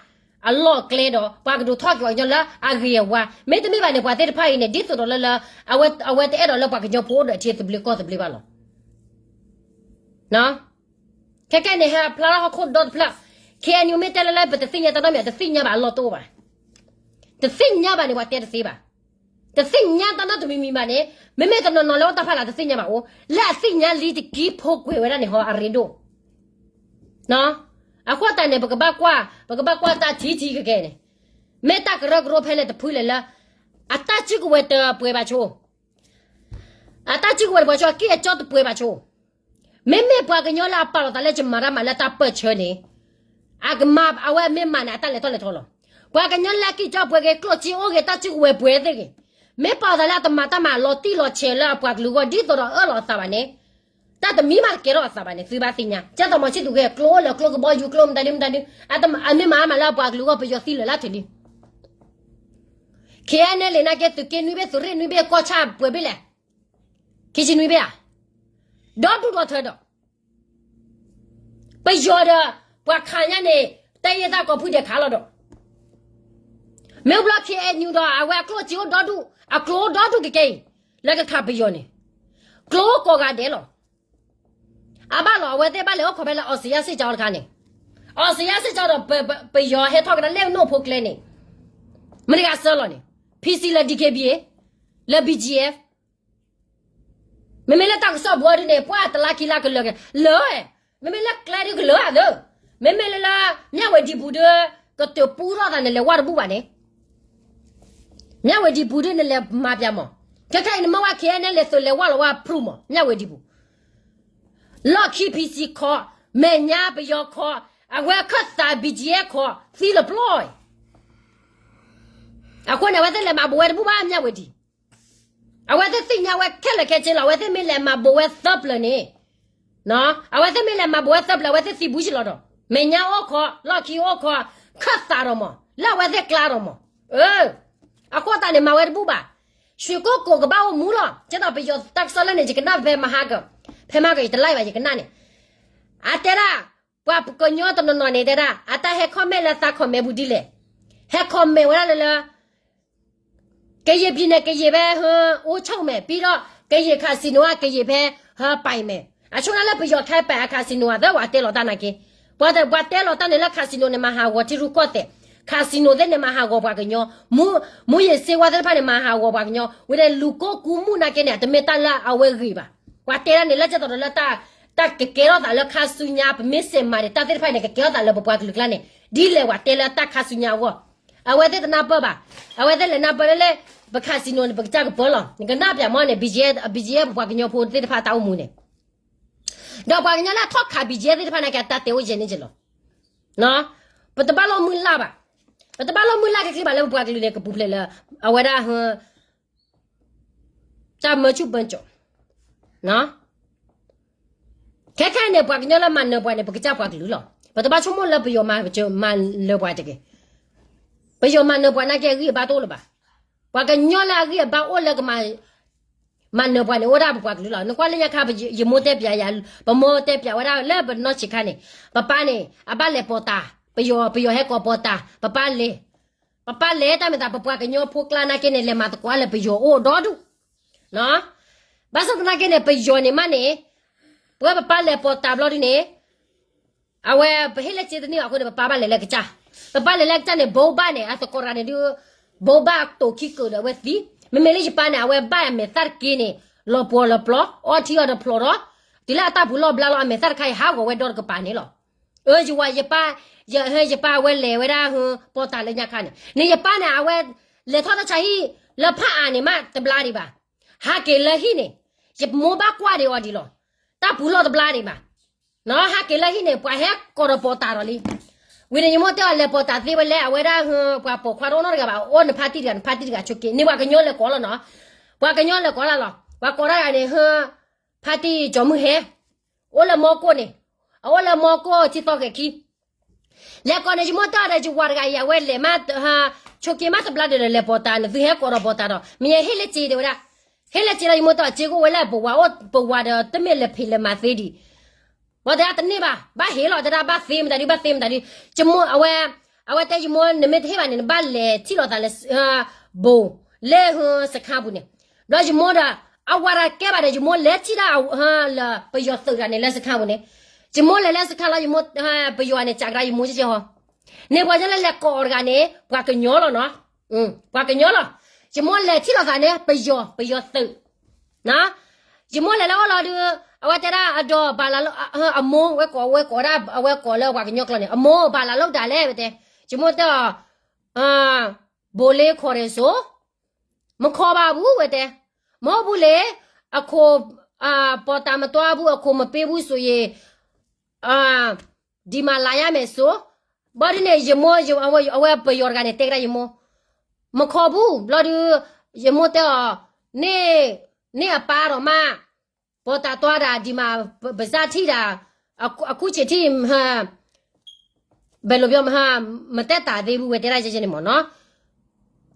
အလီၢ်အကျဲဒီး ပှၤကဒိးထီၣ်က့ၤပှၤကညီလၢအဂ့ၤအဝါ, မ့တမ့ၢ်ဘၣ်န့ၣ် ပှၤသ့ၣ်တဖၣ်အံၤန့ၣ် ဒ်သိးဒီးလၢလၢ အဝဲ အဝဲတအဲၣ်ဒိးလၢပှၤကညီဖိအိၣ်ဒီးထံသဘျ့ကီၢ်သဘျ့ဘၣ်လီၤ. ခဲကဲန့ၣ် ဟဲဖျါထီၣ်ဟီၣ်ခိၣ်ဒီတဖျၢၣ်, KNU မ့ၢ်တဲလၢလၢ ပတသ့ၣ်ညါတၢ်နီတမံၤ တသ့ၣ်ညါဘၣ်အလီၢ်တအိၣ်ဘၣ်, တသ့ၣ်ညါဘၣ်န့ၣ် ပှၤတဲတသ့ဘၣ်, တသ့ၣ်ညါတၢ်နီတမံၤမံၤဘၣ်န့ၣ်, မ့မ့ၢ်တနီၤနီၤလၢအိၣ်တၢ်ဖးလၢ်တသ့ၣ်ညါဘၣ်အိၣ်, လၢအသ့ၣ်ညါလံတကံဖိကွဲးဝဲဒၣ်န့ၣ် ဟီအရ့ဒိၣ် အဃိသတးန့ၣ် ပကဘၣ်ကွၢ်, ပကဘၣ်ကွၢ်တၢ်ထံထံကကဲန့ၣ်, မ့ၢ်တၢ်ကရၢကရိဖဲလဲၣ်တဖုလဲၣ်လၢ အတၢ်စုကဝဲၤတပှဲၤဘၣ်ဆိ, အတၢ်စုကဝဲၤတပှဲၤဆိ အကံၢ်အကၠီတပှဲၤဘၣ်ဆိ, မ့မ့ၢ်ပှၤကညီလၢအပာ်လီၤသးလၢယမၤတၢ်မၤလၢတၢ်ပၢၢ်ဆၢန့ၣ်, အကမၤအဝဲမ့ၢ်မၤန့ၣ် အတၢ်လဲၤထီၣ်လဲၤထီလီၤ. ပှၤကညီလၢအကံၢ်ကၠီပှဲၤက့ၤ ကျိၣ်စ့အိၣ်ဂ့ၤ တၢ်စုကဝဲၤပှဲၤသ့ၣ်ဂ့ၤ, မ့ၢ်ပာ်လီၤသးလၢအတမၤတၢ်မၤလီၤတံၢ်လီၤဆဲးလၢအပှၤကလုာ်အဂီၢ် ဒ်သိးဒီးအၢၣ်လီၤအသးဘၣ်န့ၣ် တၢ်တမံၤမးတကဲထီၣ်အသးဘၣ်န့ၣ် သုဘၣ်သ့ၣ်ညါ, ကဲသိးမီၤဆံၣ်သူးဂ့ၤ ကျိအိၣ်လၢကျိကဘီယူၤ ကျိမတၤဒုမတၤဒု, အမ့ၢ်မၤမးလၢအပှၤကလုာ်အဂီၢ် ပယီၤသံလၢာ်လၢထံးလံ. ခဲအံၤန့ၣ်လံနာ်က့ သုးက့နွံဘ့ၣ် သုးရ့ၣ်နွံဘ့ၣ် ကီၢ်ဆၣ်ပှဲၤဘ့ၣ်လဲၣ်, ခံဆံနွံဘ့ၣ်ဧါ, ဒီဒူၣ်ဒီထၢဒီး ပယီၤဒီး ပှၤခးညါန့ၣ် တၢ်ယဲၢ်တၢ်ကီဖုဒဲးခးလီၤဒီး မ့ၢ်ဘျီ KNU ဒီးအဝဲအကျိၣ်စ့အိၣ်ဒီဒူၣ်, အကျိအိၣ်ဒီဒူၣ်ကကဲအံၤ, လၢကခးပယီၤန့ၣ်, ကျိအိၣ်ကိးဂၤဒဲးလီၤ. အဘၣ်လီၤ အဝဲသ့ၣ်ဘၣ်လဲၤအိၣ်ခိးဖဲလၢ အောင်ဇေယျစစ်ကြောင်း တခါန့ၣ်, အောင်ဇေယျစစ်ကြောင်း ဒီး ပယီၤဟဲထီၣ်ကဒါလၢနအိၣ်ဖိကျဲန့ၣ်, မတၤဂၤဆှၢလီၤန့ၣ်, PC လၢ DKBA လၢ BGF မ့မ့ၢ်လၢတၢ်ကစီၣ်ပူၤဒုန့ၣ် ပှၤတလါခံလါကလၢာ်က့ၤ လၢာ်, မ့မ့ၢ်လၢကျဲဒုကလၢာ်ဧါသၢ, မ့မ့ၢ်လၢလၢ မြဝတီပူၤဒု ကတၢၢ်ပူထီၣ်သးန့ၣ် လဲၤဝဲတဘူၣ်ဘၣ်န့ၣ်, မြဝတီပူၤဒုနလဲၤမၤပၠးမး, ခဲခဲအံၤနမ့ၢ်ဝဲ ခဲအံၤ နလဲၤသုးလဲၤဝဲလီၤဝဲဖရူမး မြဝတီပူၤ, လီၢ်ခံ PC ခီ, မဲာ်ညါပယီၤခီ, အဝဲခၢၣ်သး BGF ခီ, သံလၢပျီအံၤ, အဃိန့ၣ် အဝဲသ့ၣ်လဲၤမၤဘူးဝဲတဘူၣ်ဘၣ် မြဝတီ အဝဲသ့ၣ်သ့ၣ်ညါဝဲခဲလၢာ်ခဲဆ့လီၤ, အဝဲသ့ၣ်မ့ၢ်လဲၤမၤဘူးဝဲသၢပျၢၤန့ၣ်, အဝဲသ့ၣ်မ့ၢ်လဲၤမၤဘူးဝဲသၢပျၢၤ အဝဲသ့ၣ်သံဘူးဆံးလီၤဒီး မဲာ်ညါအိၣ်ခီ, လီၢ်ခံအိၣ်ခီ, ခၢၣ်သးဒီးမး လၢအဝဲသ့ၣ်ကျါဒီးမး, အဃိသတးန့ၣ် မၤဝဲတဘူၣ်ဘၣ်, ရွှေကုက္ကိုကဘၣ်အိၣ်မူလီၤ, ကဲသိးပယီၤတၢ်ကစီၣ်လၢန့ၣ် ယကနၣ်ဖဲမဟါက, ဖဲမဟါက ယတlikeဘၣ် ယကနၣ်န့ၣ်, အတဲဒၣ်, ပှၤကညီတနီၤနီၤန့ၣ်တဲဒၣ် အတၢ်ဟဲ comment လၢသး comment ပူၤဒ်လဲၣ်, ဟဲ comment ဝဲဒၣ်လၢလၢ ကရင်ပြည်နယ် ကရင်ပဲ ဟိ အိုးချုပ်မယ်, ပြီးတော့ ကရင် casino က ကရင်ပဲ ဟိ ပိုင်မယ်, အဆိကတၢၢ်လၢပယီၤခဲပာ်အ casino အသၢ ပှၤတဲလီၤတၢ်နာ်က့, ပှၤတဲ ပှၤတဲလီၤတၢ်န့ၣ်လၢ casino န့ၣ် မၤဟးဂီၤထံရူၢ်ကီၢ်သဲး, casino သ့ၣ်န့ၣ် မၤဟးဂီၤပှၤကညီ, မူးယစ်ဆေးဝါးသ့ၣ်တဖၣ်န့ၣ် မၤဟးဂီၤပှၤကညီ, ဝံၤဒီးလူၤကိးကူမူၣ်နာ်က့န့ၣ် အတမ့ၢ်တၢ်လၢအဝဲဂ့ၤဘၣ်, ပှၤတဲဒၣ်န့ၣ်လၢကဲသိးဒီးလၢ တၢ်ကကဲထီၣ်သးလၢခါဆူညါ ပမ့ၢ်စဲးမၤန့ၣ် တၢ်သ့ၣ်တဖၣ်န့ၣ် ကကဲထီၣ်သးလၢပပှၤကလုာ်ကျါန့ၣ် ဒ်လဲၣ်ပှၤတဲလၢတၢ်ခါဆူညါအဂီၢ်, အဝဲသ့ၣ်တနၢ်ပၢၢ်ဘၣ်, အဝဲသ့ၣ်လဲၤနၢ်ပၢၢ်လၢလၢ ပ casino န့ၣ် ပကစၢ်ကပၢလီၤ, နကနၣ်ပၠးမီၢ်န့ၣ် BGF, BGF ပပှၤကညီဖိသ့ၣ်တဖၣ်တၢ်အိၣ်မူန့ၣ်, ဒီးပှၤကညီလၢအထီၣ်ခး BGF သ့ၣ်တဖၣ်နာ်က့ အတၢ်တဲအိၣ်ယဲၢ်န့ၣ်က့လီၤ, ပတဘၣ်လိၣ်မုၢ်လၢ်ဘၣ်, ပတဘၣ်လိၣ်မုၢ်လၢ်ကချံဘၣ်လၢပပှၤကလုာ်န့ၣ် ကပူၤဖျဲးလၢ အဝဲဒၣ် တၢ်မၢဆူၣ်ပၢကၠီၣ်, ခဲခဲအံၤန့ၣ် ပှၤကညီလၢမၤနၢၤပှၤန့ၣ် ပကစၢ်ပှၤကလုာ်လီၤ, ပတဘၣ်ဆိကမိၣ်လၢပယီၤမၤနၢၤပှၤတဂ့ၤ, ပယီၤမၤနၢၤပှၤနာ်က့ အဂံၢ်အဘါတအိၣ်လၢၤဘၣ်, ပှၤကညီလၢအဂံၢ်အဘါအိၣ်လၢကမၤ မၤနၢၤပှၤန့ၣ် အိၣ်ဒၣ်ပပှၤကလုာ်လီၤ, နကွၢ်လၢညါခါ ယမိၢ်တဲပၠးယၤ, ပမိၢ်တဲပၠးဝဲဒၣ်လၢပနီၢ်ဆံးခါန့ၣ်, ပပၢ်န့ၣ် အဘၣ်လဲၤပိာ်တာ်, ပယီၤ, ပယီၤဟဲကိးပိာ်တာ်, ပပၢ်လဲၤ ပပၢ်လဲၤတၢ်မ့ၢ်သး ပပှၤကညီဖိကျါနာ်က့န့ၣ် လဲၤမၤသကိးလၢပယီၤအိၣ်ဒီဒူၣ်, ဘၣ်ဆၣ်သနာ်က့န့ၣ် ပယီၤန့ၣ်မးန့ၣ်, ပဝဲပပၢ်လဲၤပိာ်တာ်ဘျီဒုန့ၣ်, အဝဲပဟ့ၣ်လၢစ့တန့ၢ်အဃိန့ၣ် ပပၢ်ဘၣ်လဲၤလၢကစၢ်, ပပၢ်လဲၤလၢကစၢ်န့ၣ် ဘိးဘၣ်န့ၣ် အသကိးတဂၤန့ၣ်ဒုး, ဘိးဘၣ်တိာ်ခံကၢးဒီးအဝဲသံ, မ့မ့ၢ်လၢယပၢ်န့ၣ် အဝဲဘၣ်အမဲာ်သၣ်တက့ၢ်န့ၣ်, လီၤပှီၤလီၤပျီ, အီထံအီတဖျိးဒီး, တုၤလၢအတၢ်ပူၤလီၢ်ဘျါလီၤ အမဲာ်သၣ်တခါအံၤ ဟးဂီၤဝဲဒီတကပၤန့ၣ်လီၤ. အၢ ယဝၤယပၢ်, ယဟဲယပၢ်အဝဲလဲၤဝဲဒၣ်ဟိ ပိာ်တာ်လၢညါခါန့ၣ်, န့ၣ်ယပၢ်န့ၣ် အဝဲလဲၤထီၣ်တၢ်ဆါဟံၣ်လၢဖးအါန့ၣ်မးတဘျါဒံးဘၣ်, ဟးက့ၤလၢဟံၣ်န့ၣ်, ယမိၢ်ဘၣ်ကွၢ်ဒံးအီၤဒံးလီၤ, တၢ်ပူၤလီၢ်တဘျါဒံးဘၣ်, ဟးက့ၤလၢဟံၣ်န့ၣ် ပှၤဟဲကိးဒီးပိာ်တာ်ဒီးလံ. ဝံၤန့ၣ် ယမိၢ်တဲအီၤ လဲၤပိာ်တာ်သ့ဝဲလဲၣ်, အဝဲဒၣ်ဟိ ပှၤပိာ်ခွါတအိၣ်နီတဂၤဘၣ်, အိၣ်နဖါတံၢ်တဂၤ, နဖါတံၢ်တဂၤဆိးက့, န့ၣ်ပှၤကညီလဲၤကိးလီၤနီၤ, ပှၤကညီလဲၤကိးတၢ်လီၤ, ပှၤကိးတၢ်ဂၤန့ၣ် ဟိ ဖါတံၢ်ကၠီမုၢ်ဟဲ, အိၣ်လၢမီကိၣ်န့ၣ်, အအိၣ်လၢမီကိၣ်ထံသီဃဲၤခံ လဲၤကိးန့ၣ် ယမိၢ်တဲအီၤဒီး ယဝၤတဂၤအံၤ အဝဲလဲၤမး ဆိးက့မးတဘျါဒီး လဲၤပိာ်တာ်န့ၣ် သုဟဲကိးဒီးပိာ်တာ်ဒီး မ့ၢ်ယဟ့ၣ်လၢစ့တဲဝဲဒၣ်, ဟ့ၣ်လၢစ့လီၤ ယမိၢ်တဲအီၤ စ့ကအိၣ်ဝဲလၢပဝၤအိၣ် ပဝၤဒီးတမ့ၢ်လဲၤဖံးလဲၤမၤသ့ဒံး, ဝဲတဲဒၣ်တန့ၢ်ဘၣ်, ဘၣ်ဟ့ၣ်လီၤ တဲဒၣ်ဘၣ်သ့မတၤဒု ဘၣ်သ့မတၤဒု, ယမိၢ်အဝဲ, အဝဲတဲယမိၢ် နမ့ၢ်တဟ့ၣ်ဘၣ်န့ၣ် နဘၣ်လဲၤထံၣ်လိာ်သးလၢ ဘိၣ်, လၢဟိ စခါပူၤန့ၣ်, ဘျီယမိၢ်ဒီး အဝၤတကဲဘၣ်ဒီး ယမိၢ်လဲၤထံၣ်ဒၣ်လၢပယီၤသုးတဂၤန့ၣ် လၢစခါပူၤန့ၣ်, ယမိၢ်လဲၤလၢစခါလီၤ ယမိၢ်, ပယီၤန့ၣ် ကးကဒါယမိၢ်ကဲကဲဟီ, န့ၣ်ပှၤကညီလၢလဲၤကိးအီၤတဂၤန့ၣ် ပှၤကညီလီၤနီၤ, ပှၤကညီလီၤ, ယမိၢ်လဲၤထံၣ်လိာ်သးန့ၣ် ပယီၤ, ပယီၤသုး ယမိၢ်လဲၤလၢအအိၣ်လီၤဒုး, အဝဲတဲဒၣ်အဒီးဘၣ်လၤလၢ, အမိၢ်ဝဲကိးဝဲကိးဒၣ် အဝဲကိးလၢပှၤကညီကျိာ်န့ၣ် အမိၢ်ဘၣ်လၤလၢဒၣ်လဲၣ်ဝဲတဲ, ယမိၢ်တဲအီၤ, ဘိၣ်လ့ခိးဒီးစိ, မခိးဘၣ်ဘူးဝဲတဲ, မဟုတ်ဘူးလေ, အခိၣ်, ပိာ်တာ်မသွားဘူး အခိၣ်မပေးဘူးဆိုရင်, ဒီမှာလာရမယ်ဆို, ဘျီဒုန့ၣ် ယမိၢ်, အဝဲပယီၤတဂၤန့ၣ် တဲကဒါယမိၢ်, မခိးဘူး ဘျီဒု, ယမိၢ်တဲအီၤ, န့ၢ်အပၢ်ဒီးမး, ပိာ်တာ်သွားတာ ဒီမှာ, ပါးစပ်ထိတာ, အခုချိန်ထိ ဘယ်လိုပြောမလဲ, မသက်သာသေးဘူး ဝဲတဲဒၣ်ယဲယဲန့ၣ်မ့ၢ်နီၤ,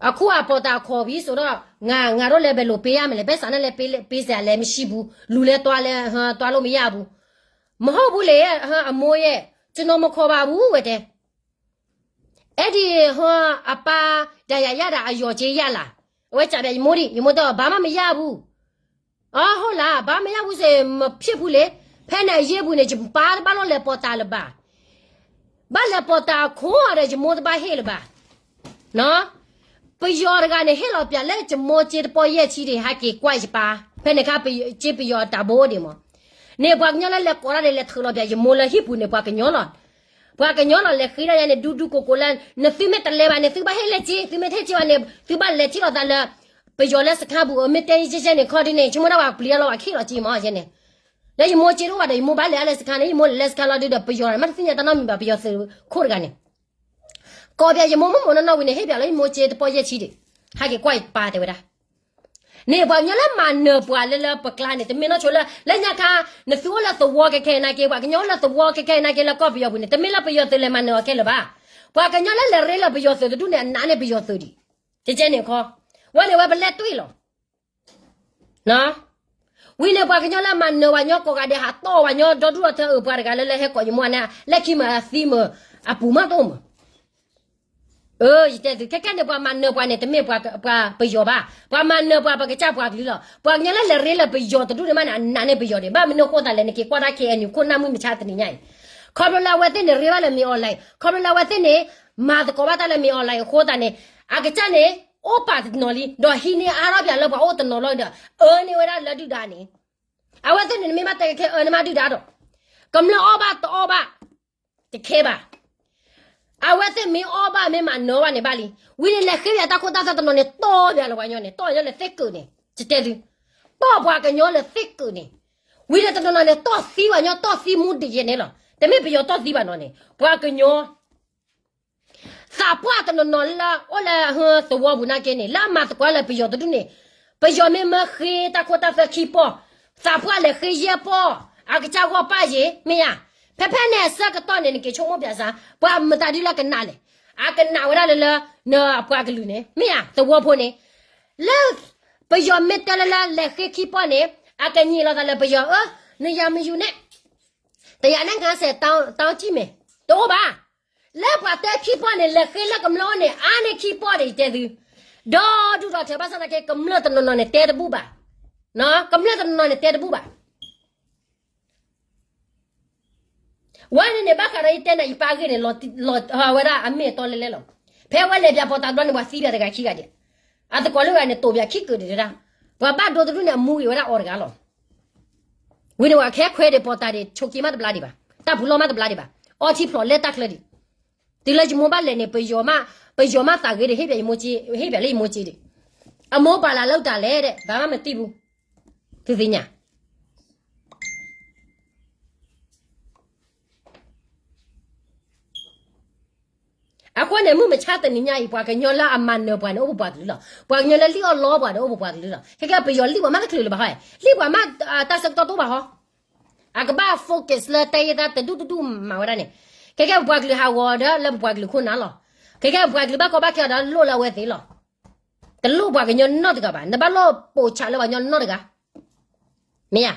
အခုအပိာ်တာ်ခိးပြီဆိုတော့, ငါ, ငါတို့လည်း ဘယ်လိုပေးရမလဲ, ပိုက်ဆံနဲ့လည်း ပေး, ပေးစရာလည်း မရှိဘူး, လူလည်း သွားလည်း, သွားလို့မရဘူး, မဟုတ်ဘူးလေ, အမိုးရဲ့, ကျွန်တော်မခေါ်ပါဘူး ဝဲတဲ, အဲ့ဒီ, ဟို, အပါ, ဒဏ်ရာရတာ အလျော်ကြေးရလား, အဝဲကးပျးယမိၢ်ဒံး, ယမိၢ်တဲအီၤ ဘာမှမရဘူး, အ ဟုတ်လား, ဘာမှမရဘူးဆိုရင် မဖြစ်ဘူးလေ, ဖဲန့ၣ်အရေးပူၤန့ၣ် ယပၢ်တဘၣ်လိၣ်လဲၤပိာ်တာ်လၢၤဘၣ်, ဘၣ်လဲၤပိာ်တာ်အခိၣ်ဒီး ယမိၢ်တဘၣ်ဟ့ၣ်လၢၤဘၣ်, ပယီၤတဂၤန့ၣ် ဟ့ၣ်လီၤပၠးလၢယမိၢ်စ့တပီၢ်ယဲၢ်ဆံဒံး ဟဲက့ၤကွၢ်ယပၢ် ဖဲန့ၣ်ခါ က့ပယီၤတၢ်ဘိအိၣ်ဒံးမး, န့ၣ်ပှၤကညီလၢလဲၤကိးတၢ်န့ၣ် လဲၤထုးလီၤပၠးယမိၢ်လၢဟံၣ်ပူၤန့ၣ် ပှၤကညီလီၤ. ပှၤကညီလီၤ လဲၤဃ့ဒၣ်ယၤန့ၣ် ဒူဒူကိးကိးလၢ နသုမ့ၢ်တလဲၤဘၣ်န့ၣ် သုဘၣ်ဟ့ၣ်လဲၤက့ၤ, သုမ့ၢ်တဟ့ၣ်က့ၤဘၣ်န့ၣ် သုဘၣ်လဲၤထံၣ်လိာ်သးလၢ ပယီၤလၢစခါပူၤ, အမ့ၢ်တဲယဲၢ်ယဲၢ်န့ၣ် ခီဒုန့ၣ် ဆိကမိၣ်ဒၣ်ပှၤပျံၤတၢ်လီၤ ပှၤခံးလီၤက့ၤမးယဲန့ၣ်, လၢယမိၢ်က့တအိၣ်ဘၣ်ဒီး ယမိၢ်ဘၣ်လဲၤအါလၢစခါန့ၣ် ယမိၢ်လဲၤလၢစခါလီၤဒုဒီး ပယီၤမ့ၢ်တသ့ၣ်ညါတၢ်နီတမံၤဘၣ် ပယီၤသုးခိၣ်တဂၤန့ၣ် ကိးပၠးယမိၢ်မိၢ်မိၢ်နီၢ်နီၢ်ဝံၤန့ၣ် ဟ့ၣ်ပၠးလၢယမိၢ်က့တပီၢ်ယဲၢ်ဆံဒံး, ဟဲက့ၤကွၢ်ယပၢ်တဲဝဲဒၣ်, န့ၣ်ပှၤကညီလၢမၤနၢၤပှၤလၢလၢပကျါန့ၣ် တမ့ၢ်နီၢ်ဆိလၢ လၢညါခါ နသုအိၣ်လၢသဝီခဲခဲအံၤနာ်က့ ပှၤကညီအိၣ်လၢသဝီခဲခဲအံၤနာ်က့ လၢကီၢ်ပယီၤပူၤန့ၣ် တမ့ၢ်လၢပယီၤသုးလဲၤမၤနၢၤအီၤခဲလၢာ်ဘၣ်. ပှၤကညီလၢလဲၤရ့လၢပယီၤသုးတဒူၣ်န့ၣ် အနးန့ၢ်ပယီၤသုးဒံး, ကကဲန့ၣ်ခီ, ဝဲန့ၣ်ဝဲပလဲၤတွံၢ်လီၤ ဝံၤန့ၣ်ပှၤကညီလၢမၤနၢၤပှၤကညီကိးဂၤဒဲး ဟးတီၢ်ပှၤကညီဒီဒူၣ်ဒီထၢ အၢပှၤတဂၤလၢလၢဟဲကိးယမိၢ်န့ၣ် လၢခံမ့ၢ်အသံမ့ၢ် အပူၤမးတအိၣ်မး. ယတဲသု ခဲခဲန့ၣ် ပှၤမၤနၢၤပှၤန့ၣ် တမ့ၢ်ပှၤပယီၤဘၣ်, ပှၤမၤနၢၤပှၤ ပကစၢ်ပှၤကလုာ်လီၤ. ပှၤကညီလၢလဲၤရ့လၢပယီၤတဒူၣ်န့ၣ်မးန့ၣ် အနးန့ၢ်ပယီၤဒံး, ဘၣ်မနုၤအဃိသတးလဲၣ် နက့ၤကွၢ်တၢ် ခ့ၣ်အဲၣ်ယူၣ် ခိၣ်နၢ်မုၢ်မဆါတနံၤညါအံၤ, ခီဖျိလၢအဝဲသ့ၣ်န့ၣ် ရ့ဘၣ်လၢမ့ၢ် online, ခီဖျိလၢအဝဲသ့ၣ်န့ၣ် မၤသကိးဘၣ်တၢ်လၢမ့ၢ် online အဃိသတးန့ၣ် အကစၢ်န့ၣ် အိၣ်ပာ်တနီၤလံ, ဒီးဟံးန့ၢ်အါထီၣ်ပၠးလၢပှၤအိၣ်တနီၤလီၤဒီး အၢန့ၢ်ဝဲဒၣ်လၢဒုၣ်ဒါန့ၣ်, အဝဲသ့ၣ်န့ၣ် နမ့ၢ်ဘၣ်တဲခဲအၢန့ၣ်မးဒုၣ်ဒါဒီး, ကမျၢၢ်အီၣ်ဘၣ်တအီၣ်ဘၣ် တခဲဘၣ်. အဝဲသ့ၣ်မ့ၢ်အီၣ်ဘၣ်မ့ၢ်မၤနၢၤဘၣ်န့ၣ်ဘၣ်လံ. ဝံၤန့ၣ် လဲၤဃ့ပၠးတၢ်ခိတၢ်သွဲတနီၤန့ၣ် တီၢ်ပၠးလၢပှၤကညီန့ၣ် တီၢ်ပၠးလၢသ့ၣ်ကုာ်န့ၣ် ယတဲသု, တီၢ်ပှၤကညီလၢသ့ၣ်ကုာ်န့ၣ်, ဝံၤန့ၣ်တနီၤနီၤန့ၣ် တီၢ်သံပှၤကညီ တီၢ်သံမူဒံးယဲန့ၣ်လီၤ. တမ့ၢ်ပယီၤတီၢ်သံဘၣ်နီၤန့ၣ် ပှၤကညီ သးပှၢ်တနီၤနီၤလၢအိၣ်လၢသဝီပူၤနာ်က့န့ၣ် လၢအမၤသကိးလၢပယီၤတဒူၣ်န့ၣ်, ပယီၤမ့ၢ်မၢဃ့တၢ်ခိတၢ်သွဲခံပီၢ်, သးပှၢ်လဲၤဃ့ယဲၢ်ပီၢ်, အကစၢ်ဂီၢ်ပၢ်ယ့ၤ မ့ၢ်ဧါ. ဖဲဖဲန့ၣ်အဆၢကတီၢ်န့ၣ် နက့ၤဆိကမိၣ်ပၠးစ့ၢ် ပှၤမတၤဒုလၢကနးလဲၣ်, အကနးဝဲဒၣ်လၢလၢ နပှၤကလုာ်န့ၣ် မ့ၢ်ဧါ သဝီဖိန့ၣ်, လၢ ပယီၤမ့ၢ်တဲလၢလၢလဲၤဃ့ခံပီၢ်န့ၣ် အကညံးလိာ်သးလၢပယီၤ အၢ နယၤမယူၤန့ၣ် တယၤန့ၣ် ငါးဆယ်တောင်း တောင်းကြည့်မယ်, တအိၣ်ဘၣ်. လၢပှၤတဲခံပီၢ်န့ၣ် လဲၤဃ့လၢကမျၢၢ်န့ၣ် အါန့ၢ်ခံပီၢ်ဒံး ယတဲသု, ဒီဒူၣ်ဒီထၢ ဘၣ်ဆၣ်သနာ်က့ ကမျၢၢ်တနီၤနီၤန့ၣ် တဲတဘူၣ်ဘၣ်, ကမျၢၢ်တနီၤနီၤန့ၣ် တဲတဘူၣ်ဘၣ်. ဝဲန့ၣ်န့ၣ် ဘၣ်ဃးဒီးယတဲနၤ ယပၢ်အဂ့ၢ်န့ၣ် လီၤဝဲဒၣ်အမ့ၢ်အတီလဲလဲလီၤ. ဖဲအဝဲလဲၤပၠးဖီတၢ်တဘျီန့ၣ် ပှၤသံပၠးတဂၤခံဂၤဒံး, အသကိးလၢဂၤန့ၣ် တိာ်ပၠးခံကုာ်ဒံးတဒၣ်, ပှၤဘၣ်ဒိတဒူၣ်န့ၣ် အမူဂ့ၤဝဲဒၣ်အီၤတဂၤလီၤ. ဝံၤန့ၣ် ပှၤခဲခွဲးဒံး ဖီတၢ်ဒံး ဆိးက့မးတဘျါဒံးဘၣ်, တၢ်ပူၤလီၢ်မးတဘျါဒံးဘၣ်, အီထံဖျိးလဲတၢ်ချၢဒံး, တုၤလၢယမိၢ်ဘၣ်လဲၤန့ၣ် ပယီၤမး, ပယီၤမးသးဂ့ၤဒံး ဟ့ၣ်ပၠးယမိၢ်က့, ဟ့ၣ်ပၠးလၢယမိၢ်က့ဒံး, အမိၢ်ပာ်လၢအလီၢ်တၢ်လဲၣ်ဒီး ဘၣ်မးမတံၢ်ပူၤ, သုသ့ၣ်ညါ အဃိန့ၣ် မုၢ်မဆါတနံၤညါအံၤ ပှၤကညီလၢအမၤနၢၤပှၤန့ၣ် အိၣ်ပပှၤကလုာ်လီၤ. ပှၤကညီလၢလံၣ်အီၣ်လီပှၤဒီး အိၣ်ပပှၤကလုာ်လီၤ. ခဲကဲ ပယီၤလံၣ်ပှၤမးတချုးလၢၤဘၣ်ဟီ, လံၣ်ပှၤမး တၢ်ဆၢကတီၢ်တအိၣ်ဘၣ်ဟီ, အကဘၣ် focus လၢတၢ်ယဲၢ်တၢ်တဒူၣ်တဒူၣ်မၤဝဲဒၣ်န့ၣ်, ခဲကဲ ပပှၤကလုာ်ဟးဂီၤဒီးလၢပပှၤကလုာ်ခိၣ်နၢ်လီၤ. ခဲကဲ ပပှၤကလုာ်ဘၣ်ကီဘၣ်ခဲအီၤဒီးလိၣ်လၢအဝဲသ့ၣ်လီၤ. တလိၣ်ပှၤကညီနီတဂၤဘၣ်, နဘၣ်လိၣ်ပိာ်ဆးလၢပှၤကညီနီတဂၤ မ့ၢ်ဧါ.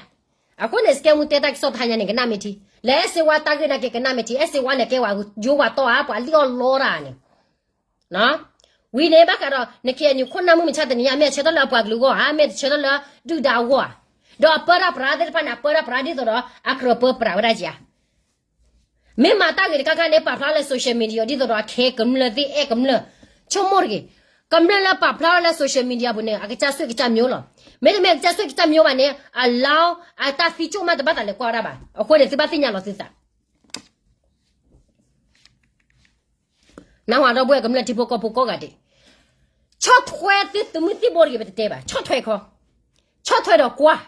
အဃိန့ၣ် စကဲမူတဲတၢ်ကစီၣ်တဟါညါန့ၣ် ကနၣ်မ့ၢ်ထံ, လၢအဲၣ်စ့ဝါတၢ်ဂ့ၢ်နာ်က့ ကနၣ်မ့ၢ်ထံ, အဲၣ်စ့ဝါန့ၣ်ကဲဝဲယိဝဲတီၢ်ဧါ, ပှၤလံၣ်အီၣ်လီတၢ်န့ၣ်, ဝံၤန့ၣ် ဘၣ်ဃးဒီး နခ့ၣ်အဲၣ်ယူၣ်ခိၣ်နၢ်မုၢ်မဆါတနံၤညါ မ့ၢ်အဆၢထၢၣ်လၢအပှၤကလုာ်အဂီၢ်ဧါ, မ့ၢ်တဆၢထၢၣ်လၢဒုၣ်ဒါအဂီၢ်ဧါ, ဒီးအပၢတၢ်ပြးသ့ၣ်တဖၣ်န့ၣ် အပၢတၢ်ပြးဒ်သိးဒီး အကြၢးပၢပြးဝဲဒၣ်ဧါ. မ့ၢ်မၤတၢ်ဂ့ၤတခါခါန့ၣ် ပာ်ဖျါလၢ social media ဒ်သိးဒီး အခဲကမျၢၢ်သ့ၣ်အဲၣ်ကမျၢၢ်, ဆိကမိၣ်တဂ့ၤ, ကမျၢၢ်လၢပာ်ဖျါထီၣ်လၢ social media ပူၤန့ၣ် အကစၢ်စွ့ၣ်ကစၢ်မျိၤလီၤ. မ့တမ့ၢ်အကစၢ်စွ့ၣ်ကစၢ်မျိၤဘၣ်န့ၣ် အလီၢ်အတၢ်သံကၠိၣ်မးတဘၣ်သးလဲၤကွၢ်ဝဲဒၣ်ဘၣ်. အဃိန့ၣ် သုဘၣ်သ့ၣ်ညါလီၤသုသး နၢ်ဟူဒီပုၢ်ဝဲၢ်ကမျၢၢ်ထံဖိကီၢ်ဖိကိးဂၤဒဲး, ဆီၣ်ထွဲသုသုးမုၢ်သံၣ်ဘိတဂ့ၤ ပတတဲဘၣ်, ဆီၣ်ထွဲခီ, ဆီၣ်ထွဲဒီးကွၢ်.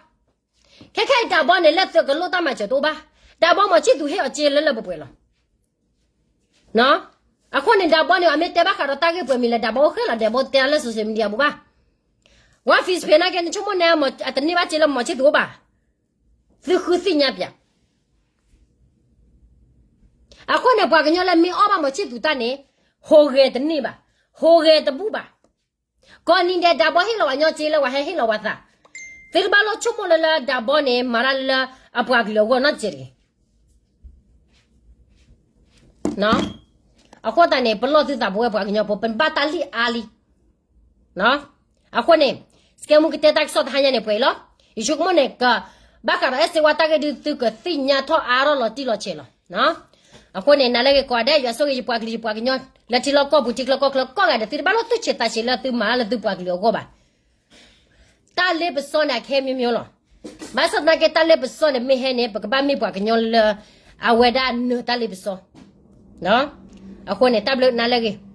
ခဲခဲအံၤဒးဘီန့ၣ် လၢသုးကလိၣ်တၢ်မၤစၢၤတအိၣ်ဘၣ်, ဒးဘီမီၤဆံၣ်သူၤဟ့ၣ်အီၤစ့လၢလၢပှဲၤပှဲၤလီၤ. အဃိန့ၣ် ဒးဘီန့ၣ် အမ့ၢ်တဲဘၣ်ဃးဒီးတၢ်ဂ့ၢ်ပှဲၤမံၤလၢဒးဘီအိၣ်ဃဲလီၤ, ဒးဘီတဲလၢ social media ပူၤဘၣ်. ဝါ Facebook နာ်က့ နဆိကမိၣ်န့ၣ် အတန့ၢ်ဘၣ်စ့လၢမီၤဆံၣ်သူၤအိၣ်ဘၣ်, သုဃုသ့ၣ်ညါပၠး အဃိန့ၣ် ပှၤကညီလၢမ့ၢ်အီၣ်ဘၣ်မီၤဆံၣ်သူၤတၢ်န့ၣ် ဟူးဂဲၤတန့ၢ်ဘၣ်, ဟူးဂဲၤတဘူၣ်ဘၣ်. ကိးနံၤဒဲး ဒးဘီဟ့ၣ်လီၤဝဲညီစ့လၢပှၤဟဲဟ့ၣ်လီၤဝဲသး, သုတဘၣ်လိၣ်ဆိကမိၣ်လၢလၢဒးဘီန့ၣ် မၤတၢ်လၢအပှၤကလုာ်အဂီၢ်နီတစဲးတဂ့ၤ. အဃိသတးန့ၣ် ပလီၢ်သုသးပဝဲပှၤကညီဖိ ပဘၣ်တၢ်လံၣ်အါလံ. အဃိန့ၣ် စကဲမူကတဲတၢ်ကစီၣ်တဟါညါန့ၣ်ပှဲၤအံၤလီၤ. ယဆိကမိၣ်န့ၣ် ကဘၣ်ဃးဒီးအဲၣ်စ့ဝါတၢ်ဂ့ၢ်ဒုး သုကသ့ၣ်ညါထီၣ်အါထီၣ်လီၤတံၢ်လီၤဆဲးလီၤ. အဃိန့ၣ် နၤလၢဂ့ၤကိးဂၤဒဲး ယွၤဆိၣ်ဂ့ၤယပှၤကလုာ်ယပှၤကညီ လၢထံလီၢ်ကီၢ်ပူၤ ထံချၢကီၢ်ချၢကိးဂၤဒဲး သုတဘၣ်လိၣ်သူၣ်ဆံးသးဆံးလၢသုမၤလၢသုပှၤကလုာ်အဂီၢ်ဘၣ်. တၢ်လ့ပစီန့ၣ် အခဲမံၤမံၤလီၤ. ဘၣ်ဆၣ်သနာ်က့ တၢ်လ့ပစီန့ၣ် မ့ၢ်ဟဲန့ၣ် ပကဘၣ်မ့ၢ်ပှၤကညီလၢ အဝဲဒၣ်နၢၤတၢ်လ့ပစီ. အဃိန့ၣ် တၢ်ဘျုးနၤလၢအဂ့ၤ.